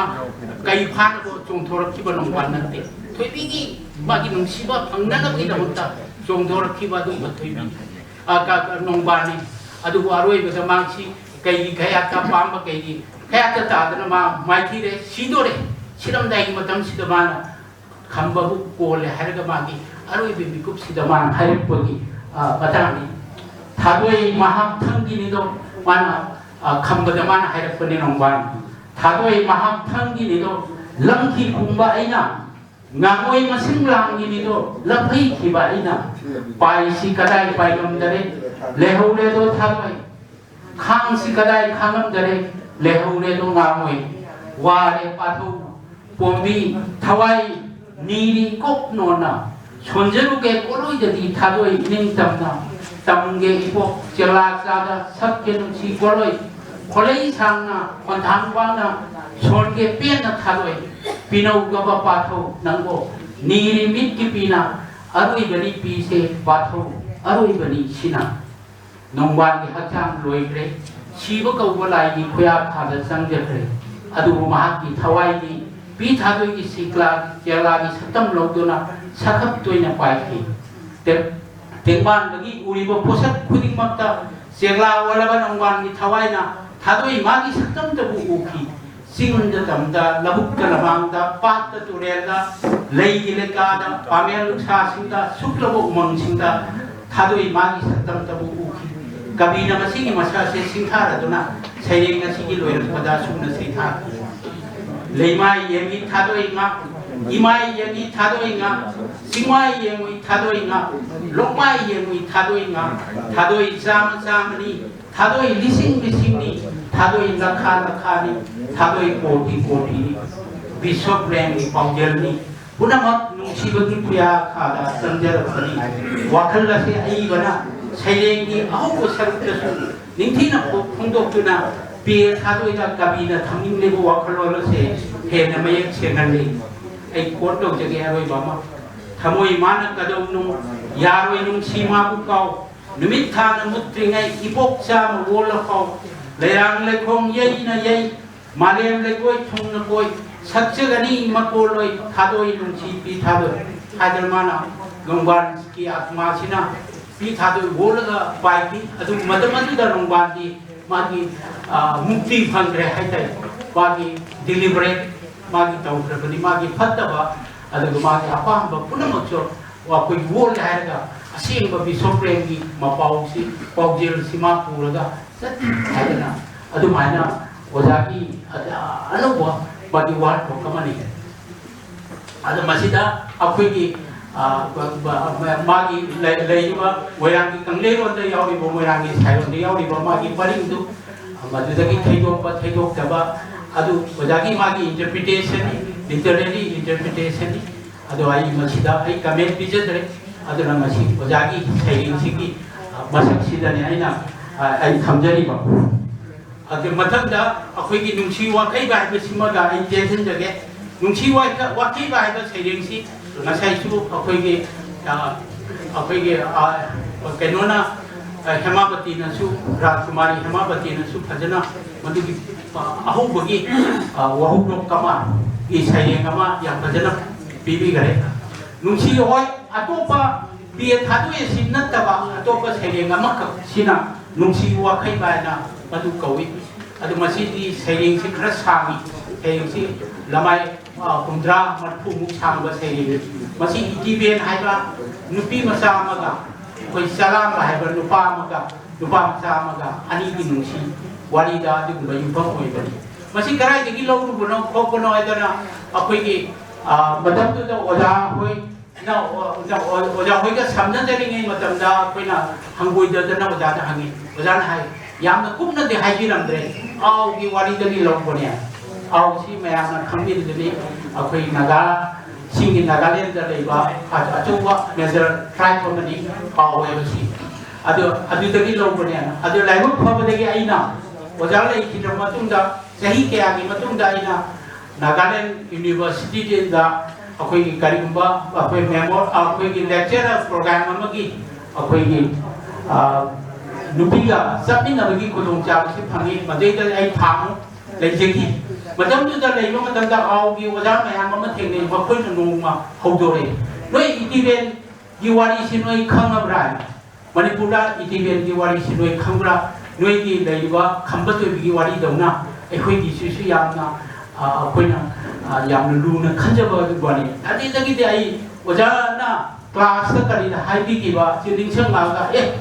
ꯀꯩ ꯐꯥꯅꯕ ꯆꯣꯡꯊꯣꯔꯛꯈꯤꯕ ꯅꯣꯡꯕꯥꯟ ꯅꯠꯇꯦ꯫ ꯊꯣꯏꯕꯤꯒꯤ ꯃꯥꯒꯤ ꯅꯨꯡꯁꯤꯕ ꯐꯪꯅꯅꯕꯒꯤꯗꯃꯛꯇ ꯆꯣꯡꯊꯣꯔꯛꯈꯤꯕ ꯑꯗꯨꯒꯨꯝꯕ ꯊꯣꯏꯕꯤ, ꯑ, ꯀ-, ꯀ-, ꯅꯣꯡꯕꯥꯟꯅꯤ꯫ ꯑꯗꯨꯕꯨ ꯑꯔꯣꯏꯕꯗ ꯃꯥꯁꯤ ꯀꯩꯒꯤ ꯈꯌꯥꯠꯇ ꯄꯥꯝꯕ ꯀꯩꯒꯤ ꯈꯌꯥꯠꯇ ꯇꯥꯗꯅ ꯃꯥ ꯃꯥꯏꯊꯤꯔꯦ, ꯁꯤꯗꯣꯔꯦ꯫ ꯁꯤꯔꯝꯗꯥꯏꯒꯤ ꯃꯇꯝꯁꯤꯗ ꯃꯥꯅ ꯈꯝꯕꯕꯨ ꯀꯣꯜꯂꯦ ꯍꯥꯏꯔꯒ ꯃꯥꯒꯤ ꯑꯔꯣꯏꯕ ꯃꯤꯀꯨꯞꯁꯤꯗ ꯃꯥꯅ ꯍꯥꯏꯔꯛꯄꯒꯤ, ꯑ, ꯃꯇꯥꯡꯅꯤ꯫ ꯊꯥꯗꯣꯏ ꯃꯍꯥꯛ ꯊꯪꯒꯤꯅꯤꯗꯣ ꯃꯥꯅ, ꯑ, ꯈꯝꯕꯗ ꯃꯥꯅ ꯍꯥꯏꯔꯛꯄꯅꯦ ꯅꯣꯡꯕꯥꯟ꯫ ꯊꯥꯗꯣꯏ ꯃꯍꯥꯛ ꯊꯪꯒꯤꯅꯤꯗꯣ ꯂꯝꯈꯤ ꯈꯨꯝꯕ ꯑꯩꯅ, ꯉꯥꯉꯣꯏ ꯃꯁꯤꯡ ꯂꯥꯡꯒꯤꯅꯤꯗꯣ ꯂꯝꯍꯩꯈꯤꯕ ꯑꯩꯅ, ꯄꯥꯏꯁꯤ ꯀꯗꯥꯏ ꯄꯥꯏꯉꯝꯗꯔꯦ, ꯂꯩꯍꯧꯔꯦꯗꯣ ꯊꯥꯗꯣꯏ꯫ ꯈꯥꯡꯁꯤ ꯀꯗꯥꯏ ꯈꯥꯡꯉꯝꯗꯔꯦ, ꯂꯩꯍꯧꯔꯦꯗꯣ ꯉꯥꯉꯣꯏ꯫ ꯋꯥꯔꯦ ꯄꯥꯊꯧ ꯄꯣꯝꯕꯤ ꯊꯋꯥꯏ ꯅꯤꯔꯤ ꯀꯣꯛ ꯅꯣꯟꯅ꯫ ꯁꯣꯟꯖꯔꯨꯒꯦ ꯀꯣꯂꯣꯏꯗꯗꯤ ꯊꯥꯗꯣꯏ ꯏꯅꯤꯡꯇꯝꯅ꯫ ꯇꯝꯒꯦ ꯏꯄꯣꯛ ꯆꯦꯂꯥ ꯆꯥꯗ ꯁꯛꯀꯦ ꯅꯨꯡꯁꯤ ꯀꯣꯂꯣꯏ꯫ ꯈꯣꯂꯩ ꯁꯥꯡꯅ ꯈꯣꯟꯊꯥꯡ ꯋꯥꯡꯅ ꯁꯣꯟꯒꯦ ꯄꯦꯟꯅ ꯊꯥꯗꯣꯏ꯫ ꯄꯤꯅꯧꯒꯕ ꯄꯥꯊꯧ ꯅꯪꯕꯣ ꯅꯤꯔꯤ ꯃꯤꯠꯀꯤ ꯄꯤꯅ꯫ ꯑꯔꯣꯏꯕꯅꯤ ꯄꯤꯁꯦ ꯄꯥꯊꯧ ꯑꯔꯣꯏꯕꯅꯤ ꯁꯤꯅ꯫ ꯅꯣꯡꯕꯥꯟꯒꯤ ꯍꯛꯆꯥꯡ ꯂꯣꯏꯈ꯭ꯔꯦ꯫ ꯁꯤꯕ ꯀꯧꯕ ꯂꯥꯏꯒꯤ ꯈꯨꯌꯥꯈꯥꯗ ꯆꯪꯖꯈ꯭ꯔꯦ꯫ ꯑꯗꯨꯕꯨ ꯃꯍꯥꯛꯀꯤ ꯊꯋꯥꯏꯗꯤ ꯄꯤ ꯊꯥꯗꯣꯏꯒꯤ ꯁꯤꯀ꯭ꯂꯥ ꯆꯦꯛꯂꯥꯒꯤ ꯁꯛꯇꯝ ꯂꯧꯗꯨꯅ ꯁꯈꯛ ꯇꯣꯏꯅ ꯄꯥꯏꯈꯤ꯫ ꯇꯦ-, ꯇꯦꯡꯕꯥꯟꯗꯒꯤ ꯎꯔꯤꯕ ꯄꯣꯠꯁꯛ ꯈꯨꯗꯤꯡꯃꯛꯇ ꯆꯦꯛꯂꯥ ꯑꯣꯜꯂꯕ ꯅꯣꯡꯕꯥꯟꯒꯤ ꯊꯋꯥꯏꯅ ꯊꯥꯗꯣꯏ ꯃꯥꯒꯤ ꯁꯛꯇꯝꯇꯕꯨ ꯎꯈꯤ꯫ ꯆꯤꯡꯗ ꯇꯝꯗ, ꯂꯧꯕꯨꯛꯇ ꯂꯃꯥꯡꯗ, ꯄꯥꯠꯇ ꯇꯨꯔꯦꯜꯗ, ꯂꯩꯒꯤ ꯂꯩꯀꯥꯗ, ꯄꯥꯃꯦꯜ ꯅꯨꯡꯁꯥꯁꯤꯡꯗ, ꯁꯨꯞꯂꯕ ꯎꯃꯪꯁꯤꯡꯗ ꯊꯥꯗꯣꯏ ꯃꯥꯒꯤ ꯁꯛꯇꯝꯇꯕꯨ ꯎꯈꯤ꯫ ꯀꯕꯤꯅ ꯃꯁꯤꯒꯤ ꯃꯁꯛ ꯑꯁꯤ ꯁꯤꯡꯊꯥꯔꯗꯨꯅ ꯁꯩꯔꯦꯡ ꯑꯁꯤꯒꯤ ꯂꯣꯏꯔꯛꯄꯗ ꯑꯁꯨꯝꯅ ꯁꯩꯊꯥꯈꯤ: ꯂꯩꯃꯥꯏ ꯌꯦꯡꯉꯤ ꯊꯥꯗꯣꯏ ꯉꯥ, ꯏꯃꯥꯏ ꯌꯦꯡꯉꯤ ꯊꯥꯗꯣꯏ ꯉꯥ, ꯆꯤꯡꯃꯥꯏ ꯌꯦꯡꯉꯨꯏ ꯊꯥꯗꯣꯏ ꯉꯥ, ꯂꯣꯛꯃꯥꯏ ꯌꯦꯡꯉꯨꯏ ꯊꯥꯗꯣꯏ ꯉꯥ, ꯊꯥꯗꯣꯏ ꯆꯥꯝꯃ ꯆꯥꯝꯃꯅꯤ, ꯊꯥꯗꯣꯏ ꯂꯤꯁꯤꯡ ꯂꯤꯁꯤꯡꯅꯤ, ꯊꯥꯗꯣꯏ ꯂꯈꯥ ꯂꯈꯥꯅꯤ, ꯊꯥꯗꯣꯏ ꯀꯣꯇꯤ ꯀꯣꯇꯤꯅꯤ꯫ ꯕꯤꯁꯣꯞ ꯔꯦꯡꯒꯤ ꯄꯥꯎꯖꯦꯜꯅꯤ꯫ ꯄꯨꯝꯅꯃꯛ ꯅꯨꯡꯁꯤꯕꯒꯤ ꯈꯨꯌꯥꯈꯥꯗ ꯆꯪꯖꯔꯛꯄꯅꯤ꯫ ꯋꯥꯈꯜ ꯑꯁꯤ ꯑꯏꯕꯅ ꯁꯩꯔꯦꯡꯒꯤ ꯑꯍꯧꯕ ꯁꯔꯨꯛꯇꯁꯨ ꯅꯤꯡꯊꯤꯅ ꯐꯣꯡꯗꯣꯛꯇꯨꯅ ꯄꯦ ꯊꯥꯗꯣꯏꯗ ꯀꯕꯤꯅ ꯊꯝꯅꯤꯡꯂꯤꯕ ꯋꯥꯈꯜꯂꯣꯟ ꯑꯁꯤ ꯍꯦꯟꯅ ꯃꯌꯦꯛ ꯁꯦꯡꯍꯜꯂꯤ꯫ ꯑꯩ ꯀꯣꯠ ꯇꯧꯖꯒꯦ ꯑꯔꯣꯏꯕ ꯑꯃ: ꯊꯃꯣꯏ ꯃꯥꯅ ꯀꯗꯧꯅꯨꯡ ꯌꯥꯔꯣꯏ ꯅꯨꯡꯁꯤ ꯃꯥꯕꯨ ꯀꯥꯎ꯫ ꯅꯨꯃꯤꯠ ꯊꯥꯅ ꯃꯨꯠꯇ꯭ꯔꯤꯉꯩ ꯏꯄꯣꯛ ꯆꯥꯝꯃ ꯑꯣꯜꯂꯐꯥꯎ꯫ ꯂꯩꯔꯥꯡ ꯂꯩꯈꯣꯡ ꯌꯩꯅ ꯌꯩ, ꯃꯥꯂꯦꯝ ꯂꯩꯀꯣꯏ ꯊꯨꯡꯅ ꯀꯣꯏ, ꯁꯛꯆꯒꯅꯤ ꯃꯀꯣꯜꯂꯣꯏ ꯊꯥꯗꯣꯏ ꯅꯨꯡꯁꯤ ꯄꯤ ꯊꯥꯗꯣꯏ꯫ ꯍꯥꯏꯗꯅ ꯃꯥꯅ ꯅꯣꯡꯕꯥꯟꯒꯤ ꯑꯥꯇꯃꯥꯁꯤꯅ ꯄꯤ ꯊꯥꯗꯣꯏ ꯑꯣꯜꯂꯒ ꯄꯥꯏꯈꯤ꯫ ꯑꯗꯨ ꯃꯇꯝ ꯑꯗꯨꯗ ꯅꯣꯡꯕꯥꯟꯗꯤ ꯃꯥꯒꯤ, ꯑ, ꯃꯨꯛꯇꯤ ꯐꯪꯈ꯭ꯔꯦ ꯍꯥꯏꯇꯥꯔꯦ꯫ ꯃꯥꯒꯤ deliberate ꯃꯥꯒꯤ ꯇꯧꯈ꯭ꯔꯕꯅꯤ꯫ ꯃꯥꯒꯤ ꯐꯠꯇꯕ ꯑꯗꯨꯒ ꯃꯥꯒꯤ ꯑꯄꯥꯝꯕ ꯄꯨꯝꯅꯃꯛꯁꯨ ꯑꯩꯈꯣꯏ ꯋꯥꯔꯜ ꯍꯥꯏꯔꯒ ꯑꯁꯦꯡꯕ ꯕꯤꯁꯣꯞ ꯄ꯭ꯔꯦꯝꯒꯤ ꯃꯄꯥꯎꯁꯤ, ꯄꯥꯎꯖꯦꯜꯁꯤ ꯃꯥ ꯄꯨꯔꯒ ꯆꯠꯈꯤ ꯍꯥꯏꯗꯅ ꯑꯗꯨꯃꯥꯏꯅ ꯑꯣꯖꯥꯒꯤ ꯑꯅꯧꯕ ꯃꯥꯒꯤ ꯋꯥꯍꯟꯊꯣꯛ ꯑꯃꯅꯤ꯫ ꯑꯗꯣ ꯃꯁꯤꯗ ꯑꯩꯈꯣꯏꯒꯤ, ꯑ, ꯃꯥꯒꯤ ꯂꯩ-, ꯂꯩꯔꯤꯕ ꯃꯣꯏꯔꯥꯡꯒꯤ ꯀꯪꯂꯩꯔꯣꯟꯗ ꯌꯥꯎꯔꯤꯕ, ꯃꯣꯏꯔꯥꯡꯒꯤ ꯁꯥꯏꯔꯣꯟꯗ ꯌꯥꯎꯔꯤꯕ ꯃꯥꯒꯤ ꯄꯔꯤꯡꯗꯨ, ꯑ, ꯃꯗꯨꯗꯒꯤ ꯊꯩꯗꯣꯛꯄ ꯊꯩꯗꯣꯛꯇꯕ ꯑꯗꯨ ꯑꯣꯖꯥꯒꯤ ꯃꯥꯒꯤ interpretation, literary interpretation꯫ ꯑꯗꯣ ꯑꯩ ꯃꯁꯤꯗ ꯑꯩ comment ꯄꯤꯖꯗ꯭ꯔꯦ꯫ ꯑꯗꯨꯅ ꯃꯁꯤ ꯑꯣꯖꯥꯒꯤ ꯁꯩꯔꯦꯡꯁꯤꯒꯤ, ꯑ, ꯃꯁꯛꯁꯤꯗꯅꯤ ꯑꯩꯅ, ꯑ, ꯑꯩ ꯊꯝꯖꯔꯤꯕ꯫ ꯑꯗꯨ ꯃꯊꯪꯗ ꯑꯩꯈꯣꯏꯒꯤ ꯅꯨꯡꯁꯤ ꯋꯥꯈꯩꯕ ꯍꯥꯏꯕꯁꯤꯃꯒ ꯑꯩ ꯇꯦꯟꯁꯤꯟꯖꯒꯦ꯫ ꯅꯨꯡꯁꯤ ꯋꯥꯏꯈ-, ꯋꯥꯈꯩꯕ ꯍꯥꯏꯕ ꯁꯩꯔꯦꯡꯁꯤ ꯉꯁꯥꯏꯁꯨ ꯑꯩꯈꯣꯏꯒꯤ, ꯑ, ꯑꯩꯈꯣꯏꯒꯤ, ꯑ, ꯀꯩꯅꯣꯅ, ꯍꯦꯃꯥꯄꯇꯤꯅꯁꯨ, ꯔꯥꯖꯀꯨꯃꯥꯔꯤ ꯍꯦꯃꯥꯄꯇꯤꯅꯁꯨ ꯐꯖꯅ ꯃꯗꯨꯒꯤ, ꯑ, ꯑꯍꯧꯕꯒꯤ, ꯑ, ꯋꯥꯍꯧꯗꯣꯛ ꯑꯃꯒꯤ ꯁꯩꯔꯦꯡ ꯑꯃ ꯌꯥꯝ ꯐꯖꯅ ꯄꯤꯕꯤꯈꯔꯦ꯫ ꯅꯨꯡꯁꯤ ꯍꯣꯏ, ꯑꯇꯣꯞꯄ ꯄꯦ ꯊꯥꯗꯣꯛꯑꯦ ꯁꯤ ꯅꯠꯇꯕ ꯑꯇꯣꯞꯄ ꯁꯩꯔꯦꯡ ꯑꯃꯈꯛ ꯁꯤꯅ ꯅꯨꯡꯁꯤ ꯋꯥꯈꯩ ꯍꯥꯏꯅ ꯃꯗꯨ ꯀꯧꯏ꯫ ꯑꯗꯨ ꯃꯁꯤꯗꯤ ꯁꯩꯔꯦꯡꯁꯤ ꯈꯔ ꯁꯥꯡꯉꯤ꯫ ꯁꯩꯔꯦꯡꯁꯤ ꯂꯃꯥꯏ, ꯑ, ꯍꯨꯝꯗ꯭ꯔꯥ ꯃꯔꯤꯐꯨꯃꯨꯛ ꯁꯥꯡꯕ ꯁꯩꯔꯦꯡ꯫ ꯃꯁꯤ ꯏꯇꯤꯕꯦꯟ ꯍꯥꯏꯕ ꯅꯨꯄꯤ ꯃꯆꯥ ꯑꯃꯒ ꯑꯩꯈꯣꯏ ꯆꯂꯥꯝꯕ ꯍꯥꯏꯕ ꯅꯨꯄꯥ ꯑꯃꯒ, ꯅꯨꯄꯥ ꯃꯆꯥ ꯑꯃꯒ ꯑꯅꯤꯒꯤ ꯅꯨꯡꯁꯤ ꯋꯥꯔꯤꯗ ꯑꯗꯨꯒꯨꯝꯕ ꯌꯨꯝꯐꯝ ꯑꯣꯏꯕꯅꯤ꯫ ꯃꯁꯤ ꯀꯗꯥꯏꯗꯒꯤ ꯂꯧꯔꯨꯕꯅꯣ ꯈꯣꯠꯄꯅꯣ ꯍꯥꯏꯗꯅ ꯑꯩꯈꯣꯏꯒꯤ, ꯑ, ꯃꯇꯝꯗꯨꯗ ꯑꯣꯖꯥ ꯍꯣꯏ, ꯅ-, ꯑꯣ-, ꯅ-, ꯑꯣ-, ꯑꯣꯖꯥ ꯍꯣꯏꯒ ꯁꯝꯅꯖꯔꯤꯉꯩ ꯃꯇꯝꯗ ꯑꯩꯈꯣꯏꯅ ꯍꯪꯒꯣꯏꯗꯗꯅ ꯑꯣꯖꯥꯗ ꯍꯪꯉꯤ꯫ ꯑꯣꯖꯥꯅ ꯍꯥꯏ, "ꯌꯥꯝꯅ ꯀꯨꯞꯅꯗꯤ ꯍꯥꯏꯕꯤꯔꯝꯗ꯭ꯔꯦ, ꯑꯥꯎꯒꯤ ꯋꯥꯔꯤꯗꯒꯤ ꯂꯧꯕꯅꯦ꯫" ꯑꯥꯎꯁꯤ ꯃꯌꯥꯝꯅ ꯈꯪꯕꯤꯔꯤꯗꯨꯅꯤ, ꯑꯩꯈꯣꯏ ꯅꯥꯒꯥꯁꯤꯡꯒꯤ ꯅꯥꯒꯥꯂꯦꯟꯗ ꯂꯩꯕ ꯑ-, ꯑꯆꯧꯕ ꯃꯦꯖꯔ ꯇ꯭ꯔꯥꯏꯕ ꯑꯃꯅꯤ ꯑꯥꯎ ꯍꯥꯏꯕꯁꯤ꯫ ꯑꯗꯨ ꯑꯗꯨꯗꯒꯤ ꯂꯧꯕꯅꯦꯅ꯫ ꯑꯗꯨ ꯂꯥꯏꯕꯛ ꯐꯕꯗꯒꯤ ꯑꯩꯅ ꯑꯣꯖꯥ ꯂꯩꯈꯤꯗ꯭ꯔꯕ ꯃꯇꯨꯡꯗ, ꯆꯍꯤ ꯀꯌꯥꯒꯤ ꯃꯇꯨꯡꯗ ꯑꯩꯅ ꯅꯥꯒꯥꯂꯦꯟ ꯌꯨꯅꯤꯚꯔꯁꯤꯇꯤꯗ ꯑꯩꯈꯣꯏꯒꯤ ꯀꯔꯤꯒꯨꯝꯕ ꯑꯩꯈꯣꯏ ꯃꯦꯃꯣ-, ꯑꯩꯈꯣꯏꯒꯤ ꯂꯦꯛꯆꯔ ꯄ꯭ꯔꯣꯒ꯭ꯔꯥꯝ ꯑꯃꯒꯤ ꯑꯩꯈꯣꯏꯒꯤ, ꯑ, ꯅꯨꯄꯤꯒ ꯆꯠꯃꯤꯟꯅꯕꯒꯤ ꯈꯨꯗꯣꯡꯆꯥꯕꯁꯤ ꯐꯪꯉꯤ꯫ ꯃꯗꯩꯗ ꯑꯩ ꯊꯥ ꯑꯃꯨꯛ ꯂꯩꯖꯈꯤ꯫ ꯃꯇꯝꯗꯨꯗ ꯂꯩꯕ ꯃꯇꯝꯗ ꯑꯥꯎꯒꯤ ꯑꯣꯖꯥ ꯃꯌꯥꯝ ꯑꯃ ꯊꯦꯡꯅꯩ꯫ ꯃꯈꯣꯏꯅ ꯅꯣꯡꯃ ꯍꯧꯗꯣꯔꯛꯏ, "ꯅꯣꯏ ꯏꯇꯤꯕꯦꯟꯒꯤ ꯋꯥꯔꯤꯁꯤ ꯅꯣꯏ ꯈꯪꯉꯕ꯭ꯔꯥ?" ꯍꯥꯏꯅ꯫ "ꯃꯅꯤꯄꯨꯔꯗ ꯏꯇꯤꯕꯦꯟꯒꯤ ꯋꯥꯔꯤꯁꯤ ꯅꯣꯏ ꯈꯪꯕ꯭ꯔꯥ? ꯅꯣꯏꯒꯤ ꯂꯩꯔꯤꯕ ꯈꯝꯕ ꯊꯣꯏꯕꯤꯒꯤ ꯋꯥꯔꯤꯗꯧꯅ ꯑꯩꯈꯣꯏꯒꯤꯁꯤꯁꯨ ꯌꯥꯝꯅ, ꯑ, ꯑꯩꯈꯣꯏꯅ, ꯑ, ꯌꯥꯝꯅ ꯂꯨꯅ ꯈꯟꯖꯕ ꯋꯥꯔꯤ꯫" ꯑꯗꯨꯗꯒꯤꯗꯤ ꯑꯩ ꯑꯣꯖꯥꯅ ꯀ꯭ꯂꯥꯁꯇ ꯀꯔꯤꯗ ꯍꯥꯏꯕꯤꯈꯤꯕ ꯁꯤ ꯅꯤꯡꯁꯤꯡꯂꯛꯑꯒ, "ꯑꯦ,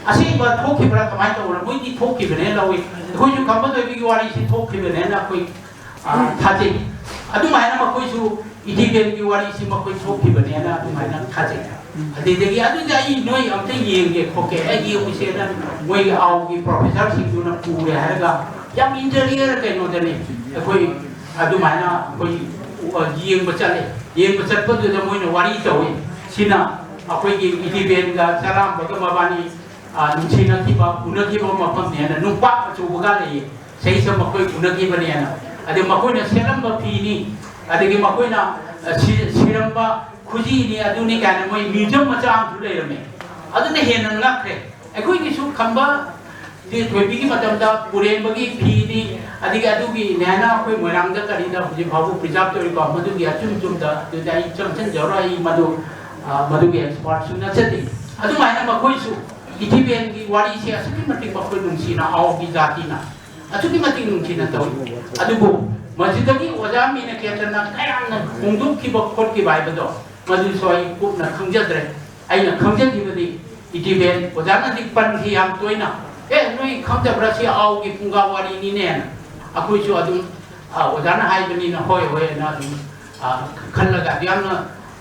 ꯑꯁꯦꯡꯕ ꯊꯣꯛꯈꯤꯕ꯭ꯔꯥ? ꯀꯃꯥꯏꯅ ꯇꯧꯕꯅꯣ? ꯃꯣꯏꯗꯤ ꯊꯣꯛꯈꯤꯕꯅꯦꯅ ꯂꯧꯏ, ꯑꯩꯈꯣꯏꯁꯨ ꯈꯝꯕ ꯊꯣꯏꯕꯤꯒꯤ ꯋꯥꯔꯤꯁꯤ ꯊꯣꯛꯈꯤꯕꯅꯦꯅ ꯑꯩꯈꯣꯏ, ꯑ, ꯊꯥꯖꯩ꯫" ꯑꯗꯨꯃꯥꯏꯅ ꯃꯈꯣꯏꯁꯨ ꯏꯇꯤꯕꯦꯟꯒꯤ ꯋꯥꯔꯤꯁꯤ ꯃꯈꯣꯏ ꯊꯣꯛꯈꯤꯕꯅꯦꯅ ꯑꯗꯨꯃꯥꯏꯅ ꯊꯥꯖꯩ꯫ ꯑꯗꯨꯗꯒꯤ ꯑꯗꯨꯗꯤ ꯑꯩ ꯅꯣꯏ ꯑꯝꯇ ꯌꯦꯡꯒꯦ ꯈꯣꯠꯀꯦ, ꯑꯩ ꯌꯦꯡꯉꯨꯁꯦꯅ ꯃꯣꯏꯒꯤ ꯑꯥꯎꯒꯤ ꯄ꯭ꯔꯣꯐꯦꯁꯔꯁꯤꯡꯗꯨꯅ ꯄꯨꯔꯦ ꯍꯥꯏꯔꯒ ꯌꯥꯝ ꯏꯟꯇꯔꯤꯌꯔ ꯀꯩꯅꯣꯗꯅꯤ ꯑꯩꯈꯣꯏ ꯑꯗꯨꯃꯥꯏꯅ ꯑꯩꯈꯣꯏ, ꯑ, ꯌꯦꯡꯕ ꯆꯠꯂꯦ꯫ ꯌꯦꯡꯕ ꯆꯠꯄꯗꯨꯗ ꯃꯣꯏꯅ ꯋꯥꯔꯤ ꯇꯧꯏ꯫ ꯁꯤꯅ ꯑꯩꯈꯣꯏꯒꯤ ꯏꯇꯤꯕꯦꯟꯒ ꯆꯔꯥꯝꯕꯒ ꯃꯕꯥꯅꯤ, ꯑ, ꯅꯨꯡꯁꯤꯅꯈꯤꯕ, ꯎꯅꯈꯤꯕ ꯃꯐꯝꯅꯦꯅ ꯅꯨꯡꯄꯥꯛ ꯑꯆꯧꯕꯒ ꯂꯩꯌꯦ꯫ ꯁꯤꯗꯩꯁꯤꯗ ꯃꯈꯣꯏ ꯎꯅꯈꯤꯕꯅꯦꯅ꯫ ꯑꯗꯩ ꯃꯈꯣꯏꯅ ꯁꯦꯠꯂꯝꯕ ꯐꯤꯅꯤ, ꯑꯗꯒꯤ ꯃꯈꯣꯏꯅ, ꯑ, ꯁꯤ-, ꯁꯤꯔꯝꯕ ꯈꯨꯖꯤꯅꯤ, ꯑꯗꯨꯅꯤ ꯀꯥꯏꯅ ꯃꯣꯏ ꯃ꯭ꯌꯨꯖꯝ ꯃꯆꯥ ꯑꯃꯁꯨ ꯂꯩꯔꯝꯃꯦ꯫ ꯑꯗꯨꯅ ꯍꯦꯟꯅ ꯉꯛꯈ꯭ꯔꯦ꯫ ꯑꯩꯈꯣꯏꯒꯤꯁꯨ ꯈꯝꯕ ꯊꯣꯏꯕꯤꯒꯤ ꯃꯇꯝꯗ ꯄꯨꯔꯦꯝꯕꯒꯤ ꯐꯤꯅꯤ, ꯑꯗꯒꯤ ꯑꯗꯨꯒꯤ ꯅꯦꯅꯥ ꯑꯩꯈꯣꯏ ꯃꯣꯏꯔꯥꯡꯗ ꯀꯔꯤꯗ ꯍꯧꯖꯤꯛ ꯐꯥꯎꯕ ꯄ꯭ꯔꯤꯖꯥꯕ ꯇꯧꯔꯤꯀꯣ, ꯃꯗꯨꯒꯤ ꯑꯆꯨꯝ ꯆꯨꯝꯗ ꯑꯗꯨꯗ ꯑꯩ ꯆꯪꯁꯤꯟꯖꯔꯣꯏ, ꯑꯩ ꯃꯗꯨ, ꯑ, ꯃꯗꯨꯒꯤ ꯑꯦꯛꯁꯄꯥꯔꯠꯁꯨ ꯅꯠꯆꯗꯦ꯫ ꯑꯗꯨꯃꯥꯏꯅ ꯃꯈꯣꯏꯁꯨ ꯏꯊꯤꯕꯦꯟꯒꯤ ꯋꯥꯔꯤꯁꯦ ꯑꯁꯨꯛꯀꯤ ꯃꯇꯤꯛ ꯃꯈꯣꯏ ꯅꯨꯡꯁꯤꯅ, ꯑꯥꯎꯒꯤ ꯖꯥꯇꯤꯅ ꯑꯁꯨꯛꯀꯤ ꯃꯇꯤꯛ ꯅꯨꯡꯁꯤꯅ ꯇꯧꯏ꯫ ꯑꯗꯨꯕꯨ ꯃꯁꯤꯗꯒꯤ ꯑꯣꯖꯥ ꯃꯤꯅꯀꯦꯇꯟꯅ ꯀꯌꯥꯝꯅ ꯍꯣꯡꯗꯣꯛꯈꯤꯕ ꯈꯣꯠꯈꯤꯕ ꯍꯥꯏꯕꯗꯣ, ꯃꯗꯨꯁꯨ ꯑꯩ ꯀꯨꯞꯅ ꯈꯪꯖꯗ꯭ꯔꯦ꯫ ꯑꯩꯅ ꯈꯪꯖꯈꯤꯕꯗꯤ ꯏꯇꯤꯕꯦꯟ ꯑꯣꯖꯥꯅꯗꯤ ꯄꯟꯈꯤ ꯌꯥꯝ ꯇꯣꯏꯅ, "ꯑꯦ, ꯅꯣꯏ ꯈꯪꯗꯕ꯭ꯔꯥ, ꯁꯤ ꯑꯥꯎꯒꯤ ꯐꯨꯡꯒꯥ ꯋꯥꯔꯤꯅꯤꯅꯦꯅ?" ꯑꯩꯈꯣꯏꯁꯨ ꯑꯗꯨꯝ, ꯑ, ꯑꯣꯖꯥꯅ ꯍꯥꯏꯕꯅꯤꯅ ꯍꯣꯏ ꯍꯣꯏꯅ ꯑꯗꯨꯝ, ꯑ, ꯈꯜꯂꯒ ꯑꯗꯨ ꯌꯥꯝꯅ,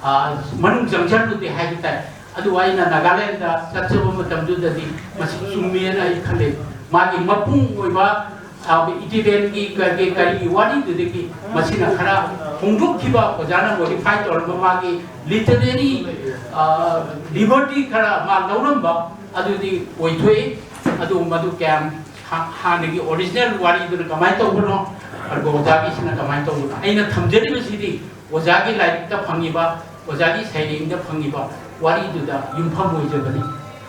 ꯑ, ꯃꯅꯨꯡ ꯆꯪꯁꯤꯜꯂꯨꯗꯦ ꯍꯥꯏꯕ ꯇꯥꯏ꯫ ꯑꯗꯨ ꯑꯩꯅ ꯅꯥꯒꯥꯂꯦꯟꯗ ꯆꯠꯆꯕ ꯃꯇꯝꯗꯨꯗꯗꯤ ꯃꯁꯤ ꯆꯨꯝꯃꯦꯅ ꯑꯩ ꯈꯜꯂꯤ꯫ ꯃꯥꯒꯤ ꯃꯄꯨꯡ ꯑꯣꯏꯕ, ꯑ, ꯏꯇꯤꯕꯦꯟꯒꯤ ꯀꯔꯤ, ꯀꯔꯤꯒꯤ ꯋꯥꯔꯤꯗꯨꯗꯒꯤ ꯃꯁꯤꯅ ꯈꯔ ꯍꯣꯡꯗꯣꯛꯈꯤꯕ, ꯑꯣꯖꯥꯅ ꯃꯣꯗꯤꯐꯥꯏ ꯇꯧꯔꯝꯕ ꯃꯥꯒꯤ ꯂꯤꯇꯔꯦꯔꯤ, ꯑ, ꯂꯤꯕꯔꯇꯤ ꯈꯔ ꯃꯥ ꯂꯧꯔꯝꯕ ꯑꯗꯨꯗꯤ ꯑꯣꯏꯊꯣꯛꯏ꯫ ꯑꯗꯨ ꯃꯗꯨ ꯀꯌꯥꯝ ꯍꯥ-, ꯍꯥꯟꯅꯒꯤ ꯑꯣꯔꯤꯖꯤꯅꯦꯜ ꯋꯥꯔꯤꯗꯨꯅ ꯀꯃꯥꯏꯅ ꯇꯧꯕꯅꯣ, ꯑꯗꯨꯒ ꯑꯣꯖꯥꯒꯤꯁꯤꯅ ꯀꯃꯥꯏꯅ ꯇꯧꯕꯅꯣ? ꯑꯩꯅ ꯊꯝꯖꯔꯤꯕꯁꯤꯗꯤ ꯑꯣꯖꯥꯒꯤ ꯂꯥꯏꯔꯤꯛꯇ ꯐꯪꯉꯤꯕ, ꯑꯣꯖꯥꯒꯤ ꯁꯩꯔꯦꯡꯗ ꯐꯪꯉꯤꯕ ꯋꯥꯔꯤꯗꯨꯗ ꯌꯨꯝꯐꯝ ꯑꯣꯏꯖꯕꯅꯤ꯫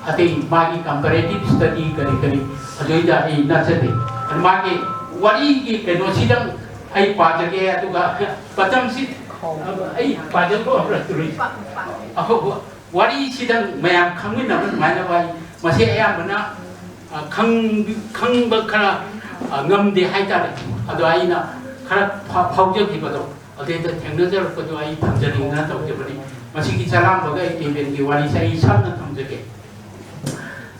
ꯑꯇꯩ ꯃꯥꯒꯤ ꯀꯝꯄꯦꯔꯦꯇꯤꯞ ꯁ꯭ꯇꯗꯤ ꯀꯔꯤ ꯀꯔꯤ ꯑꯗꯨꯏꯗ ꯑꯩ ꯅꯠꯆꯗꯦ꯫ ꯑꯗꯨ ꯃꯥꯒꯤ ꯋꯥꯔꯤꯒꯤ ꯀꯩꯅꯣꯁꯤꯗꯪ ꯑꯩ ꯄꯥꯖꯒꯦ, ꯑꯗꯨꯒ ꯃꯇꯝꯁꯤ ꯑꯩ ꯄꯥꯖꯕ ꯍꯧꯔꯛꯇꯣꯔꯤ꯫ ꯑꯐꯕ ꯋꯥꯔꯤꯁꯤꯗꯪ ꯃꯌꯥꯝ ꯈꯪꯃꯤꯟꯅꯕ ꯅꯨꯡꯉꯥꯏꯅꯕ ꯑꯩ ꯃꯁꯤ ꯑꯌꯥꯝꯕꯅ, ꯑ, ꯈꯪ-, ꯈꯪꯕ ꯈꯔ, ꯑ, ꯉꯝꯗꯦ ꯍꯥꯏꯇꯥꯔꯦ꯫ ꯑꯗꯣ ꯑꯩꯅ ꯈꯔ ꯐ-, ꯐꯥꯎꯖꯈꯤꯕꯗꯣ ꯑꯗꯩꯗ ꯊꯦꯡꯅꯖꯔꯛꯄꯗꯣ ꯑꯩ ꯊꯝꯖꯅꯤꯡꯗꯅ ꯇꯧꯖꯕꯅꯤ꯫ ꯃꯁꯤꯒꯤ ꯆꯂꯥꯝꯕꯒ ꯏꯇꯤꯕꯦꯟꯒꯤ ꯋꯥꯔꯤꯁꯦ ꯑꯩ ꯁꯝꯅ ꯊꯝꯖꯒꯦ꯫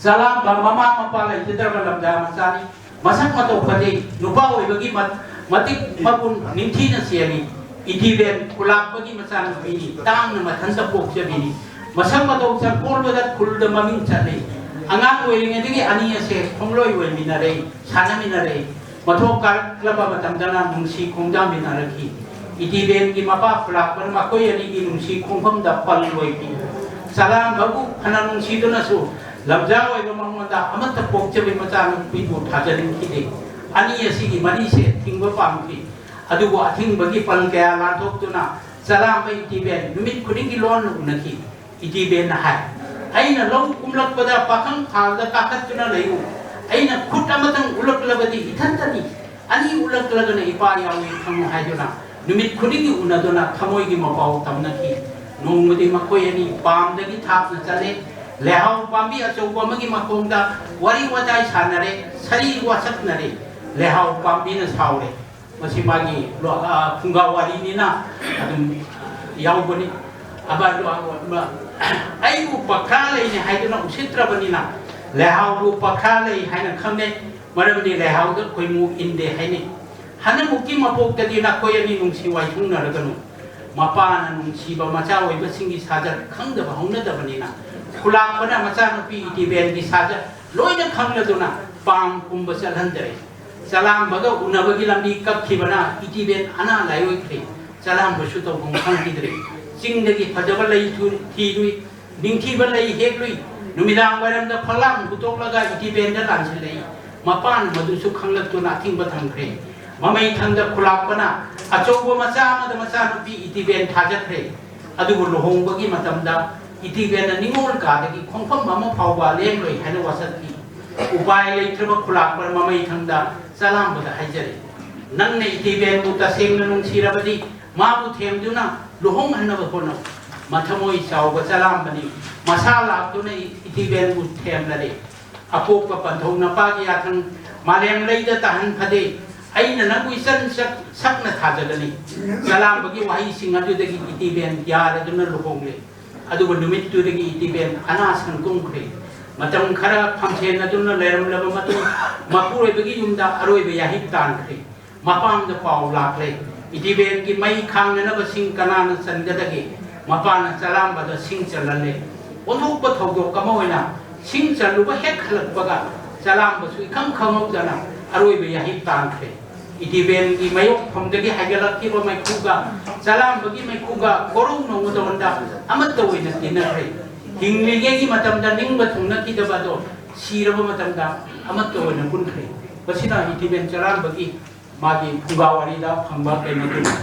ꯆꯂꯥꯝꯕ ꯃꯃꯥ ꯃꯄꯥ ꯂꯩꯖꯗ꯭ꯔꯕ ꯂꯝꯖꯥ ꯃꯆꯥꯅꯤ꯫ ꯃꯁꯛ ꯃꯇꯧ ꯐꯖꯩ꯫ ꯅꯨꯄꯥ ꯑꯣꯏꯕꯒꯤ ꯃ-, ꯃꯇꯤꯛ ꯃꯒꯨꯟ ꯅꯤꯡꯊꯤꯅ ꯆꯦꯜꯂꯤ꯫ ꯏꯇꯤꯕꯦꯟ ꯈꯨꯂꯥꯛꯄꯒꯤ ꯃꯆꯥꯅꯨꯄꯤꯅꯤ꯫ ꯇꯥꯡꯅ ꯃꯊꯟꯇ ꯄꯣꯛꯆꯕꯤꯅꯤ꯫ ꯃꯁꯛ ꯃꯇꯧ ꯆꯪꯈꯣꯜꯕꯗ ꯈꯨꯜꯗ ꯃꯃꯤꯡ ꯆꯠꯂꯤ꯫ ꯑꯉꯥꯡ ꯑꯣꯏꯔꯤꯉꯩꯗꯒꯤ ꯑꯅꯤ ꯑꯁꯦ ꯈꯣꯡꯂꯣꯏ ꯑꯣꯏꯃꯤꯟꯅꯔꯦ, ꯁꯥꯟꯅꯃꯤꯟꯅꯔꯦ꯫ ꯃꯊꯣꯛ ꯀꯥꯔꯛꯂꯕ ꯃꯇꯝꯗꯅ ꯅꯨꯡꯁꯤ ꯈꯣꯡꯗꯥꯃꯤꯟꯅꯔꯛꯈꯤ꯫ ꯏꯇꯤꯕꯦꯟꯒꯤ ꯃꯄꯥ ꯈꯨꯂꯥꯛꯄꯅ ꯃꯈꯣꯏ ꯑꯅꯤꯒꯤ ꯅꯨꯡꯁꯤ ꯈꯣꯡꯐꯝꯗ ꯄꯜ ꯑꯣꯏꯈꯤ꯫ ꯆꯂꯥꯝꯕꯕꯨ ꯐꯅ ꯅꯨꯡꯁꯤꯗꯨꯅꯁꯨ ꯂꯝꯖꯥ ꯑꯣꯏꯕ ꯃꯉꯣꯟꯗ ꯑꯃꯠꯇ ꯄꯣꯛꯆꯕꯤ ꯃꯆꯥꯅꯨꯄꯤꯕꯨ ꯊꯥꯖꯅꯤꯡꯈꯤꯗꯦ꯫ ꯑꯅꯤ ꯑꯁꯤꯒꯤ ꯃꯔꯤꯁꯦ ꯊꯤꯡꯕ ꯄꯥꯝꯈꯤ꯫ ꯑꯗꯨꯕꯨ ꯑꯊꯤꯡꯕꯒꯤ ꯄꯜ ꯀꯌꯥ ꯂꯥꯟꯊꯣꯛꯇꯨꯅ ꯆꯂꯥꯝꯕ ꯏꯇꯤꯕꯦꯟ ꯅꯨꯃꯤꯠ ꯈꯨꯗꯤꯡꯒꯤ ꯂꯣꯟꯅ ꯎꯅꯈꯤ꯫ ꯏꯇꯤꯕꯦꯟꯅ ꯍꯥꯏ, ꯑꯩꯅ ꯂꯧ ꯀꯨꯝꯂꯛꯄꯗ ꯄꯥꯈꯪ ꯐꯥꯜꯗ ꯀꯥꯈꯠꯇꯨꯅ ꯂꯩꯌꯨ, ꯑꯩꯅ ꯈꯨꯠ ꯑꯃꯇꯪ ꯎꯠꯂꯛꯂꯕꯗꯤ ꯏꯊꯟꯇꯅꯤ, ꯑꯅꯤ ꯎꯠꯂꯛꯂꯒꯅ ꯏꯄꯥ ꯌꯥꯎꯏ ꯈꯪꯉꯨ ꯍꯥꯏꯗꯨꯅ ꯅꯨꯃꯤꯠ ꯈꯨꯗꯤꯡꯒꯤ ꯎꯅꯗꯨꯅ ꯊꯃꯣꯏꯒꯤ ꯃꯄꯥꯎ ꯇꯝꯅꯈꯤ꯫ ꯅꯣꯡꯃꯗꯤ ꯃꯈꯣꯏ ꯑꯅꯤ ꯄꯥꯝꯗꯒꯤ ꯊꯥꯞꯅ ꯆꯠꯂꯦ꯫ ꯂꯩꯍꯥꯎ ꯄꯥꯝꯕꯤ ꯑꯆꯧꯕ ꯑꯃꯒꯤ ꯃꯈꯣꯡꯗ ꯋꯥꯔꯤ ꯋꯥꯇꯥꯏ ꯁꯥꯟꯅꯔꯦ, ꯁꯔꯤ ꯋꯥꯁꯛꯅꯔꯦ꯫ ꯂꯩꯍꯥꯎ ꯄꯥꯝꯕꯤꯅ ꯁꯥꯎꯔꯦ꯫ ꯃꯁꯤ ꯃꯥꯒꯤ ꯂꯣ-, ꯑ, ꯐꯨꯡꯒꯥ ꯋꯥꯔꯤꯅꯤꯅ ꯑꯗꯨꯝ ꯌꯥꯎꯕꯅꯤ꯫ ꯑꯕ-, ꯂꯣ-, ꯂꯣ-, ꯑꯩꯕꯨ ꯄꯈ꯭ꯔꯥ ꯂꯩꯅꯤ ꯍꯥꯏꯗꯨꯅ ꯎꯁꯤꯠꯇ꯭ꯔꯕꯅꯤꯅ ꯂꯩꯍꯥꯎꯕꯨ ꯄꯈ꯭ꯔꯥ ꯂꯩ ꯍꯥꯏꯅ ꯈꯪꯅꯩ꯫ ꯃꯔꯝꯗꯤ ꯂꯩꯍꯥꯎꯗ ꯈꯣꯏꯃꯨ ꯏꯟꯗꯦ ꯍꯥꯏꯅꯩ꯫ ꯍꯟꯗꯃꯨꯛꯀꯤ ꯃꯄꯣꯛꯇꯗꯤ ꯅꯈꯣꯏ ꯑꯅꯤ ꯅꯨꯡꯁꯤ ꯋꯥꯏꯊꯨꯡꯅꯔꯒꯅꯨ꯫ ꯃꯄꯥꯅ ꯅꯨꯡꯁꯤꯕ ꯃꯆꯥ ꯑꯣꯏꯕꯁꯤꯡꯒꯤ ꯁꯥꯖꯠ ꯈꯪꯗꯕ ꯍꯧꯅꯗꯕꯅꯤꯅ ꯈꯨꯂꯥꯛꯄꯅ ꯃꯆꯥꯅꯨꯄꯤ ꯏꯇꯤꯕꯦꯟꯒꯤ ꯁꯥꯖꯠ ꯂꯣꯏꯅ ꯈꯪꯂꯗꯨꯅ ꯄꯥꯝ ꯀꯨꯝꯕ ꯆꯠꯍꯟꯗ꯭ꯔꯦ꯫ ꯆꯂꯥꯝꯕꯒ ꯎꯅꯕꯒꯤ ꯂꯝꯕꯤ ꯀꯛꯈꯤꯕꯅ ꯏꯇꯤꯕꯦꯟ ꯑꯅꯥ ꯂꯥꯏꯑꯣꯏꯈ꯭ꯔꯦ꯫ ꯆꯂꯥꯝꯕꯁꯨ ꯇꯧꯐꯝ ꯈꯪꯈꯤꯗ꯭ꯔꯦ꯫ ꯆꯤꯡꯗꯒꯤ ꯐꯖꯕ ꯂꯩ ꯊꯨ-, ꯊꯤꯔꯨꯏ꯫ ꯅꯤꯡꯊꯤꯕ ꯂꯩ ꯍꯦꯛꯂꯨꯏ꯫ ꯅꯨꯃꯤꯗꯥꯡ ꯋꯥꯏꯔꯝꯗ ꯐꯛꯂꯥꯡ ꯍꯨꯠꯇꯣꯛꯂꯒ ꯏꯇꯤꯕꯦꯟꯗ ꯂꯥꯟꯁꯤꯜꯂꯛꯏ꯫ ꯃꯄꯥꯟ ꯃꯗꯨꯁꯨ ꯈꯪꯂꯛꯇꯨꯅ ꯑꯊꯤꯡꯕ ꯊꯝꯈ꯭ꯔꯦ꯫ ꯃꯃꯩ ꯊꯪꯗ ꯈꯨꯂꯥꯛꯄꯅ ꯑꯆꯧꯕ ꯃꯆꯥ ꯑꯃꯗ ꯃꯆꯥꯅꯨꯄꯤ ꯏꯇꯤꯕꯦꯟ ꯊꯥꯖꯈ꯭ꯔꯦ꯫ ꯑꯗꯨꯕꯨ ꯂꯨꯍꯣꯡꯕꯒꯤ ꯃꯇꯝꯗ ꯏꯇꯤꯕꯦꯟꯅ ꯅꯤꯉꯣꯜ ꯀꯥꯗꯒꯤ ꯈꯣꯡꯐꯝ ꯑꯃ ꯐꯥꯎꯕ ꯂꯦꯡꯂꯣꯏ ꯍꯥꯏꯅ ꯋꯥꯁꯛꯈꯤ꯫ ꯎꯄꯥꯏ ꯂꯩꯇ꯭ꯔꯕ ꯈꯨꯂꯥꯛꯄꯅ ꯃꯃꯩ ꯊꯪꯗ ꯆꯂꯥꯝꯕꯗ ꯍꯥꯏꯖꯔꯦ, "ꯅꯪꯅ ꯏꯇꯤꯕꯦꯟꯕꯨ ꯇꯁꯦꯡꯅ ꯅꯨꯡꯁꯤꯔꯕꯗꯤ ꯃꯥꯕꯨ ꯊꯦꯝꯗꯨꯅ ꯂꯨꯍꯣꯡꯍꯟꯅꯕ ꯍꯣꯠꯅꯧ꯫ ꯃꯊꯃꯣꯏ ꯆꯥꯎꯕ ꯆꯂꯥꯝꯕꯅꯤ꯫ ꯃꯁꯥ ꯂꯥꯛꯇꯨꯅ ꯏꯇꯤꯕꯦꯟꯕꯨ ꯊꯦꯝꯂꯔꯦ꯫ ꯑꯄꯣꯛꯄ ꯄꯟꯊꯧ ꯅꯄꯥꯒꯤ ꯌꯥꯊꯪ ꯃꯥꯂꯦꯝ ꯂꯩꯗ ꯇꯥꯍꯟ ꯐꯗꯦ꯫ ꯑꯩꯅ ꯅꯪꯕꯨ ꯏꯆꯟ ꯁꯛ-, ꯁꯛꯅ ꯊꯥꯖꯒꯅꯤ꯫" ꯆꯂꯥꯝꯕꯒꯤ ꯋꯥꯍꯩꯁꯤꯡ ꯑꯗꯨꯗꯒꯤ ꯏꯇꯤꯕꯦꯟ ꯌꯥꯔꯗꯨꯅ ꯂꯨꯍꯣꯡꯂꯦ꯫ ꯑꯗꯨꯕꯨ ꯅꯨꯃꯤꯠꯇꯨꯗꯒꯤ ꯏꯇꯤꯕꯦꯟ ꯑꯅꯥ ꯁꯪ ꯀꯨꯝꯈ꯭ꯔꯦ꯫ ꯃꯇꯝ ꯈꯔ ꯐꯝꯁꯦꯟꯅꯗꯨꯅ ꯂꯩꯔꯝꯂꯕ ꯃꯇꯨꯡ ꯃꯄꯨꯔꯣꯏꯕꯒꯤ ꯌꯨꯝꯗ ꯑꯔꯣꯏꯕ ꯌꯥꯍꯤꯞ ꯇꯥꯟꯈ꯭ꯔꯦ꯫ ꯃꯄꯥꯝꯗ ꯄꯥꯎ ꯂꯥꯛꯂꯦ, "ꯏꯇꯤꯕꯦꯟꯒꯤ ꯃꯩ ꯈꯥꯡꯅꯅꯕ ꯁꯤꯡ ꯀꯅꯥꯅ ꯆꯟꯒꯗꯒꯦ?" ꯃꯄꯥꯅ ꯆꯂꯥꯝꯕꯗ ꯁꯤꯡ ꯆꯜꯍꯜꯂꯦ꯫ ꯑꯣꯟꯊꯣꯛꯄ ꯊꯧꯗꯣꯛ ꯑꯃ ꯑꯣꯏꯅ ꯁꯤꯡ ꯆꯜꯂꯨꯕ ꯍꯦꯛ ꯍꯜꯂꯛꯄꯒ ꯆꯂꯥꯝꯕꯁꯨ ꯏꯈꯪ ꯈꯪꯍꯧꯗꯅ ꯑꯔꯣꯏꯕ ꯌꯥꯍꯤꯞ ꯇꯥꯟꯈ꯭ꯔꯦ꯫ ꯏꯇꯤꯕꯦꯟꯒꯤ ꯃꯌꯣꯛꯐꯝꯗꯒꯤ ꯍꯥꯏꯒꯠꯂꯛꯈꯤꯕ ꯃꯩꯈꯨꯒ ꯆꯂꯥꯝꯕꯒꯤ ꯃꯩꯈꯨꯒ ꯀꯣꯔꯧ ꯅꯧꯅꯗꯣꯟꯗ ꯑꯃꯠꯇ ꯑꯣꯏꯅ ꯇꯤꯟꯅꯈ꯭ꯔꯦ꯫ ꯍꯤꯡꯂꯤꯉꯩꯒꯤ ꯃꯇꯝꯗ ꯅꯤꯡꯕ ꯊꯨꯡꯅꯈꯤꯗꯕ ꯑꯗꯣ ꯁꯤꯔꯕ ꯃꯇꯝꯗ ꯑꯃꯠꯇ ꯑꯣꯏꯅ ꯄꯨꯟꯈ꯭ꯔꯦ꯫ ꯃꯁꯤꯅ ꯏꯇꯤꯕꯦꯟ ꯆꯂꯥꯝꯕꯒꯤ ꯃꯥꯒꯤ ꯐꯨꯡꯒꯥ ꯋꯥꯔꯤꯗ ꯐꯪꯕ ꯀꯩꯅꯣꯗꯨꯅꯤ꯫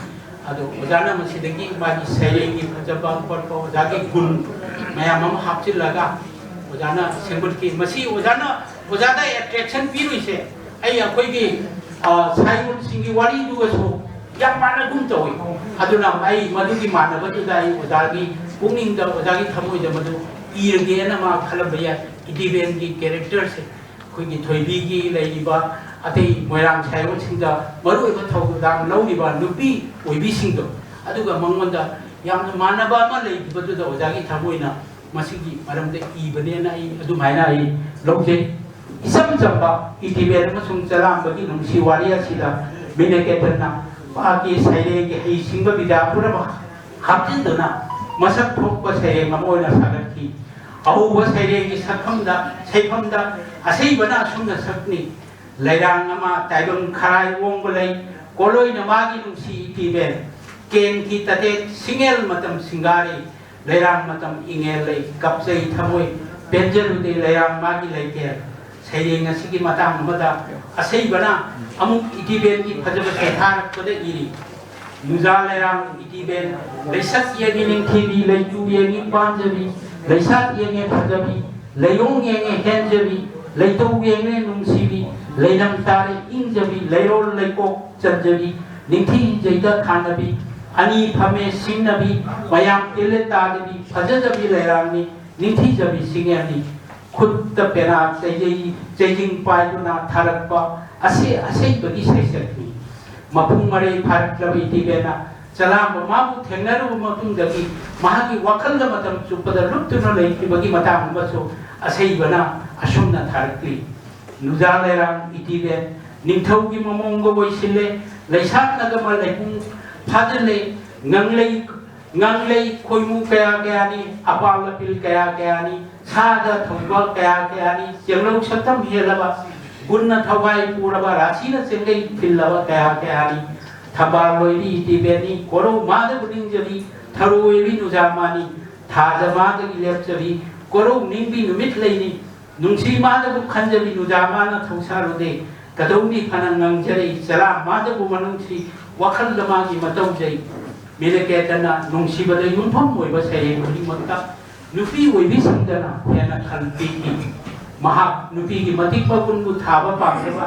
ꯑꯗꯣ ꯑꯣꯖꯥꯅ ꯃꯁꯤꯗꯒꯤ ꯃꯥꯒꯤ ꯁꯩꯔꯦꯡꯒꯤ ꯐꯖꯕ ꯈꯣꯠꯄ, ꯑꯣꯖꯥꯒꯤ ꯒꯨꯟ ꯃꯌꯥꯝ ꯑꯃ ꯍꯥꯞꯆꯤꯜꯂꯒ ꯑꯣꯖꯥꯅ ꯁꯦꯝꯒꯠꯈꯤ꯫ ꯃꯁꯤ ꯑꯣꯖꯥꯅ, ꯑꯣꯖꯥꯗ ꯑꯦꯇ꯭ꯔꯦꯛꯁꯟ ꯄꯤꯔꯨꯏꯁꯦ ꯑꯩ ꯑꯩꯈꯣꯏꯒꯤ, ꯑ, ꯁꯥꯏꯑꯣꯟꯁꯤꯡꯒꯤ ꯋꯥꯔꯤꯗꯨꯒꯁꯨ ꯌꯥꯝ ꯃꯥꯟꯅꯒꯨꯝ ꯇꯧꯏ꯫ ꯑꯗꯨꯅ ꯑꯩ ꯃꯗꯨꯒꯤ ꯃꯥꯟꯅꯕꯗꯨꯗ ꯑꯩ ꯑꯣꯖꯥꯒꯤ ꯄꯨꯛꯅꯤꯡꯗ, ꯑꯣꯖꯥꯒꯤ ꯊꯃꯣꯏꯗ ꯃꯗꯨ ꯏꯔꯒꯦꯅ ꯃꯥ ꯈꯜꯂꯝꯕ ꯌꯥꯏ꯫ ꯏꯇꯤꯕꯦꯟꯒꯤ ꯀꯦꯔꯦꯛꯇꯔꯁꯦ ꯑꯩꯈꯣꯏꯒꯤ ꯊꯣꯏꯕꯤꯒꯤ ꯂꯩꯔꯤꯕ ꯑꯇꯩ ꯃꯣꯏꯔꯥꯡ ꯁꯥꯏꯑꯣꯟꯁꯤꯡꯗ ꯃꯔꯨꯑꯣꯏꯕ ꯊꯧꯗꯥꯡ ꯂꯧꯔꯤꯕ ꯅꯨꯄꯤ ꯑꯣꯏꯕꯤꯁꯤꯡꯗꯣ, ꯑꯗꯨꯒ ꯃꯉꯣꯟꯗ ꯌꯥꯝꯅ ꯃꯥꯟꯅꯕ ꯑꯃ ꯂꯩꯈꯤꯕꯗꯨꯗ ꯑꯣꯖꯥꯒꯤ ꯊꯃꯣꯏꯅ ꯃꯁꯤꯒꯤ ꯃꯔꯝꯗ ꯏꯕꯅꯦꯅ ꯑꯩ ꯑꯗꯨꯃꯥꯏꯅ ꯑꯩ ꯂꯧꯖꯩ꯫ ꯏꯆꯝ ꯆꯝꯕ ꯏꯇꯤꯕꯦꯟ ꯑꯃꯁꯨꯡ ꯆꯂꯥꯝꯕꯒꯤ ꯅꯨꯡꯁꯤ ꯋꯥꯔꯤ ꯑꯁꯤꯗ ꯃꯤꯅꯀꯦꯇꯟꯅ ꯃꯍꯥꯛꯀꯤ ꯁꯩꯔꯦꯡꯒꯤ ꯍꯩꯁꯤꯡꯕ ꯕꯤꯗ꯭ꯌꯥ ꯄꯨꯝꯅꯃꯛ ꯍꯥꯞꯆꯤꯟꯗꯨꯅ ꯃꯁꯛ ꯊꯣꯛꯄ ꯁꯩꯔꯦꯡ ꯑꯃ ꯑꯣꯏꯅ ꯁꯥꯒꯠꯈꯤ꯫ ꯑꯍꯧꯕ ꯁꯩꯔꯦꯡꯒꯤ ꯁꯛꯐꯝꯗ, ꯁꯩꯐꯝꯗ ꯑꯁꯩꯕꯅ ꯑꯁꯨꯝꯅ ꯁꯛꯅꯤ: ꯂꯩꯔꯥꯡ ꯑꯃ ꯇꯥꯏꯕꯪ ꯈꯔꯥꯏ ꯑꯣꯡꯕ ꯂꯩ, ꯀꯣꯂꯣꯏꯅ ꯃꯥꯒꯤ ꯅꯨꯡꯁꯤ ꯏꯇꯤꯕꯦꯟ꯫ ꯀꯦꯟꯈꯤ ꯇꯇꯦꯠ ꯁꯤꯡꯉꯦꯜ ꯃꯇꯝ ꯁꯤꯡꯒꯥꯔꯦ, ꯂꯩꯔꯥꯡ ꯃꯇꯝ ꯏꯉꯦꯜ ꯂꯩ, ꯀꯞꯆꯩ ꯊꯃꯣꯏ, ꯄꯦꯟꯖꯔꯨꯗꯦ ꯂꯩꯔꯥꯡ ꯃꯥꯒꯤ ꯂꯩꯇꯦꯜ꯫ ꯁꯩꯔꯦꯡ ꯑꯁꯤꯒꯤ ꯃꯇꯥꯡ ꯑꯃꯗ ꯑꯁꯩꯕꯅ ꯑꯃꯨꯛ ꯏꯇꯤꯕꯦꯟꯒꯤ ꯐꯖꯕ ꯁꯩꯊꯥꯔꯛꯄꯗ ꯏꯔꯤ: ꯅꯨꯖꯥ ꯂꯩꯔꯥꯡ ꯏꯇꯤꯕꯦꯟ, ꯂꯩꯁꯛ ꯌꯦꯡꯉꯤ ꯅꯤꯡꯊꯤꯕꯤ, ꯂꯩꯇꯨ ꯌꯦꯡꯉꯤ ꯄꯥꯟꯖꯕꯤ, ꯂꯩꯁꯥꯠ ꯌꯦꯡꯉꯦ ꯐꯖꯕꯤ, ꯂꯩꯌꯣꯡ ꯌꯦꯡꯉꯦ ꯍꯦꯟꯖꯕꯤ, ꯂꯩꯇꯧ ꯌꯦꯡꯉꯦ ꯅꯨꯡꯁꯤꯕꯤ, ꯂꯩꯅꯝ ꯇꯥꯔꯦ ꯏꯪꯖꯕꯤ, ꯂꯩꯔꯣꯜ ꯂꯩꯀꯣꯛ ꯆꯟꯖꯕꯤ, ꯅꯤꯡꯊꯤꯖꯩꯗ ꯊꯥꯅꯕꯤ, ꯑꯅꯤ ꯐꯝꯃꯦ ꯁꯤꯡꯅꯕꯤ, ꯃꯌꯥꯝ ꯇꯤꯜꯂꯦ ꯇꯥꯗꯕꯤ, ꯐꯖꯖꯕꯤ ꯂꯩꯔꯥꯡꯅꯤ, ꯅꯤꯡꯊꯤꯖꯕꯤ ꯁꯤꯡꯉꯦꯜꯅꯤ꯫ ꯈꯨꯠꯇ ꯄꯦꯅꯥ ꯆꯩꯖꯩ, ꯆꯩꯖꯤꯡ ꯄꯥꯏꯗꯨꯅ ꯊꯥꯔꯛꯄ ꯑꯁꯤ ꯑꯁꯩꯕꯒꯤ ꯁꯩꯁꯛꯅꯤ꯫ ꯃꯄꯨꯡ ꯃꯔꯩ ꯐꯥꯔꯛꯂꯕ ꯏꯇꯤꯕꯦꯟꯅ ꯆꯂꯥꯝꯕ ꯃꯥꯕꯨ ꯊꯦꯡꯅꯔꯨꯕ ꯃꯇꯨꯡꯗꯒꯤ ꯃꯍꯥꯛꯀꯤ ꯋꯥꯈꯜꯗ ꯃꯇꯝ ꯆꯨꯞꯄꯗ ꯂꯨꯞꯇꯨꯅ ꯂꯩꯈꯤꯕꯒꯤ ꯃꯇꯥꯡ ꯑꯃꯁꯨ ꯑꯁꯩꯕꯅ ꯑꯁꯨꯝꯅ ꯊꯥꯔꯛꯂꯤ: ꯅꯨꯖꯥ ꯂꯩꯔꯥꯡ ꯏꯇꯤꯕꯦꯟ, ꯅꯤꯡꯊꯧꯒꯤ ꯃꯃꯣꯡꯒ ꯑꯣꯏꯁꯤꯜꯂꯦ, ꯂꯩꯁꯥꯠꯅꯒ ꯃꯂꯩꯄꯨꯡ ꯐꯥꯖꯤꯜꯂꯦ, ꯉꯪꯂꯩ, ꯉꯪꯂꯩ ꯈꯣꯏꯃꯨ ꯀꯌꯥ ꯀꯌꯥꯅꯤ, ꯑꯄꯥꯜ ꯑꯄꯤꯜ ꯀꯌꯥ ꯀꯌꯥꯅꯤ, ꯁꯥꯗ ꯊꯧꯕ ꯀꯌꯥ ꯀꯌꯥꯅꯤ, ꯆꯦꯡꯂꯧ ꯁꯛꯇꯝ ꯍꯦꯜꯂꯕ, ꯒꯨꯟꯅ ꯊꯋꯥꯏ ꯄꯨꯔꯕ, ꯔꯥꯁꯤꯅ ꯆꯦꯡꯒꯩ ꯐꯤꯜꯂꯕ ꯀꯌꯥ ꯀꯌꯥꯅꯤ꯫ ꯊꯝꯕꯥꯜ ꯂꯣꯏꯕꯤ ꯏꯇꯤꯕꯦꯟꯅꯤ, ꯀꯣꯔꯧ ꯃꯥꯗꯕꯨ ꯅꯤꯡꯖꯕꯤ, ꯊꯔꯣꯏꯕꯤ ꯅꯨꯖꯥ ꯃꯥꯅꯤ, ꯊꯥꯖ ꯃꯥꯗꯒꯤ ꯂꯦꯞꯆꯕꯤ, ꯀꯣꯔꯧ ꯅꯤꯡꯕꯤ ꯅꯨꯃꯤꯠ ꯂꯩꯅꯤ, ꯅꯨꯡꯁꯤ ꯃꯥꯗꯕꯨ ꯈꯟꯖꯕꯤ, ꯅꯨꯖꯥ ꯃꯥꯅ ꯊꯧꯁꯥꯔꯨꯗꯦ, ꯀꯗꯧꯅꯤ ꯐꯅ ꯉꯥꯡꯖꯔꯛꯏ, ꯆꯔꯥ ꯃꯥꯗꯕꯨ ꯃꯅꯨꯡꯁꯤ, ꯋꯥꯈꯜꯗ ꯃꯥꯒꯤ ꯃꯇꯧꯖꯩ꯫ ꯃꯤꯅꯀꯦꯇꯟꯅ ꯅꯨꯡꯁꯤꯕꯗ ꯌꯨꯝꯐꯝ ꯑꯣꯏꯕ ꯁꯩꯔꯦꯡ ꯈꯨꯗꯤꯡꯃꯛꯇ ꯅꯨꯄꯤ ꯑꯣꯏꯕꯤꯁꯤꯡꯗꯅ ꯍꯦꯟꯅ ꯈꯜ ꯄꯤꯈꯤ꯫ ꯃꯍꯥꯛ ꯅꯨꯄꯤꯒꯤ ꯃꯇꯤꯛ ꯃꯒꯨꯟꯕꯨ ꯊꯥꯕ ꯄꯥꯝꯖꯕ,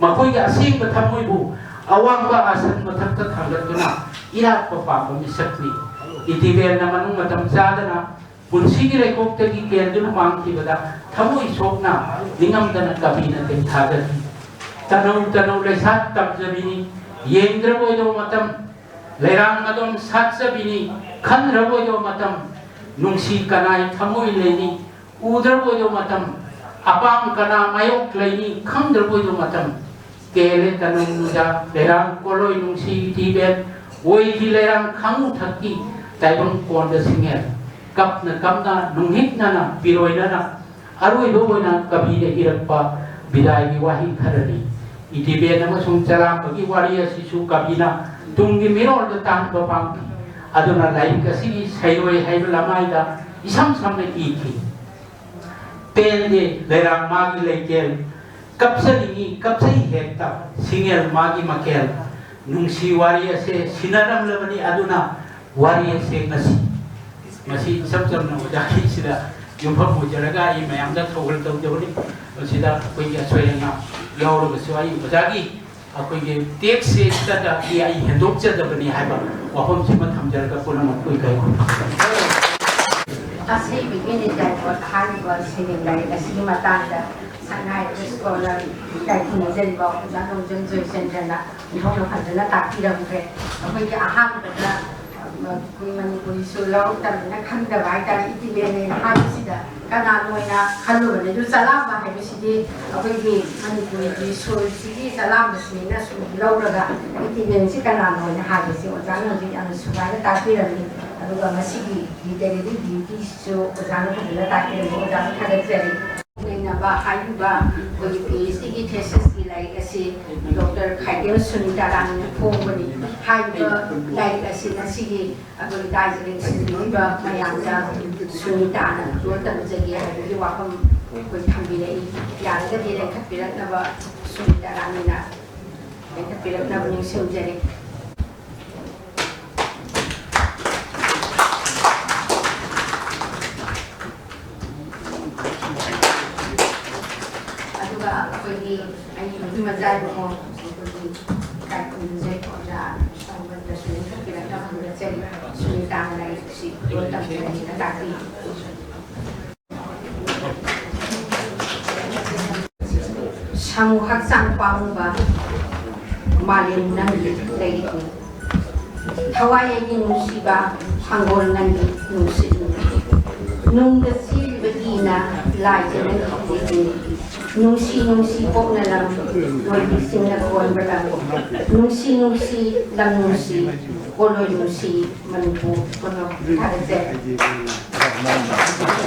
ꯃꯈꯣꯏꯒꯤ ꯑꯁꯦꯡꯕ ꯊꯃꯣꯏꯕꯨ ꯑꯋꯥꯡꯕ ꯑꯥꯁꯟ ꯃꯊꯛꯇ ꯊꯥꯡꯒꯠꯇꯨꯅ ꯏꯔꯥꯠꯄ ꯄꯥꯝꯕ ꯃꯤꯁꯛꯅꯤ꯫ ꯏꯇꯤꯕꯦꯟꯅ ꯃꯅꯨꯡ ꯃꯇꯝ ꯆꯥꯗꯅ ꯄꯨꯟꯁꯤꯒꯤ ꯂꯩꯈꯣꯛꯇꯒꯤ ꯀꯦꯟꯗꯨꯅ ꯃꯥꯡꯈꯤꯕꯗ ꯊꯃꯣꯏ ꯁꯣꯛꯅ ꯅꯤꯡꯉꯝꯗꯅ ꯀꯕꯤꯅ ꯇꯦꯡꯊꯥꯖꯈꯤ꯫ ꯇꯅꯧ ꯇꯅꯧ ꯂꯩꯁꯥꯠ ꯇꯝꯖꯕꯤꯅꯤ, ꯌꯦꯡꯗ꯭ꯔꯕꯣꯏꯗꯣ ꯃꯇꯝ, ꯂꯩꯔꯥꯡ ꯑꯗꯣꯝ ꯁꯥꯠꯆꯕꯤꯅꯤ, ꯈꯟꯗ꯭ꯔꯕꯣꯏꯗꯣ ꯃꯇꯝ, ꯅꯨꯡꯁꯤ ꯀꯅꯥꯏ ꯊꯃꯣꯏ ꯂꯩꯅꯤ, ꯎꯗ꯭ꯔꯕꯣꯏꯗꯣ ꯃꯇꯝ, ꯑꯄꯥꯝ ꯀꯅꯥ ꯃꯥꯌꯣꯛ ꯂꯩꯅꯤ, ꯈꯪꯗ꯭ꯔꯕꯣꯏꯗꯣ ꯃꯇꯝ, ꯀꯦꯂꯦ ꯇꯅꯧ ꯅꯨꯖꯥ, ꯂꯩꯔꯥꯡ ꯀꯣꯂꯣꯏ ꯅꯨꯡꯁꯤ ꯏꯇꯤꯕꯦꯟ, ꯑꯣꯏꯈꯤ ꯂꯩꯔꯥꯡ ꯈꯥꯉꯨ ꯊꯛꯀꯤ, ꯇꯥꯏꯕꯪ ꯀꯣꯟꯗ ꯁꯤꯡꯉꯦꯜ, ꯀꯞꯅ ꯀꯞꯅ, ꯅꯨꯡꯍꯤꯛꯅꯅ, ꯄꯤꯔꯣꯏꯅꯅ, ꯑꯔꯣꯏꯕ ꯑꯣꯏꯅ ꯀꯕꯤꯅ ꯏꯔꯛꯄ ꯕꯤꯗꯥꯏꯒꯤ ꯋꯥꯍꯩ ꯈꯔꯅꯤ꯫ ꯏꯇꯤꯕꯦꯟ ꯑꯃꯁꯨꯡ ꯆꯂꯥꯝꯕꯒꯤ ꯋꯥꯔꯤ ꯑꯁꯤꯁꯨ ꯀꯕꯤꯅ ꯇꯨꯡꯒꯤ ꯃꯤꯔꯣꯜꯗ ꯇꯥꯍꯟꯕ ꯄꯥꯝꯈꯤ꯫ ꯑꯗꯨꯅ ꯂꯥꯏꯔꯤꯛ ꯑꯁꯤꯒꯤ ꯁꯩꯔꯣꯏ ꯍꯥꯏꯕ ꯂꯃꯥꯏꯗ ꯏꯁꯝ ꯁꯝꯅ ꯏꯈꯤ꯫ ꯄꯦꯟꯗꯦ ꯂꯩꯔꯥꯡ ꯃꯥꯒꯤ ꯂꯩꯇꯦꯜ, ꯀꯞꯆꯅꯤꯡꯉꯤ ꯀꯞꯆꯩ ꯍꯦꯛꯇ, ꯁꯤꯡꯉꯦꯜ ꯃꯥꯒꯤ ꯃꯀꯦꯜ, ꯅꯨꯡꯁꯤ ꯋꯥꯔꯤ ꯑꯁꯦ ꯁꯤꯟꯅꯔꯝꯂꯕꯅꯤ꯫ ꯑꯗꯨꯅ ꯋꯥꯔꯤ ꯑꯁꯦ ꯉꯁꯤ, ꯉꯁꯤ ꯏꯆꯝ ꯆꯝꯅ ꯑꯣꯖꯥꯒꯤꯁꯤꯗ ꯌꯨꯝꯐꯝ ꯑꯣꯏꯖꯔꯒ ꯑꯩ ꯃꯌꯥꯝꯗ ꯊꯧꯒꯜ ꯇꯧꯖꯕꯅꯤ꯫ ꯃꯁꯤꯗ ꯑꯩꯈꯣꯏꯒꯤ ꯑꯁꯣꯏ ꯑꯉꯥꯝ ꯌꯥꯎꯔꯒꯁꯨ ꯑꯩ ꯑꯣꯖꯥꯒꯤ ꯑꯩꯈꯣꯏꯒꯤ ꯇꯦꯛꯁꯁꯤꯗꯒꯤ ꯑꯩ ꯍꯦꯟꯗꯣꯛꯆꯗꯕꯅꯤ ꯍꯥꯏꯕ ꯋꯥꯐꯝꯁꯤꯃ ꯊꯝꯖꯔꯒ ꯄꯨꯝꯅꯃꯛꯄꯨ ꯏꯀꯥꯏ ꯈꯨꯝꯅꯖꯔꯤ꯫ ꯑꯁꯤꯕꯒꯤ ꯅꯤꯇꯥꯏ ꯄꯣꯠ ꯍꯥꯏꯔꯤꯕ ꯁꯩꯔꯦꯡ ꯂꯥꯏꯔꯤꯛ ꯑꯁꯤꯒꯤ ꯃꯇꯥꯡꯗ ꯁꯛꯅꯥꯏꯔꯕ ꯁ꯭ꯀꯣꯂꯔ ꯏꯀꯥꯏ ꯈꯨꯝꯅꯖꯔꯤꯕ ꯑꯣꯖꯥ ꯅꯣꯡꯖꯝ ꯖꯣꯏꯆꯟꯗ꯭ꯔꯅ ꯏꯍꯧꯅ ꯐꯖꯅ ꯇꯥꯛꯄꯤꯔꯝꯈ꯭ꯔꯦ꯫ ꯑꯩꯈꯣꯏꯒꯤ ꯑꯍꯥꯟꯕꯗ ꯑꯩꯈꯣꯏ ꯃꯅꯤꯄꯨꯔꯤꯁꯨ ꯂꯧꯔꯛꯇꯕꯅꯤꯅ ꯈꯪꯗꯕ ꯍꯥꯏꯇꯥꯔꯦ꯫ ꯏꯇꯤꯕꯦꯟꯅꯦꯅ ꯍꯥꯏꯕꯁꯤꯗ ꯀꯅꯥꯅꯣꯅ ꯈꯜꯂꯨꯕꯅꯦ꯫ ꯑꯗꯨ ꯆꯂꯥꯝꯕ ꯍꯥꯏꯕꯁꯤꯗꯤ ꯑꯩꯈꯣꯏꯒꯤ ꯃꯅꯤꯄꯨꯔꯤꯒꯤ ꯁꯣꯏꯁꯤꯒꯤ ꯆꯂꯥꯝꯕꯁꯤꯅ ꯁꯨꯝ ꯂꯧꯔꯒ ꯏꯇꯤꯕꯦꯟꯁꯤ ꯀꯅꯥꯅꯣꯅ ꯍꯥꯏꯕꯁꯤ ꯑꯣꯖꯥꯅ ꯍꯧꯖꯤꯛ ꯌꯥꯝꯅ ꯁꯨꯒꯥꯏꯅ ꯇꯥꯛꯄꯤꯔꯝꯃꯤ꯫ ꯑꯗꯨꯒ ꯃꯁꯤꯒꯤ ꯂꯤꯇꯔꯦꯔꯤ ꯗ꯭ꯌꯨꯇꯤꯁꯨ ꯑꯣꯖꯥꯅ ꯐꯖꯅ ꯇꯥꯛꯄꯤꯔꯝꯃꯤ꯫ ꯑꯣꯖꯥꯕꯨ ꯊꯥꯒꯠꯆꯔꯤ꯫ ꯅꯩꯅꯕ ꯍꯥꯏꯔꯤꯕ ꯑꯩꯈꯣꯏꯒꯤ ꯄꯤ ꯑꯩꯆ ꯗꯤꯒꯤ ꯊꯦꯁꯤꯁꯀꯤ ꯂꯥꯏꯔꯤꯛ ꯑꯁꯤ ꯗꯣꯛꯇꯔ ꯈꯥꯏꯗꯦꯝ ꯁꯨꯅꯤꯇꯥ ꯔꯥꯅꯤꯅ ꯐꯣꯡꯕꯅꯤ꯫ ꯍꯥꯏꯔꯤꯕ ꯂꯥꯏꯔꯤꯛ ꯑꯁꯤ ꯉꯁꯤꯒꯤ ꯑꯩꯈꯣꯏ ꯗꯥꯔꯖꯤꯂꯤꯡ ꯁꯤꯟꯕꯤꯔꯤꯕ ꯃꯌꯥꯝꯗ ꯁꯨꯅꯤꯇꯥꯅ ꯂꯣꯟ ꯇꯝꯖꯒꯦ ꯍꯥꯏꯕꯒꯤ ꯋꯥꯐꯝ ꯑꯩꯈꯣꯏ ꯊꯝꯕꯤꯔꯛꯏ꯫ ꯌꯥꯔꯒꯗꯤ ꯂꯦꯡꯈꯠꯄꯤꯔꯛꯅꯕ ꯁꯨꯅꯤꯇꯥ ꯔꯥꯅꯤꯅ ꯂꯦꯡꯈꯠꯄꯤꯔꯛꯅꯕ ꯅꯤꯡꯁꯤꯡꯖꯔꯤ꯫ ꯍꯥꯏꯕꯀꯣ, ꯑꯩꯈꯣꯏꯒꯤ ꯏꯀꯥꯏ ꯈꯨꯝꯅꯖꯩ꯫ ꯑꯣꯖꯥ ꯁꯣꯝꯕꯟꯗꯁꯨ ꯂꯤꯡꯈꯠꯄꯤꯔꯛꯅꯕ ꯍꯪꯒꯠꯆꯔꯤ꯫ ꯁꯨꯅꯤꯇꯥꯅ ꯂꯥꯏꯔꯤꯛꯁꯤ ꯂꯣꯏ ꯇꯝꯖꯔꯦꯅ ꯇꯥꯛꯄꯤ꯫ ꯁꯥꯃꯨ ꯍꯛꯆꯥꯡ ꯄꯥꯝꯃꯨꯕ ꯃꯥꯂꯦꯝ ꯅꯪꯒꯤ ꯂꯩꯔꯤꯛꯅꯤ꯫ ꯊꯋꯥꯏ ꯑꯩꯒꯤ ꯅꯨꯡꯁꯤꯕ ꯍꯪꯒꯣꯜ ꯅꯪꯒꯤ ꯅꯨꯡꯁꯤꯠꯅꯤ꯫ ꯅꯨꯡꯗ ꯆꯦꯜꯂꯤꯕ ꯏꯅ ꯂꯥꯏꯁꯦ ꯅꯪꯒꯤ ꯏꯊꯤꯜꯅꯤ꯫ ꯅꯨꯡꯁꯤ ꯅꯨꯡꯁꯤ ꯄꯣꯛꯅ ꯂꯝ ꯃꯣꯏꯕꯤꯁꯤꯡꯅ ꯀꯣꯟꯕ ꯂꯝ꯫ ꯅꯨꯡꯁꯤ ꯅꯨꯡꯁꯤ ꯂꯝ ꯅꯨꯡꯁꯤ ꯄꯣꯂꯣꯏ ꯅꯨꯡꯁꯤ ꯃꯅꯤꯄꯨꯔ ꯄꯨꯝꯅꯃꯛ ꯊꯥꯒꯠꯆꯔꯤ꯫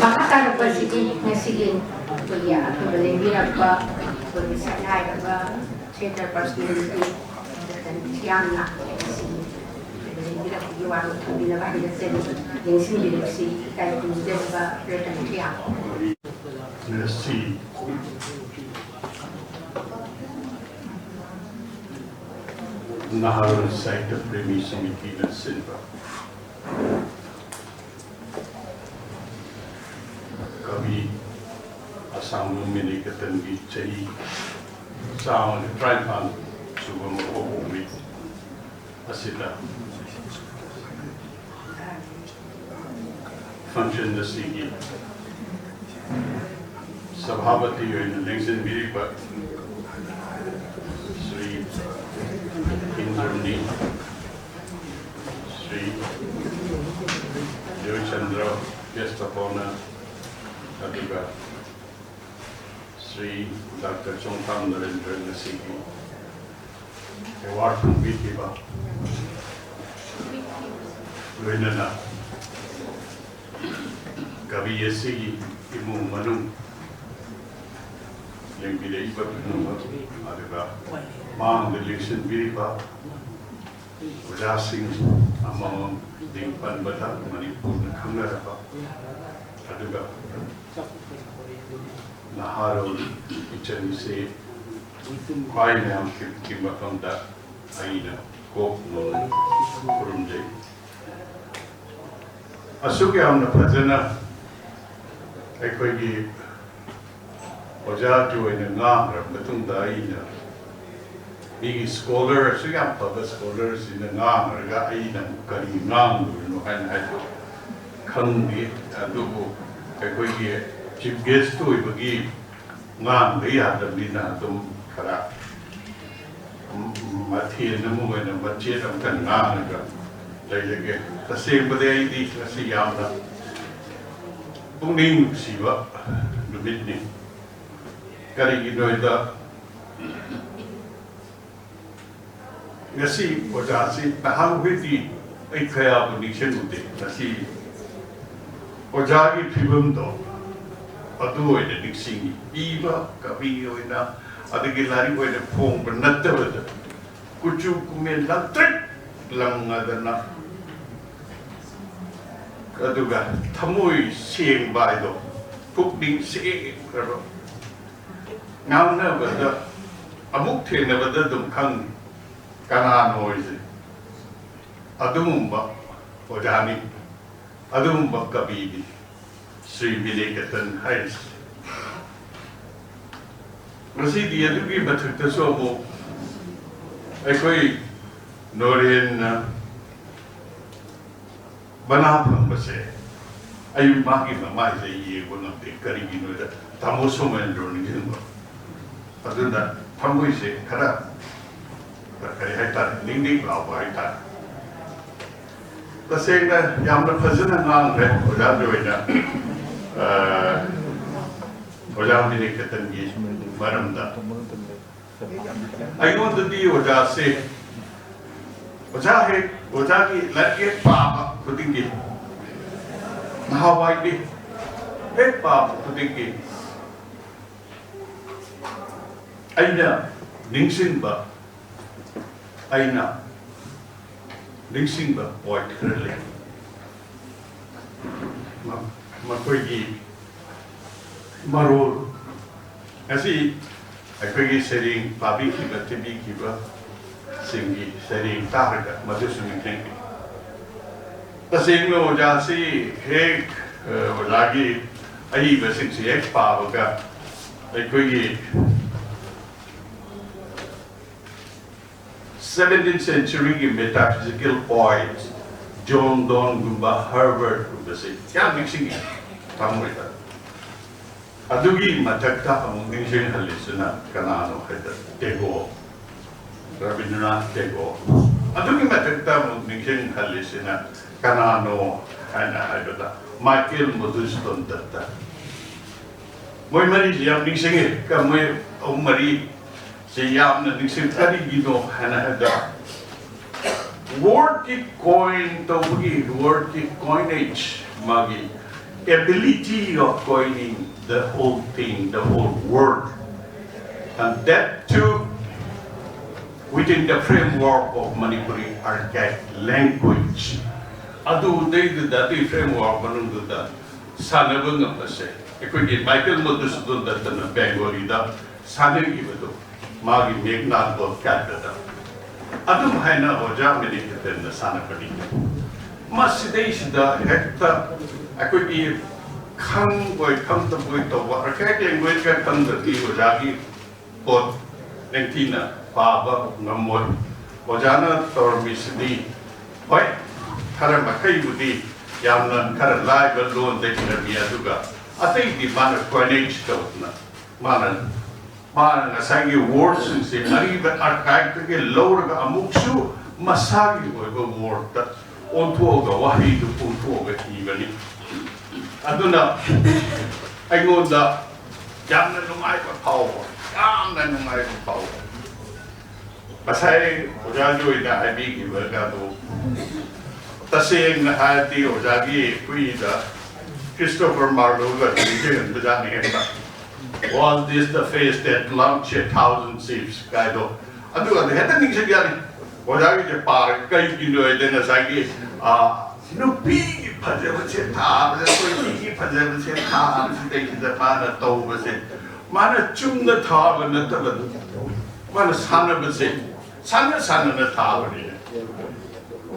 ꯃꯈꯥ ꯇꯥꯔꯛꯄꯁꯤꯗꯤ ꯉꯁꯤꯒꯤ ꯑꯩꯈꯣꯏꯒꯤ ꯑꯊꯣꯏꯕ ꯂꯦꯡꯕꯤꯔꯛꯄ ꯑꯩꯈꯣꯏꯒꯤ ꯁꯛꯅꯥꯏꯔꯕ ꯁꯦꯟꯇꯔ ꯄꯔꯁꯅꯦꯜꯒꯤ ꯌꯥꯝꯅ ꯂꯦꯡꯕꯤꯔꯛꯄꯒꯤ ꯋꯥꯔꯣꯜ ꯊꯝꯕꯤꯅꯕ ꯍꯥꯏꯖꯠꯆꯔꯤ꯫ ꯌꯦꯡꯁꯤꯟꯕꯤꯔꯤꯕꯁꯤ ꯏꯀꯥꯏ ꯈꯨꯝꯅꯖꯔꯤꯕ ꯔꯇꯟ ꯈꯨꯌꯥ꯫ ꯉꯁꯤ ꯅꯍꯥꯔꯣꯜ ꯁꯥꯍꯤꯇ꯭ꯌ ꯄ꯭ꯔꯦꯃꯤ ꯁꯃꯤꯇꯤꯅ ꯁꯤꯟꯕ ꯀꯕꯤ ꯑꯁꯥꯡꯕ ꯃꯤꯅꯤꯀꯇꯟꯒꯤ ꯆꯍꯤ ꯆꯥꯝꯃꯒ ꯇꯔꯥꯅꯤꯄꯥꯟ ꯁꯨꯕ ꯃꯄꯣꯛ ꯅꯨꯃꯤꯠ ꯑꯁꯤꯗ function ꯑꯁꯤꯒꯤ ꯁꯚꯥꯄꯇꯤ ꯑꯣꯏꯅ ꯂꯦꯡꯁꯤꯟꯕꯤꯔꯤꯕ ꯁ꯭ꯔꯤ ꯏꯟꯗ꯭ꯔꯅꯤ, ꯁ꯭ꯔꯤ ꯖꯣꯏꯆꯟꯗ꯭ꯔ ꯕ꯭ꯌꯁꯇꯄꯣꯅ, ꯑꯗꯨꯒ ꯁ꯭ꯔꯤ ꯗꯥꯛꯇꯔ ꯆꯣꯡꯊꯥꯝ ꯅꯔꯦꯟꯗ꯭ꯔ ꯉꯁꯤꯒꯤ ꯑꯦꯋꯥꯔꯗ ꯐꯪꯕꯤꯈꯤꯕ, ꯂꯣꯏꯅꯅ ꯀꯕꯤ ꯑꯁꯤꯒꯤ ꯏꯃꯨꯡ ꯃꯅꯨꯡ, ꯂꯦꯡꯕꯤꯔꯛꯏꯕ ꯄꯨꯝꯅꯃꯛ, ꯑꯗꯨꯒ ꯃꯥꯡꯗ ꯂꯦꯡꯁꯤꯟꯕꯤꯔꯤꯕ ꯑꯣꯖꯥꯁꯤꯡ, ꯑꯃꯃꯝ ꯃꯤꯡ ꯄꯟꯕꯗ ꯃꯅꯤꯄꯨꯔꯅ ꯈꯪꯅꯔꯕ, ꯑꯗꯨꯒ ꯅꯍꯥꯔꯣꯜ ꯏꯆꯟꯁꯦ ꯈ꯭ꯋꯥꯏ ꯃꯌꯥꯝ ꯀꯤ ꯃꯐꯝꯗ ꯑꯩꯅ ꯀꯣꯛ ꯅꯣꯟꯅ ꯈꯨꯔꯨꯝꯖꯩ꯫ ꯑꯁꯨꯛ ꯌꯥꯝꯅ ꯐꯖꯅ ꯑꯩꯈꯣꯏꯒꯤ ꯑꯣꯖꯥꯒꯤ ꯑꯣꯏꯅ ꯉꯥꯡꯈ꯭ꯔꯕ ꯃꯇꯨꯡꯗ, ꯑꯩꯅ ꯑꯩꯒꯤ ꯁ꯭ꯀꯣꯂꯔ, ꯑꯁꯨꯛ ꯌꯥꯝ ꯐꯕ ꯁ꯭ꯀꯣꯂꯔꯁꯤꯅ ꯉꯥꯡꯉꯒ ꯑꯩꯅ ꯑꯃꯨꯛ ꯀꯔꯤ ꯉꯥꯡꯗꯣꯏꯅꯣ ꯍꯥꯏꯅ ꯍꯥꯏꯕꯗꯣ ꯈꯪꯗꯦ꯫ ꯑꯗꯨꯕꯨ ꯑꯩꯈꯣꯏꯒꯤ ꯆꯤꯐ ꯒꯦꯁ ꯑꯣꯏꯕꯒꯤ ꯉꯥꯡꯗ ꯌꯥꯗꯕꯅꯤꯅ ꯑꯗꯨꯝ ꯈꯔ ꯃꯊꯦꯜ ꯑꯃ ꯑꯣꯏꯅ ꯃꯆꯦꯠ ꯑꯃꯇꯪ ꯉꯥꯡꯉꯒ ꯂꯩꯖꯒꯦ꯫ ꯇꯁꯦꯡꯕꯗꯤ ꯑꯩꯗꯤ ꯉꯁꯤ ꯌꯥꯝꯅ ꯄꯨꯛꯅꯤꯡ ꯅꯨꯡꯁꯤꯕ ꯅꯨꯃꯤꯠꯅꯤ꯫ ꯀꯔꯤꯒꯤꯅꯣ ꯍꯥꯏꯗ, ꯉꯁꯤ ꯑꯣꯖꯥꯁꯤ ꯅꯍꯥꯟꯈꯩꯗꯤ ꯑꯩ ꯀꯌꯥꯕꯨ ꯅꯤꯡꯁꯤꯡꯂꯨꯗꯦ꯫ ꯉꯁꯤ ꯑꯣꯖꯥꯒꯤ ꯐꯤꯕꯝꯗꯣ ꯑꯗꯨ ꯑꯣꯏꯅ ꯅꯤꯡꯁꯤꯡꯉꯤ꯫ ꯏꯕ ꯀꯕꯤ ꯑꯣꯏꯅ, ꯑꯗꯒꯤ ꯂꯥꯏꯔꯤꯛ ꯑꯣꯏꯅ ꯐꯣꯡꯕ ꯅꯠꯇꯕꯗ, ꯀꯨꯆꯨ ꯀꯨꯃꯦꯟ ꯂꯪꯇ꯭ꯔꯤꯛ ꯂꯪꯉꯗꯅ, ꯑꯗꯨꯒ ꯊꯃꯣꯏ ꯁꯦꯡꯕ ꯍꯥꯏꯗꯣ, ꯄꯨꯛꯅꯤꯡ ꯁꯦꯡꯈ꯭ꯔꯕ, ꯉꯥꯡꯅꯕꯗ ꯑꯃꯨꯛ ꯊꯦꯡꯅꯕꯗ ꯑꯗꯨꯝ ꯈꯪꯅꯤ ꯀꯅꯥꯅꯣ ꯍꯥꯏꯁꯦ꯫ ꯑꯗꯨꯒꯨꯝꯕ ꯑꯣꯖꯥꯅꯤ, ꯑꯗꯨꯒꯨꯝꯕ ꯀꯕꯤꯅꯤ ꯁ꯭ꯔꯤ ꯃꯤꯅꯦꯀꯦꯇꯟ ꯍꯥꯏꯔꯤꯁꯦ꯫ ꯉꯁꯤꯗꯤ ꯑꯗꯨꯒꯤ ꯃꯊꯛꯇꯁꯨ ꯑꯃꯨꯛ ꯑꯩꯈꯣꯏ ꯅꯣꯔꯦꯟꯅ ꯃꯅꯥ ꯐꯪꯕꯁꯦ ꯑꯩ ꯃꯥꯒꯤ ꯃꯃꯥꯏꯁꯦ ꯌꯦꯡꯕ ꯉꯝꯗꯦ꯫ ꯀꯔꯤꯒꯤꯅꯣꯗ ꯇꯥꯃꯣ ꯁꯣꯃꯦꯟꯗ꯭ꯔꯣ ꯅꯤꯡꯁꯤꯡꯕ꯫ ꯑꯗꯨꯅ ꯊꯃꯣꯏꯁꯦ ꯈꯔ ꯀꯔꯤ ꯍꯥꯏꯇꯥꯔꯦ, ꯅꯤꯡ ꯅꯤꯡ ꯂꯥꯎꯕ ꯍꯥꯏꯇꯥꯔꯦ꯫ ꯇꯁꯦꯡꯅ ꯌꯥꯝꯅ ꯐꯖꯅ ꯉꯥꯡꯈ꯭ꯔꯦ ꯑꯣꯖꯥ ꯖꯣꯏꯅ꯫ ꯑ, ꯑꯣꯖꯥ ꯃꯤꯅꯦꯀꯦꯇꯟꯒꯤ ꯃꯔꯝꯗ꯫ ꯑꯩꯉꯣꯟꯗꯗꯤ ꯑꯣꯖꯥꯁꯦ, ꯑꯣꯖꯥ ꯍꯦꯛ, ꯑꯣꯖꯥꯒꯤ ꯂꯥꯏꯔꯤꯛ ꯍꯦꯛ ꯄꯥꯕ ꯈꯨꯗꯤꯡꯒꯤ, ꯅꯍꯥꯟꯋꯥꯏꯗꯤ ꯍꯦꯛ ꯄꯥꯕ ꯈꯨꯗꯤꯡꯒꯤ ꯑꯩꯅ ꯅꯤꯡꯁꯤꯡꯕ, ꯑꯩꯅ ꯅꯤꯡꯁꯤꯡꯕ ꯄꯣꯏꯟꯠ ꯈꯔ ꯂꯩ꯫ ꯃ-, ꯃꯈꯣꯏꯒꯤ ꯃꯔꯣꯜ, ꯉꯁꯤ ꯑꯩꯈꯣꯏꯒꯤ ꯁꯩꯔꯦꯡ ꯄꯥꯕꯤꯈꯤꯕ, ꯊꯤꯟꯕꯤꯈꯤꯕꯁꯤꯡꯒꯤ ꯁꯩꯔꯦꯡ ꯇꯥꯔꯒ ꯃꯗꯨꯁꯨ ꯅꯤꯡꯁꯤꯡꯉꯤ꯫ ꯇꯁꯦꯡꯅ ꯑꯣꯖꯥꯁꯤ ꯍꯦꯛ, ꯑ, ꯑꯣꯖꯥꯒꯤ ꯑꯏꯕꯁꯤꯡꯁꯤ ꯍꯦꯛ ꯄꯥꯕꯒ ꯑꯩꯈꯣꯏꯒꯤ Seventeenth centuryꯒꯤ metaphysical poets John Donneꯒꯨꯝꯕ Herbertꯒꯨꯝꯕꯁꯤ ꯌꯥꯝ ꯅꯤꯡꯁꯤꯡꯉꯤ ꯊꯃꯣꯏꯗ꯫ ꯑꯗꯨꯒꯤ ꯃꯊꯛꯇ ꯑꯃꯨꯛ ꯅꯤꯡꯁꯤꯡꯍꯜꯂꯤꯁꯤꯅ ꯀꯅꯥꯅꯣ ꯍꯥꯏꯗ Tagore, Rabindranath Tagore꯫ ꯑꯗꯨꯒꯤ ꯃꯊꯛꯇ ꯑꯃꯨꯛ ꯅꯤꯡꯁꯤꯡꯍꯜꯂꯤꯁꯤꯅ ꯀꯅꯥꯅꯣ ꯍꯥꯏꯅ ꯍꯥꯏꯕꯗ Michael Madhusudhan Datta꯫ ꯃꯣꯏ ꯃꯔꯤꯁꯤ ꯌꯥꯝ ꯅꯤꯡꯁꯤꯡꯉꯤ꯫ ꯀ-, ꯃꯣꯏ ꯑꯍꯨꯝ ꯃꯔꯤ ꯁꯤ ꯌꯥꯝꯅ ꯅꯤꯡꯁꯤꯡ-, ꯀꯔꯤꯒꯤꯅꯣ ꯍꯥꯏꯅ ꯍꯥꯏꯕꯗ, wordꯀꯤ coin ꯇꯧꯕꯒꯤ, wordꯀꯤ coinage, ꯃꯥꯒꯤ ability of coining the whole thing, the whole word, and that too within the framework of Manipuri archaic language꯫ ꯑꯗꯨꯗꯩꯗꯨꯗ, ꯑꯗꯨꯒꯤ framework ꯃꯅꯨꯡꯗꯨꯗ ꯁꯥꯟꯅꯕ ꯉꯝꯕꯁꯦ ꯑꯩꯈꯣꯏꯒꯤ Michael Madhusudhan Dattaꯅ Bengaliꯗ ꯁꯥꯟꯅꯈꯤꯕꯗꯣ, ꯃꯥꯒꯤ ꯃꯦꯘꯅꯥꯗ ꯕꯣꯙ ꯀꯥꯟꯗꯗ ꯑꯗꯨꯝ ꯍꯥꯏꯅ ꯑꯣꯖꯥ ꯃꯤꯅꯤꯀꯤꯇꯟꯅ ꯁꯥꯟꯅꯕꯅꯤ꯫ ꯃꯁꯤꯗꯩꯁꯤꯗ ꯍꯦꯛꯇ ꯑꯩꯈꯣꯏꯒꯤ ꯈꯪꯕꯣꯏ ꯈꯪꯗꯕꯣꯏ ꯇꯧꯕ, archaic languageꯀ ꯈꯪꯗ꯭ꯔꯗꯤ ꯑꯣꯖꯥꯒꯤ ꯄꯣꯠ ꯅꯤꯡꯊꯤꯅ ꯄꯥꯕ ꯉꯝꯃꯣꯏ꯫ ꯑꯣꯖꯥꯅ ꯇꯧꯔꯝꯃꯤꯁꯤꯗꯤ, ꯍꯣꯏ, ꯈꯔ ꯃꯈꯩꯕꯨꯗꯤ ꯌꯥꯝꯅ ꯈꯔ ꯂꯥꯏꯕ ꯂꯣꯟꯗ ꯏꯔꯝꯃꯤ, ꯑꯗꯨꯒ ꯑꯇꯩꯗꯤ ꯃꯥꯅ coinage ꯇꯧꯗꯅ, ꯃꯥꯅ, ꯃꯥꯅ ꯉꯁꯥꯏꯒꯤ wordꯁꯤꯡꯁꯦ ꯑꯔꯤꯕ archaicꯇꯒꯤ ꯂꯧꯔꯒ ꯑꯃꯨꯛꯁꯨ ꯃꯁꯥꯒꯤ ꯑꯣꯏꯕ wordꯇ ꯑꯣꯟꯊꯣꯛꯑꯒ, ꯋꯥꯍꯩꯗꯨ ꯑꯣꯟꯊꯣꯛꯑꯒ ꯏꯕꯅꯤ꯫ ꯑꯗꯨꯅ ꯑꯩꯉꯣꯟꯗ ꯌꯥꯝꯅ ꯅꯨꯡꯉꯥꯏꯕ ꯐꯥꯎꯕ, ꯌꯥꯝꯅ ꯅꯨꯡꯉꯥꯏꯕ ꯐꯥꯎꯕ꯫ ꯉꯁꯥꯏ ꯑꯣꯖꯥꯒꯤ ꯑꯣꯏꯅ ꯍꯥꯏꯕꯤꯈꯤꯕꯒ ꯑꯗꯨ, ꯇꯁꯦꯡꯅ ꯍꯥꯏꯔꯗꯤ ꯑꯣꯖꯥꯒꯤ ꯑꯩꯈꯣꯏꯗ Christopher Marloweꯒ ꯅꯤꯡꯁꯤꯡꯍꯟꯕꯖꯥꯠꯅꯤ ꯍꯦꯛꯇ꯫ "Was this the face that launched a thousand ships?" ꯀꯥꯏꯗꯣ꯫ ꯑꯗꯨꯒ ꯑꯗꯨ ꯍꯦꯛꯇ ꯅꯤꯡꯁꯤꯡꯖꯥꯠꯅꯤ꯫ ꯑꯣꯖꯥꯒꯤꯁꯦ ꯄꯥꯔꯒ ꯀꯩꯒꯤꯅꯣ ꯍꯥꯏꯗꯤ ꯉꯁꯥꯏꯒꯤ, ꯑ, ꯅꯨꯄꯤꯒꯤ ꯐꯖꯕꯁꯦ ꯊꯥꯕꯗ, ꯑꯩꯈꯣꯏ ꯃꯤꯒꯤ ꯐꯖꯕꯁꯦ ꯊꯥꯕꯁꯤꯗꯩꯁꯤꯗ ꯃꯥꯅ ꯇꯧꯕꯁꯦ, ꯃꯥꯅ ꯆꯨꯝꯅ ꯊꯥꯕ ꯅꯠꯇꯕ, ꯃꯥꯅ ꯁꯥꯟꯅꯕꯁꯦ, ꯁꯥꯟꯅ ꯁꯥꯟꯅꯅ ꯊꯥꯕꯅꯤꯅ꯫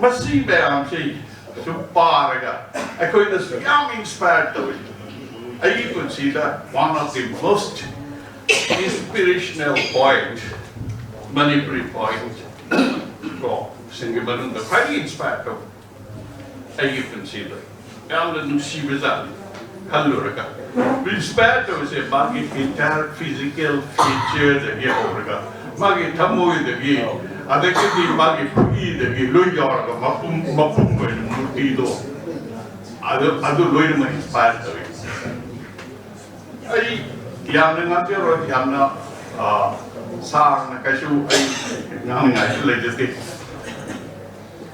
ꯃꯁꯤ ꯃꯌꯥꯝꯁꯤ ꯁꯨꯝ ꯄꯥꯔꯒ ꯑꯩꯈꯣꯏꯗꯁꯨ ꯌꯥꯝ inspire ꯇꯧꯏ꯫ ꯑꯩꯒꯤ ꯄꯨꯟꯁꯤꯗ one of the most inspirational poet, Manipuri poet, ꯀꯣ, ꯁꯤꯡꯒꯤ ꯃꯅꯨꯡꯗ ꯈ꯭ꯋꯥꯏꯗꯒꯤ ꯏꯟꯁꯄꯥꯌꯔ ꯇꯧꯕ ꯑꯩꯒꯤ ꯄꯨꯟꯁꯤꯗ ꯌꯥꯝꯅ ꯅꯨꯡꯁꯤꯕ ꯖꯥꯠꯅꯤ꯫ ꯈꯜꯂꯨꯔꯒ ꯏꯟꯁꯄꯥꯌꯔ ꯇꯧꯕꯁꯦ ꯃꯥꯒꯤ ꯏꯟꯇꯥꯌꯔ ꯐꯤꯖꯤꯀꯦꯜ ꯐꯤꯆꯔꯗꯒꯤ ꯍꯧꯔꯒ, ꯃꯥꯒꯤ ꯊꯃꯣꯏꯗꯒꯤ, ꯑꯗꯒꯤꯗꯤ ꯃꯥꯒꯤ ꯈꯨꯠꯏꯗꯒꯤ ꯂꯣꯏ ꯌꯥꯎꯔꯒ ꯃꯄꯨꯝ ꯃꯄꯨꯝ ꯑꯣꯏꯅ ꯃꯨꯔꯇꯤꯗꯣ ꯑꯗꯨ ꯑꯗꯨ ꯂꯣꯏꯅꯃꯛ ꯏꯟꯁꯄꯥꯌꯔ ꯇꯧꯏ꯫ ꯑꯩ ꯌꯥꯝꯅ ꯉꯥꯡꯖꯔꯣꯏ, ꯌꯥꯝꯅ, ꯑ, ꯁꯥꯡꯅ ꯀꯩꯁꯨ ꯑꯩ ꯉꯥꯡꯅꯤꯡꯉꯥꯏꯁꯨ ꯂꯩꯖꯗꯦ꯫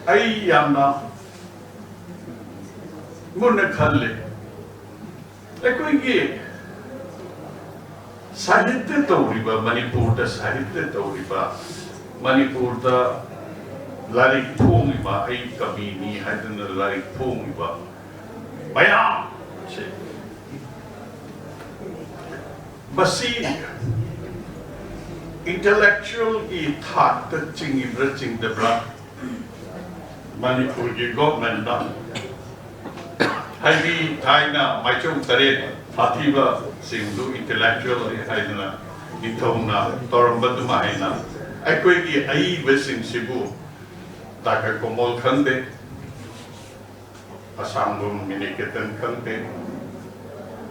ꯑꯩ ꯌꯥꯝꯅ ꯃꯨꯟꯅ ꯈꯜꯂꯦ꯫ ꯑꯩꯈꯣꯏꯒꯤ ꯁꯥꯍꯤꯇ꯭ꯌ ꯇꯧꯔꯤꯕ, ꯃꯅꯤꯄꯨꯔꯗ ꯁꯥꯍꯤꯇ꯭ꯌ ꯇꯧꯔꯤꯕ, ꯃꯅꯤꯄꯨꯔꯗ ꯂꯥꯏꯔꯤꯛ ꯐꯣꯡꯉꯤꯕ, ꯑꯩ ꯀꯕꯤꯅꯤ ꯍꯥꯏꯗꯅ ꯂꯥꯏꯔꯤꯛ ꯐꯣꯡꯉꯤꯕ ꯃꯌꯥꯝꯁꯦ, ꯃꯁꯤ ꯏꯟꯇꯦꯂꯦꯛꯆꯨꯋꯦꯜꯒꯤ ꯊꯥꯛꯇ ꯆꯤꯡꯉꯤꯕ꯭ꯔꯥ ꯆꯤꯡꯗꯕ꯭ꯔꯥ? ꯃꯅꯤꯄꯨꯔꯒꯤ ꯒꯣꯚꯔꯟꯃꯦꯟꯠꯅ, ꯍꯥꯏꯗꯤ ꯊꯥꯏꯅ ꯃꯥꯏꯆꯧ ꯇꯔꯦꯠ ꯐꯥꯊꯤꯕꯁꯤꯡꯗꯨ ꯏꯟꯇꯦꯂꯦꯛꯆꯨꯋꯦꯜ ꯍꯥꯏꯗꯅ ꯅꯤꯡꯊꯧꯅ ꯇꯧꯔꯝꯕ ꯑꯗꯨꯃꯥꯏꯅ ꯑꯩꯈꯣꯏꯒꯤ ꯑꯏꯕꯁꯤꯡꯁꯤꯕꯨ ꯗꯥꯛꯇꯔ ꯀꯣꯃꯣꯜ ꯈꯪꯗꯦ, ꯑꯁꯥꯡꯕꯝ ꯃꯤꯅꯤꯀꯦꯇꯟ ꯈꯪꯗꯦ,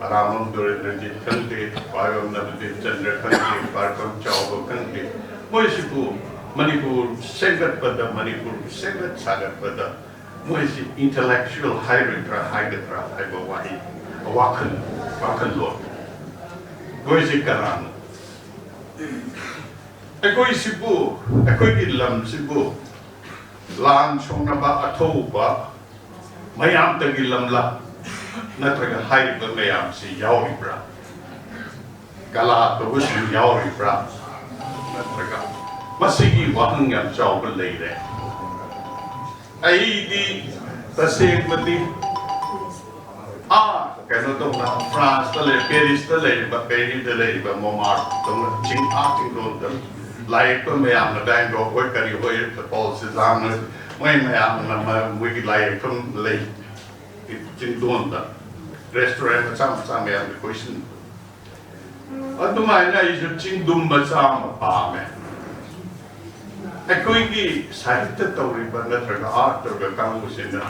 ꯑꯔꯥꯡꯕꯝ ꯗꯨꯔꯦꯟꯗ꯭ꯔꯖꯤꯠ ꯈꯪꯗꯦ, ꯄꯥꯏꯕꯝ ꯅꯕꯗꯤꯞ ꯆꯟꯗ꯭ꯔ ꯈꯪꯗꯦ, ꯄꯥꯏꯕꯝ ꯆꯥꯎꯕ ꯈꯪꯗꯦ, ꯃꯣꯏꯁꯤꯕꯨ ꯃꯅꯤꯄꯨꯔ ꯁꯦꯝꯒꯠꯄꯗ, ꯃꯅꯤꯄꯨꯔ ꯁꯦꯝꯒꯠ ꯁꯥꯒꯠꯄꯗ ꯃꯣꯏꯁꯤ ꯏꯟꯇꯦꯂꯦꯛꯆꯨꯋꯦꯜ ꯍꯥꯏꯔꯣꯏꯗ꯭ꯔꯥ ꯍꯥꯏꯒꯗ꯭ꯔꯥ ꯍꯥꯏꯕ ꯋꯥꯍꯩ, ꯋꯥꯈꯜ, ꯋꯥꯈꯜꯂꯣꯟ, ꯃꯣꯏꯁꯤ ꯀꯅꯥꯅꯣ? ꯑꯩꯈꯣꯏꯁꯤꯕꯨ, ꯑꯩꯈꯣꯏꯒꯤ ꯂꯝꯁꯤꯕꯨ ꯂꯥꯟ ꯁꯣꯛꯅꯕ ꯑꯊꯧꯕ ꯃꯌꯥꯝꯗꯒꯤ ꯂꯝꯂꯛ ꯅꯠꯇ꯭ꯔꯒ ꯍꯥꯏꯔꯤꯕ ꯃꯌꯥꯝꯁꯤ ꯌꯥꯎꯔꯤꯕ꯭ꯔꯥ? ꯀꯂꯥ ꯇꯧꯕꯁꯤꯡ ꯌꯥꯎꯔꯤꯕ꯭ꯔꯥ? ꯅꯠꯇ꯭ꯔꯒ, ꯃꯁꯤꯒꯤ ꯋꯥꯍꯪ ꯌꯥꯝ ꯆꯥꯎꯕ ꯂꯩꯔꯦ꯫ ꯑꯩꯗꯤ ꯇꯁꯦꯡꯕꯗꯤ ꯑꯥ ꯀꯩꯅꯣ ꯇꯧꯅ, ꯐ꯭ꯔꯥꯟꯁꯇ ꯂꯩ, ꯄꯦꯔꯤꯁꯇ ꯂꯩꯔꯤꯕ, ꯄꯦꯔꯤꯗ ꯂꯩꯔꯤꯕ ꯃꯣꯃꯥꯔ ꯇꯧꯅ ꯆꯤꯡ ꯑꯥ ꯆꯤꯡꯗꯣꯟꯗ ꯂꯥꯏ ꯌꯦꯛꯄ ꯃꯌꯥꯝꯅ, ꯗꯥꯏꯟ ꯕ꯭ꯔꯣꯛ ꯍꯣꯏ ꯀꯔꯤ ꯍꯣꯏ, ꯄꯣꯜ ꯁꯤꯖꯥꯡ ꯍꯣꯏ, ꯃꯣꯏ ꯃꯌꯥꯝꯅ ꯃ-, ꯃꯣꯏꯒꯤ ꯂꯥꯏ ꯌꯦꯛꯐꯝ ꯂꯩ ꯆꯤꯡꯗꯣꯟꯗ, ꯔꯦꯁꯇꯨꯔꯦꯟ ꯃꯆꯥ ꯃꯆꯥ ꯃꯌꯥꯝꯅ ꯀꯣꯏꯁꯤꯟꯕ꯫ ꯑꯗꯨꯃꯥꯏꯅ ꯑꯩꯁꯨ ꯆꯤꯡꯗꯨꯝ ꯃꯆꯥ ꯑꯃ ꯄꯥꯝꯃꯦ꯫ ꯑꯩꯈꯣꯏꯒꯤ ꯁꯥꯍꯤꯇ꯭ꯌ ꯇꯧꯔꯤꯕ ꯅꯠꯇ꯭ꯔꯒ ꯑꯥꯔꯠ ꯇꯧꯔꯤꯕ ꯀꯥꯡꯕꯨꯁꯤꯅ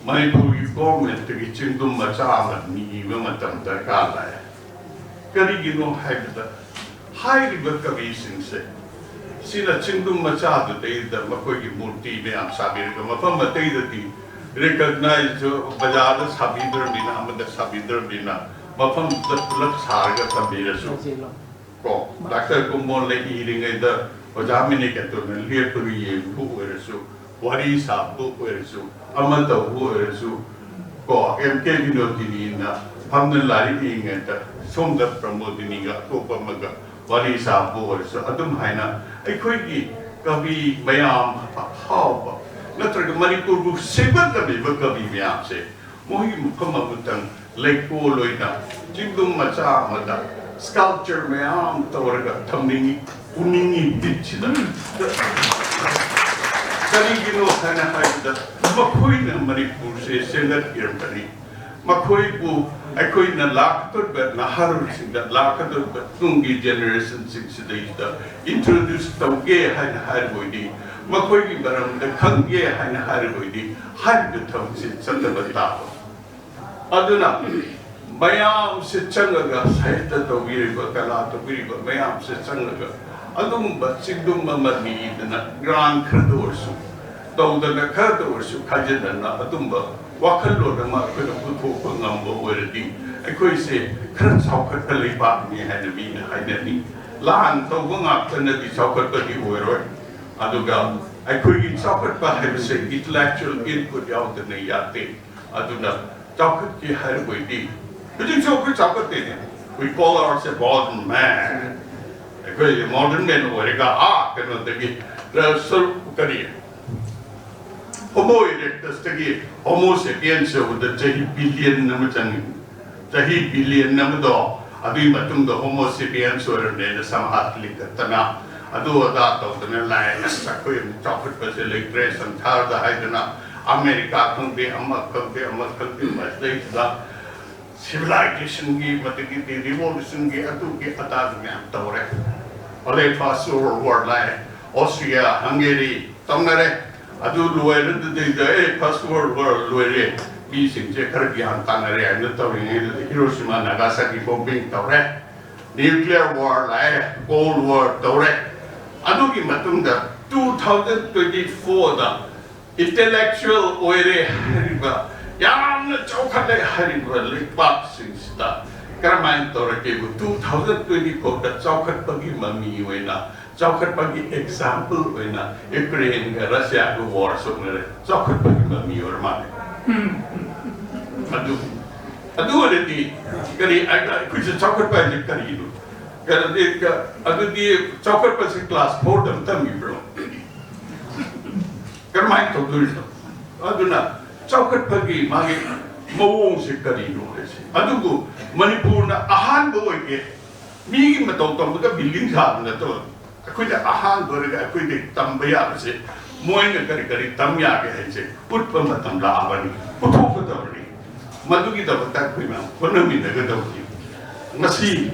ꯃꯅꯤꯄꯨꯔꯒꯤ ꯒꯣꯔꯃꯦꯟꯠꯇꯒꯤ ꯆꯤꯡꯗꯨꯝ ꯃꯆꯥ ꯑꯃ ꯅꯤꯕ ꯃꯇꯝ ꯗꯔꯀꯥꯔ ꯂꯥꯛꯑꯦ꯫ ꯀꯔꯤꯒꯤꯅꯣ ꯍꯥꯏꯕꯗ, ꯍꯥꯏꯔꯤꯕ ꯀꯕꯤꯁꯤꯡꯁꯦ ꯁꯤꯅ ꯆꯤꯡꯗꯨꯝ ꯃꯆꯥꯗꯨꯗꯩꯗ ꯃꯈꯣꯏꯒꯤ ꯃꯨꯔꯇꯤ ꯃꯌꯥꯝ ꯁꯥꯕꯤꯔꯒ, ꯃꯐꯝ ꯑꯇꯩꯗꯗꯤ ꯔꯤꯀꯒꯅꯥꯏꯖ ꯕꯖꯥꯔꯗ ꯁꯥꯕꯤꯗ꯭ꯔꯕꯅꯤꯅ, ꯑꯃꯗ ꯁꯥꯕꯤꯗ꯭ꯔꯕꯅꯤꯅ, ꯃꯐꯝꯗꯨꯗ ꯄꯨꯂꯞ ꯁꯥꯔꯒ ꯊꯝꯕꯤꯔꯁꯨ, ꯀꯣ, ꯗꯥꯛꯇꯔ ꯀꯨꯝꯕꯣꯟꯅ ꯏꯔꯤꯉꯩꯗ ꯑꯣꯖꯥ ꯃꯤꯅꯤꯀꯦꯇꯣꯟꯅ ꯂꯦꯞꯄꯒ ꯌꯦꯡꯕꯕꯨ ꯑꯣꯏꯔꯁꯨ, ꯋꯥꯔꯤ ꯁꯥꯕꯕꯨ ꯑꯣꯏꯔꯁꯨ, ꯑꯃ ꯇꯧꯕꯕꯨ ꯑꯣꯏꯔꯁꯨ, ꯀꯣ, ꯑꯦꯝ ꯀꯦ ꯕꯤꯅꯣꯗꯤꯅꯤꯅ ꯐꯝꯗꯨꯅ ꯂꯥꯏꯔꯤꯛ ꯏꯔꯤꯉꯩꯗ ꯁꯣꯝꯗ ꯄ꯭ꯔꯃꯣꯗꯤꯅꯤꯒ ꯑꯇꯣꯞꯄ ꯑꯃꯒ ꯋꯥꯔꯤ ꯁꯥꯕꯕꯨ ꯑꯣꯏꯔꯁꯨ, ꯑꯗꯨꯝ ꯍꯥꯏꯅ ꯑꯩꯈꯣꯏꯒꯤ ꯀꯕꯤ ꯃꯌꯥꯝ ꯑꯐꯥꯎꯕ ꯅꯠꯇ꯭ꯔꯒ ꯃꯅꯤꯄꯨꯔꯕꯨ ꯁꯦꯝꯒꯠꯂꯝꯃꯤꯕ ꯀꯕꯤ ꯃꯌꯥꯝꯁꯦ ꯃꯣꯏꯒꯤ ꯃꯐꯝ ꯑꯃꯇꯪ ꯂꯩꯀꯣꯜ ꯑꯣꯏꯅ ꯆꯤꯡꯗꯨꯝ ꯃꯆꯥ ꯑꯃꯗ ꯁ꯭ꯀꯜꯞꯆꯔ ꯃꯌꯥꯝ ꯇꯧꯔꯒ ꯊꯝꯅꯤꯡꯉꯤ, ꯄꯨꯅꯤꯡꯉꯤ ꯕꯤꯠꯁꯤꯗ꯫ ꯀꯔꯤꯒꯤꯅꯣ ꯍꯥꯏꯅ ꯍꯥꯏꯕꯗ, ꯃꯈꯣꯏꯅ ꯃꯅꯤꯄꯨꯔꯁꯦ ꯁꯦꯝꯒꯠꯄꯤꯔꯝꯕꯅꯤ꯫ ꯃꯈꯣꯏꯕꯨ ꯑꯩꯈꯣꯏꯅ ꯂꯥꯛꯀꯗꯧꯔꯤꯕ ꯅꯍꯥꯔꯣꯜꯁꯤꯡꯗ, ꯂꯥꯛꯀꯗꯧꯔꯤꯕ ꯇꯨꯡꯒꯤ ꯖꯦꯅꯦꯔꯦꯁꯟꯁꯤꯡꯁꯤꯗꯩꯗ ꯏꯟꯇ꯭ꯔꯣꯗ꯭ꯌꯨꯁ ꯇꯧꯒꯦ ꯍꯥꯏꯅ ꯍꯥꯏꯔꯕ ꯑꯣꯏꯗꯤ, ꯃꯈꯣꯏꯒꯤ ꯃꯔꯝꯗ ꯈꯪꯒꯦ ꯍꯥꯏꯅ ꯍꯥꯏꯔꯕ ꯑꯣꯏꯗꯤ, ꯍꯥꯏꯔꯤꯕ ꯊꯕꯛꯁꯤ ꯆꯠꯇꯕ ꯇꯥꯕ꯫ ꯑꯗꯨꯅ ꯃꯌꯥꯝꯁꯦ ꯆꯪꯉꯒ, ꯁꯥꯍꯤꯇ꯭ꯌ ꯇꯧꯕꯤꯔꯤꯕ, ꯀꯂꯥ ꯇꯧꯕꯤꯔꯤꯕ ꯃꯌꯥꯝꯁꯦ ꯆꯪꯉꯒ, ꯑꯗꯨꯒꯨꯝꯕ ꯆꯤꯡꯗꯨꯝ ꯑꯃ ꯅꯤꯗꯅ, ꯒ꯭ꯔꯥꯟ ꯈꯔꯗ ꯑꯣꯏꯔꯁꯨ ꯇꯧꯗꯅ, ꯈꯔꯗ ꯑꯣꯏꯔꯁꯨ ꯈꯥꯏꯖꯤꯟꯗꯅ, ꯑꯗꯨꯝꯕ ꯋꯥꯈꯜꯂꯣꯟ ꯑꯃ ꯑꯩꯈꯣꯏꯅ ꯄꯨꯊꯣꯛꯄ ꯉꯝꯕ ꯑꯣꯏꯔꯗꯤ, ꯑꯩꯈꯣꯏꯁꯦ ꯈꯔ ꯆꯥꯎꯈꯠꯄ ꯂꯩꯕꯥꯛꯅꯤ ꯍꯥꯏꯅ ꯃꯤꯅ ꯍꯥꯏꯅꯅꯤ꯫ ꯂꯥꯟ ꯇꯧꯕ ꯉꯥꯛꯇꯅꯗꯤ ꯆꯥꯎꯈꯠꯄꯗꯤ ꯑꯣꯏꯔꯣꯏ꯫ ꯑꯗꯨꯒ ꯑꯩꯈꯣꯏꯒꯤ ꯆꯥꯎꯈꯠꯄ ꯍꯥꯏꯕꯁꯦ ꯏꯟꯇꯂꯦꯛꯆꯨꯋꯦꯜ ꯏꯟꯄꯨꯠ ꯌꯥꯎꯗꯅ ꯌꯥꯗꯦ꯫ ꯑꯗꯨꯅ ꯆꯥꯎꯈꯠꯀꯦ ꯍꯥꯏꯔꯕ ꯑꯣꯏꯗꯤ, ꯍꯧꯖꯤꯛꯁꯨ ꯑꯩꯈꯣꯏ ꯆꯥꯎꯈꯠꯇꯦꯅꯦ꯫ We call ourselves modern man. ꯑꯩꯈꯣꯏ ꯃꯣꯗꯔꯟ ꯃꯦꯟ ꯑꯣꯏꯔꯒ, ꯑꯥ, ꯀꯩꯅꯣꯗꯒꯤ, ꯑ, ꯁꯔꯨꯛ ꯀꯔꯤ, ꯍꯣꯃꯣ ꯏꯔꯦꯛꯇꯁꯇꯒꯤ ꯍꯣꯃꯣ ꯁꯦꯄꯤꯌꯟꯁ ꯌꯧꯕꯗ ꯆꯍꯤ ꯕꯤꯂꯤꯌꯟ ꯑꯃ ꯆꯪꯉꯤ꯫ ꯆꯍꯤ ꯕꯤꯂꯤꯌꯟ ꯑꯃꯗꯣ, ꯑꯗꯨꯒꯤ ꯃꯇꯨꯡꯗ ꯍꯣꯃꯣ ꯁꯦꯄꯤꯌꯟꯁ ꯑꯣꯏꯔꯝꯃꯦꯅ ꯁꯃꯥꯖ ꯂꯤꯡꯈꯠꯇꯅ, ꯑꯗꯨ ꯑꯗꯥ ꯇꯧꯗꯅ ꯂꯥꯛꯑꯦ꯫ ꯑꯁ, ꯑꯩꯈꯣꯏ ꯑꯃꯨꯛ ꯆꯥꯎꯈꯠꯄꯁꯦ ꯂꯩꯇ꯭ꯔꯦ ꯁꯪꯁꯥꯔꯗ ꯍꯥꯏꯗꯅ, ꯑꯃꯦꯔꯤꯀꯥ ꯈꯪꯗꯦ, ꯑꯃ ꯈꯪꯗꯦ, ꯑꯃ ꯈꯪꯗꯦ, ꯃꯁꯤꯗꯩꯁꯤꯗ ꯁꯤꯚꯤꯂꯥꯏꯖꯦꯁꯟꯒꯤ, ꯃꯗꯒꯤꯗꯤ ꯔꯤꯚꯣꯂꯨꯁꯟꯒꯤ, ꯑꯗꯨꯒꯤ ꯑꯗꯥꯒꯤ ꯃꯌꯥꯝ ꯇꯧꯔꯦ꯫ ꯑꯣꯂꯦ ꯐꯥꯁ ꯋꯥꯔꯜ ꯋꯥꯔ ꯂꯥꯛꯑꯦ꯫ ꯑꯣꯁꯇ꯭ꯔꯤꯌꯥ, ꯍꯪꯒꯦꯔꯤ ꯇꯧꯅꯔꯦ꯫ ꯑꯗꯨ ꯂꯣꯏꯔꯗꯨꯗꯩꯗ ꯑꯦ ꯐꯥꯔꯁ ꯋꯥꯔꯜ ꯋꯥꯔ ꯂꯣꯏꯔꯦ, ꯃꯤꯁꯤꯡꯁꯦ ꯈꯔ ꯒ꯭ꯌꯥꯟ ꯇꯥꯅꯔꯦ ꯍꯥꯏꯅ ꯇꯧꯔꯤꯉꯩꯗꯨꯗ ꯍꯤꯔꯣꯁꯤꯃꯥ ꯅꯥꯒꯥꯁꯥꯀꯤ ꯕꯣꯝꯕꯤꯡ ꯇꯧꯔꯦ, ꯅ꯭ꯌꯨꯀ꯭ꯂꯤꯌꯔ ꯋꯥꯔ ꯂꯥꯛꯑꯦ, ꯀꯣꯜ ꯋꯥꯔ ꯇꯧꯔꯦ꯫ ꯑꯗꯨꯒꯤ ꯃꯇꯨꯡꯗ ꯇꯨ ꯊꯥꯎꯖꯟ ꯇ꯭ꯋꯦꯟꯇꯤ ꯐꯣꯔꯗ ꯏꯟꯇꯦꯂꯦꯛꯆꯨꯋꯦꯜ ꯑꯣꯏꯔꯦ ꯍꯥꯏꯔꯤꯕ, ꯌꯥꯝꯅ ꯆꯥꯎꯈꯠꯂꯦ ꯍꯥꯏꯔꯤꯕ ꯂꯩꯕꯥꯛꯁꯤꯡꯁꯤꯗ ꯀꯔꯝꯍꯥꯏꯅ ꯇꯧꯔꯒꯦꯕꯨ ꯇꯨ ꯊꯥꯎꯖꯟ ꯇ꯭ꯋꯦꯟꯇꯤ ꯐꯣꯔꯗ ꯆꯥꯎꯈꯠꯄꯒꯤ ꯃꯃꯤ ꯑꯣꯏꯅ, ꯆꯥꯎꯈꯠꯄꯒꯤ ꯑꯦꯛꯖꯥꯝꯄꯜ ꯑꯣꯏꯅ ꯌꯨꯀ꯭ꯔꯦꯟꯒ ꯔꯁꯤꯌꯥꯒ ꯋꯥꯔ ꯁꯣꯛꯅꯔꯦ, ꯆꯥꯎꯈꯠꯄꯒꯤ ꯃꯃꯤ ꯑꯣꯏꯔ ꯃꯥꯜꯂꯦ꯫ ꯑꯗꯨ ꯑꯗꯨ ꯑꯣꯏꯔꯗꯤ ꯀꯔꯤ ꯑꯩꯈꯣꯏꯁꯦ ꯆꯥꯎꯈꯠꯄ ꯍꯥꯏꯁꯦ ꯀꯔꯤꯅꯣ? ꯀꯩꯅꯣꯗꯤ, ꯑꯗꯨꯗꯤ ꯆꯥꯎꯈꯠꯄꯁꯦ ꯀ꯭ꯂꯥꯁ ꯐꯣꯔꯗ ꯑꯃ ꯇꯝꯕꯤꯕ꯭ꯔꯣ? ꯀꯔꯝꯍꯥꯏꯅ ꯇꯧꯗꯣꯔꯤꯅꯣ? ꯑꯗꯨꯅ ꯆꯥꯎꯈꯠꯄꯒꯤ ꯃꯥꯒꯤ ꯃꯑꯣꯡꯁꯦ ꯀꯔꯤꯅꯣ ꯍꯥꯏꯁꯦ꯫ ꯑꯗꯨꯕꯨ ꯃꯅꯤꯄꯨꯔꯅ ꯑꯍꯥꯟꯕ ꯑꯣꯏꯒꯦ, ꯃꯤꯒꯤ ꯃꯇꯧ ꯇꯧꯕꯗ ꯕꯤꯜꯗꯤꯡ ꯁꯥꯕ ꯅꯠꯇꯕ, ꯑꯩꯈꯣꯏꯅ ꯑꯍꯥꯟꯕ ꯑꯣꯏꯔꯒ ꯑꯩꯈꯣꯏꯗꯒꯤ ꯇꯝꯕ ꯌꯥꯕꯁꯦ, ꯃꯣꯏꯅ ꯀꯔꯤ ꯀꯔꯤ ꯇꯝ ꯌꯥꯒꯦ ꯍꯥꯏꯁꯦ ꯎꯠꯄ ꯃꯇꯝ ꯂꯥꯛꯑꯕꯅꯤ, ꯄꯨꯊꯣꯛꯀꯗꯕꯅꯤ꯫ ꯃꯗꯨꯒꯤꯗꯃꯛꯇ ꯑꯩꯈꯣꯏ ꯃꯌꯥꯝ ꯍꯣꯠꯅꯃꯤꯟꯅꯒꯗꯕꯅꯤ꯫ ꯉꯁꯤ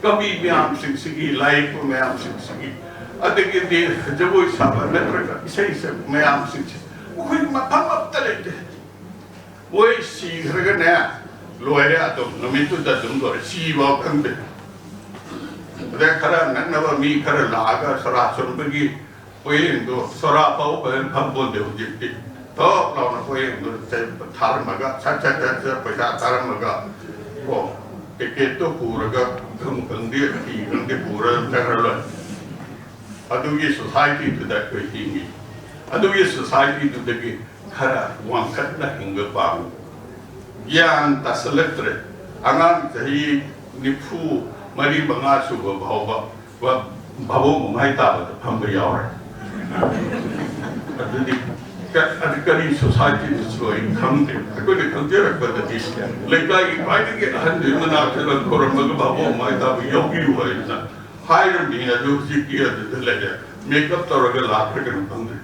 ꯀꯕꯤ ꯃꯌꯥꯝꯁꯤꯡꯁꯤꯒꯤ, ꯂꯥꯏ ꯌꯦꯛꯄ ꯃꯌꯥꯝꯁꯤꯡꯁꯤꯒꯤ, ꯑꯗꯒꯤꯗꯤ ꯖꯒꯣꯏ ꯁꯥꯕ ꯅꯠꯇ꯭ꯔꯒ ꯏꯁꯩ ꯁꯛꯄ ꯃꯌꯥꯝꯁꯤꯡꯁꯦ, ꯃꯈꯣꯏ ꯃꯐꯝ ꯑꯃꯠꯇ ꯂꯩꯇꯦ꯫ ꯃꯣꯏ ꯁꯤꯈ꯭ꯔꯒꯅꯦ, ꯂꯣꯏꯔꯦ, ꯑꯗꯨꯝ ꯅꯨꯃꯤꯠꯇꯨꯗ ꯑꯗꯨꯝ ꯂꯣꯏꯔꯦ, ꯁꯤꯐꯥꯎ ꯈꯪꯗꯦ꯫ ꯑꯗꯩ ꯈꯔ ꯅꯛꯅꯕ ꯃꯤ ꯈꯔ ꯂꯥꯛꯑꯒ ꯁꯣꯔꯥ ꯁꯣꯟꯕꯒꯤ ꯄꯣꯌꯦꯡꯗꯣ, ꯁꯣꯔꯥ ꯐꯥꯎ ꯐꯖꯅ ꯐꯝꯄꯣꯟꯗꯦ ꯍꯧꯖꯤꯛꯇꯤ꯫ ꯊꯣꯛ ꯂꯥꯎꯅ ꯄꯣꯌꯦꯡꯗꯣ ꯊꯥꯔꯝꯃꯒ, ꯁꯠ ꯁꯠ ꯁꯠ ꯁꯠ ꯄꯩꯁꯥ ꯊꯥꯔꯝꯃꯒ, ꯀꯣ, ꯄꯦꯀꯦꯠꯇꯣ ꯄꯨꯔꯒ, ꯒꯝ ꯈꯪꯗꯦ, ꯐꯤ ꯈꯪꯗꯦ, ꯄꯨꯔꯒ ꯑꯗꯨꯝ ꯆꯠꯈ꯭ꯔ ꯂꯣꯏꯔꯦ꯫ ꯑꯗꯨꯒꯤ ꯁꯣꯁꯥꯏꯇꯤꯗꯨꯗ ꯑꯩꯈꯣꯏ ꯍꯤꯡꯉꯤ꯫ ꯑꯗꯨꯒꯤ ꯁꯣꯁꯥꯏꯇꯤꯗꯨꯗꯒꯤ ꯈꯔ ꯋꯥꯡꯈꯠꯅ ꯍꯤꯡꯕ ꯄꯥꯝꯃꯤ꯫ ꯒ꯭ꯌꯥꯟ ꯇꯥꯁꯜꯂꯛꯇ꯭ꯔꯦ꯫ ꯑꯉꯥꯡ ꯆꯍꯤ ꯅꯤꯐꯨ ꯃꯔꯤ ꯃꯉꯥ ꯁꯨꯕ ꯐꯥꯎꯕ ꯚꯥꯕꯣꯛ ꯃꯃꯥꯏ ꯇꯥꯕꯗ ꯐꯝꯕ ꯌꯥꯎꯔꯦ꯫ ꯑꯗꯨꯗꯤ ꯀ-, ꯑꯗꯨ ꯀꯔꯤ ꯁꯣꯁꯥꯏꯇꯤꯗꯁꯨ ꯑꯩ ꯈꯪꯗꯦ꯫ ꯑꯩꯈꯣꯏꯅ ꯈꯪꯖꯔꯛꯄꯗꯗꯤ ꯂꯩꯀꯥꯏꯒꯤ ꯈ꯭ꯋꯥꯏꯗꯒꯤ ꯑꯍꯟꯗꯨꯒꯤ ꯃꯅꯥꯛꯇ ꯈꯣꯏꯔꯝꯃꯒ ꯚꯥꯕꯣꯛ ꯃꯃꯥꯏ ꯇꯥꯕ ꯌꯥꯎꯕꯤꯌꯨ ꯍꯥꯏꯗꯅ ꯍꯥꯏꯔꯝꯃꯤ꯫ ꯑꯗꯨ ꯍꯧꯖꯤꯛꯇꯤ ꯑꯗꯨꯗ ꯂꯩꯔꯦ, ꯃꯦꯀꯞ ꯇꯧꯔꯒ ꯂꯥꯛꯈ꯭ꯔꯒꯅ ꯈꯪꯗ꯭ꯔꯦ꯫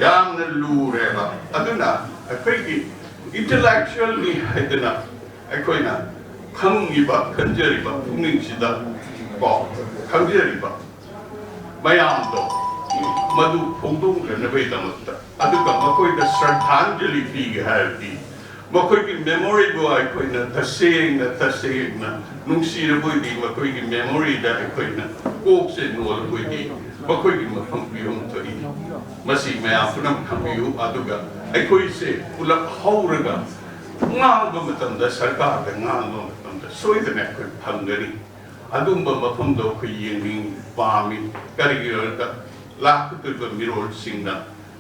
ꯌꯥꯝꯅ ꯂꯨꯔꯦꯕ꯫ ꯑꯗꯨꯅ ꯑꯩꯈꯣꯏꯒꯤ ꯏꯟꯇꯦꯂꯦꯛꯆꯨꯋꯦꯜꯅꯤ ꯍꯥꯏꯗꯅ ꯑꯩꯈꯣꯏꯅ ꯈꯪꯉꯤꯕ, ꯈꯟꯖꯔꯤꯕ ꯄꯨꯛꯅꯤꯡꯁꯤꯗ, ꯀꯣ, ꯈꯪꯖꯔꯤꯕ ꯃꯌꯥꯝꯗꯣ ꯃꯗꯨ ꯐꯣꯡꯗꯣꯛꯅꯅꯕꯒꯤꯗꯃꯛꯇ, ꯑꯗꯨꯒ ꯃꯈꯣꯏꯗ ꯁ꯭ꯔꯗꯥꯟꯖꯂꯤ ꯄꯤꯒꯦ ꯍꯥꯏꯔꯗꯤ, ꯃꯈꯣꯏꯒꯤ ꯃꯦꯃꯣꯔꯤꯕꯨ ꯑꯩꯈꯣꯏꯅ ꯇꯁꯦꯡꯅ ꯇꯁꯦꯡꯅ ꯅꯨꯡꯁꯤꯔꯕꯣꯏꯗꯤ, ꯃꯈꯣꯏꯒꯤ ꯃꯦꯃꯣꯔꯤꯗ ꯑꯩꯈꯣꯏꯅ ꯀꯣꯛꯁꯦ ꯅꯣꯜꯂꯕꯣꯏꯗꯤ, ꯃꯈꯣꯏꯒꯤ ꯃꯐꯝ ꯄꯤꯐꯝ ꯊꯣꯛꯏ꯫ ꯃꯁꯤ ꯃꯌꯥꯝ ꯄꯨꯝꯅꯃꯛ ꯈꯪꯕꯤꯌꯨ꯫ ꯑꯗꯨꯒ ꯑꯩꯈꯣꯏꯁꯦ ꯄꯨꯂꯞ ꯍꯧꯔꯒ ꯉꯥꯡꯕ ꯃꯇꯝꯗ, ꯁꯔꯀꯥꯔꯗ ꯉꯥꯡꯕ ꯃꯇꯝꯗ ꯁꯣꯏꯗꯅ ꯑꯩꯈꯣꯏ ꯐꯪꯒꯅꯤ꯫ ꯑꯗꯨꯝꯕ ꯃꯐꯝꯗꯣ ꯑꯩꯈꯣꯏ ꯌꯦꯡꯅꯤꯡ ꯄꯥꯝꯃꯤ꯫ ꯀꯔꯤꯒꯤꯅꯣꯗ, ꯂꯥꯛꯀꯗꯧꯔꯤꯕ ꯃꯤꯔꯣꯜꯁꯤꯡꯅ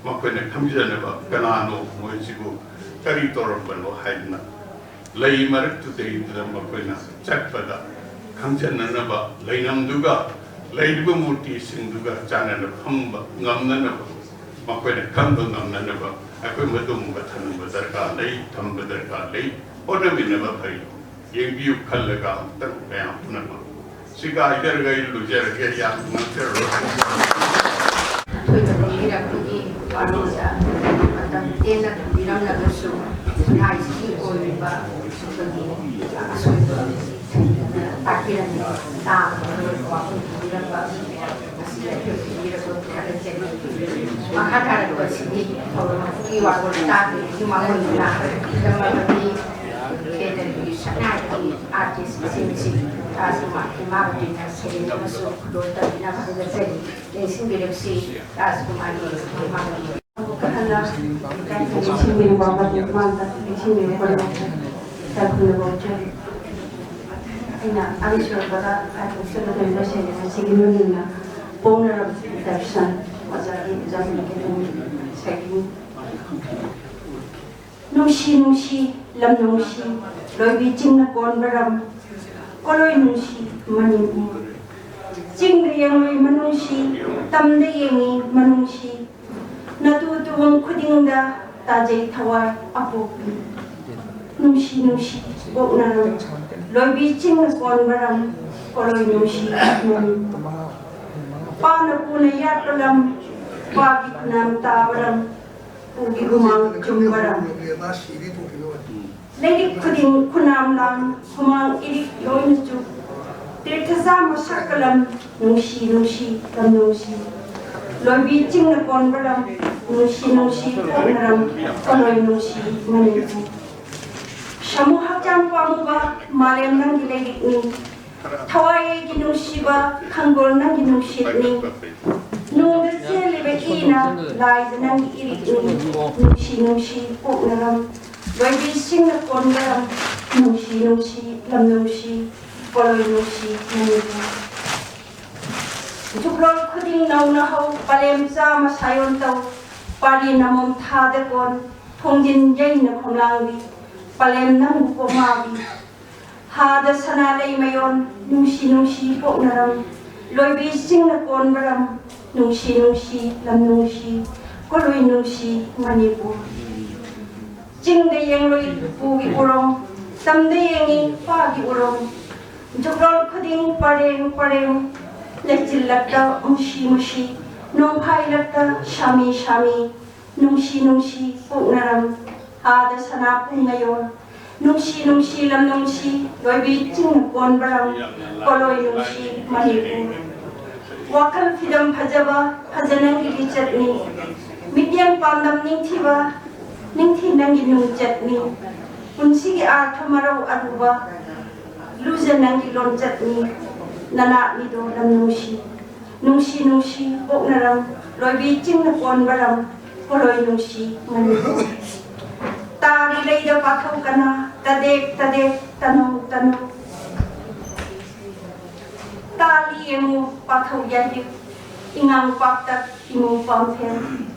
ꯃꯈꯣꯏꯅ ꯈꯪꯖꯅꯕ, ꯀꯅꯥꯅꯣ ꯃꯣꯏꯁꯤꯕꯨ ꯀꯔꯤ ꯇꯧꯔꯝꯕꯅꯣ ꯍꯥꯏꯗꯅ ꯂꯩ ꯃꯔꯛꯇꯨꯗꯩꯗꯨꯗ ꯃꯈꯣꯏꯅ ꯆꯠꯄꯗ ꯈꯪꯖꯅꯅꯕ, ꯂꯩꯅꯝꯗꯨꯒ ꯂꯩꯔꯤꯕ ꯃꯨꯔꯇꯤꯁꯤꯡꯗꯨꯒ ꯆꯥꯟꯅꯅ ꯐꯝꯕ ꯉꯝꯅꯅꯕ, ꯃꯈꯣꯏꯅ ꯈꯪꯕ ꯉꯝꯅꯅꯕ ꯑꯩꯈꯣꯏ ꯃꯗꯨꯒꯨꯝꯕ ꯊꯝꯕ ꯗꯔꯀꯥꯔ ꯂꯩ, ꯊꯝꯕ ꯗꯔꯀꯥꯔ ꯂꯩ꯫ ꯍꯣꯠꯅꯃꯤꯟꯅꯕ ꯐꯩ꯫ ꯌꯦꯡꯕꯤꯌꯨ ꯈꯜꯂꯒ ꯑꯃꯨꯛꯇꯪ ꯃꯌꯥꯝ ꯄꯨꯝꯅꯃꯛ꯫ ꯁꯤꯒ ꯍꯥꯏꯖꯔꯒ ꯑꯩ ꯂꯣꯏꯖꯔꯒꯦ, ꯌꯥꯝ ꯉꯥꯡꯖꯔꯔꯣꯏ꯫ ꯑꯩꯈꯣꯏꯅ ꯂꯧꯕꯤꯔꯛꯄꯒꯤ ꯋꯥꯔꯣꯜꯗ ꯃꯇꯝ ꯇꯦꯟꯅ ꯊꯝꯕꯤꯔꯝꯂꯒꯁꯨ, ꯈꯨꯟꯅꯥꯏꯁꯤꯒꯤ ꯑꯣꯏꯔꯤꯕ ꯑꯩꯈꯣꯏꯒꯤ ꯑꯁꯣꯏꯕ ꯇꯥꯛꯄꯤꯔꯝꯃꯤ꯫ ꯇꯥꯕꯗ ꯋꯥꯐꯝ ꯊꯝꯕꯤꯔꯝꯕ ꯑꯁꯤ ꯑꯩꯈꯣꯏ ꯄꯤꯕꯤꯔꯕ ꯊꯥꯒꯠꯆꯔꯤ꯫ ꯃꯈꯥ ꯇꯥꯔꯛꯄꯁꯤꯗꯤ ꯊꯧꯔꯝ ꯑꯗꯨꯒꯤ ꯋꯥꯔꯣꯜ ꯇꯥꯛꯄꯒꯤ ꯃꯥꯡꯑꯣꯏꯅꯅ ꯏꯔꯝꯃꯕꯗꯤ ꯀꯦꯟꯗ꯭ꯔꯒꯤ ꯁꯛꯅꯥꯏꯒꯤ ꯑꯥꯔꯇꯤꯁꯁꯤꯡꯁꯤ ꯇꯥꯖ ꯃꯍꯜꯒꯤ ꯃꯥꯡꯑꯣꯏꯅ ꯁꯩꯔꯦꯡ ꯑꯃꯁꯨ ꯈꯨꯗꯣꯜ ꯇꯝꯕꯤꯅꯕ ꯍꯥꯏꯖꯔꯤ꯫ ꯂꯦꯡꯁꯤꯟꯕꯤꯔꯛꯁꯤ ꯔꯥꯖꯀꯨꯃꯥꯔꯤ ꯃꯥꯡꯑꯣꯏꯅ꯫ ꯑꯃꯨꯛꯀ ꯍꯟꯅ ꯂꯦꯡꯁꯤꯟꯕꯤꯔꯕ ꯃꯇꯤꯛ ꯃꯥꯡꯗ ꯂꯦꯡꯁꯤꯟꯕꯤꯔꯛꯄ ꯇꯥꯏꯕꯪꯗ ꯄꯥꯎꯖꯦꯜ꯫ ꯑꯩꯅ ꯑꯅꯤꯁꯨꯔꯛꯄꯗ ꯍꯥꯏꯕ ꯁꯨꯔꯛꯄꯗ ꯂꯣꯏꯁꯤꯜꯂꯦ꯫ ꯃꯁꯤꯒꯤ ꯃꯃꯤꯡꯅ ꯄꯣꯛꯅꯔꯕ ꯗꯔꯁꯟ, ꯑꯣꯖꯥꯒꯤ ꯑꯣꯖꯥ ꯃꯤꯡ ꯁꯩꯔꯦꯡ꯫ ꯅꯨꯡꯁꯤ ꯅꯨꯡꯁꯤ ꯂꯝ ꯅꯨꯡꯁꯤ, ꯂꯣꯏꯕꯤ ꯆꯤꯡꯅ ꯀꯣꯟꯕ ꯔꯝ, ꯀꯣꯂꯣꯏ ꯅꯨꯡꯁꯤ ꯃꯅꯤꯄꯨꯔ꯫ ꯆꯤꯡꯗ ꯌꯦꯡꯂꯨꯏ ꯃꯅꯨꯡꯁꯤ, ꯇꯝꯗ ꯌꯦꯡꯉꯤ ꯃꯅꯨꯡꯁꯤ, ꯅꯇꯨ ꯇꯨꯕꯝ ꯈꯨꯗꯤꯡꯗ ꯇꯥꯖꯩ ꯊꯋꯥꯏ ꯑꯄꯣꯛꯄꯤ꯫ ꯅꯨꯡꯁꯤ ꯅꯨꯡꯁꯤ ꯄꯣꯛꯅꯔꯝ, ꯂꯣꯏꯕꯤ ꯆꯤꯡꯅ ꯀꯣꯟꯕ ꯔꯝ, ꯀꯣꯂꯣꯏ ꯅꯨꯡꯁꯤ ꯃꯅꯤꯄꯨꯔ꯫ ꯄꯥꯅ ꯄꯨꯅ ꯌꯥꯠꯄ ꯂꯝ, ꯄꯥꯒꯤ ꯈꯨꯅꯥꯝ ꯇꯥꯕ ꯂꯝ, ꯄꯨꯒꯤ ꯍꯨꯃꯥꯡ ꯆꯨꯝꯕ ꯂꯝ꯫ ꯂꯩꯔꯤꯛ ꯈꯨꯗꯤꯡ ꯈꯨꯅꯥꯝ ꯂꯥꯡ, ꯍꯨꯃꯥꯡ ꯏꯔꯤꯛ ꯂꯣꯏꯅ ꯆꯨꯞ꯫ ꯇꯤꯔꯊ ꯆꯥꯝꯃ ꯁꯛꯄ ꯂꯝ, ꯅꯨꯡꯁꯤ ꯅꯨꯡꯁꯤ ꯂꯝ ꯅꯨꯡꯁꯤ꯫ ꯂꯣꯏꯕꯤ ꯆꯤꯡꯅ ꯀꯣꯟꯕ ꯂꯝ, ꯅꯨꯡꯁꯤ ꯅꯨꯡꯁꯤ ꯄꯣꯛꯅꯔꯝ, ꯄꯣꯂꯣꯏ ꯅꯨꯡꯁꯤ ꯃꯅꯤꯄꯨꯔ꯫ ꯁꯥꯃꯨ ꯍꯛꯆꯥꯡ ꯄꯥꯝꯃꯨꯕ, ꯃꯥꯂꯦꯝ ꯅꯪꯒꯤ ꯂꯩꯔꯤꯛꯅꯤ꯫ ꯊꯋꯥꯏ ꯑꯩꯒꯤ ꯅꯨꯡꯁꯤꯕ, ꯈꯪꯗꯣꯜ ꯅꯪꯒꯤ ꯅꯨꯡꯁꯤꯠꯅꯤ꯫ ꯅꯣꯡꯗ ꯆꯦꯜꯂꯤꯕ ꯏꯅ, ꯂꯥꯏꯗ ꯅꯪꯒꯤ ꯏꯔꯤꯛꯅꯤ꯫ ꯅꯨꯡꯁꯤ ꯅꯨꯡꯁꯤ ꯄꯣꯛꯅꯔꯝ, ꯂꯣꯏꯕꯤꯁꯤꯡꯅ ꯀꯣꯟꯕꯔꯝ, ꯅꯨꯡꯁꯤ ꯅꯨꯡꯁꯤ ꯂꯝ ꯅꯨꯡꯁꯤ, ꯄꯣꯂꯣꯏ ꯅꯨꯡꯁꯤ ꯃꯅꯤꯄꯨꯔ꯫ ꯖꯨꯛꯂꯣꯜ ꯈꯨꯗꯤꯡ ꯅꯧꯅ ꯍꯧ, ꯄꯂꯦꯝ ꯆꯥꯃ ꯁꯥꯌꯣꯟ ꯇꯧ, ꯄꯥꯔꯤ ꯅꯃꯣꯝ ꯊꯥꯗ ꯀꯣꯟ, ꯊꯣꯡꯖꯤꯟ ꯌꯩꯅ ꯈꯣꯝꯂꯥꯡꯕꯤ, ꯄꯂꯦꯝ ꯅꯪꯕꯨ ꯄꯣꯃꯥꯕꯤ꯫ ꯍꯥꯗ ꯁꯅꯥ ꯂꯩ ꯃꯌꯣꯟ, ꯅꯨꯡꯁꯤ ꯅꯨꯡꯁꯤ ꯄꯣꯛꯅꯔꯝ, ꯂꯣꯏꯕꯤ ꯆꯤꯡꯅ ꯀꯣꯟꯕꯔꯝ, ꯅꯨꯡꯁꯤ ꯅꯨꯡꯁꯤ ꯂꯝ ꯅꯨꯡꯁꯤ, ꯀꯣꯂꯣꯏ ꯅꯨꯡꯁꯤ ꯃꯅꯤꯄꯨꯔ꯫ ꯆꯤꯡꯗ ꯌꯦꯡꯂꯨꯏ ꯄꯨꯒꯤ ꯎꯔꯣꯡ, ꯇꯝꯗ ꯌꯦꯡꯉꯤ ꯄꯥꯒꯤ ꯎꯔꯣꯡ꯫ ꯖꯨꯛꯂꯣꯜ ꯈꯨꯗꯤꯡ ꯄꯔꯦꯡ ꯄꯔꯦꯡ, ꯂꯩꯆꯤꯜꯂꯛꯇ ꯃꯨꯁꯤ ꯃꯨꯁꯤ, ꯅꯣꯡꯐꯥꯏꯂꯛꯇ ꯁꯥꯃꯤ ꯁꯥꯃꯤ, ꯅꯨꯡꯁꯤ ꯅꯨꯡꯁꯤ ꯄꯣꯛꯅꯔꯝ꯫ ꯍꯥꯗ ꯁꯅꯥ ꯄꯨꯡ ꯃꯌꯣꯟ, ꯅꯨꯡꯁꯤ ꯅꯨꯡꯁꯤ ꯂꯝ ꯅꯨꯡꯁꯤ, ꯂꯣꯏꯕꯤ ꯆꯤꯡꯅ ꯀꯣꯟꯕꯔꯝ, ꯄꯣꯂꯣꯏ ꯅꯨꯡꯁꯤ ꯃꯅꯤꯄꯨꯔ꯫ ꯋꯥꯈꯜ ꯐꯤꯗꯝ ꯐꯖꯕ, ꯐꯖ ꯅꯪꯒꯤ ꯂꯤꯆꯠꯅꯤ꯫ ꯃꯤꯠꯌꯦꯡ ꯄꯥꯟꯗꯝ ꯅꯤꯡꯊꯤꯕ, ꯅꯤꯡꯊꯤ ꯅꯪꯒꯤ ꯅꯨꯡꯆꯠꯅꯤ꯫ ꯄꯨꯟꯁꯤꯒꯤ ꯑꯥꯔꯊ ꯃꯔꯧ ꯑꯔꯨꯕ, ꯂꯨꯖ ꯅꯪꯒꯤ ꯂꯣꯟꯆꯠꯅꯤ꯫ ꯅꯅꯥꯠꯅꯤꯗꯣ ꯂꯝ ꯅꯨꯡꯁꯤ, ꯅꯨꯡꯁꯤ ꯅꯨꯡꯁꯤ ꯄꯣꯛꯅꯔꯝ, ꯂꯣꯏꯕꯤ ꯆꯤꯡꯅ ꯀꯣꯟꯕꯔꯝ, ꯄꯣꯂꯣꯏ ꯅꯨꯡꯁꯤ ꯃꯅꯤꯄꯨꯔ꯫ ꯇꯥꯔꯤ ꯂꯩꯗ ꯄꯥꯊꯧ ꯀꯅꯥ, ꯇꯗꯦꯛ ꯇꯗꯦꯛ ꯇꯅꯧ ꯇꯅꯧ꯫ ꯇꯥꯂꯤ ꯌꯦꯡꯉꯨ ꯄꯥꯊꯧ ꯌꯥꯏꯔꯤꯛ, ꯏꯉꯥꯡ ꯄꯥꯛꯇꯛ ꯏꯃꯨꯡ ꯄꯥꯝꯐꯦꯜ꯫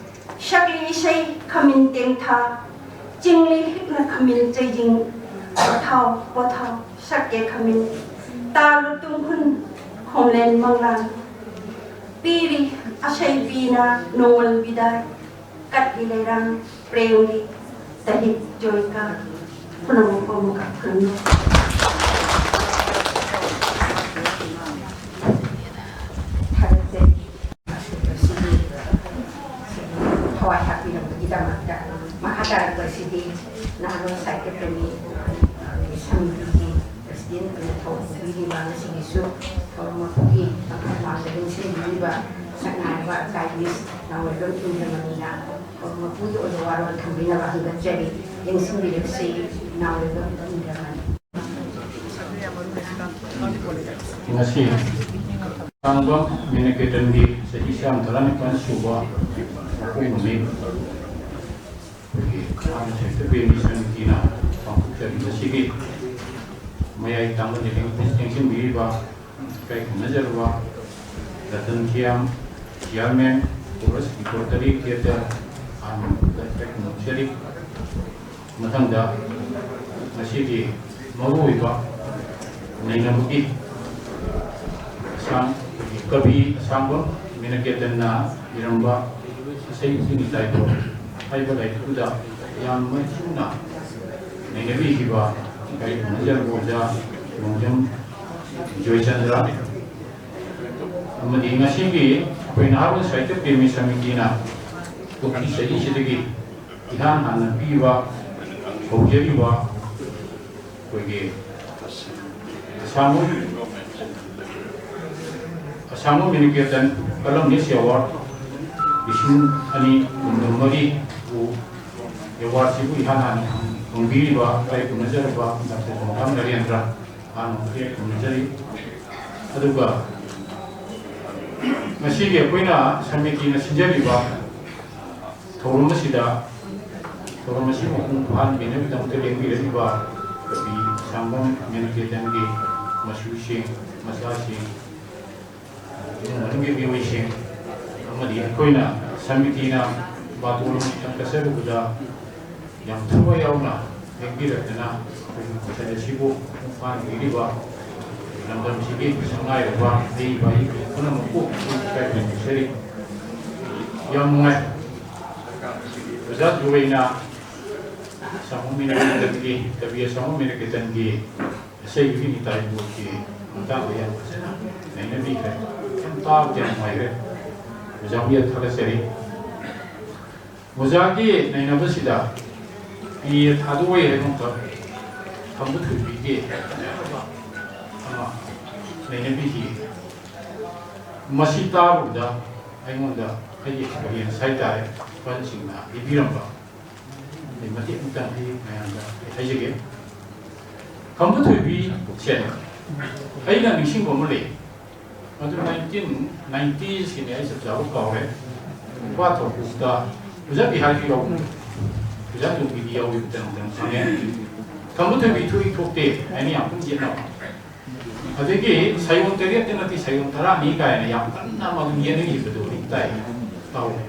ꯁꯛꯂꯤ ꯏꯁꯩ ꯈꯃꯤꯟ ꯇꯦꯡꯊꯥ, ꯆꯤꯡꯂꯤ ꯍꯤꯛꯅ ꯈꯃꯤꯟ ꯆꯩꯖꯤꯡ꯫ ꯄꯣꯊꯥꯎ ꯄꯣꯊꯥꯎ ꯁꯛꯀꯦ ꯈꯃꯤꯟ, ꯇꯥꯂꯨ ꯇꯨꯡꯈꯨꯟ ꯈꯣꯝꯂꯦꯟ ꯃꯪꯂꯥꯟ꯫ ꯄꯤꯔꯤ ꯑꯁꯩ ꯄꯤꯅ ꯅꯣꯡꯃꯜ ꯕꯤꯗꯥꯏ, ꯀꯠꯂꯤ ꯂꯩꯔꯥꯡ ꯄ꯭ꯔꯦꯝꯒꯤ ꯇꯍꯤꯠ ꯖꯣꯏꯀꯥ꯫ ꯄꯨꯝꯅꯃꯛꯄꯨ ꯑꯃꯨꯛꯀ ꯈꯨꯔꯨꯝꯖꯔꯤ꯫ ꯊꯥꯒꯠꯆꯔꯤ꯫ ꯑꯁꯤꯒꯤ ꯊꯋꯥꯏ ꯍꯥꯞꯄꯤꯔꯝꯕꯒꯤꯗꯃꯛꯇ꯫ ꯃꯈꯥ ꯇꯥꯔꯛꯄꯁꯤꯗꯤ ꯅꯍꯥꯔꯣꯜ ꯁꯥꯍꯤꯇ꯭ꯌ ꯄ꯭ꯔꯦꯃꯤ ꯁꯃꯤꯇꯤꯒꯤ ꯄ꯭ꯔꯦꯁꯤꯗꯦꯟ ꯑꯣꯏꯅ ꯊꯧ ꯄꯨꯕꯤꯔꯤꯕ, ꯉꯁꯤꯒꯤꯁꯨ ꯊꯧꯔꯝ ꯃꯄꯨꯒꯤ ꯃꯐꯝ ꯃꯥꯡꯗ ꯂꯦꯡꯁꯤꯟꯕꯤꯔꯤꯕ ꯁꯛꯅꯥꯏꯔꯕ ꯑꯀꯥꯏꯕꯤꯁ ꯅꯥꯎꯔꯦꯝꯕꯝ ꯏꯟꯗ꯭ꯔꯃꯅꯤꯅ ꯊꯧꯔꯝ ꯃꯄꯨꯒꯤ ꯑꯣꯏꯕ ꯋꯥꯔꯣꯜ ꯊꯝꯕꯤꯅꯕ ꯍꯪꯒꯠꯆꯔꯤ꯫ ꯂꯦꯡꯁꯤꯟꯕꯤꯔꯤꯕꯁꯤ ꯅꯥꯎꯔꯦꯝꯕꯝ ꯏꯟꯗ꯭ꯔꯃꯅꯤ꯫ ꯉꯁꯤ ꯁꯥꯡꯕꯝ ꯃꯤꯅꯤꯀꯦꯇꯟꯒꯤ ꯆꯍꯤ ꯆꯥꯝ ꯇꯔꯥꯅꯤꯄꯥꯟ ꯁꯨꯕ ꯃꯄꯣꯛ ꯅꯨꯃꯤꯠ ꯑꯩꯈꯣꯏꯒꯤ ꯁꯥꯡꯕꯝ ꯁꯥꯍꯤꯇ꯭ꯌ ꯄ꯭ꯔꯦꯃꯤ ꯁꯃꯤꯇꯤꯅ ꯄꯥꯡꯊꯣꯛꯆꯔꯤꯕꯁꯤꯒꯤ ꯃꯌꯥꯏ ꯇꯥꯡꯕ ꯂꯦꯡꯁꯤꯟꯕꯤꯔꯤꯕ ꯏꯀꯥꯏ ꯈꯨꯝꯅꯖꯔꯕ Ratan Thiyam, chairman, chorus secretary theatre, ꯑꯍꯥꯟꯕꯗ ꯏꯀꯥꯏ ꯈꯨꯝꯅꯖꯔꯤ꯫ ꯃꯊꯪꯗ ꯉꯁꯤꯒꯤ ꯃꯔꯨꯑꯣꯏꯕ ꯅꯩꯅꯕꯒꯤ ꯑꯁꯥꯡ-, ꯀꯕꯤ ꯑꯁꯥꯡꯕꯝ ꯃꯤꯅꯀꯦꯇꯟꯅ ꯏꯔꯝꯕ ꯏꯁꯩ ꯏꯁꯤꯡ ꯏꯇꯥꯏꯕꯣ ꯍꯥꯏꯕ ꯂꯥꯏꯔꯤꯛꯇꯨꯗ ꯌꯥꯝ ꯃꯥꯏꯄꯨꯅ ꯅꯩꯅꯕꯤꯈꯤꯕ ꯏꯀꯥꯏ ꯈꯨꯝꯅꯖꯔꯕ ꯑꯣꯖꯥ ꯅꯣꯡꯖꯝ ꯖꯣꯏꯆꯟꯗ꯭ꯔ ꯑꯃꯗꯤ ꯉꯁꯤꯒꯤ ꯑꯩꯈꯣꯏ ꯅꯍꯥꯔꯣꯜ ꯁꯥꯍꯤꯇ꯭ꯌ ꯄ꯭ꯔꯦꯃꯤ ꯁꯃꯤꯇꯤꯅ ꯀꯨꯝꯁꯤ ꯆꯍꯤꯁꯤꯗꯒꯤ ꯏꯍꯥꯟ ꯍꯥꯟꯅ ꯄꯤꯕ ꯍꯧꯖꯔꯤꯕ ꯑꯩꯈꯣꯏꯒꯤ ꯑꯁꯥꯡꯕꯝ, ꯑꯁꯥꯡꯕꯝ ꯃꯤꯅꯤꯀꯦꯇꯟ ꯀꯂꯝꯅꯤꯁ ꯑꯦꯋꯥꯔꯗ ꯂꯤꯁꯤꯡ ꯑꯅꯤ ꯀꯨꯟꯃꯔꯤꯕꯨ ꯑꯦꯋꯥꯔꯗꯁꯤꯕꯨ ꯏꯍꯥꯟ ꯍꯥꯟꯅ ꯐꯪꯕꯤꯔꯤꯕ ꯏꯀꯥꯏ ꯈꯨꯝꯅꯖꯔꯕ ꯗꯥꯛꯇꯔ ꯖꯣꯟꯊꯥꯝ ꯅꯔꯦꯟꯗ꯭ꯔ ꯑꯍꯥꯟꯕꯗ ꯏꯀꯥꯏ ꯈꯨꯝꯅꯖꯔꯤ꯫ ꯑꯗꯨꯒ ꯉꯁꯤꯒꯤ ꯑꯩꯈꯣꯏꯅ ꯁꯃꯤꯇꯤꯅ ꯁꯤꯟꯖꯔꯤꯕ ꯊꯧꯔꯝ ꯑꯁꯤꯗ ꯊꯧꯔꯝ ꯑꯁꯤ ꯃꯄꯨꯡ ꯐꯥꯍꯟꯕꯤꯅꯕꯒꯤꯗꯃꯛꯇ ꯂꯦꯡꯕꯤꯔꯛꯂꯤꯕ ꯀꯕꯤ ꯁꯥꯡꯕꯝ ꯃꯦꯅꯀꯦꯇꯟꯒꯤ ꯃꯁꯨꯁꯤꯡ, ꯃꯆꯥꯁꯤꯡ, ꯏꯃꯨꯡ ꯃꯅꯨꯡꯒꯤ ꯃꯤꯑꯣꯏꯁꯤꯡ ꯑꯃꯗꯤ ꯑꯩꯈꯣꯏꯅ ꯁꯃꯤꯇꯤꯅ ꯕꯥꯇꯣꯟ ꯀꯠꯆꯔꯨꯕꯗ ꯌꯥꯝ ꯊꯋꯥꯏ ꯌꯥꯎꯅ ꯂꯦꯡꯕꯤꯔꯛꯇꯅ ꯑꯩꯈꯣꯏꯒꯤ ꯈꯨꯟ ꯑꯁꯤꯕꯨ ꯃꯄꯨꯡ ꯐꯥꯍꯟꯕꯤꯔꯤꯕ ꯂꯝꯗꯝꯁꯤꯒꯤ ꯁꯛꯅꯥꯏꯔꯕ ꯑꯏꯕ ꯑꯏꯕꯤ ꯄꯨꯝꯅꯃꯛꯄꯨ ꯏꯀꯥꯏ ꯈꯨꯝꯅꯖꯔꯤ꯫ ꯌꯥꯝ ꯅꯨꯡꯉꯥꯏ꯫ ꯑꯣꯖꯥ ꯖꯨꯋꯩꯅ ꯑꯁꯥꯡꯕꯝ ꯃꯤꯅꯀꯦꯇꯟꯒꯤ, ꯀꯕꯤ ꯑꯁꯥꯡꯕꯝ ꯃꯤꯅꯀꯦꯇꯟꯒꯤ ꯑꯁꯩꯕꯒꯤ ꯅꯤꯇꯥꯏ ꯕꯣꯠꯀꯤ ꯃꯇꯥꯡꯗ ꯌꯥꯝ ꯐꯖꯅ ꯅꯩꯅꯕꯤꯈ꯭ꯔꯦ꯫ ꯌꯥꯝ ꯇꯥꯕꯗ ꯌꯥꯝ ꯅꯨꯡꯉꯥꯏꯈ꯭ꯔꯦ꯫ ꯑꯣꯖꯥꯕꯨ ꯌꯥꯝ ꯊꯥꯒꯠꯆꯔꯤ꯫ ꯑꯣꯖꯥꯒꯤ ꯅꯩꯅꯕꯁꯤꯗ ꯄꯤ ꯑꯦ ꯊꯥꯗꯣꯏ ꯍꯥꯏꯕ ꯑꯃꯈꯛ ꯈꯝꯕ ꯊꯣꯏꯕꯤꯒꯤ ꯐꯖꯔꯕ ꯑꯃ ꯅꯩꯅꯕꯤꯈꯤ꯫ ꯃꯁꯤ ꯇꯥꯔꯨꯕꯗ ꯑꯩꯉꯣꯟꯗ ꯑꯩꯒꯤ ꯑꯦꯛꯁꯄꯤꯔꯤꯌꯦꯟꯁ ꯍꯥꯏꯇꯥꯔꯦ, ꯑꯍꯜꯁꯤꯡꯅ ꯂꯤꯕꯤꯔꯝꯕ꯫ ꯑꯩ ꯃꯇꯦꯛ ꯑꯃꯇꯪ ꯑꯩ ꯃꯌꯥꯝꯗ ꯑꯩ ꯍꯥꯏꯖꯒꯦ꯫ ꯈꯝꯕ ꯊꯣꯏꯕꯤꯁꯦ ꯑꯩꯅ ꯅꯤꯡꯁꯤꯡꯕ ꯑꯃ ꯂꯩ꯫ ꯃꯗꯨ ꯅꯥꯏꯟꯇꯤꯟ ꯅꯥꯏꯟꯇꯤꯁꯀꯤꯅꯦ, ꯑꯩ ꯆꯞ ꯆꯥꯕ ꯀꯥꯎꯔꯦ꯫ ꯅꯨꯄꯥ ꯊꯧꯕꯨꯛꯇ ꯑꯣꯖꯥ ꯕꯤꯍꯥꯔꯤꯁꯨ ꯌꯥꯎꯕꯅꯤ, ꯑꯣꯖꯥ ꯇꯣꯝꯕꯤꯗꯤ ꯌꯥꯎꯏ, ꯃꯇꯝ ꯃꯇꯝ ꯈꯪꯉꯦ꯫ ꯈꯝꯕ ꯊꯣꯏꯕꯤ ꯊꯣꯛꯏ ꯊꯣꯛꯇꯦ ꯍꯥꯏꯅ ꯌꯥꯝ ꯀꯟꯅ ꯌꯦꯠꯅꯕ꯫ ꯑꯗꯒꯤ ꯁꯌꯣꯟ ꯇꯔꯦꯠꯇ ꯅꯠꯇꯦ, ꯁꯌꯣꯟ ꯇꯔꯥꯅꯤ ꯀꯥꯏꯅ ꯌꯥꯝ ꯀꯟꯅ ꯑꯃ ꯌꯦꯠꯅꯈꯤꯕꯗꯣ ꯑꯩ ꯇꯥꯏ, ꯇꯥꯍꯧꯋꯦ꯫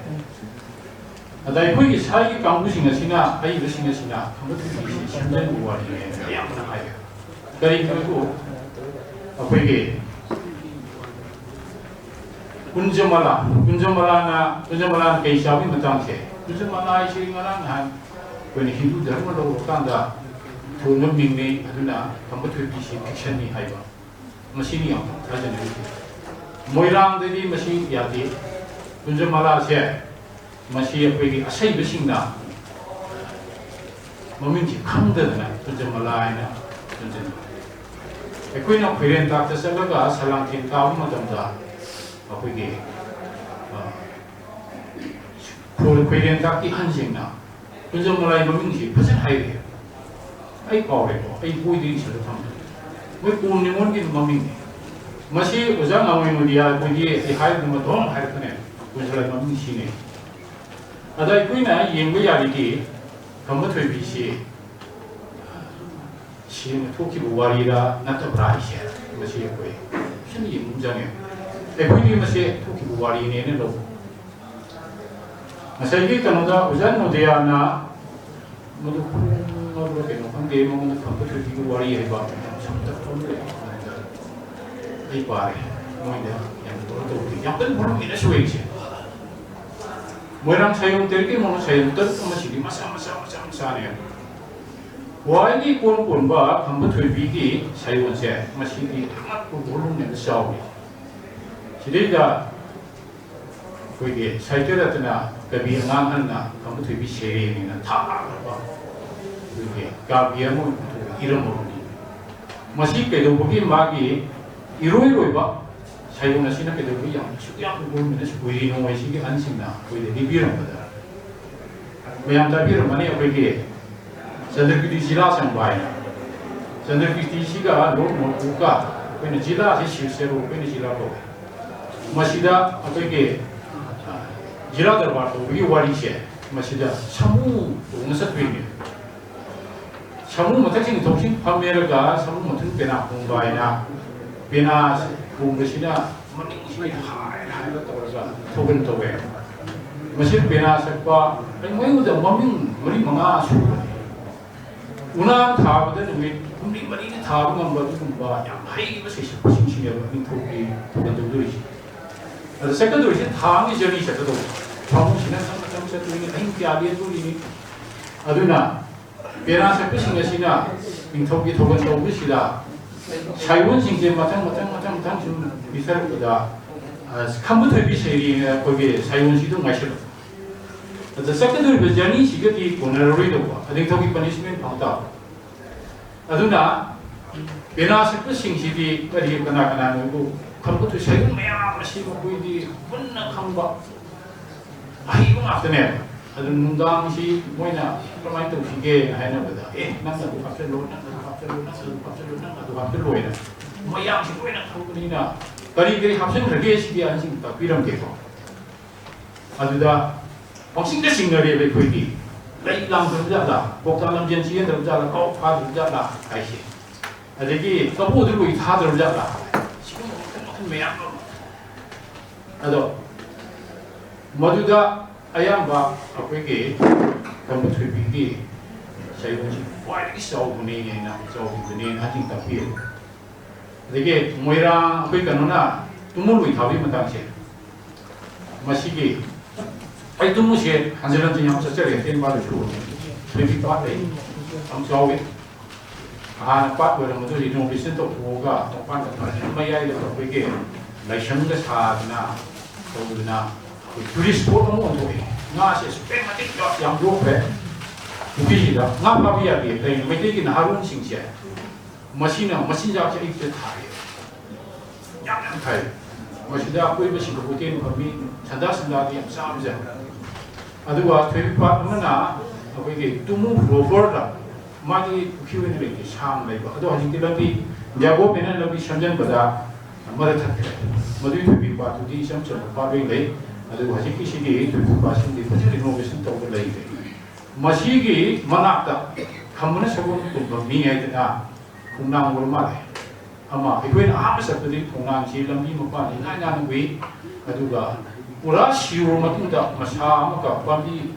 ꯑꯗ ꯑꯩꯈꯣꯏꯒꯤ ꯁ꯭ꯋꯥꯏꯒꯤ ꯀꯥꯡꯕꯨꯁꯤꯡ ꯑꯁꯤꯅ, ꯑꯍꯩꯕꯁꯤꯡ ꯑꯁꯤꯅ ꯈꯝꯕ ꯊꯣꯏꯕꯤꯁꯤ ꯁꯦꯝꯖꯤꯟꯕ ꯋꯥꯔꯤꯅꯦꯅ ꯌꯥꯝꯅ ꯍꯥꯏꯌꯦ꯫ ꯀꯔꯤꯒꯤꯅꯣ? ꯑꯩꯈꯣꯏꯒꯤ ꯀꯨꯟꯖꯃꯂꯥ, ꯀꯨꯟꯖꯃꯂꯥꯅ, ꯀꯨꯟꯖꯃꯂꯥꯅ ꯀꯩ ꯆꯥꯕꯒꯤ ꯃꯇꯥꯡꯁꯦ, ꯀꯨꯟꯖꯃꯂꯥ ꯍꯥꯏꯁꯤ ꯉꯔꯥꯡ ꯅꯍꯥꯟ ꯑꯩꯈꯣꯏꯅ ꯍꯤꯟꯗꯨ ꯙꯔꯃ ꯂꯧꯔꯀꯥꯟꯗ ꯊꯣꯟꯕ ꯃꯤꯡꯅꯤ, ꯑꯗꯨꯅ ꯈꯝꯕ ꯊꯣꯏꯕꯤꯁꯤ ꯐꯤꯛꯁꯟꯅꯤ ꯍꯥꯏꯕ, ꯃꯁꯤꯅꯤ ꯌꯥꯝ ꯊꯥꯖꯅꯔꯤꯁꯦ꯫ ꯃꯣꯏꯔꯥꯡꯗꯗꯤ ꯃꯁꯤ ꯌꯥꯗꯦ꯫ ꯀꯨꯟꯖꯃꯂꯥꯁꯦ ꯃꯁꯤ ꯑꯩꯈꯣꯏꯒꯤ ꯑꯁꯩꯕꯁꯤꯡꯅ ꯃꯃꯤꯡꯁꯤ ꯈꯪꯗꯗꯅ ꯀꯨꯟꯖꯃꯂꯥ ꯍꯥꯏꯅ ꯊꯣꯟꯖꯤꯟꯕ꯫ ꯑꯩꯈꯣꯏꯅ ꯈꯣꯏꯔꯦꯟ ꯊꯥꯛꯇ ꯆꯠꯂꯒ ꯁꯂꯥꯡꯊꯦꯟ ꯀꯥꯕ ꯃꯇꯝꯗ ꯑꯩꯈꯣꯏꯒꯤ, ꯑ, ꯈꯣꯏ-, ꯈꯣꯏꯔꯦꯟ ꯊꯥꯛꯀꯤ ꯑꯍꯟꯁꯤꯡꯅ ꯀꯨꯟꯖꯃꯂꯥꯏ ꯃꯃꯤꯡꯁꯤ ꯐꯖꯅ ꯍꯥꯏꯔꯛꯑꯦ꯫ ꯑꯩ ꯀꯥꯎꯔꯦꯀꯣ, ꯑꯩ ꯕꯣꯏꯗ ꯏꯁꯜꯂ ꯊꯝꯕꯅꯦ꯫ ꯃꯣꯏ ꯀꯣꯝ ꯅꯤꯉꯣꯜꯒꯤ ꯃꯃꯤꯡꯅꯤ꯫ ꯃꯁꯤ ꯑꯣꯖꯥ ꯉꯥꯡꯃꯩ ꯃꯣꯗꯤꯌꯥ ꯑꯩꯈꯣꯏꯗꯤ ꯑꯩ ꯍꯥꯏꯕꯗ ꯃꯊꯧ ꯑꯃ ꯍꯥꯏꯔꯛꯀꯅꯦ, ꯀꯨꯟꯖꯃꯂꯥꯏ ꯃꯃꯤꯡ ꯁꯤꯅꯦ꯫ ꯑꯗ ꯑꯩꯈꯣꯏꯅ ꯌꯦꯡꯕ ꯌꯥꯔꯤꯗꯤ ꯈꯝꯕ ꯊꯣꯏꯕꯤꯁꯤ ꯁꯦꯡꯅ ꯊꯣꯛꯈꯤꯕ ꯋꯥꯔꯤꯔꯥ ꯅꯠꯇꯕ꯭ꯔꯥ ꯍꯥꯏꯁꯦ, ꯃꯁꯤ ꯑꯩꯈꯣꯏ ꯐꯖꯅ ꯌꯦꯡꯕ ꯑꯃ ꯆꯪꯉꯦ꯫ ꯑꯩꯈꯣꯏꯗꯤ ꯃꯁꯤ ꯊꯣꯛꯈꯤꯕ ꯋꯥꯔꯤꯅꯦꯅ ꯂꯧꯕ꯫ ꯉꯁꯥꯏꯒꯤ ꯀꯩꯅꯣꯗ ꯑꯣꯖꯥ ꯅꯣꯗꯤꯌꯥꯅ ꯃꯗꯨ ꯈꯣꯡꯉꯕ꯭ꯔꯥ ꯀꯩꯅꯣ ꯈꯪꯗꯦ, ꯃꯉꯣꯟꯗ ꯈꯝꯕ ꯊꯣꯏꯕꯤꯒꯤ ꯋꯥꯔꯤ ꯍꯥꯏꯕ ꯁꯝꯇꯞꯄ ꯑꯃ ꯂꯩ꯫ ꯑꯩ ꯄꯥꯔꯦ, ꯃꯣꯏꯗ ꯌꯥꯝ ꯀꯩꯅꯣ ꯇꯧꯗꯦ, ꯌꯥꯝ ꯀꯟꯅ ꯃꯔꯨ ꯑꯣꯏꯅ ꯁꯣꯏꯔꯤꯁꯦ꯫ ꯃꯣꯏꯔꯥꯡ ꯁꯥꯏꯑꯣꯟ ꯇꯔꯦꯠꯀꯤ ꯃꯅꯨꯡꯗ ꯁꯥꯏꯑꯣꯟ ꯇꯔꯨꯛ ꯑꯃ ꯁꯤꯗꯤ ꯃꯆꯥ ꯃꯆꯥ ꯃꯆꯥ ꯃꯆꯥꯅꯦꯕ꯫ ꯈ꯭ꯋꯥꯏꯗꯒꯤ ꯏꯀꯣꯟ ꯀꯣꯟꯕ ꯈꯝꯕ ꯊꯣꯏꯕꯤꯒꯤ ꯁꯥꯏꯑꯣꯟꯁꯦ ꯃꯁꯤꯗꯤ ꯑꯉꯛꯄ ꯚꯣꯂꯨꯝꯅꯦꯕ ꯆꯥꯎꯔꯤ꯫ ꯁꯤꯗꯩꯗ ꯑꯩꯈꯣꯏꯒꯤ ꯁꯥꯍꯤꯇ꯭ꯌ ꯔꯠꯅ ꯀꯕꯤ ꯑꯉꯥꯡ ꯑꯍꯜꯅ ꯈꯝꯕ ꯊꯣꯏꯕꯤ ꯁꯩꯔꯦꯡꯅ ꯊꯥꯈ꯭ꯔꯕ ꯑꯩꯈꯣꯏꯒꯤ ꯀꯥꯕ꯭ꯌ ꯑꯃ ꯑꯣꯏꯅ ꯄꯨꯊꯣꯛꯏ꯫ ꯏꯔꯝꯃꯕꯅꯤ꯫ ꯃꯁꯤ ꯀꯩꯗꯧꯕꯒꯤ ꯃꯥꯒꯤ ꯏꯔꯣꯏꯔꯣꯏꯕ ꯁꯥꯏꯑꯣꯟ ꯑꯁꯤꯅ ꯀꯩꯗꯧꯕꯒꯤ ꯌꯥꯝ ꯑꯁꯨꯛ ꯌꯥꯝꯅ ꯒꯣꯔꯃꯦꯟꯅ ꯁꯨ ꯀꯨꯏꯔꯤ ꯅꯣꯡꯃꯩꯁꯤꯒꯤ ꯑꯍꯟꯁꯤꯡꯅ ꯑꯩꯈꯣꯏꯗ ꯂꯤꯕꯤꯔꯝꯕꯗ ꯃꯌꯥꯝ ꯇꯥꯕꯤꯔꯝꯃꯅꯤ꯫ ꯑꯩꯈꯣꯏꯒꯤ ꯆꯟꯗ꯭ꯔꯀꯤꯔꯇꯤ ꯖꯤꯂꯥ ꯆꯪꯕ ꯍꯥꯏꯅ, ꯆꯟꯗ꯭ꯔꯀꯤꯔꯇꯤꯁꯤꯒ ꯂꯣꯛ ꯃꯣꯔꯀꯨꯀ ꯑꯩꯈꯣꯏꯅ ꯖꯤꯂꯥꯁꯤ ꯁꯤꯔꯁꯦꯔꯨ ꯑꯩꯈꯣꯏꯅ ꯖꯤꯂꯥ ꯀꯧꯋꯦ꯫ ꯃꯁꯤꯗ ꯑꯩꯈꯣꯏꯒꯤ ꯖꯤꯂꯥ ꯗꯔꯕꯥꯔ ꯇꯧꯕꯒꯤ ꯋꯥꯔꯤꯁꯦ ꯃꯁꯤꯗ ꯁꯥꯃꯨ ꯇꯣꯡꯅ ꯆꯠꯇꯣꯏꯅꯦ꯫ ꯁꯥꯃꯨ ꯃꯊꯛꯁꯤꯡ ꯊꯣꯛꯁꯤꯡ ꯐꯝꯃꯦꯔꯒ ꯁꯥꯃꯨ ꯃꯊꯪ ꯄꯦꯅꯥ ꯈꯣꯡꯕ ꯍꯥꯏꯅ ꯄꯦꯅꯥꯁꯦ ꯈꯣꯡꯕꯁꯤꯅ ꯃꯅꯤꯡꯁꯤꯗ ꯍꯥꯏ ꯍꯥꯏꯕ ꯇꯧꯔꯒ ꯊꯧꯒꯟ ꯇꯧꯋꯦ꯫ ꯃꯁꯤ ꯄꯦꯅꯥ ꯁꯛꯄ ꯑꯩ ꯃꯣꯏꯗ ꯃꯃꯤꯡ ꯃꯔꯤ ꯃꯉꯥ ꯁꯨꯕꯅꯤ꯫ ꯎꯅꯥ ꯊꯥꯕꯗ ꯅꯨꯃꯤꯠ ꯍꯨꯝꯅꯤ ꯃꯔꯤꯅꯤ ꯊꯥꯕ ꯉꯝꯕ ꯑꯗꯨꯒꯨꯝꯕ ꯌꯥꯝ ꯍꯩꯕ ꯁꯩꯁꯛꯄꯁꯤꯡꯁꯤꯅꯦꯕ ꯅꯤꯡꯊꯧꯒꯤ ꯊꯧꯒꯟ ꯇꯧꯗꯣꯔꯤꯁꯦ꯫ ꯑꯗ ꯆꯠꯀꯗꯧꯔꯤꯁꯦ ꯊꯥ ꯑꯃꯒꯤ ꯖꯔꯅꯤ ꯆꯠꯀꯗꯧꯕ꯫ ꯊꯥꯃꯨꯡꯁꯤꯅ ꯃꯊꯪ ꯃꯊꯪ ꯆꯠꯇꯣꯏꯅꯤ, ꯑꯍꯤꯡ ꯀꯌꯥ ꯂꯦꯟꯗꯣꯔꯤꯅꯤ꯫ ꯑꯗꯨꯅ ꯄꯦꯅꯥ ꯁꯛꯄꯁꯤꯡ ꯑꯁꯤꯅ ꯅꯤꯡꯊꯧꯒꯤ ꯊꯧꯒꯜ ꯇꯧꯕꯁꯤꯗ ꯁꯥꯏꯑꯣꯟꯁꯤꯡꯁꯦ ꯃꯊꯪ ꯃꯊꯪ ꯃꯊꯪ ꯃꯊꯪ ꯁꯨꯝ ꯄꯤꯊꯔꯛꯄꯗ, ꯑ, ꯈꯝꯕ ꯊꯣꯏꯕꯤ ꯁꯩꯔꯦꯡ ꯑꯩꯈꯣꯏꯒꯤ ꯁꯥꯏꯑꯣꯟꯁꯤꯗ ꯉꯥꯏꯁꯜꯂꯛꯄ꯫ ꯑꯗ ꯆꯠꯀꯗꯧꯔꯤꯕ ꯖꯔꯅꯤꯁꯤꯒꯗꯤ ꯀꯣꯟꯅꯔꯔꯣꯏꯗꯧꯕ, ꯑ, ꯅꯤꯡꯊꯧꯒꯤ ꯄꯅꯤꯁꯃꯦꯟ ꯐꯪ ꯇꯥꯕ꯫ ꯑꯗꯨꯅ ꯄꯦꯅꯥ ꯁꯛꯄꯁꯤꯡꯁꯤꯗꯤ ꯀꯔꯤ, ꯀꯅꯥ ꯀꯅꯥꯅꯣꯕꯨ ꯈꯝꯕ ꯊꯣꯏ ꯁꯥꯏꯑꯣꯟ ꯃꯌꯥꯝ ꯑꯁꯤ ꯃꯈꯣꯏꯗꯤ ꯃꯨꯟꯅ ꯈꯪꯕ ꯑꯍꯩꯕ ꯉꯥꯛꯇꯅꯦꯕ꯫ ꯑꯗꯨ ꯅꯨꯡꯗꯥꯡꯁꯤ ꯃꯣꯏꯅ ꯀꯃꯥꯏꯅ ꯇꯧꯁꯤꯒꯦꯅ ꯍꯥꯏꯅꯕꯗ, "ꯑꯦ, ꯅꯪꯅ ꯑꯗꯨ ꯍꯥꯞꯆꯜꯂꯣ, ꯅꯪꯅ ꯑꯗꯨ ꯍꯥꯞꯆꯜꯂꯣ, ꯅꯪꯅ ꯑꯗꯨ ꯍꯥꯞꯆꯜꯂꯣ, ꯅꯪꯅ ꯑꯗꯨ ꯍꯥꯞꯆꯜꯂꯣ" ꯍꯥꯏꯅ ꯃꯌꯥꯝꯁꯤ ꯂꯣꯏꯅ ꯈꯪꯕꯅꯤꯅ ꯀꯔꯤ ꯀꯔꯤ ꯍꯥꯞꯆꯤꯟꯈ꯭ꯔꯒꯦ ꯁꯤꯗꯤ ꯑꯍꯟꯁꯤꯡ ꯇꯥꯛꯄꯤꯔꯝꯒꯦꯀꯣ꯫ ꯑꯗꯨꯗ ꯄꯪꯆꯤꯡꯗ ꯆꯤꯡꯅꯔꯦꯕ ꯑꯩꯈꯣꯏꯗꯤ꯫ ꯂꯩ ꯂꯥꯡꯗ꯭ꯔꯕ ꯖꯥꯠꯂꯥ, ꯀꯧꯇꯥ ꯂꯝꯖꯦꯟ ꯆꯦꯟꯗ꯭ꯔꯕ ꯖꯥꯠꯂꯥ, ꯀꯥꯎ ꯐꯥꯗ꯭ꯔꯕ ꯖꯥꯠꯂꯥ ꯍꯥꯏꯁꯦ꯫ ꯑꯗꯒꯤ ꯀꯕꯣꯗꯨ ꯂꯣꯏ ꯊꯥꯗ꯭ꯔꯕ ꯖꯥꯠꯂꯥ, ꯁꯤꯒꯨꯝꯕ ꯃꯈꯜ ꯃꯈꯜ ꯃꯌꯥꯝ ꯑꯃ꯫ ꯑꯗꯣ ꯃꯗꯨꯗ ꯑꯌꯥꯝꯕ ꯑꯩꯈꯣꯏꯒꯤ ꯈꯝꯕ ꯊꯣꯏꯕꯤꯒꯤ ꯁꯩꯔꯦꯡꯁꯤ ꯈ꯭ꯋꯥꯏꯗꯒꯤ ꯆꯥꯎꯕꯅꯦꯅ, ꯆꯥꯎꯈꯤꯕꯅꯦꯅ ꯑꯍꯟꯁꯤꯡ ꯇꯥꯛꯄꯤꯌꯦ꯫ ꯑꯗꯒꯤ ꯃꯣꯏꯔꯥꯡ ꯑꯩꯈꯣꯏ ꯀꯩꯅꯣꯅ ꯇꯨꯝꯃꯨ ꯂꯣꯏ ꯊꯥꯕꯒꯤ ꯃꯇꯥꯡꯁꯦ, ꯃꯁꯤꯒꯤ ꯑꯩ ꯇꯨꯝꯃꯨꯁꯦ ꯍꯟꯖꯤꯟ ꯍꯟꯖꯤꯟ ꯌꯥꯝ ꯆꯠꯆꯔꯦ, ꯇꯦꯟ ꯄꯥꯠ ꯂꯣꯏꯁꯨ ꯊꯣꯏꯕꯤ ꯄꯥꯠ ꯂꯩ, ꯌꯥꯝ ꯆꯥꯎꯋꯤ꯫ ꯍꯥꯟꯅ ꯄꯥꯠ ꯑꯣꯏꯔꯝꯕꯗꯨ ꯔꯤꯅꯣꯚꯦꯁꯟ ꯇꯧꯊꯣꯛꯑꯒ ꯃꯄꯥꯟꯗ ꯐꯖꯅ ꯃꯌꯥꯏꯗ ꯑꯩꯈꯣꯏꯒꯤ ꯂꯥꯏꯁꯪꯒ ꯁꯥꯗꯅ ꯇꯧꯗꯅ ꯑꯩꯈꯣꯏ ꯇꯨꯔꯤꯁ ꯁ꯭ꯄꯣꯠ ꯑꯃ ꯑꯣꯟꯊꯣꯛꯑꯦ꯫ ꯉꯥꯁꯦ ꯑꯁꯨꯛꯀꯤ ꯃꯇꯤꯛ ꯌꯥꯝ ꯌꯣꯛꯈ꯭ꯔꯦ꯫ ꯅꯨꯄꯤꯁꯤꯗ ꯉꯥ ꯐꯥꯕ ꯌꯥꯗꯦ꯫ ꯀꯩꯅꯣ? ꯃꯩꯇꯩꯒꯤ ꯅꯍꯥꯔꯣꯟꯁꯤꯡꯁꯦ ꯃꯁꯤꯅ ꯃꯆꯤꯟꯖꯥꯛꯁꯦ ꯑꯌꯨꯛꯇ ꯊꯥꯏꯌꯦ, ꯌꯥꯝ ꯌꯥꯝ ꯊꯥꯏ꯫ ꯃꯁꯤꯗ ꯑꯀꯣꯏꯕꯁꯤꯡꯗ ꯍꯣꯇꯦꯜ ꯐꯝꯃꯤ, ꯁꯟꯗꯥ ꯁꯟꯗꯥꯗꯤ ꯌꯥꯝ ꯆꯥꯕꯁꯦ꯫ ꯑꯗꯨꯒ ꯊꯣꯏꯕꯤ ꯄꯥꯠ ꯑꯃꯅ ꯑꯩꯈꯣꯏꯒꯤ ꯇꯨꯃꯨ ꯐ꯭ꯂꯣꯕꯔꯗ, ꯃꯥꯗꯤ ꯄꯨꯈ꯭ꯔꯤ ꯑꯣꯏꯅ ꯂꯩꯇꯦ, ꯁꯥꯡꯅ ꯂꯩꯕ꯫ ꯑꯗꯣ ꯍꯧꯖꯤꯛꯇꯤ ꯂꯝꯕꯤ ꯗꯤꯌꯥꯒꯣ ꯄꯦꯅꯦꯜ ꯂꯝꯕꯤ ꯁꯦꯝꯖꯤꯟꯕꯗ ꯃꯔꯛ ꯊꯠꯈ꯭ꯔꯦ꯫ ꯃꯗꯨꯒꯤ ꯊꯣꯏꯕꯤ ꯄꯥꯠꯇꯨꯗꯤ ꯏꯆꯝ ꯆꯝꯕ ꯄꯥꯠ ꯑꯣꯏꯅ ꯂꯩ꯫ ꯑꯗꯨꯒ ꯍꯧꯖꯤꯛꯀꯤꯁꯤꯗꯤ ꯊꯣꯏꯕꯤ ꯄꯥꯠꯁꯤꯡꯗꯤ ꯐꯖꯅ ꯔꯤꯅꯣꯚꯦꯁꯟ ꯇꯧꯕ ꯂꯩꯈ꯭ꯔꯦ꯫ ꯃꯁꯤꯒꯤ ꯃꯅꯥꯛꯇ ꯈꯝꯕꯅ ꯁꯒꯣꯜ ꯀꯨꯝꯕ ꯃꯤ ꯍꯥꯏꯗꯅ ꯈꯣꯡꯅꯥꯡ ꯑꯣꯏꯔ ꯃꯥꯜꯂꯦ꯫ ꯑꯃ ꯑꯩꯈꯣꯏꯅ ꯑꯍꯥꯟꯕ ꯆꯠꯄꯗꯤ ꯈꯣꯡꯅꯥꯡꯁꯤ ꯂꯝꯕꯤ ꯃꯄꯥꯟ ꯏꯉꯥꯏ ꯉꯥꯏꯅ ꯎꯏ꯫ ꯑꯗꯨꯒ ꯄꯨꯔꯥ ꯁꯤꯔꯕ ꯃꯇꯨꯡꯗ ꯃꯁꯥ ꯑꯃꯒ ꯄꯥꯝꯕꯤ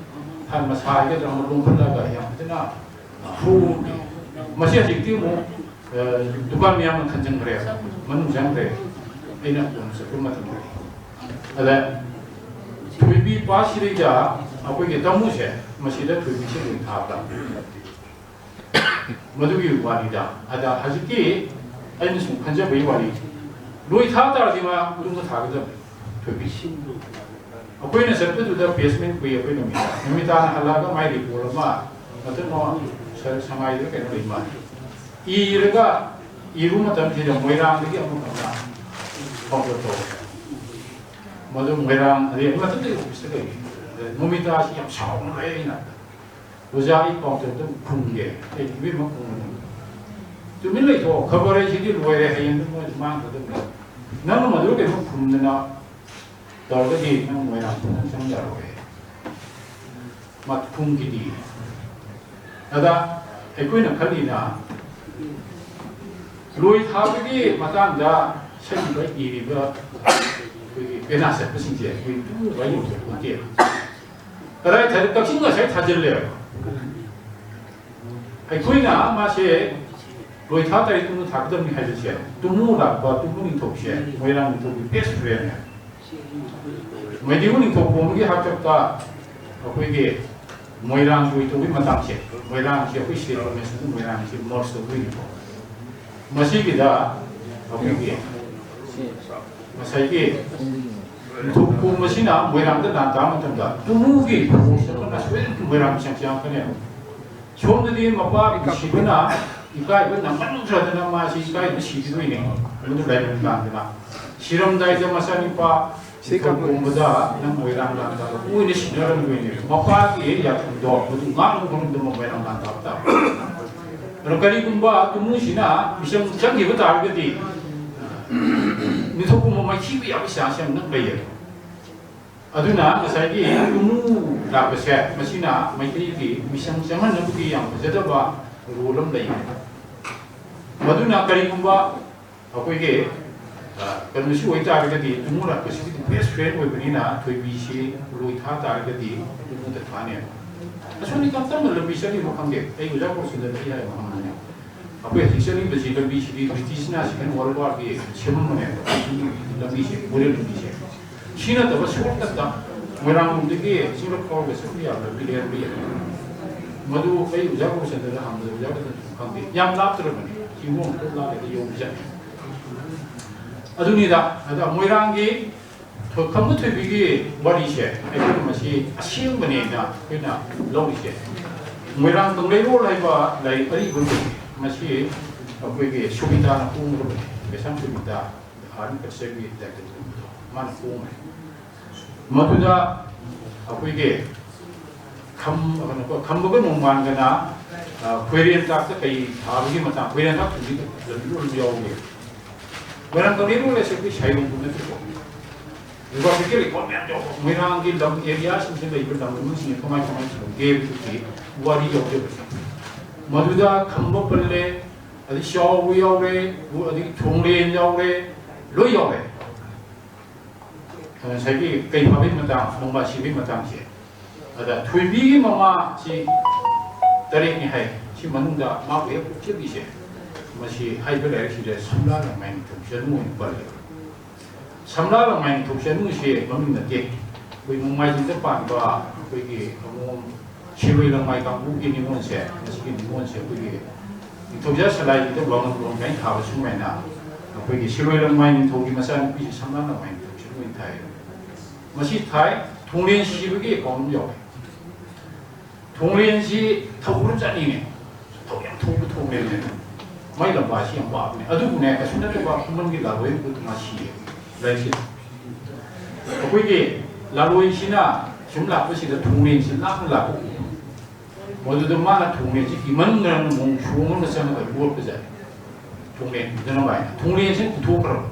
ꯊꯥꯟ ꯃꯁꯥ ꯍꯥꯏꯒꯗ꯭ꯔꯥ ꯑꯃ ꯂꯣꯡꯈꯠꯂꯒ ꯌꯥꯝ ꯐꯖꯅ ꯍꯧꯔꯤ꯫ ꯃꯁꯤ ꯍꯧꯖꯤꯛꯇꯤ ꯑꯃꯨꯛ, ꯑ, ꯗꯨꯀꯥꯟ ꯃꯌꯥꯝꯅ ꯈꯟꯖꯟꯈ꯭ꯔꯦ, ꯃꯅꯨꯡ ꯆꯪꯈ꯭ꯔꯦ꯫ ꯑꯩꯅ ꯀꯣꯟꯅ ꯆꯠꯄ ꯃꯇꯝꯗꯗꯤ ꯑꯗ ꯊꯣꯏꯕꯤ ꯄꯥꯠꯁꯤꯗꯩꯗ ꯑꯩꯈꯣꯏꯒꯤ ꯇꯥꯃꯨꯁꯦ, ꯃꯁꯤꯗ ꯊꯣꯏꯕꯤꯁꯦ ꯂꯣꯏ ꯊꯥꯕ꯫ ꯃꯗꯨꯒꯤ ꯋꯥꯔꯤꯗ꯫ ꯑꯗ ꯍꯧꯖꯤꯛꯀꯤ ꯑꯩꯅ ꯁꯨꯝ ꯈꯟꯖꯕꯒꯤ ꯋꯥꯔꯤ, ꯂꯣꯏ ꯊꯥ ꯇꯥꯔꯗꯤ ꯃꯥ ꯃꯅꯨꯡꯗ ꯊꯥꯒꯗꯕꯅꯤ ꯊꯣꯏꯕꯤꯁꯤ꯫ ꯑꯩꯈꯣꯏꯅ ꯆꯠꯄꯗꯨꯗ ꯕꯦꯁꯃꯦꯟ ꯀꯨꯏ꯫ ꯑꯩꯈꯣꯏ ꯅꯨꯃꯤꯗꯥ ꯅꯨꯃꯤꯗꯥꯅ ꯍꯜꯂꯛꯑꯒ ꯃꯥꯏ ꯔꯤꯄꯣꯔꯠ ꯑꯃ ꯃꯇꯝ ꯑꯃ ꯁ-, ꯁꯉꯥꯏꯗ ꯀꯩꯅꯣ ꯂꯩ ꯃꯥꯜꯂꯦ, ꯏꯔꯒ ꯏꯔꯨ ꯃꯇꯝꯁꯤꯗ ꯃꯣꯏꯔꯥꯡꯗꯒꯤ ꯑꯃꯨꯛ ꯍꯟꯅ ꯐꯣꯟ ꯇꯧꯔꯛꯑꯦ꯫ ꯃꯗꯨ ꯃꯣꯏꯔꯥꯡ ꯑꯗꯩ ꯃꯊꯛꯇ ꯑꯣꯐꯤꯁꯇ ꯂꯩ꯫ ꯅꯨꯃꯤꯗꯥꯁꯤ ꯌꯥꯝ ꯁꯥꯎꯅ ꯂꯩ꯫ ꯑꯩꯅ, "ꯑꯣꯖꯥ, ꯑꯩ ꯄꯥꯎꯇ ꯑꯗꯨꯝ ꯈꯨꯝꯒꯦ, ꯑꯩ ꯏꯕꯦꯝꯃ ꯈꯨꯝꯒꯅꯨ, ꯇꯨꯃꯤꯟ ꯂꯩꯊꯣꯛꯑꯣ, ꯈꯕꯔ ꯍꯥꯏꯁꯤꯗꯤ ꯂꯣꯏꯔꯦ, ꯍꯌꯦꯡꯗ ꯃꯣꯏ ꯃꯥꯡꯒꯗꯕꯅꯤ, ꯅꯪꯅ ꯃꯗꯨ ꯀꯩꯅꯣ ꯈꯨꯝꯗꯅ ꯇꯧꯔꯒꯗꯤ ꯅꯪ ꯃꯣꯏꯔꯥꯡ ꯈꯨꯅꯪ ꯆꯪ ꯌꯥꯔꯣꯏ", ꯃꯥ ꯈꯨꯝꯈꯤꯗꯤ꯫ ꯑꯗ ꯑꯩꯈꯣꯏꯅ ꯈꯜꯂꯤꯅ ꯂꯣꯏ ꯊꯥꯕꯒꯤ ꯃꯇꯥꯡꯗ ꯁꯛꯏꯕ ꯏꯔꯤꯕ ꯑꯩꯈꯣꯏꯒꯤ ꯄꯦꯅꯥ ꯆꯠꯄꯁꯤꯡꯁꯦ ꯑꯩꯈꯣꯏ ꯄꯨꯝꯅꯃꯛ ꯌꯧꯁꯤꯜꯂꯛꯄ ꯅꯠꯇꯦ꯫ ꯀꯗꯥꯏ ꯊꯥ-, ꯀꯛꯆꯤꯡ ꯉꯁꯥꯏ ꯊꯥꯖꯤꯜꯂꯦꯕ꯫ ꯑꯩꯈꯣꯏꯅ ꯃꯥꯁꯦ ꯂꯣꯏꯊꯥ ꯇꯥꯔꯤꯛ ꯀꯨꯟꯗ ꯊꯥꯒꯗꯕꯅꯤ ꯍꯥꯏꯕꯁꯦ, ꯇꯨꯃꯨ ꯂꯥꯛꯄ ꯇꯨꯃꯨ ꯅꯤꯡꯊꯧꯁꯦ ꯃꯣꯏꯔꯥꯡ ꯅꯤꯡꯊꯧꯒꯤ ꯕꯦꯁ ꯐ꯭ꯔꯦꯟꯅꯦ꯫ ꯃꯩꯗꯤꯍꯨ ꯅꯤꯡꯊꯧ ꯀꯣꯡꯕꯒꯤ ꯍꯥꯛꯇꯛꯇ ꯑꯩꯈꯣꯏꯒꯤ ꯃꯣꯏꯔꯥꯡ ꯂꯣꯏ ꯇꯧꯕꯒꯤ ꯃꯇꯥꯡꯁꯦ, ꯃꯣꯏꯔꯥꯡꯁꯦ ꯑꯩꯈꯣꯏ ꯁ꯭ꯇꯦꯠ ꯒꯣꯔꯃꯦꯟꯁꯤꯅ ꯃꯣꯏꯔꯥꯡꯁꯦ ꯃꯔꯁ ꯇꯧꯗꯣꯏꯅꯤꯀꯣ꯫ ꯃꯁꯤꯒꯤꯗ ꯑꯩꯈꯣꯏꯒꯤ ꯉꯁꯥꯏꯒꯤ ꯅꯤꯡꯊꯧ ꯀꯣꯡꯕꯁꯤꯅ ꯃꯣꯏꯔꯥꯡꯗ ꯂꯥꯟ ꯇꯥꯕ ꯃꯇꯝꯗ ꯇꯨꯃꯨꯒꯤ ꯐꯣꯔꯁ ꯑꯃꯅ ꯁꯣꯏꯗꯅ ꯃꯣꯏꯔꯥꯡ ꯃꯁꯦꯟ ꯆꯪꯉꯛꯀꯅꯦꯕ꯫ ꯁꯣꯝꯗꯗꯤ ꯃꯄꯥ ꯅꯨꯡꯁꯤꯕꯅ ꯏꯀꯥꯏꯕ ꯅꯪꯃꯟꯈ꯭ꯔꯗꯅ ꯃꯥꯁꯤ ꯏꯀꯥꯏꯕ ꯁꯤꯈꯤꯗꯣꯏꯅꯦ꯫ ꯃꯗꯨ ꯂꯥꯏꯕꯛ ꯇꯥꯡꯗꯅ ꯁꯤꯔꯝꯗꯥꯏꯗ ꯃꯆꯥꯅꯤꯄꯥ ꯀꯣꯡꯕꯗ ꯅꯪ ꯃꯣꯏꯔꯥꯡ ꯂꯥꯟꯗ ꯑꯣꯏꯅ ꯁꯤꯟꯅꯔꯝꯗꯣꯏꯅꯦ꯫ ꯃꯄꯥꯒꯤ ꯌꯥꯊꯪꯗꯣ ꯃꯗꯨ ꯉꯥꯛꯅ ꯃꯐꯝꯗ ꯃꯣꯏꯔꯥꯡ ꯂꯥꯟꯗ ꯇꯥꯕ ꯇꯥꯕ꯫ ꯑꯗꯣ ꯀꯔꯤꯒꯨꯝꯕ ꯇꯨꯃꯨꯁꯤꯅ ꯃꯤꯆꯪ ꯆꯪꯈꯤꯕ ꯇꯥꯔꯒꯗꯤ ꯅꯤꯡꯊꯧ ꯀꯣꯡꯕ ꯃꯥꯏꯊꯤꯕ ꯌꯥꯕꯒꯤ ꯆꯥꯟꯁ ꯌꯥꯝꯅ ꯂꯩꯌꯦꯕ꯫ ꯑꯗꯨꯅ ꯉꯁꯥꯏꯒꯤ ꯇꯨꯃꯨ ꯂꯥꯛꯄꯁꯦ ꯃꯁꯤꯅ ꯃꯩꯇꯩꯒꯤ ꯃꯤꯆꯪ ꯆꯪꯍꯟꯅꯕꯒꯤ ꯌꯥꯝ ꯐꯖꯗꯕ ꯔꯣꯜ ꯑꯃ ꯂꯩ꯫ ꯃꯗꯨꯅ ꯀꯔꯤꯒꯨꯝꯕ ꯑꯩꯈꯣꯏꯒꯤ ꯀꯩꯅꯣꯁꯤ ꯑꯣꯏꯇꯥꯔꯒꯗꯤ ꯇꯨꯃꯨ ꯂꯥꯛꯄꯁꯤꯒꯤ ꯕꯦꯁ ꯐ꯭ꯔꯦꯟ ꯑꯣꯏꯕꯅꯤꯅ ꯊꯣꯏꯕꯤꯁꯤ ꯂꯣꯏ ꯊꯥ ꯇꯥꯔꯒꯗꯤ ꯇꯨꯃꯨꯗ ꯊꯥꯅꯦꯕ꯫ ꯑꯁꯣꯝꯗꯤ ꯀꯔꯝ ꯀꯔꯝꯕ ꯂꯝꯕꯤ ꯆꯠꯂꯤꯅꯣ ꯈꯪꯗꯦ꯫ ꯑꯩ ꯑꯣꯖꯥ ꯀꯣꯔꯁꯟꯗ ꯑꯩ ꯍꯥꯏꯕ ꯉꯝꯕꯅꯦ꯫ ꯑꯩꯈꯣꯏ ꯍꯧꯖꯤꯛ ꯆꯠꯂꯤꯕꯁꯤ ꯂꯝꯕꯤꯁꯤꯗꯤ ꯕ꯭ꯔꯤꯇꯤꯁꯅ ꯁꯦꯀꯦꯟ ꯋꯥꯔꯜ ꯋꯥꯔꯒꯤ ꯁꯦꯝꯃꯝꯕꯅꯦꯕ꯫ ꯂꯝꯕꯤꯁꯦ ꯃꯣꯔꯦ ꯂꯝꯕꯤꯁꯦ ꯁꯤ ꯅꯠꯇꯕ ꯁꯣꯔꯠꯀꯠꯇ ꯃꯣꯏꯔꯥꯡꯂꯣꯝꯗꯒꯤ ꯆꯤꯡꯂꯛ ꯐꯥꯎꯔꯒ ꯆꯠꯄ ꯌꯥꯕ ꯂꯝꯕꯤ ꯂꯩꯔꯝꯕ ꯌꯥꯏ꯫ ꯃꯗꯨ ꯑꯩ ꯑꯣꯖꯥ ꯀꯣꯔꯁꯟꯗ ꯍꯪꯕꯗ ꯑꯣꯖꯥ ꯈꯛꯇꯅꯁꯨ ꯈꯪꯗꯦ꯫ ꯌꯥꯝ ꯂꯥꯞꯇ꯭ꯔꯕꯅꯤ꯫ ꯆꯤꯡꯈꯣꯡ ꯈꯔ ꯂꯥꯜꯂꯒ ꯌꯧꯕ ꯌꯥꯏ꯫ ꯑꯗꯨꯅꯤꯗ꯫ ꯑꯗ ꯃꯣꯏꯔꯥꯡꯒꯤ ꯈꯝꯕ ꯊꯣꯏꯕꯤꯒꯤ ꯋꯥꯔꯤꯁꯦ ꯑꯩꯈꯣꯏꯅ ꯃꯁꯤ ꯑꯁꯦꯡꯕꯅꯦꯅ ꯑꯩꯈꯣꯏꯅ ꯂꯧꯔꯤꯁꯦ꯫ ꯃꯣꯏꯔꯥꯡ ꯀꯪꯂꯩꯔꯣꯜ ꯍꯥꯏꯕ ꯂꯥꯏꯔꯤꯛ ꯑꯔꯤꯕ ꯑꯃ ꯂꯩ꯫ ꯃꯁꯤ ꯑꯩꯈꯣꯏꯒꯤ ꯁꯨꯕꯤꯗꯥꯅ ꯐꯣꯡꯈ꯭ꯔꯕꯅꯤ꯫ ꯀꯩꯁꯥꯝ ꯁꯨꯕꯤꯗꯥ ꯑꯥꯔꯠ ꯀꯜꯆꯔꯒꯤ ꯗꯥꯏꯔꯦꯛꯇꯔ ꯃꯥꯅ ꯐꯣꯡꯈ꯭ꯔꯦ꯫ ꯃꯗꯨꯗ ꯑꯩꯈꯣꯏꯒꯤ ꯈꯝ-, ꯀꯩꯅꯣ, ꯈꯝꯕꯒ ꯅꯣꯡꯃꯥꯟꯒꯅ, ꯑ, ꯈꯣꯏꯔꯦꯟ ꯊꯥꯛꯇ ꯀꯩ ꯊꯥꯕꯒꯤ ꯃꯇꯥꯡ, ꯈꯣꯏꯔꯦꯟ ꯊꯥꯛ ꯊꯨꯝꯕꯒꯤ ꯂꯝꯕꯤ ꯑꯣꯏꯅ ꯌꯥꯎꯔꯤ꯫ ꯃꯣꯏꯔꯥꯡ ꯀꯪꯂꯩꯔꯣꯜ ꯑꯁꯦ ꯑꯩꯈꯣꯏ ꯁꯥꯏꯕꯝꯗꯨ ꯅꯠꯇꯦꯀꯣ꯫ Geographical record ꯃꯌꯥꯝ ꯌꯥꯎꯕ, ꯃꯣꯏꯔꯥꯡꯒꯤ ꯂꯝ ꯑꯦꯔꯤꯌꯥꯁꯤꯡꯗ ꯂꯩꯕ ꯂꯝ ꯃꯃꯤꯡꯁꯤꯡꯁꯦ ꯀꯃꯥꯏ ꯀꯃꯥꯏꯅ ꯁꯟꯗꯣꯛꯀꯦ ꯍꯥꯏꯕꯗꯨꯒꯤ ꯋꯥꯔꯤ ꯌꯥꯎꯖꯕꯁꯦ꯫ ꯃꯗꯨꯗ ꯈꯝꯕ ꯄꯜꯂꯦ, ꯑꯗꯩ ꯆꯥꯎꯕ ꯌꯥꯎꯔꯦ, ꯑꯗꯩ ꯊꯣꯡꯂꯦꯟ ꯌꯥꯎꯔꯦ, ꯂꯣꯏ ꯌꯥꯎꯔꯦ꯫ ꯉꯁꯥꯏꯒꯤ ꯀꯩ ꯐꯥꯕꯒꯤ ꯃꯇꯥꯡ, ꯅꯣꯡꯕꯥꯟ ꯁꯤꯕꯒꯤ ꯃꯇꯥꯡꯁꯦ꯫ ꯑꯗ ꯊꯣꯏꯕꯤꯒꯤ ꯃꯃꯥꯁꯤ ꯇꯔꯦꯠꯅꯤ ꯍꯥꯏ꯫ ꯁꯤ ꯃꯅꯨꯡꯗ ꯃꯥꯕꯨ ꯍꯦꯛ ꯄꯣꯛꯆꯕꯤꯁꯦ, ꯃꯁꯤ ꯍꯥꯏꯕ ꯂꯥꯏꯔꯤꯛꯁꯤꯗ ꯁꯝꯂꯥ ꯂꯥꯡꯃꯥꯏ ꯅꯤꯡꯊꯧ ꯆꯅꯨ ꯑꯣꯏꯅ ꯄꯜꯂꯦꯕ꯫ ꯁꯝꯂꯥ ꯂꯥꯡꯃꯥꯏ ꯅꯤꯡꯊꯧ ꯆꯅꯨꯁꯦ ꯃꯃꯤꯡ ꯅꯠꯇꯦ꯫ ꯑꯩꯈꯣꯏ ꯅꯣꯡꯃꯥꯏꯖꯤꯡꯗ ꯄꯥꯟꯕ ꯑꯩꯈꯣꯏꯒꯤ ꯑꯃꯣꯝ ꯁꯤꯔꯣꯏ ꯂꯥꯡꯃꯥꯏ ꯀꯥꯡꯕꯨꯒꯤ ꯅꯤꯉꯣꯜꯁꯦ, ꯃꯁꯤꯒꯤ ꯅꯤꯉꯣꯜꯁꯦ ꯑꯩꯈꯣꯏꯒꯤ ꯅꯤꯡꯊꯧꯖꯥ ꯁꯂꯥꯏꯒꯤꯗ ꯋꯥꯉꯝꯂꯣꯟ ꯀꯥꯏꯅ ꯊꯥꯕ ꯁꯨꯃꯥꯏꯅ ꯑꯩꯈꯣꯏꯒꯤ ꯁꯤꯔꯣꯏ ꯂꯥꯡꯃꯥꯏ ꯅꯤꯡꯊꯧꯒꯤ ꯃꯆꯥꯅꯨꯄꯤꯁꯦ ꯁꯝꯂꯥ ꯂꯥꯡꯃꯥꯏ ꯅꯤꯡꯊꯧ ꯆꯅꯨ ꯑꯣꯏꯅ ꯊꯥꯏ꯫ ꯃꯁꯤ ꯊꯥꯏ꯫ ꯊꯣꯡꯂꯦꯟ ꯁꯤꯕꯒꯤ ꯑꯦꯀꯥꯎꯟ ꯑꯃ ꯌꯥꯎꯋꯦ꯫ ꯊꯣꯡꯂꯦꯟꯁꯤ ꯊꯧꯒ꯭ꯔꯨꯝ ꯆꯠꯅꯤꯡꯉꯦ꯫ ꯊꯧ ꯌꯥꯝ ꯊꯧꯕ ꯊꯣꯡꯂꯦꯟꯅꯦ꯫ ꯃꯥꯏ ꯂꯝꯕꯥꯁꯤ ꯌꯥꯝ ꯄꯥꯛꯄꯅꯦ꯫ ꯑꯗꯨꯕꯨꯅꯦ, ꯀꯩꯁꯨ ꯅꯠꯇꯕ ꯈꯨꯃꯟꯒꯤ ꯂꯥꯂꯣꯏ ꯃꯈꯨꯠꯇ ꯉꯥ ꯁꯤꯌꯦ ꯂꯩꯔꯤꯁꯦ꯫ ꯑꯩꯈꯣꯏꯒꯤ ꯂꯥꯂꯣꯏꯁꯤꯅ ꯁꯨꯝ ꯂꯥꯛꯄꯁꯤꯗ ꯊꯣꯡꯂꯦꯟꯁꯤ ꯂꯥꯞꯅ ꯂꯥꯛꯄ ꯎꯕ꯫ ꯃꯗꯨꯗ ꯃꯥꯅ ꯊꯣꯡꯂꯦꯟꯁꯤ ꯀꯤꯃꯟꯗꯅ ꯅꯣꯡ ꯁꯣꯡ ꯑꯃ ꯆꯪꯉꯒ ꯂꯣꯠꯄꯖꯥꯠꯅꯤ꯫ ꯊꯣꯡꯂꯦꯟ ꯎꯗꯅꯕ ꯍꯥꯏꯅ ꯊꯣꯡꯂꯦꯟꯁꯤ ꯄꯨꯊꯣꯛꯈ꯭ꯔꯕ꯫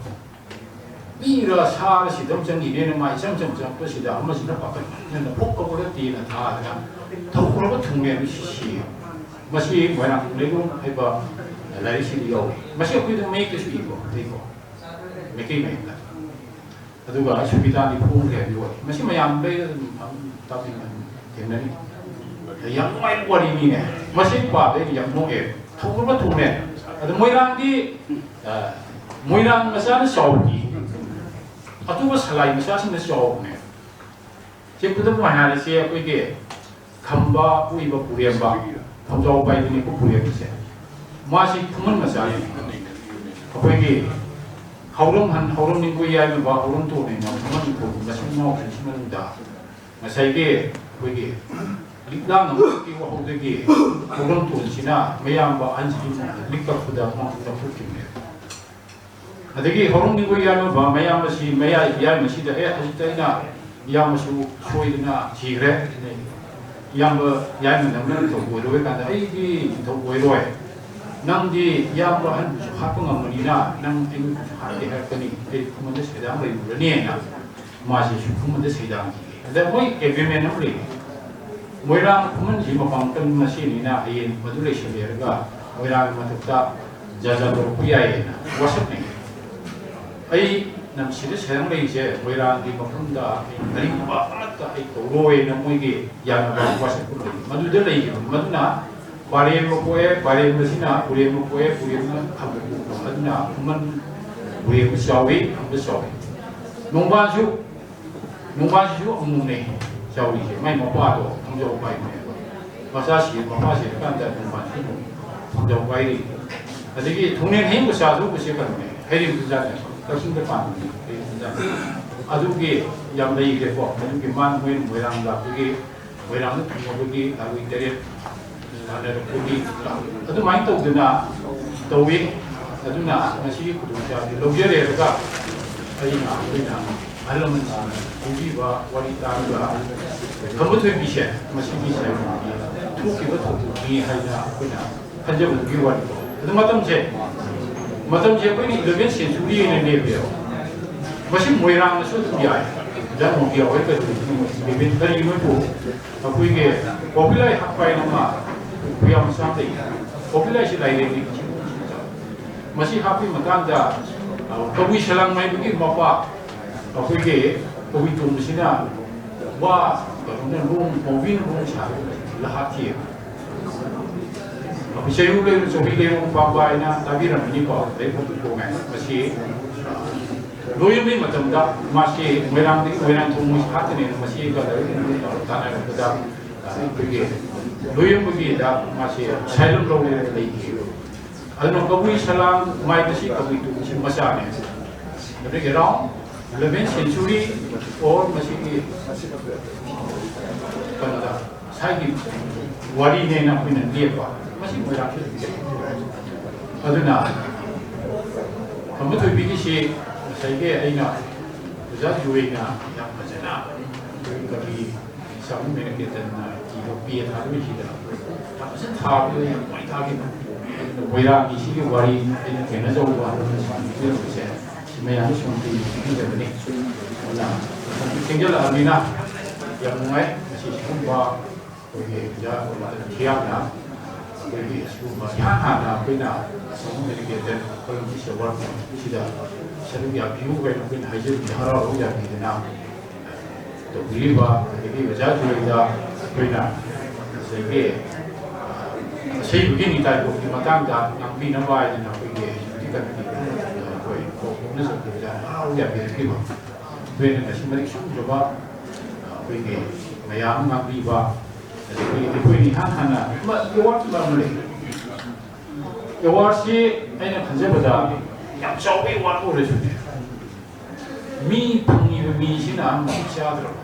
ꯃꯤꯔ ꯁꯥꯔ ꯁꯤꯗ ꯑꯃ ꯆꯪꯈꯤꯅꯦꯅ ꯃꯥ ꯏꯆꯝ ꯆꯝ ꯆꯪꯉꯛꯄꯁꯤꯗ ꯑꯃꯁꯤꯅ ꯄꯥꯈꯠꯃꯟꯗꯅ ꯐꯨꯛ ꯀꯧꯔ ꯇꯦꯅ ꯊꯥꯗꯅ ꯊꯧꯈ꯭ꯔꯕ ꯊꯣꯡꯂꯦꯟꯗꯨ ꯁꯤ ꯁꯤ꯫ ꯃꯁꯤ ꯃꯣꯏꯔꯥꯡ ꯂꯩꯔꯣꯡ ꯍꯥꯏꯕ ꯂꯥꯏꯔꯤꯛꯁꯤꯗ ꯌꯥꯎꯏ꯫ ꯃꯁꯤ ꯑꯩꯈꯣꯏꯗ ꯃꯌꯦꯛꯇꯁꯨ ꯏꯀꯣ, ꯂꯩꯀꯣ, ꯃꯩꯇꯩ ꯃꯌꯦꯛꯇ꯫ ꯑꯗꯨꯒ ꯁꯨꯕꯤꯗꯥꯗꯤ ꯐꯣꯡꯈ꯭ꯔꯦ ꯍꯥꯏꯕꯒꯤ ꯋꯥꯔꯤ꯫ ꯃꯁꯤ ꯃꯌꯥꯝ ꯂꯩꯔꯒ ꯑꯗꯨꯝ ꯇꯥꯃꯤꯟꯅ ꯊꯦꯡꯅꯔꯤ꯫ ꯌꯥꯝ ꯅꯨꯡꯉꯥꯏꯕ ꯋꯥꯔꯤꯅꯤꯅꯦ꯫ ꯃꯁꯤ ꯄꯥꯕꯗ ꯑꯩꯗꯤ ꯌꯥꯝ ꯅꯣꯛꯑꯦ꯫ ꯊꯧꯒ꯭ꯔꯕ ꯊꯣꯡꯂꯦꯟ꯫ ꯑꯗꯣ ꯃꯣꯏꯔꯥꯡꯗꯤ, ꯑ, ꯃꯣꯏꯔꯥꯡ ꯃꯆꯥꯅ ꯆꯥꯎꯕꯗꯤ ꯑꯇꯣꯞꯄ ꯁꯂꯥꯏ ꯃꯆꯥꯁꯤꯡꯅ ꯆꯥꯎꯕꯅꯦ꯫ ꯁꯤ ꯈꯨꯗꯝ ꯑꯣꯏꯅ ꯍꯥꯏꯔꯁꯤ, ꯑꯩꯈꯣꯏꯒꯤ ꯈꯝꯕ ꯄꯣꯛꯏꯕ ꯄꯨꯔꯦꯝꯕ, ꯊꯧꯖꯥꯎ ꯄꯥꯏꯕꯤꯅꯤꯀꯣ ꯄꯨꯔꯦꯝꯕꯁꯦ꯫ ꯃꯥꯁꯤ ꯈꯨꯃꯟ ꯃꯆꯥꯅꯤ꯫ ꯑꯩꯈꯣꯏꯒꯤ ꯍꯧꯔꯝ ꯍꯟ-, ꯍꯧꯔꯝ ꯅꯤꯡꯒꯣꯏ ꯌꯥꯏꯃꯕ, ꯍꯧꯔꯝ ꯇꯣꯟꯅ ꯈꯨꯃꯟ ꯅꯤꯡꯊꯧꯒꯤ ꯃꯆꯤꯟ ꯃꯅꯥꯎꯁꯤꯡꯁꯤ ꯃꯅꯨꯡꯗ ꯉꯁꯥꯏꯒꯤ ꯑꯩꯈꯣꯏꯒꯤ ꯂꯤꯛꯂꯥꯡ ꯑꯃꯒꯤ ꯋꯥꯍꯧꯗꯒꯤ ꯍꯧꯔꯝ ꯇꯣꯟꯁꯤꯅ ꯃꯌꯥꯝꯕ ꯑꯍꯟꯁꯤꯒꯤ ꯃꯉꯣꯟꯗ ꯂꯤꯛꯂꯛꯄꯗ ꯃꯉꯣꯟꯗ ꯂꯧꯊꯣꯛꯈꯤꯕꯅꯦꯕ꯫ ꯑꯗꯒꯤ ꯍꯧꯔꯝ ꯅꯤꯡꯒꯣꯏ ꯌꯥꯏꯃꯕ ꯃꯌꯥꯝꯕꯁꯤ ꯃꯌꯥꯏ ꯌꯥꯏꯃꯁꯤꯗ, "ꯑꯦ, ꯍꯧꯖꯤꯛꯇ ꯑꯩꯅ ꯏꯌꯥꯝꯕꯁꯨ ꯁꯣꯏꯗꯅ ꯁꯤꯈ꯭ꯔꯦ, ꯏꯌꯥꯝꯕ ꯌꯥꯏꯃ ꯅꯪꯅ ꯅꯤꯡꯊꯧ ꯑꯣꯏꯔꯣꯏ" ꯀꯥꯟꯗ, "ꯑꯩꯗꯤ ꯅꯤꯡꯊꯧ ꯑꯣꯏꯔꯣꯏ, ꯅꯪꯗꯤ ꯏꯌꯥꯝꯕ ꯑꯍꯟꯕꯨꯁꯨ ꯍꯥꯠꯄ ꯉꯝꯕꯅꯤꯅ ꯅꯪ ꯑꯩꯉꯣꯟꯗꯁꯨ ꯍꯥꯠꯀꯦ ꯍꯥꯏꯔꯛꯀꯅꯤ, ꯑꯩ ꯈꯨꯃꯟꯗ ꯁꯦꯗꯥꯡ ꯂꯩꯔꯨꯔꯅꯤ" ꯍꯥꯏꯅ ꯃꯥꯁꯦ ꯁꯨꯈꯨꯝꯕꯗ ꯁꯩꯗꯥꯡꯈꯤ꯫ ꯑꯗ ꯃꯣꯏ ꯑꯦꯒ꯭ꯔꯤꯃꯦꯟ ꯑꯃ ꯂꯩ꯫ ꯃꯣꯏꯔꯥꯡ ꯈꯨꯃꯟꯁꯤ ꯃꯄꯥꯡꯒꯜ ꯃꯁꯦꯟꯅꯤꯅ ꯍꯌꯦꯡ ꯃꯗꯨ ꯂꯩꯁꯤꯜꯂꯦꯔꯒ ꯃꯣꯏꯔꯥꯡꯒꯤ ꯃꯊꯛꯇ ꯖꯥꯖꯥ ꯂꯧꯔꯛꯄ ꯌꯥꯏꯌꯦꯅ ꯋꯥꯁꯛꯅꯩ꯫ ꯑꯩ ꯅꯝꯁꯤꯗ ꯁꯩꯔꯪ ꯂꯩꯁꯦ ꯃꯣꯏꯔꯥꯡꯒꯤ ꯃꯐꯝꯗ ꯑꯩ ꯀꯔꯤꯒꯨꯝꯕ ꯑꯃꯠꯇ ꯑꯩ ꯇꯧꯔꯣꯏꯅ ꯃꯣꯏꯒꯤ ꯌꯥꯅꯕ ꯋꯥꯁꯛꯄ ꯂꯩ꯫ ꯃꯗꯨꯗ ꯂꯩꯈꯤꯕ ꯃꯗꯨꯅ ꯄꯥꯔꯦꯝꯕ ꯄꯣꯛꯑꯦ, ꯄꯥꯔꯦꯝꯕꯁꯤꯅ ꯄꯨꯔꯦꯝꯕ ꯄꯣꯛꯑꯦ, ꯄꯨꯔꯦꯝꯕꯅ ꯈꯝꯕ ꯄꯣꯛꯄ꯫ ꯑꯗꯨꯅ ꯈꯨꯃꯟ ꯄꯨꯔꯦꯝꯕ ꯆꯥꯎꯏ, ꯈꯝꯕ ꯆꯥꯎꯏ꯫ ꯅꯣꯡꯕꯥꯟꯁꯨ, ꯅꯣꯡꯕꯥꯟꯁꯤꯁꯨ ꯑꯃꯨꯛꯅꯦ ꯆꯥꯎꯔꯤꯁꯦ, ꯃꯥꯏ ꯃꯄꯥꯗꯣ ꯊꯣꯡꯖꯥꯎ ꯄꯥꯏꯕꯅꯦꯕ꯫ ꯃꯆꯥꯁꯤ, ꯃꯄꯥꯁꯤ ꯀꯥꯟꯗ ꯅꯣꯡꯕꯥꯟꯁꯨ ꯑꯃꯨꯛ ꯊꯣꯡꯖꯥꯎ ꯄꯥꯏꯔꯤ꯫ ꯑꯗꯒꯤ ꯊꯣꯡꯅꯦꯟ ꯍꯌꯤꯡ ꯃꯆꯥꯁꯨ ꯎꯁꯦ ꯀꯩꯅꯣꯅꯦ, ꯍꯩꯔꯤꯕ ꯆꯤꯟꯖꯥꯛꯅꯦ, ꯀꯛꯆꯤꯡꯗ ꯄꯥꯟꯕꯅꯦ, ꯍꯩꯔꯤꯕ ꯆꯤꯟꯖꯥꯛꯅꯦ꯫ ꯑꯗꯨꯒꯤ ꯌꯥꯝ ꯂꯩꯈ꯭ꯔꯦꯀꯣ꯫ ꯑꯗꯨꯒꯤ ꯃꯥꯅ ꯃꯣꯏꯅ ꯃꯣꯏꯔꯥꯡ ꯂꯥꯛꯄꯒꯤ ꯃꯣꯏꯔꯥꯡꯗ ꯊꯨꯡꯅꯕꯒꯤ ꯂꯥꯜꯂꯣꯏ ꯇꯔꯦꯠ ꯇꯥꯟꯅꯔꯛꯄꯒꯤ ꯑꯗꯨꯃꯥꯏꯅ ꯇꯧꯗꯅ ꯇꯧꯏ꯫ ꯑꯗꯨꯅ ꯉꯁꯤꯒꯤ ꯈꯨꯗꯣꯡꯆꯥꯕꯗꯤ ꯂꯧꯖꯔꯦꯔꯒ ꯑꯩꯅ ꯑꯩꯈꯣꯏꯅ ꯑꯍꯜ ꯂꯃꯟꯁꯤꯡꯅ ꯂꯤꯕꯤꯕ ꯋꯥꯔꯤ ꯇꯥꯔꯒ ꯈꯝꯕ ꯊꯣꯏꯕꯤꯁꯦ ꯃꯁꯤꯒꯤ ꯁꯥꯏꯕꯣꯝꯒꯤ ꯊꯣꯛꯈꯤꯕ ꯊꯧꯗꯣꯛꯅꯤ ꯍꯥꯏꯅ ꯑꯩꯈꯣꯏꯅ ꯈꯟꯖꯕꯗꯨꯒꯤ ꯋꯥꯔꯤꯗꯣ꯫ ꯑꯗꯨ ꯃꯇꯝꯁꯦ ꯃꯇꯝꯁꯦ ꯑꯩꯈꯣꯏꯅ ꯏꯂꯚꯦꯟ ꯁꯦꯟꯆꯨꯔꯤ ꯑꯣꯏꯅ ꯂꯦꯞꯄꯦꯕ꯫ ꯃꯁꯤ ꯃꯣꯏꯔꯥꯡꯗꯁꯨ ꯑꯗꯨꯝ ꯌꯥꯏ꯫ ꯏꯟꯖꯥꯡ ꯅꯨꯡꯒꯤ ꯑꯩꯈꯣꯏ ꯀꯔꯤ ꯂꯦꯞꯄꯦ꯫ ꯀꯔꯤꯒꯤꯅꯣꯕꯨ ꯑꯩꯈꯣꯏꯒꯤ ꯀꯣꯄꯤꯂꯥꯏ ꯍꯥꯞꯄ ꯍꯥꯏꯅ ꯑꯃ ꯈꯨꯌꯥꯝ ꯃꯆꯥ ꯑꯃ ꯂꯩ꯫ ꯀꯣꯄꯤꯂꯥꯏꯁꯤ ꯂꯥꯏꯔꯦꯝꯕꯤ ꯃꯁꯤ ꯍꯥꯞꯄꯒꯤ ꯃꯇꯥꯡꯗ ꯀꯕꯨꯏ ꯁꯂꯥꯡ ꯃꯥꯏꯕꯒꯤ ꯃꯄꯥ ꯑꯩꯈꯣꯏꯒꯤ ꯀꯕꯨꯏ ꯇꯣꯝꯕꯁꯤꯅ ꯋꯥ ꯀꯩꯅꯣꯅ ꯂꯣꯡ ꯄꯥꯎꯕꯤꯅ ꯂꯣꯡ ꯁꯥꯔꯒ ꯍꯥꯞꯈꯤꯑꯕ꯫ ꯑꯩꯈꯣꯏ ꯆꯩꯔꯨ ꯂꯩꯔꯨ ꯆꯧꯕꯤ ꯂꯩꯔꯨ ꯄꯥꯝꯕ ꯍꯥꯏꯅ ꯇꯥꯕꯤꯔꯝꯃꯅꯤꯀꯣ꯫ ꯂꯩꯐꯝ ꯄꯣꯛꯉꯥꯏ ꯃꯁꯤ ꯂꯣꯏꯔꯕꯩ ꯃꯇꯝꯗ ꯃꯥꯁꯤ ꯃꯣꯏꯔꯥꯡꯗꯒꯤ ꯃꯣꯏꯔꯥꯡ ꯊꯣꯡ ꯃꯣꯏ ꯍꯥꯠꯇꯅꯦꯅ ꯃꯁꯤ ꯒꯗꯔ ꯇꯧꯔ ꯇꯥꯟꯅꯔꯛꯄꯗ ꯑꯩꯈꯣꯏꯒꯤ ꯂꯣꯏꯔꯝꯕꯒꯤꯗ ꯃꯥꯁꯤ ꯑꯁꯥꯏꯂꯝ ꯂꯧꯔꯦꯅ ꯂꯩꯈꯤꯕ꯫ ꯑꯗꯨꯅ ꯀꯕꯨꯏ ꯁꯂꯥꯡ ꯃꯥꯏꯕꯁꯤ ꯀꯕꯨꯏ ꯇꯨꯡꯁꯤ ꯃꯆꯥꯅꯦ꯫ ꯑꯗꯨꯗꯒꯤ ꯑꯦꯔꯥꯎꯟ ꯏꯂꯚꯦꯟ ꯁꯦꯟꯆꯨꯔꯤ ꯑꯣꯔ ꯃꯁꯤꯒꯤ ꯀꯩꯅꯣꯗ ꯉꯁꯥꯏꯒꯤ ꯋꯥꯔꯤꯅꯦꯅ ꯑꯩꯈꯣꯏꯅ ꯂꯦꯞꯄ꯫ ꯃꯁꯤ ꯃꯣꯏꯔꯥꯡꯁꯤ ꯑꯗꯨꯝ ꯆꯠꯂꯤ꯫ ꯑꯗꯨꯅ ꯈꯝꯕ ꯊꯣꯏꯕꯤꯒꯤꯁꯤ ꯉꯁꯥꯏꯒꯤ ꯑꯩꯅ ꯑꯣꯖꯥ ꯖꯣꯏꯅ ꯌꯥꯝ ꯐꯖꯅ ꯑꯩꯈꯣꯏ ꯀꯕꯤ ꯁꯥꯃꯨ ꯃꯦꯅꯀꯦꯇꯟꯅ ꯏꯕ ꯄꯦ ꯊꯥꯗꯣꯏꯁꯤꯗ ꯌꯥꯝ ꯐꯖꯅ ꯊꯥꯕꯗ ꯌꯥꯝ ꯅꯨꯡꯉꯥꯏ ꯊꯥꯈꯤꯕ꯫ ꯑꯗꯨꯅ ꯃꯣꯏꯔꯥꯡꯒꯤ ꯁꯤꯒꯤ ꯋꯥꯔꯤ ꯑꯩꯅ ꯊꯦꯡꯅꯖꯍꯧꯕ ꯑꯗꯨꯅ ꯁꯤ ꯃꯌꯥꯝꯅ ꯁꯨꯝ ꯄꯤꯕꯤꯔꯕꯅꯤ꯫ ꯑꯗꯨꯅ ꯃꯇꯝꯁꯨ ꯊꯦꯡꯖꯜꯂꯛꯑꯕꯅꯤꯅ ꯌꯥꯝ ꯅꯨꯡꯉꯥꯏ꯫ ꯉꯁꯤ ꯁꯤꯒꯨꯝꯕ ꯑꯩꯈꯣꯏꯒꯤ ꯑꯣꯖꯥ ꯊꯤꯌꯥꯝꯅ ꯑꯩꯈꯣꯏꯒꯤ ꯁꯤꯒꯨꯝꯕ ꯏꯍꯥꯟ ꯍꯥꯟꯅ ꯑꯩꯈꯣꯏꯅ ꯑꯁꯣꯝ ꯗꯦꯂꯤꯒꯦꯠꯇ ꯀꯣꯂꯝꯕꯤꯁ ꯑꯦꯋꯥꯔꯗ ꯁꯤꯗ ꯁꯔꯨꯛ ꯌꯥꯕꯤꯌꯨ ꯀꯩꯅꯣ ꯑꯩꯈꯣꯏꯅ ꯍꯥꯏꯖꯕꯗ ꯍꯔꯥꯎ ꯍꯔꯥꯎ ꯌꯥꯕꯤꯗꯅ ꯇꯧꯕꯤꯔꯤꯕ ꯑꯗꯒꯤ ꯑꯣꯖꯥ ꯖꯣꯏꯗ ꯑꯩꯈꯣꯏꯅ ꯉꯁꯥꯏꯒꯤ ꯑꯁꯩꯕꯒꯤ ꯅꯤꯇꯥꯏꯕꯣꯛꯀꯤ ꯃꯇꯥꯡꯗ ꯉꯥꯡꯕꯤꯅꯕ ꯍꯥꯏꯗꯅ ꯑꯩꯈꯣꯏꯒꯤ ꯌꯨꯅꯤꯇꯤ ꯀꯃꯤꯇꯤ ꯑꯩꯈꯣꯏ ꯀꯧꯕꯅ ꯆꯠꯄꯗ ꯍꯔꯥꯎ ꯌꯥꯕꯤꯔꯛꯈꯤꯕ꯫ ꯑꯩꯈꯣꯏꯅ ꯉꯁꯤ ꯃꯔꯤꯛ ꯁꯨꯡꯗ꯭ꯔꯕ ꯑꯩꯈꯣꯏꯒꯤ ꯃꯌꯥꯝ ꯑꯃ ꯉꯥꯡꯕꯤꯕ ꯑꯗꯒꯤ ꯑꯩꯈꯣꯏꯅ ꯏꯍꯥꯟ ꯍꯥꯟꯅ ꯑꯃ ꯑꯦꯋꯥꯔꯗ ꯑꯃ ꯂꯩ꯫ ꯑꯦꯋꯥꯔꯗꯁꯤ ꯑꯩꯅ ꯈꯟꯖꯕꯗ ꯌꯥꯝ ꯆꯥꯎꯕ ꯑꯦꯋꯥꯔꯗ ꯑꯣꯏꯔꯁꯨꯅꯦ ꯃꯤ ꯐꯪꯉꯤꯕ ꯃꯤꯁꯤꯅ ꯃꯇꯤꯛ ꯆꯥꯗ꯭ꯔꯕ꯫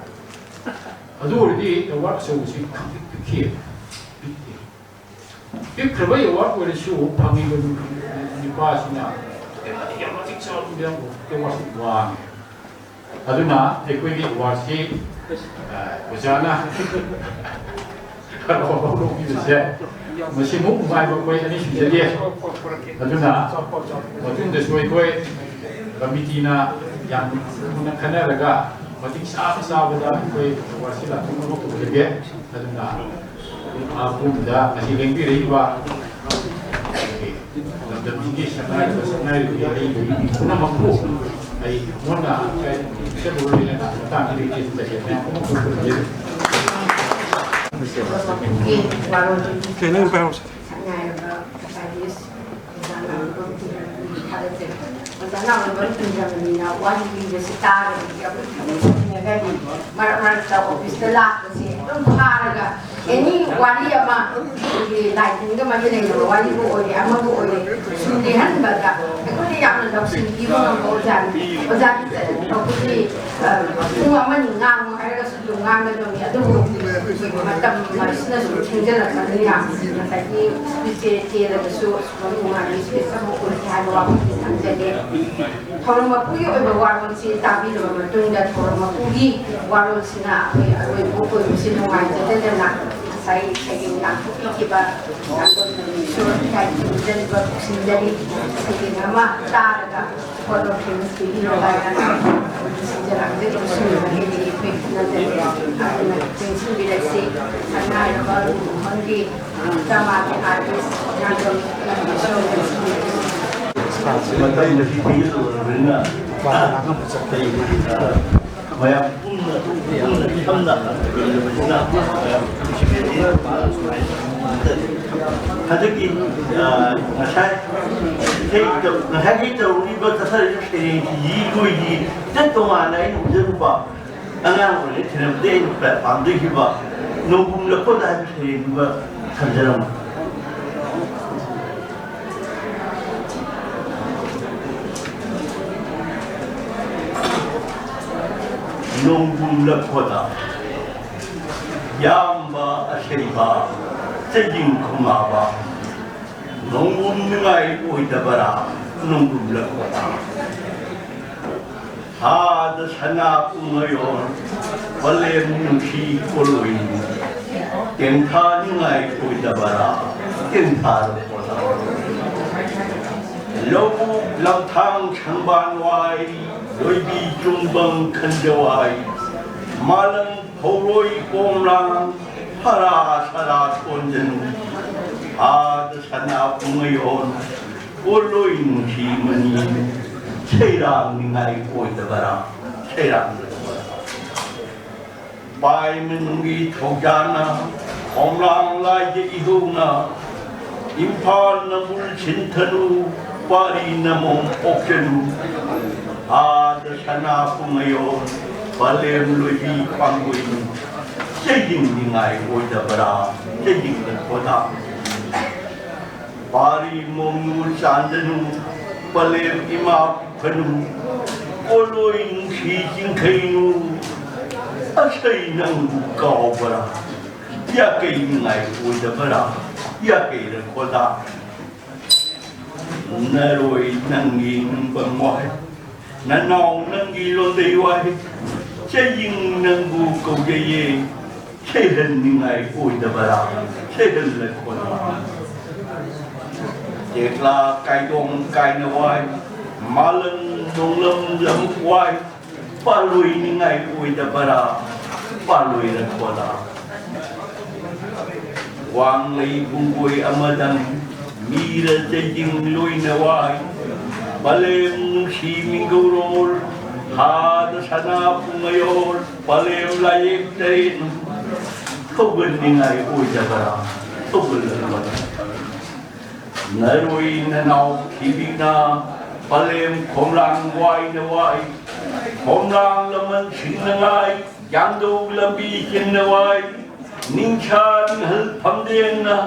ꯑꯗꯨ ꯑꯣꯏꯔꯗꯤ ꯑꯦꯋꯥꯔꯗ ꯑꯆꯧꯕꯁꯤ ꯈꯪꯄꯤꯛ ꯄꯤꯛꯈꯤ꯫ ꯄꯤꯛꯈꯤ꯫ ꯄꯤꯛꯈ꯭ꯔꯕ ꯑꯦꯋꯥꯔꯗ ꯑꯣꯏꯔꯁꯨ ꯐꯪꯉꯤꯕ ꯅꯨꯄꯥꯁꯤꯅ ꯑꯩ ꯌꯥꯝ ꯃꯇꯤꯛ ꯆꯥꯕ ꯃꯤꯔꯝ ꯑꯦꯋꯥꯔꯗꯁꯤ ꯋꯥꯡꯉꯦ꯫ ꯑꯗꯨꯅ ꯑꯩꯈꯣꯏꯒꯤ ꯑꯦꯋꯥꯔꯗꯁꯤ, ꯑ, ꯑꯣꯖꯥꯅ ꯍꯔꯥꯎ ꯍꯔꯥꯎ ꯂꯧꯕꯤꯕꯁꯦ ꯃꯁꯤꯃꯨꯛ ꯅꯨꯡꯉꯥꯏꯕ ꯑꯩꯈꯣꯏ ꯑꯅꯤ ꯁꯨꯖꯔꯤ꯫ ꯑꯗꯨꯅ ꯃꯇꯨꯡꯗꯁꯨ ꯑꯩꯈꯣꯏ ꯀꯃꯤꯇꯤꯅ ꯌꯥꯝ ꯃꯨꯟꯅ ꯈꯟꯅꯔꯒ ꯃꯇꯤꯛ ꯆꯥꯕ ꯆꯥꯕꯗ ꯑꯩꯈꯣꯏ ꯑꯦꯋꯥꯔꯗꯁꯤ ꯂꯥꯛꯊꯣꯛꯅꯕ ꯇꯧꯖꯒꯦ꯫ ꯑꯗꯨꯅ ꯃꯍꯥꯛꯄꯨꯝꯗ ꯉꯁꯤ ꯂꯦꯡꯕꯤꯔꯛꯏꯕ ꯑꯩꯈꯣꯏꯒꯤ ꯂꯝꯗꯝꯁꯤꯒꯤ ꯁꯛꯅꯥꯏꯔꯕ ꯁꯛꯅꯥꯏꯔꯕꯤ ꯑꯔꯤꯕꯤ ꯄꯨꯝꯅꯃꯛꯄꯨ ꯑꯩ ꯊꯃꯣꯏꯅ ꯏꯆꯟ ꯂꯣꯏꯅꯅ ꯃꯇꯥꯡ ꯑꯁꯤꯗ ꯏꯆꯦ ꯂꯩꯖꯕꯅꯦ꯫ ꯄꯨꯝꯅꯃꯛꯄꯨ ꯈꯨꯔꯨꯝꯖꯔꯤ꯫ ꯋꯥꯔꯣꯜ ꯀꯩꯅꯣ ꯄꯥꯏꯍꯧꯁꯦ꯫ ꯁꯛꯅꯥꯏꯔꯕ ꯁꯥꯏꯟꯇꯤꯁ ꯑꯣꯖꯥ ꯅꯥꯎꯔꯦꯝꯕꯝ ꯀꯨꯟꯗ꯭ꯔꯃꯅꯤꯕꯨ ꯊꯥꯒꯠꯆꯔꯤ꯫ ꯑꯣꯖꯥ ꯅꯥꯎꯔꯦꯝꯕꯝ ꯀꯨꯟꯗ꯭ꯔꯃꯅꯤꯅ ꯋꯥꯔꯤ ꯂꯤꯕꯁꯤ ꯇꯥꯔꯒꯗꯤ ꯑꯩꯈꯣꯏ ꯊꯃꯣꯏ ꯁꯣꯛꯅꯒꯅꯤ꯫ ꯃꯔꯛ ꯃꯔꯛꯇ ꯑꯣꯐꯤꯁꯇ ꯂꯥꯛꯄꯁꯦ ꯑꯗꯨꯝ ꯐꯥꯔꯒ ꯑꯦꯅꯤ ꯋꯥꯔꯤ ꯑꯃ, ꯑꯩꯈꯣꯏꯒꯤ ꯂꯥꯏ ꯇꯤꯟꯒ ꯃꯔꯤ ꯂꯩꯅꯕ ꯋꯥꯔꯤꯕꯨ ꯑꯣꯏꯔꯦ, ꯑꯃꯕꯨ ꯑꯣꯏꯔꯦ, ꯁꯨꯝ ꯂꯤꯍꯟꯕꯗ ꯑꯩꯈꯣꯏꯅ ꯌꯥꯝꯅ ꯂꯧꯁꯤꯡ ꯄꯤꯕ ꯉꯝꯕ ꯑꯣꯖꯥꯅꯤ꯫ ꯑꯣꯖꯥꯒꯤ ꯇꯧꯕꯗꯤ, ꯑ, ꯄꯨꯡ ꯑꯃꯅꯤ ꯉꯥꯡꯉꯨ ꯍꯥꯏꯔꯒꯁꯨ ꯑꯗꯨꯝ ꯉꯥꯡꯒꯗꯕꯅꯤ꯫ ꯑꯗꯨꯕꯨ ꯃꯇꯝ ꯑꯁꯤꯅꯁꯨ ꯊꯦꯡꯖꯤꯜꯂꯛꯄꯅꯤꯅ ꯉꯁꯥꯏꯒꯤ ꯁ꯭ꯄꯤꯆꯁꯦ ꯇꯦꯜꯂꯕꯁꯨ ꯑꯁꯨꯝꯕ ꯅꯨꯡꯉꯥꯏꯕ ꯁ꯭ꯄꯤꯆ ꯑꯃ ꯑꯣꯏꯈꯤ ꯍꯥꯏꯕ ꯋꯥꯐꯝꯁꯤ ꯊꯝꯖꯒꯦ꯫ ꯊꯧꯔꯝ ꯃꯄꯨꯒꯤ ꯑꯣꯏꯕ ꯋꯥꯔꯣꯜꯁꯤ ꯇꯥꯕꯤꯔꯕ ꯃꯇꯨꯡꯗ ꯊꯧꯔꯝ ꯃꯄꯨꯒꯤ ꯋꯥꯔꯣꯜꯁꯤꯅ ꯑꯩꯈꯣꯏ ꯑꯔꯣꯏꯕ ꯑꯣꯏꯕꯁꯤ ꯅꯨꯡꯉꯥꯏꯖꯗꯗꯅ ꯉꯁꯥꯏ ꯁꯩꯔꯦꯡ ꯂꯥꯡꯊꯣꯛꯄꯤꯈꯤꯕ ꯅꯥꯇꯣꯟ ꯃꯅꯤꯄꯨꯔ ꯏꯀꯥꯏ ꯈꯨꯝꯅꯖꯔꯤꯕ ꯐꯣꯡꯗꯣꯛꯆꯔꯤ꯫ ꯁꯩꯔꯦꯡ ꯑꯃ ꯇꯥꯔꯒ ꯐꯣꯇꯣ ꯐ꯭ꯔꯦꯝꯁ ꯄꯤꯕꯤꯔꯣ ꯍꯥꯏꯅ ꯁꯤꯟꯖꯔꯛꯑꯒ ꯏꯁꯨ ꯍꯦꯜꯂꯤ ꯑꯩꯈꯣꯏ ꯈꯨꯝꯅꯖꯔꯤ꯫ ꯑꯗꯨꯅ ꯆꯦꯟꯁꯤꯟꯕꯤꯔꯛꯁꯤ꯫ ꯁꯛꯅꯥꯏꯔꯕ ꯃꯣꯍꯟꯒꯤ ꯗ꯭ꯔꯃꯥꯒꯤ ꯑꯥꯔꯇꯤꯁ ꯅꯥꯇꯣꯟ ꯃꯇꯝꯗ ꯄꯤꯕꯤꯔꯕꯅꯤꯅ ꯃꯌꯥꯝ ꯄꯨꯟꯅ ꯄꯨꯟꯅ ꯁꯝꯅ ꯍꯟꯊꯃꯤꯟꯅꯕꯁꯤꯅ ꯃꯌꯥꯝ ꯅꯨꯡꯁꯤꯕꯤꯔꯛꯏ꯫ ꯍꯟꯗꯛꯀꯤ, ꯑ, ꯉꯁꯥꯏ ꯏꯁꯩ ꯇꯧ-, ꯉꯁꯥꯏꯒꯤ ꯇꯧꯔꯤꯕ ꯆꯠꯊꯔꯤꯕ ꯁꯩꯔꯦꯡꯁꯤ ꯑꯩꯈꯣꯏꯒꯤ ꯈꯤꯇꯪ ꯇꯣꯉꯥꯟꯅ ꯑꯩꯅ ꯎꯖꯔꯨꯕ ꯑꯉꯥꯡ ꯑꯣꯏꯔꯤꯉꯩ ꯊꯦꯡꯅꯕꯗꯒꯤ ꯑꯩꯅ ꯄꯥꯝꯖꯈꯤꯕ ꯅꯣꯡꯕꯨꯝ ꯂꯩꯈꯣꯗ ꯍꯥꯏꯕ ꯁꯩꯔꯦꯡꯗꯨꯒ ꯊꯝꯖꯔꯝꯃꯤ꯫ ꯅꯣꯡꯕꯨꯝ ꯂꯩꯈꯣꯗ꯫ ꯌꯥꯝꯕ ꯑꯁꯩꯕ ꯆꯩꯖꯤꯡ ꯈꯨꯃꯥꯕ, ꯅꯣꯡꯒꯨꯝ ꯅꯤꯡꯉꯥꯏ ꯑꯣꯏꯗꯕꯔꯥ, ꯅꯣꯡꯒꯨꯝ ꯂꯛꯄꯗ꯫ ꯍꯥꯗ ꯁꯅꯥ ꯄꯨꯡꯉꯌꯣꯟ, ꯄꯂꯦꯝ ꯅꯨꯡꯁꯤ ꯀꯣꯂꯣꯏꯅꯤ, ꯇꯦꯟꯊꯥ ꯅꯤꯡꯉꯥꯏ ꯑꯣꯏꯗꯕꯔꯥ, ꯇꯦꯟꯊꯥ ꯂꯛꯄꯗ꯫ ꯂꯧꯕꯨꯛ ꯂꯝꯊꯥꯡ ꯁꯪꯕꯥꯟ ꯋꯥꯏ, ꯂꯣꯏꯕꯤ ꯆꯨꯝꯕꯪ ꯈꯟꯖꯋꯥꯏ, ꯃꯥꯂꯪ ꯐꯧꯔꯣꯏ ꯀꯣꯝꯂꯥꯡ, ꯐꯔꯥ ꯁꯔꯥ ꯊꯣꯟꯖꯅꯨ꯫ ꯑꯥꯗ ꯁꯅꯥ ꯄꯨꯡꯉꯌꯣꯟ, ꯀꯣꯜꯂꯣꯏ ꯅꯨꯡꯁꯤ ꯃꯅꯤ, ꯁꯩꯔꯥꯡ ꯅꯤꯡꯉꯥꯏ ꯑꯣꯏꯗꯕꯔꯥ, ꯁꯩꯔꯥꯡ ꯅꯤꯡꯉꯥꯏ꯫ ꯄꯥꯏ ꯃꯅꯨꯡꯒꯤ ꯊꯧꯖꯥꯅ, ꯈꯣꯝꯂꯥꯡ ꯂꯥꯏꯗ ꯏꯍꯧꯅ, ꯏꯝꯐꯥꯜ ꯅꯝꯕꯨꯜ ꯁꯤꯟꯊꯅꯨ, ꯄꯥꯔꯤ ꯅꯃꯣꯝ ꯑꯣꯛꯆꯅꯨ꯫ ꯑꯥꯗ ꯁꯅꯥ ꯄꯨꯡꯉꯌꯣꯟ, ꯄꯂꯦꯝ ꯂꯣꯏꯕꯤ ꯄꯥꯡꯒꯣꯏꯅꯨ, ꯆꯩꯖꯤꯡꯅꯤꯡꯉꯥꯏ ꯑꯣꯏꯗꯕꯔꯥ, ꯆꯩꯖꯤꯡꯂꯛꯄꯗ꯫ ꯄꯥꯔꯤ ꯃꯣꯡꯅꯨ ꯆꯥꯟꯗꯅꯨ, ꯄꯂꯦꯝ ꯏꯃꯥ ꯄꯤꯐꯅꯨ, ꯀꯣꯂꯣꯏ ꯅꯨꯡꯁꯤ ꯆꯤꯡꯈꯩꯅꯨ, ꯑꯁꯩ ꯅꯪꯕꯨ ꯀꯥꯎꯕꯔꯥ? ꯌꯥꯀꯩ ꯅꯤꯡꯉꯥꯏ ꯑꯣꯏꯗꯕꯔꯥ? ꯌꯥꯀꯩ ꯔꯈꯣꯗꯥ꯫ ꯅꯔꯣꯏ ꯅꯪꯒꯤ ꯅꯨꯡꯕꯪ ꯋꯥꯍꯩ, ꯅꯅꯥꯎ ꯅꯪꯒꯤ ꯂꯣꯟꯗꯩ ꯋꯥꯍꯩ, ꯆꯩꯌꯤꯡ ꯅꯪꯕꯨ ꯀꯧꯖꯩꯌꯦ꯫ ꯁꯩꯍꯟꯅꯤꯡꯉꯥꯏ ꯑꯣꯏꯗꯕꯔꯥ? ꯁꯩꯍꯜꯂꯛꯄꯔꯥ? ꯇꯦꯛꯂꯥ ꯀꯥꯏꯗꯣꯡ ꯀꯥꯏꯅ ꯋꯥꯏ, ꯃꯥꯂꯪ ꯅꯣꯡꯂꯝ ꯂꯝ ꯋꯥꯏ, ꯄꯥꯜꯂꯣꯏꯅꯤꯡꯉꯥꯏ ꯑꯣꯏꯗꯕꯔꯥ? ꯄꯥꯜꯂꯣꯏꯔꯛꯄꯔꯥ? ꯋꯥꯡꯂꯩ ꯄꯨꯡꯒꯣꯏ ꯑꯃꯗꯪ, ꯃꯤꯔ ꯆꯩꯖꯤꯡ ꯂꯣꯏꯅ ꯋꯥꯏ, ꯄꯂꯦꯝ ꯅꯨꯡꯁꯤ ꯃꯤꯡꯒꯧꯔꯣꯜ, ꯊꯥꯗ ꯁꯅꯥ ꯄꯨꯡꯉꯌꯣꯜ, ꯄꯂꯦꯝ ꯂꯥꯏꯌꯦꯛ ꯇꯔꯦꯠ, ꯊꯧꯒꯟꯅꯤꯡꯉꯥꯏ ꯑꯣꯏꯗꯕꯔꯥ? ꯊꯧꯒꯜꯂꯛꯄꯔꯥ? ꯅꯔꯣꯏ ꯅꯅꯥꯎ ꯊꯤꯕꯤꯅ, ꯄꯂꯦꯝ ꯈꯣꯝꯂꯥꯡ ꯋꯥꯏꯅ ꯋꯥꯏ, ꯈꯣꯝꯂꯥꯡ ꯂꯃꯟ ꯁꯤꯡꯅꯉꯥꯏ, ꯌꯥꯡꯗꯧ ꯂꯝꯕꯤ ꯆꯤꯟꯅ ꯋꯥꯏ, ꯅꯤꯡꯁꯥ ꯅꯤꯡꯍꯜ ꯐꯝꯗꯦꯡꯅ,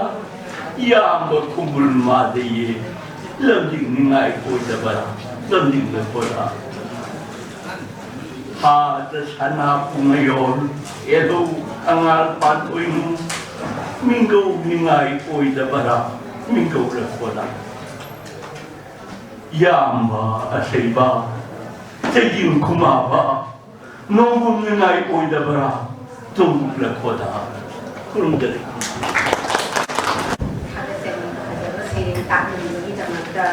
ꯏꯌꯥꯝꯕ ꯈꯨꯝꯕꯨꯜ ꯃꯥꯗꯩꯌꯦ, ꯂꯝꯖꯤꯡꯅꯤꯡꯉꯥꯏ ꯑꯣꯏꯗꯕꯔꯥ? ꯂꯝꯖꯤꯡꯂꯛꯄꯔꯥ? ꯍꯥꯗ ꯁꯅꯥ ꯄꯨꯡꯉꯌꯣꯜ, ꯑꯦꯂꯧ ꯑꯉꯥꯡ ꯄꯥꯟꯊꯣꯏꯅꯨ ꯃꯤꯡꯒꯧꯅꯤꯡꯉꯥꯏ ꯑꯣꯏꯗꯕꯔꯥ? ꯃꯤꯡꯒꯧꯔꯛꯄꯗ ꯌꯥꯝꯕ ꯑꯁꯩꯕ ꯆꯌꯤꯡ ꯈꯨꯃꯥꯕ ꯅꯣꯡꯒꯨꯝꯅꯤꯡꯉꯥꯏ ꯑꯣꯏꯗꯕꯔꯥ? ꯇꯨꯡꯂꯛꯄꯗ ꯈꯨꯔꯨꯝꯖꯔꯤ꯫ ꯊꯥꯒꯠꯆꯔꯤ꯫ ꯐꯖꯕ ꯁꯩꯔꯦꯡ ꯇꯥꯛꯅꯕꯒꯤꯗꯃꯛꯇ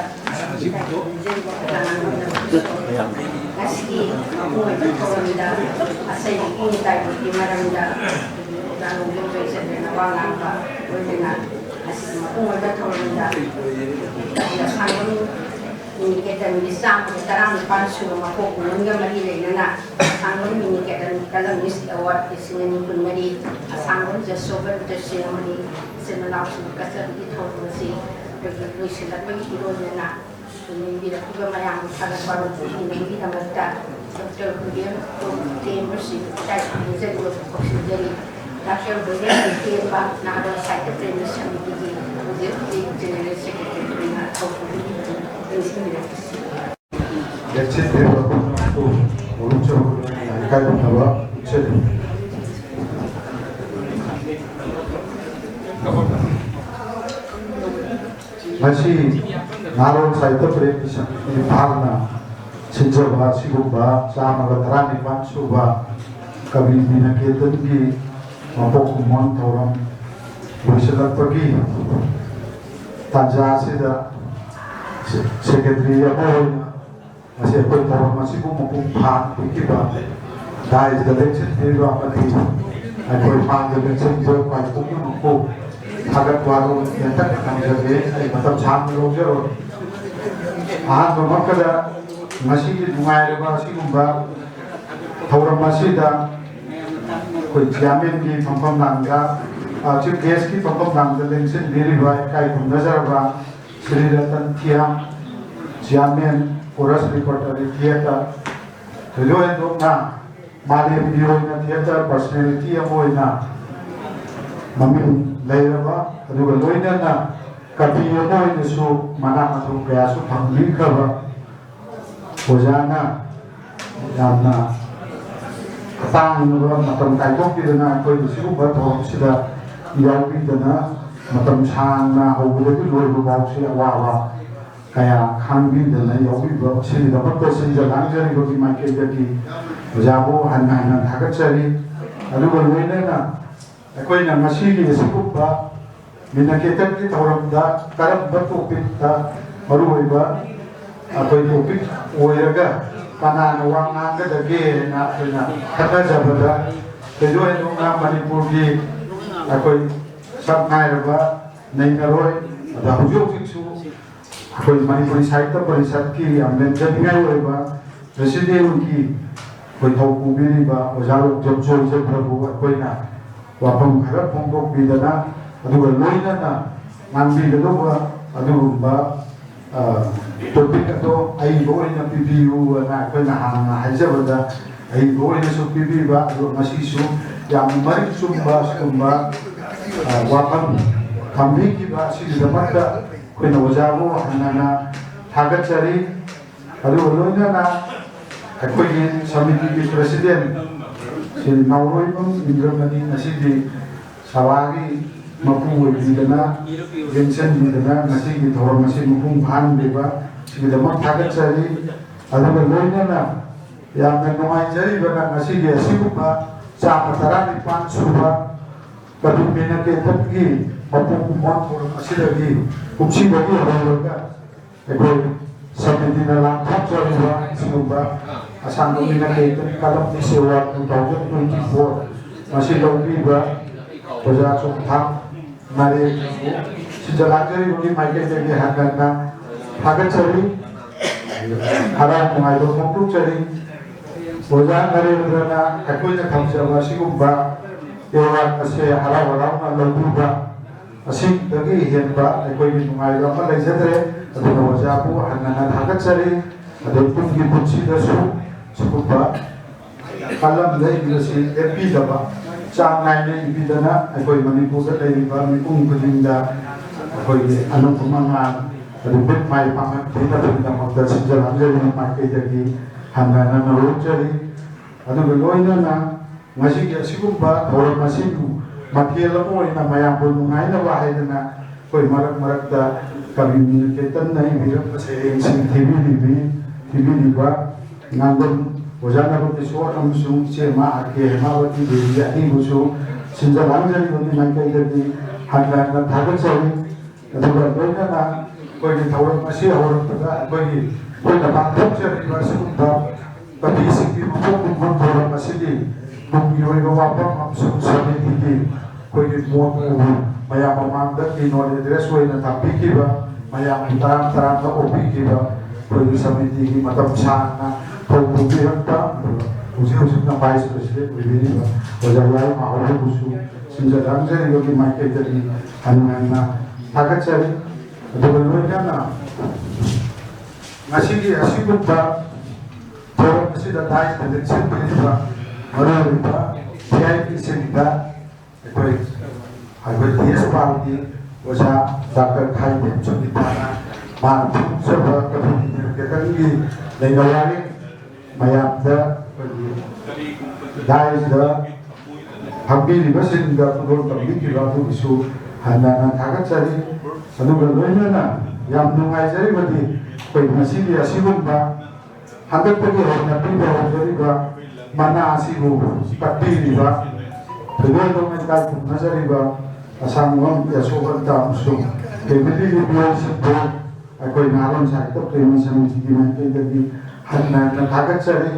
ꯉꯁꯤꯒꯤ ꯃꯄꯨꯡ ꯑꯣꯏꯕ ꯊꯧꯔꯝꯗ ꯑꯁꯩꯕꯒꯤ ꯇꯥꯏꯕꯪꯒꯤ ꯃꯔꯝꯗ ꯑꯣꯖꯥ ꯅꯣꯡꯖꯝ ꯖꯣꯏꯆꯟꯗ꯭ꯔꯅ ꯋꯥ ꯉꯥꯡꯕ ꯂꯣꯏꯅꯅ ꯉꯁꯤꯒꯤ ꯃꯄꯨꯡ ꯑꯣꯏꯕ ꯊꯧꯔꯝꯗ ꯑꯁꯥꯡꯕꯝ ꯃꯤꯅꯤ ꯀꯦꯇꯟꯒꯤ ꯆꯥꯝꯃꯒ ꯇꯔꯥꯅꯤꯄꯥꯟ ꯁꯨꯕ ꯃꯄꯣꯛ ꯀꯨꯝꯑꯣꯟꯒ ꯃꯔꯤ ꯂꯩꯅꯅ ꯑꯁꯥꯡꯕꯝ ꯃꯤꯅꯤ ꯀꯦꯇꯟ ꯀꯂꯝ ꯃꯤꯁ ꯑꯦꯋꯥꯔꯗ ꯂꯤꯁꯤꯡ ꯑꯅꯤ ꯀꯨꯟꯃꯔꯤ, ꯑꯁꯥꯡꯕꯝ ꯖꯁꯣꯕꯟꯇ ꯁꯤꯡꯍꯃꯅꯤ ꯏꯆꯤꯟ ꯃꯅꯥꯎꯁꯤꯡ ꯀꯠꯆꯕꯒꯤ ꯊꯧꯔꯝ ꯑꯁꯤ ꯑꯩꯈꯣꯏꯒꯤ ꯂꯣꯏꯁꯤꯜꯂꯛꯄꯒꯤ ꯏꯔꯣꯏꯅꯅ ꯌꯦꯡꯕꯤꯔꯛꯂꯤꯕ ꯃꯌꯥꯝꯕꯨ ꯊꯥꯒꯠ ꯋꯥꯔꯣꯜ ꯄꯤꯕꯤꯅꯕꯒꯤꯗꯃꯛꯇ ꯗꯣꯛꯇꯔ ꯋꯤꯂꯤꯌꯝ ꯇꯦꯝꯕꯁꯤ ꯏꯀꯥꯏ ꯈꯨꯝꯅꯖꯔꯤ, ꯈꯨꯔꯨꯝꯖꯔꯤ꯫ ꯗꯥꯛꯇꯔ ꯋꯤꯂꯤꯌꯝ ꯇꯦꯝꯕ, ꯅꯍꯥꯔꯣꯜ ꯁꯥꯍꯤꯇ꯭ꯌ ꯄ꯭ꯔꯦꯃꯤ ꯁꯃꯤꯇꯤꯒꯤ ꯍꯧꯖꯤꯛ ꯍꯧꯖꯤꯛ ꯖꯦꯅꯔꯦꯜ ꯁꯦꯀ꯭ꯔꯦꯇꯔꯤ ꯑꯣꯏꯅ ꯊꯧ ꯄꯨꯕꯤꯔꯤꯕꯗꯨ ꯅꯤꯡꯁꯤꯡꯕꯤꯔꯛꯄꯁꯤ꯫ ꯂꯦꯡꯁꯤꯟꯕꯤꯔꯕ ꯄꯨꯝꯅꯃꯛꯄꯨ ꯄꯨꯛꯅꯤꯡ ꯆꯪꯅ ꯏꯀꯥꯏ ꯈꯨꯝꯅꯕ ꯎꯠꯆꯔꯤ꯫ ꯉꯁꯤ ꯅꯍꯥꯔꯣꯜ ꯁꯥꯍꯤꯇ꯭ꯌ ꯄ꯭ꯔꯦꯃꯤ ꯁꯃꯤꯇꯤ ꯏꯝꯐꯥꯜꯅ ꯁꯤꯟꯖꯕ ꯑꯁꯤꯒꯨꯝꯕ ꯆꯥꯝꯃꯒ ꯇꯔꯥꯅꯤꯄꯥꯟ ꯁꯨꯕ ꯀꯕꯤ ꯕꯤꯅꯀꯦꯇꯟꯒꯤ ꯃꯄꯣꯛ ꯀꯨꯝꯑꯣꯟ ꯊꯧꯔꯝ ꯂꯣꯏꯁꯤꯜꯂꯛꯄꯒꯤ ꯇꯥꯟꯖꯥ ꯑꯁꯤꯗ ꯁꯦ-, ꯁꯦꯀ꯭ꯔꯦꯇꯔꯤ ꯑꯃ ꯑꯣꯏꯅ ꯉꯁꯤ ꯑꯩꯈꯣꯏ ꯊꯧꯔꯝ ꯑꯁꯤꯕꯨ ꯃꯄꯨꯡ ꯐꯥꯍꯟꯕꯤꯈꯤꯕ ꯗꯥꯏꯁꯇ ꯂꯦꯡꯁꯤꯟꯕꯤꯔꯤꯕ ꯑꯃꯗꯤ ꯑꯩꯈꯣꯏ ꯃꯥꯡꯗ ꯂꯦꯡꯁꯤꯟꯕ ꯄꯥꯏ ꯄꯨꯝꯅꯃꯛꯄꯨ ꯊꯥꯒꯠ ꯋꯥꯔꯣꯜ ꯇꯦꯟꯇꯛꯅ ꯊꯝꯖꯒꯦ꯫ ꯑꯩ ꯃꯇꯝ ꯁꯥꯡꯅ ꯂꯧꯖꯔꯣꯏ꯫ ꯑꯍꯥꯟꯕꯃꯛꯇꯗ ꯉꯁꯤꯒꯤ ꯅꯨꯡꯉꯥꯏꯔꯕ ꯑꯁꯤꯒꯨꯝꯕ ꯊꯧꯔꯝ ꯑꯁꯤꯗ ꯑꯩꯈꯣꯏ ꯆꯤꯌꯥꯔꯃꯦꯟꯒꯤ ꯐꯝꯐꯝ ꯂꯥꯡꯗ, ꯑ, ꯆꯤꯐ ꯒꯦꯁꯀꯤ ꯐꯝꯐꯝ ꯂꯥꯡꯗ ꯂꯦꯡꯁꯤꯟꯕꯤꯔꯤꯕ ꯏꯀꯥꯏ ꯈꯨꯝꯅꯖꯔꯕ Shri Ratan Thiyam, chairman, chorus repertory theatre, ꯊꯣꯏꯗꯣꯛ ꯍꯦꯟꯗꯣꯛꯅ ꯃꯥꯂꯦꯝꯒꯤ ꯑꯣꯏꯅ ꯊꯤꯌꯦꯇꯔ ꯄꯔꯁꯅꯦꯂꯤꯇꯤ ꯑꯃ ꯑꯣꯏꯅ ꯃꯃꯤꯡ ꯂꯩꯔꯕ, ꯑꯗꯨꯒ ꯂꯣꯏꯅꯅ ꯀꯕꯤ ꯑꯃ ꯑꯣꯏꯅꯁꯨ ꯃꯅꯥ ꯃꯊꯧ ꯀꯌꯥꯁꯨ ꯐꯪꯕꯤꯈ꯭ꯔꯕ ꯑꯣꯖꯥꯅ ꯌꯥꯝꯅ ꯑꯇꯥꯡꯕ ꯃꯇꯝ ꯀꯥꯏꯊꯣꯛꯄꯤꯗꯅ ꯑꯩꯈꯣꯏꯒꯤ ꯁꯤꯒꯨꯝꯕ ꯊꯧꯔꯝꯁꯤꯗ ꯌꯥꯎꯕꯤꯗꯅ, ꯃꯇꯝ ꯁꯥꯡꯅ ꯍꯧꯕꯗꯒꯤ ꯂꯣꯏꯕ ꯐꯥꯎꯁꯤ ꯑꯋꯥꯕ ꯀꯌꯥ ꯈꯥꯡꯕꯤꯗꯅ ꯌꯥꯎꯕꯤꯕ, ꯁꯤꯒꯤꯗꯃꯛꯇ ꯁꯤꯟꯖ ꯂꯥꯡꯖꯔꯤꯕꯒꯤ ꯃꯥꯏꯀꯩꯗꯒꯤ ꯑꯣꯖꯥꯕꯨ ꯍꯟꯅ ꯍꯟꯅ ꯊꯥꯒꯠꯆꯔꯤ꯫ ꯑꯗꯨꯒ ꯂꯣꯏꯅꯅ ꯑꯩꯈꯣꯏꯅ ꯉꯁꯤꯒꯤ ꯑꯁꯤꯒꯨꯝꯕ ꯃꯤꯅꯀꯦꯇꯟꯒꯤ ꯊꯧꯔꯝꯗ ꯀꯔꯝꯕ ꯇꯣꯄꯤꯛꯇ ꯃꯔꯨꯑꯣꯏꯕ ꯑꯩꯈꯣꯏ ꯇꯣꯄꯤꯛ ꯑꯣꯏꯔꯒ ꯀꯅꯥꯅ ꯋꯥ ꯉꯥꯡꯒꯗꯒꯦꯅ ꯑꯩꯈꯣꯏꯅ ꯈꯟꯅꯖꯕꯗ, ꯊꯣꯏꯗꯣꯛ ꯍꯦꯟꯗꯣꯛꯅ ꯃꯅꯤꯄꯨꯔꯒꯤ ꯑꯩꯈꯣꯏ ꯁꯛ ꯉꯥꯏꯔꯕ ꯅꯩꯅꯔꯣꯏ, ꯑꯗ ꯍꯧꯖꯤꯛ ꯍꯧꯖꯤꯛꯁꯨ ꯑꯩꯈꯣꯏ ꯃꯅꯤꯄꯨꯔꯤ ꯁꯥꯍꯤꯇ꯭ꯌ ꯄꯔꯤꯁꯠꯀꯤ ꯌꯥꯝ ꯂꯦꯡꯖꯅꯤꯡꯉꯥꯏ ꯑꯣꯏꯕ ꯄ꯭ꯔꯦꯁꯤꯗꯦꯟꯒꯤ ꯈꯣꯏꯊꯧ ꯄꯨꯕꯤꯔꯤꯕ ꯑꯣꯖꯥ ꯔꯣꯛꯆꯞ ꯖꯣꯏꯖꯟꯗꯕꯨ ꯑꯩꯈꯣꯏꯅ ꯋꯥꯐꯝ ꯈꯔ ꯐꯣꯡꯗꯣꯛꯄꯤꯗꯅ, ꯑꯗꯨꯒ ꯂꯣꯏꯅꯅ ꯉꯥꯡꯕꯤꯒꯗꯧꯕ ꯑꯗꯨꯒꯨꯝꯕ, ꯑ, ꯇꯣꯄꯤꯛ ꯑꯗꯣ ꯑꯏꯕ ꯑꯣꯏꯅ ꯄꯤꯕꯤꯌꯨ ꯍꯥꯏꯅ ꯑꯩꯈꯣꯏꯅ ꯍꯥꯟꯅ ꯍꯥꯏꯖꯕꯗ, ꯑꯏꯕ ꯑꯣꯏꯅꯁꯨ ꯄꯤꯕꯤꯕ, ꯑꯗꯨꯒ ꯉꯁꯤꯁꯨ ꯌꯥꯝꯅ ꯃꯔꯤꯛ ꯆꯨꯝꯕ ꯑꯁꯤꯒꯨꯝꯕ, ꯑ, ꯋꯥꯐꯝ ꯊꯝꯕꯤꯈꯤꯕ ꯑꯁꯤꯒꯤꯗꯃꯛꯇ ꯑꯩꯈꯣꯏꯅ ꯑꯣꯖꯥꯕꯨ ꯍꯟꯅ ꯍꯟꯅ ꯊꯥꯒꯠꯆꯔꯤ꯫ ꯑꯗꯨꯒ ꯂꯣꯏꯅꯅ ꯑꯩꯈꯣꯏꯒꯤ ꯁꯃꯤꯇꯤꯒꯤ ꯄ꯭ꯔꯦꯁꯤꯗꯦꯟ ꯁ꯭ꯔꯤ ꯅꯥꯎꯔꯣꯏꯕꯝ ꯏꯟꯗ꯭ꯔꯃꯅꯤ ꯉꯁꯤꯗꯤ ꯁꯚꯥꯒꯤ ꯃꯄꯨ ꯑꯣꯏꯕꯤꯗꯅ, ꯂꯦꯡꯁꯤꯟꯕꯤꯗꯅ ꯉꯁꯤꯒꯤ ꯊꯧꯔꯝ ꯑꯁꯤ ꯃꯄꯨꯡ ꯐꯥꯍꯟꯕꯤꯕ ꯁꯤꯒꯤꯗꯃꯛ ꯊꯥꯒꯠꯆꯔꯤ꯫ ꯑꯗꯨꯒ ꯂꯣꯏꯅꯅ ꯌꯥꯝꯅ ꯅꯨꯡꯉꯥꯏꯖꯔꯤꯕꯅ ꯉꯁꯤꯒꯤ ꯑꯁꯤꯒꯨꯝꯕ ꯆꯥꯝꯃ ꯇꯔꯥꯅꯤꯄꯥꯟ ꯁꯨꯕ ꯀꯕꯤ ꯃꯤꯅꯀꯦꯇꯟꯒꯤ ꯃꯄꯨ ꯀꯨꯝꯑꯣꯟ ꯊꯧꯔꯝ ꯑꯁꯤꯗꯒꯤ, ꯀꯨꯝꯁꯤꯗꯒꯤ ꯍꯧꯔꯒ ꯑꯩꯈꯣꯏ ꯁꯃꯤꯇꯤꯅ ꯂꯥꯡꯊꯣꯛꯆꯔꯤꯕ ꯑꯁꯤꯒꯨꯝꯕ ꯑꯁꯥꯡꯕ ꯃꯤꯅꯀꯦꯇꯟ ꯀꯂꯝ ꯅꯤꯁ award two thousand twenty four ꯃꯁꯤ ꯂꯧꯕꯤꯕ ꯑꯣꯖꯥ ꯆꯣꯡꯊꯥꯝ ꯅꯔꯦꯟꯕꯨ ꯁꯤꯟꯖ ꯂꯥꯡꯖꯔꯤꯕꯒꯤ ꯃꯥꯏꯀꯩꯗꯒꯤ ꯍꯟꯅ ꯍꯟꯅ ꯊꯥꯒꯠꯆꯔꯤ, ꯍꯔꯥꯎ ꯅꯨꯡꯉꯥꯏꯕ ꯐꯣꯡꯗꯣꯛꯆꯔꯤ꯫ ꯑꯣꯖꯥ ꯅꯔꯦꯟꯗ꯭ꯔꯅ ꯑꯩꯈꯣꯏꯅ ꯊꯝꯖꯕ ꯑꯁꯤꯒꯨꯝꯕ ꯑꯦꯋꯥꯔꯗ ꯑꯁꯦ ꯍꯔꯥꯎ ꯍꯔꯥꯎꯅ ꯂꯧꯕꯤꯕ ꯑꯁꯤꯗꯒꯤ ꯍꯦꯟꯕ ꯑꯩꯈꯣꯏꯒꯤ ꯅꯨꯡꯉꯥꯏꯕ ꯑꯃ ꯂꯩꯖꯗ꯭ꯔꯦ꯫ ꯑꯗꯨꯅ ꯑꯣꯖꯥꯕꯨ ꯍꯟꯅ ꯍꯟꯅ ꯊꯥꯒꯠꯆꯔꯤ꯫ ꯑꯗꯩ ꯇꯨꯡꯒꯤ ꯄꯨꯟꯁꯤꯗꯁꯨ ꯁꯤꯒꯨꯝꯕ ꯀꯂꯝꯗ ꯏꯕꯁꯤ ꯂꯦꯞꯄꯤꯗꯕ, ꯆꯥꯡ ꯅꯥꯏꯅ ꯏꯕꯤꯗꯅ ꯑꯩꯈꯣꯏ ꯃꯅꯤꯄꯨꯔꯗ ꯂꯩꯔꯤꯕ ꯃꯤꯄꯨꯝ ꯈꯨꯗꯤꯡꯗ ꯑꯩꯈꯣꯏꯒꯤ ꯑꯅꯧꯕ ꯃꯉꯥꯜ ꯑꯗꯨ ꯃꯤꯠ ꯃꯥꯏ ꯄꯥꯡꯍꯟꯕꯤꯅꯕꯒꯤꯗꯃꯛꯇ ꯁꯤꯟꯖ ꯂꯥꯡꯖꯔꯤꯕ ꯃꯥꯏꯀꯩꯗꯒꯤ ꯍꯟꯅ ꯍꯟꯅ ꯅꯣꯂꯨꯛꯆꯔꯤ꯫ ꯑꯗꯨꯒ ꯂꯣꯏꯅꯅ ꯉꯁꯤꯒꯤ ꯑꯁꯤꯒꯨꯝꯕ ꯊꯧꯔꯝ ꯑꯁꯤꯕꯨ ꯃꯊꯦꯜ ꯑꯃ ꯑꯣꯏꯅ ꯃꯌꯥꯝꯕꯨ ꯅꯨꯡꯉꯥꯏꯅꯕ ꯍꯥꯏꯗꯅ ꯑꯩꯈꯣꯏ ꯃꯔꯛ ꯃꯔꯛꯇ ꯀꯝꯃ꯭ꯌꯨꯅꯤꯀꯦꯇꯔꯅ ꯏꯕꯤꯔꯛꯄ ꯁꯩꯔꯦꯡꯁꯤꯡ ꯊꯤꯕꯤꯔꯤꯕꯤ, ꯊꯤꯕꯤꯔꯤꯕ ꯉꯥꯡꯕꯝ ꯑꯣꯖꯥ ꯅꯕꯀꯤꯁꯣꯔ ꯑꯃꯁꯨꯡ ꯏꯆꯦꯃ ꯑꯥꯔ ꯀꯦ ꯍꯦꯃꯥꯋꯇꯤ ꯗꯦꯕꯤ ꯑꯅꯤꯕꯨꯁꯨ ꯁꯤꯟꯖ ꯂꯥꯡꯖꯔꯤꯕꯒꯤ ꯃꯥꯏꯀꯩꯗꯒꯤ ꯍꯟꯅ ꯍꯟꯅ ꯊꯥꯒꯠꯆꯔꯤ꯫ ꯑꯗꯨꯒ ꯂꯣꯏꯅꯅ ꯑꯩꯈꯣꯏꯒꯤ ꯊꯧꯔꯝ ꯑꯁꯤ ꯍꯧꯔꯛꯄꯗ ꯑꯩꯈꯣꯏꯒꯤ ꯑꯩꯈꯣꯏꯅ ꯄꯥꯡꯊꯣꯛꯆꯔꯤꯕ ꯑꯁꯤꯒꯨꯝꯕ ꯀꯕꯤꯁꯤꯡꯒꯤ ꯃꯀꯣꯛ ꯀꯨꯝꯕ ꯊꯧꯔꯝ ꯑꯁꯤꯒꯤ ꯇꯨꯡꯒꯤ ꯑꯣꯏꯕ ꯋꯥꯐꯝ ꯑꯃꯁꯨꯡ ꯁꯃꯤꯇꯤꯒꯤ ꯑꯩꯈꯣꯏꯒꯤ ꯃꯣꯠꯄꯨ ꯃꯌꯥꯝ ꯃꯃꯥꯡꯗ ꯀꯤꯅꯣꯠ ꯑꯦꯗ꯭ꯔꯦꯁ ꯑꯣꯏꯅ ꯊꯝꯕꯤꯈꯤꯕ, ꯃꯌꯥꯝꯕꯨ ꯇꯔꯥꯝ ꯇꯔꯥꯝꯅ ꯑꯣꯛꯄꯤꯈꯤꯕ, ꯑꯩꯈꯣꯏꯒꯤ ꯁꯃꯤꯇꯤꯒꯤ ꯃꯇꯝ ꯁꯥꯡꯅ ꯊꯧ ꯄꯨꯕꯤꯔꯛꯄ, ꯍꯧꯖꯤꯛ ꯍꯧꯖꯤꯛꯅ ꯚꯥꯏꯁ ꯄ꯭ꯔꯁꯤꯗꯦꯟ ꯑꯣꯏꯕꯤꯔꯤꯕ ꯑꯣꯖꯥ ꯌꯥꯏꯃ ꯍꯥꯎꯕꯕꯨꯁꯨ ꯁꯤꯟꯖ ꯂꯥꯡꯖꯔꯤꯕꯒꯤ ꯃꯥꯏꯀꯩꯗꯒꯤ ꯍꯟꯅ ꯍꯟꯅ ꯊꯥꯒꯠꯆꯔꯤ꯫ ꯑꯗꯨꯒ ꯂꯣꯏꯅꯅ ꯉꯁꯤꯒꯤ ꯑꯁꯤꯒꯨꯝꯕ ꯊꯧꯔꯝ ꯑꯁꯤꯗ ꯗꯥꯏꯁꯇ ꯂꯦꯡꯁꯤꯟꯕꯤꯔꯤꯕ ꯃꯔꯨꯑꯣꯏꯕ ꯚꯤ ꯑꯥꯏ ꯄꯤꯁꯤꯡꯗ ꯑꯩꯈꯣꯏ, ꯑꯩꯈꯣꯏ ꯇꯤ ꯑꯦꯁ ꯄꯥꯜꯒꯤ ꯑꯣꯖꯥ ꯗꯥꯛꯇꯔ ꯈꯥꯏꯗꯦꯝ ꯁꯨꯅꯤꯇꯥꯅ ꯃꯥꯅ ꯐꯣꯡꯖꯕ ꯀꯕꯤꯒꯤ ꯅꯤꯔꯨꯛꯇꯒꯤ ꯂꯩꯅ ꯋꯥꯔꯦꯡ ꯃꯌꯥꯝꯗ ꯑꯩꯈꯣꯏꯒꯤ ꯗꯥꯏꯁꯇ ꯐꯝꯕꯤꯔꯤꯕꯁꯤꯡꯗ ꯈꯨꯗꯣꯜ ꯇꯝꯕꯤꯈꯤꯕ ꯑꯗꯨꯒꯤꯁꯨ ꯍꯟꯅ ꯍꯟꯅ ꯊꯥꯒꯠꯆꯔꯤ꯫ ꯑꯗꯨꯒ ꯂꯣꯏꯅꯅ ꯌꯥꯝ ꯅꯨꯡꯉꯥꯏꯖꯔꯤꯕꯗꯤ ꯑꯩꯈꯣꯏ ꯉꯁꯤꯒꯤ ꯑꯁꯤꯒꯨꯝꯕ ꯍꯟꯗꯛꯇꯒꯤ ꯍꯧꯅ ꯄꯤꯕ ꯍꯧꯖꯔꯤꯕ ꯃꯅꯥ ꯑꯁꯤꯕꯨ ꯀꯠꯄꯤꯔꯤꯕ, ꯊꯣꯏꯗꯣꯛ ꯍꯦꯟꯗꯣꯛꯅ ꯏꯀꯥꯏ ꯈꯨꯝꯅꯖꯔꯤꯕ ꯑꯁꯥꯡꯕꯝ ꯌꯥꯁꯣꯕꯟꯇ ꯑꯃꯁꯨꯡ ꯐꯦꯃꯤꯂꯤ ꯂꯤꯄꯤꯌꯣꯟꯁꯤꯡꯕꯨ ꯑꯩꯈꯣꯏ ꯅꯍꯥꯔꯣꯟ ꯁꯥꯍꯤꯇ꯭ꯌ ꯄ꯭ꯔꯦꯃꯤ ꯁꯃꯤꯇꯤꯒꯤ ꯃꯥꯏꯀꯩꯗꯒꯤ ꯍꯟꯅ ꯍꯟꯅ ꯊꯥꯒꯠꯆꯔꯤ꯫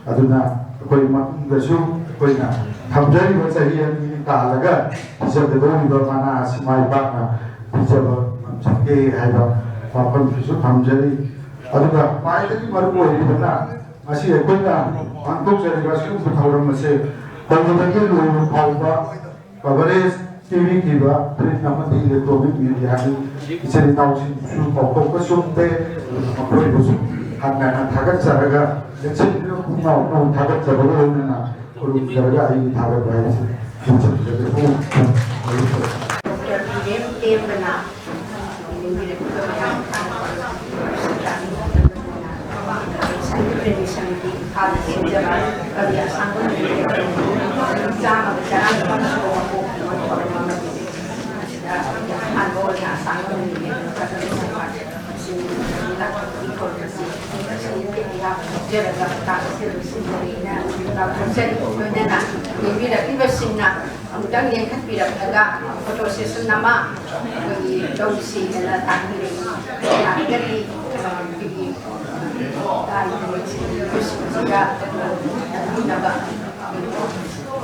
ꯑꯗꯨꯅ ꯑꯩꯈꯣꯏ ꯃꯇꯨꯡꯗꯁꯨ ꯑꯩꯈꯣꯏꯅ ꯊꯝꯖꯔꯤꯕ ꯆꯍꯤ ꯑꯅꯤ ꯀꯥꯜꯂꯒ ꯄꯤꯖꯒꯗꯧꯔꯤꯕ ꯃꯅꯥ ꯑꯁꯤ ꯃꯥꯏ ꯄꯥꯛꯅ ꯄꯤꯖꯕ ꯉꯝꯖꯒꯦ ꯍꯥꯏꯕ ꯋꯥꯐꯝꯁꯤꯁꯨ ꯊꯝꯖꯔꯤ꯫ ꯑꯗꯨꯒ ꯈ꯭ꯋꯥꯏꯗꯒꯤ ꯃꯔꯨ ꯑꯣꯏꯔꯤꯕꯅ ꯉꯁꯤ ꯑꯩꯈꯣꯏꯅ ꯄꯥꯡꯊꯣꯛꯆꯔꯤꯕ ꯑꯁꯤꯒꯨꯝꯕ ꯊꯧꯔꯝ ꯑꯁꯦ ꯍꯧꯕꯗꯒꯤ ꯂꯣꯏꯕ ꯐꯥꯎꯕ ꯀꯚꯔꯦꯖ ꯄꯤꯕꯤꯈꯤꯕ ꯄ꯭ꯔꯤꯟ ꯑꯃꯗꯤ ꯏꯂꯦꯛꯇ꯭ꯔꯣꯅꯤꯛ ꯃꯦꯗꯤꯌꯥꯒꯤ ꯏꯆꯤꯜ ꯏꯅꯥꯎꯁꯤꯡꯁꯨ ꯀꯥꯎꯊꯣꯛꯄ ꯆꯨꯝꯗꯦ꯫ ꯃꯈꯣꯏꯕꯨꯁꯨ ꯍꯟꯅ ꯍꯟꯅ ꯊꯥꯒꯠꯆꯔꯒ ꯂꯦꯡꯁꯤꯟꯕꯤꯔꯤꯕ ꯄꯨꯝꯅꯃꯛꯄꯨ ꯊꯥꯒꯠꯆꯕꯒ ꯂꯣꯏꯅꯅ ꯈꯨꯔꯨꯝꯖꯔꯒ ꯑꯩꯒꯤ ꯊꯥꯒꯠꯄ ꯍꯥꯏꯕꯁꯤ ꯂꯣꯏꯁꯤꯟꯖꯔꯒꯦ꯫ ꯗꯣꯛꯇꯔ ꯕꯤꯔꯦꯟ ꯇꯦꯝꯕꯅ ꯂꯤꯡꯕꯤꯔꯛꯄ ꯃꯇꯥꯡ ꯁꯥꯟꯅꯕ ꯁꯃꯤꯇꯤ ꯏꯝꯐꯥꯜꯗ ꯁꯤꯟꯖꯕ ꯀꯕꯤ ꯑꯁꯥꯡꯕ ꯅꯨꯃꯤꯠ ꯆꯥꯝꯃꯒ ꯇꯔꯥꯅꯤꯄꯥꯟ ꯁꯨꯕ ꯃꯄꯣꯛꯀꯤ ꯊꯧꯔꯝ ꯑꯃꯅꯤ꯫ ꯃꯁꯤꯗ ꯑꯍꯥꯟꯕ ꯑꯣꯏꯅ ꯑꯁꯥꯡꯕ ꯅꯨꯃꯤꯠ ꯂꯥꯛꯄꯒꯤ ꯊꯧꯔꯝ ꯑꯁꯤ ꯉꯁꯤ ꯇꯦꯛꯅꯤꯛ ꯍꯥꯞꯆꯔꯒ ꯃꯇꯥꯡ ꯑꯁꯤꯗ ꯂꯣꯏꯁꯤꯟꯖꯔꯦꯅ ꯂꯥꯎꯊꯣꯛꯆꯔꯤ꯫ ꯂꯣꯏꯅꯅ ꯌꯦꯡꯕꯤꯔꯛꯂꯤꯕꯁꯤꯡꯅ ꯑꯃꯨꯛꯇꯪ ꯌꯦꯡꯈꯠꯄꯤꯔꯛꯂꯒ ꯐꯣꯇꯣ ꯁꯦꯁꯟ ꯑꯃ ꯑꯩꯈꯣꯏꯒꯤ ꯇꯧꯁꯤ ꯍꯥꯏꯅ ꯇꯥꯛꯄꯤꯔꯛꯏ꯫ ꯌꯥꯔꯒꯗꯤ ꯑꯩꯈꯣꯏꯒꯤ ꯂꯥꯏ ꯅꯨꯃꯤꯠꯁꯤꯡꯁꯤꯗ ꯇꯧꯕꯤꯅꯕ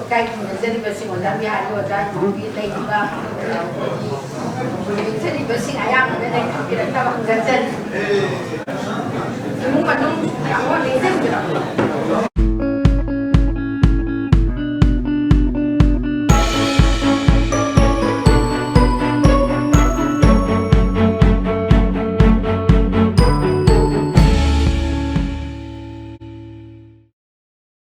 ꯏꯀꯥꯏ ꯈꯨꯝꯅꯖꯔꯤꯕꯁꯤꯡ ꯑꯣꯖꯥ ꯕꯤꯍꯥꯔꯤ ꯑꯣꯖꯥ ꯏꯃꯨꯡꯒꯤ ꯂꯩꯔꯤꯕ ꯂꯦꯡꯖꯔꯤꯕꯁꯤꯡ ꯑꯌꯥꯝꯕꯅ ꯂꯦꯡꯊꯣꯛꯄꯤꯔꯛꯅꯕ ꯍꯪꯒꯠꯆꯔꯤ꯫ ꯏꯃꯨꯡ ꯃꯅꯨꯡ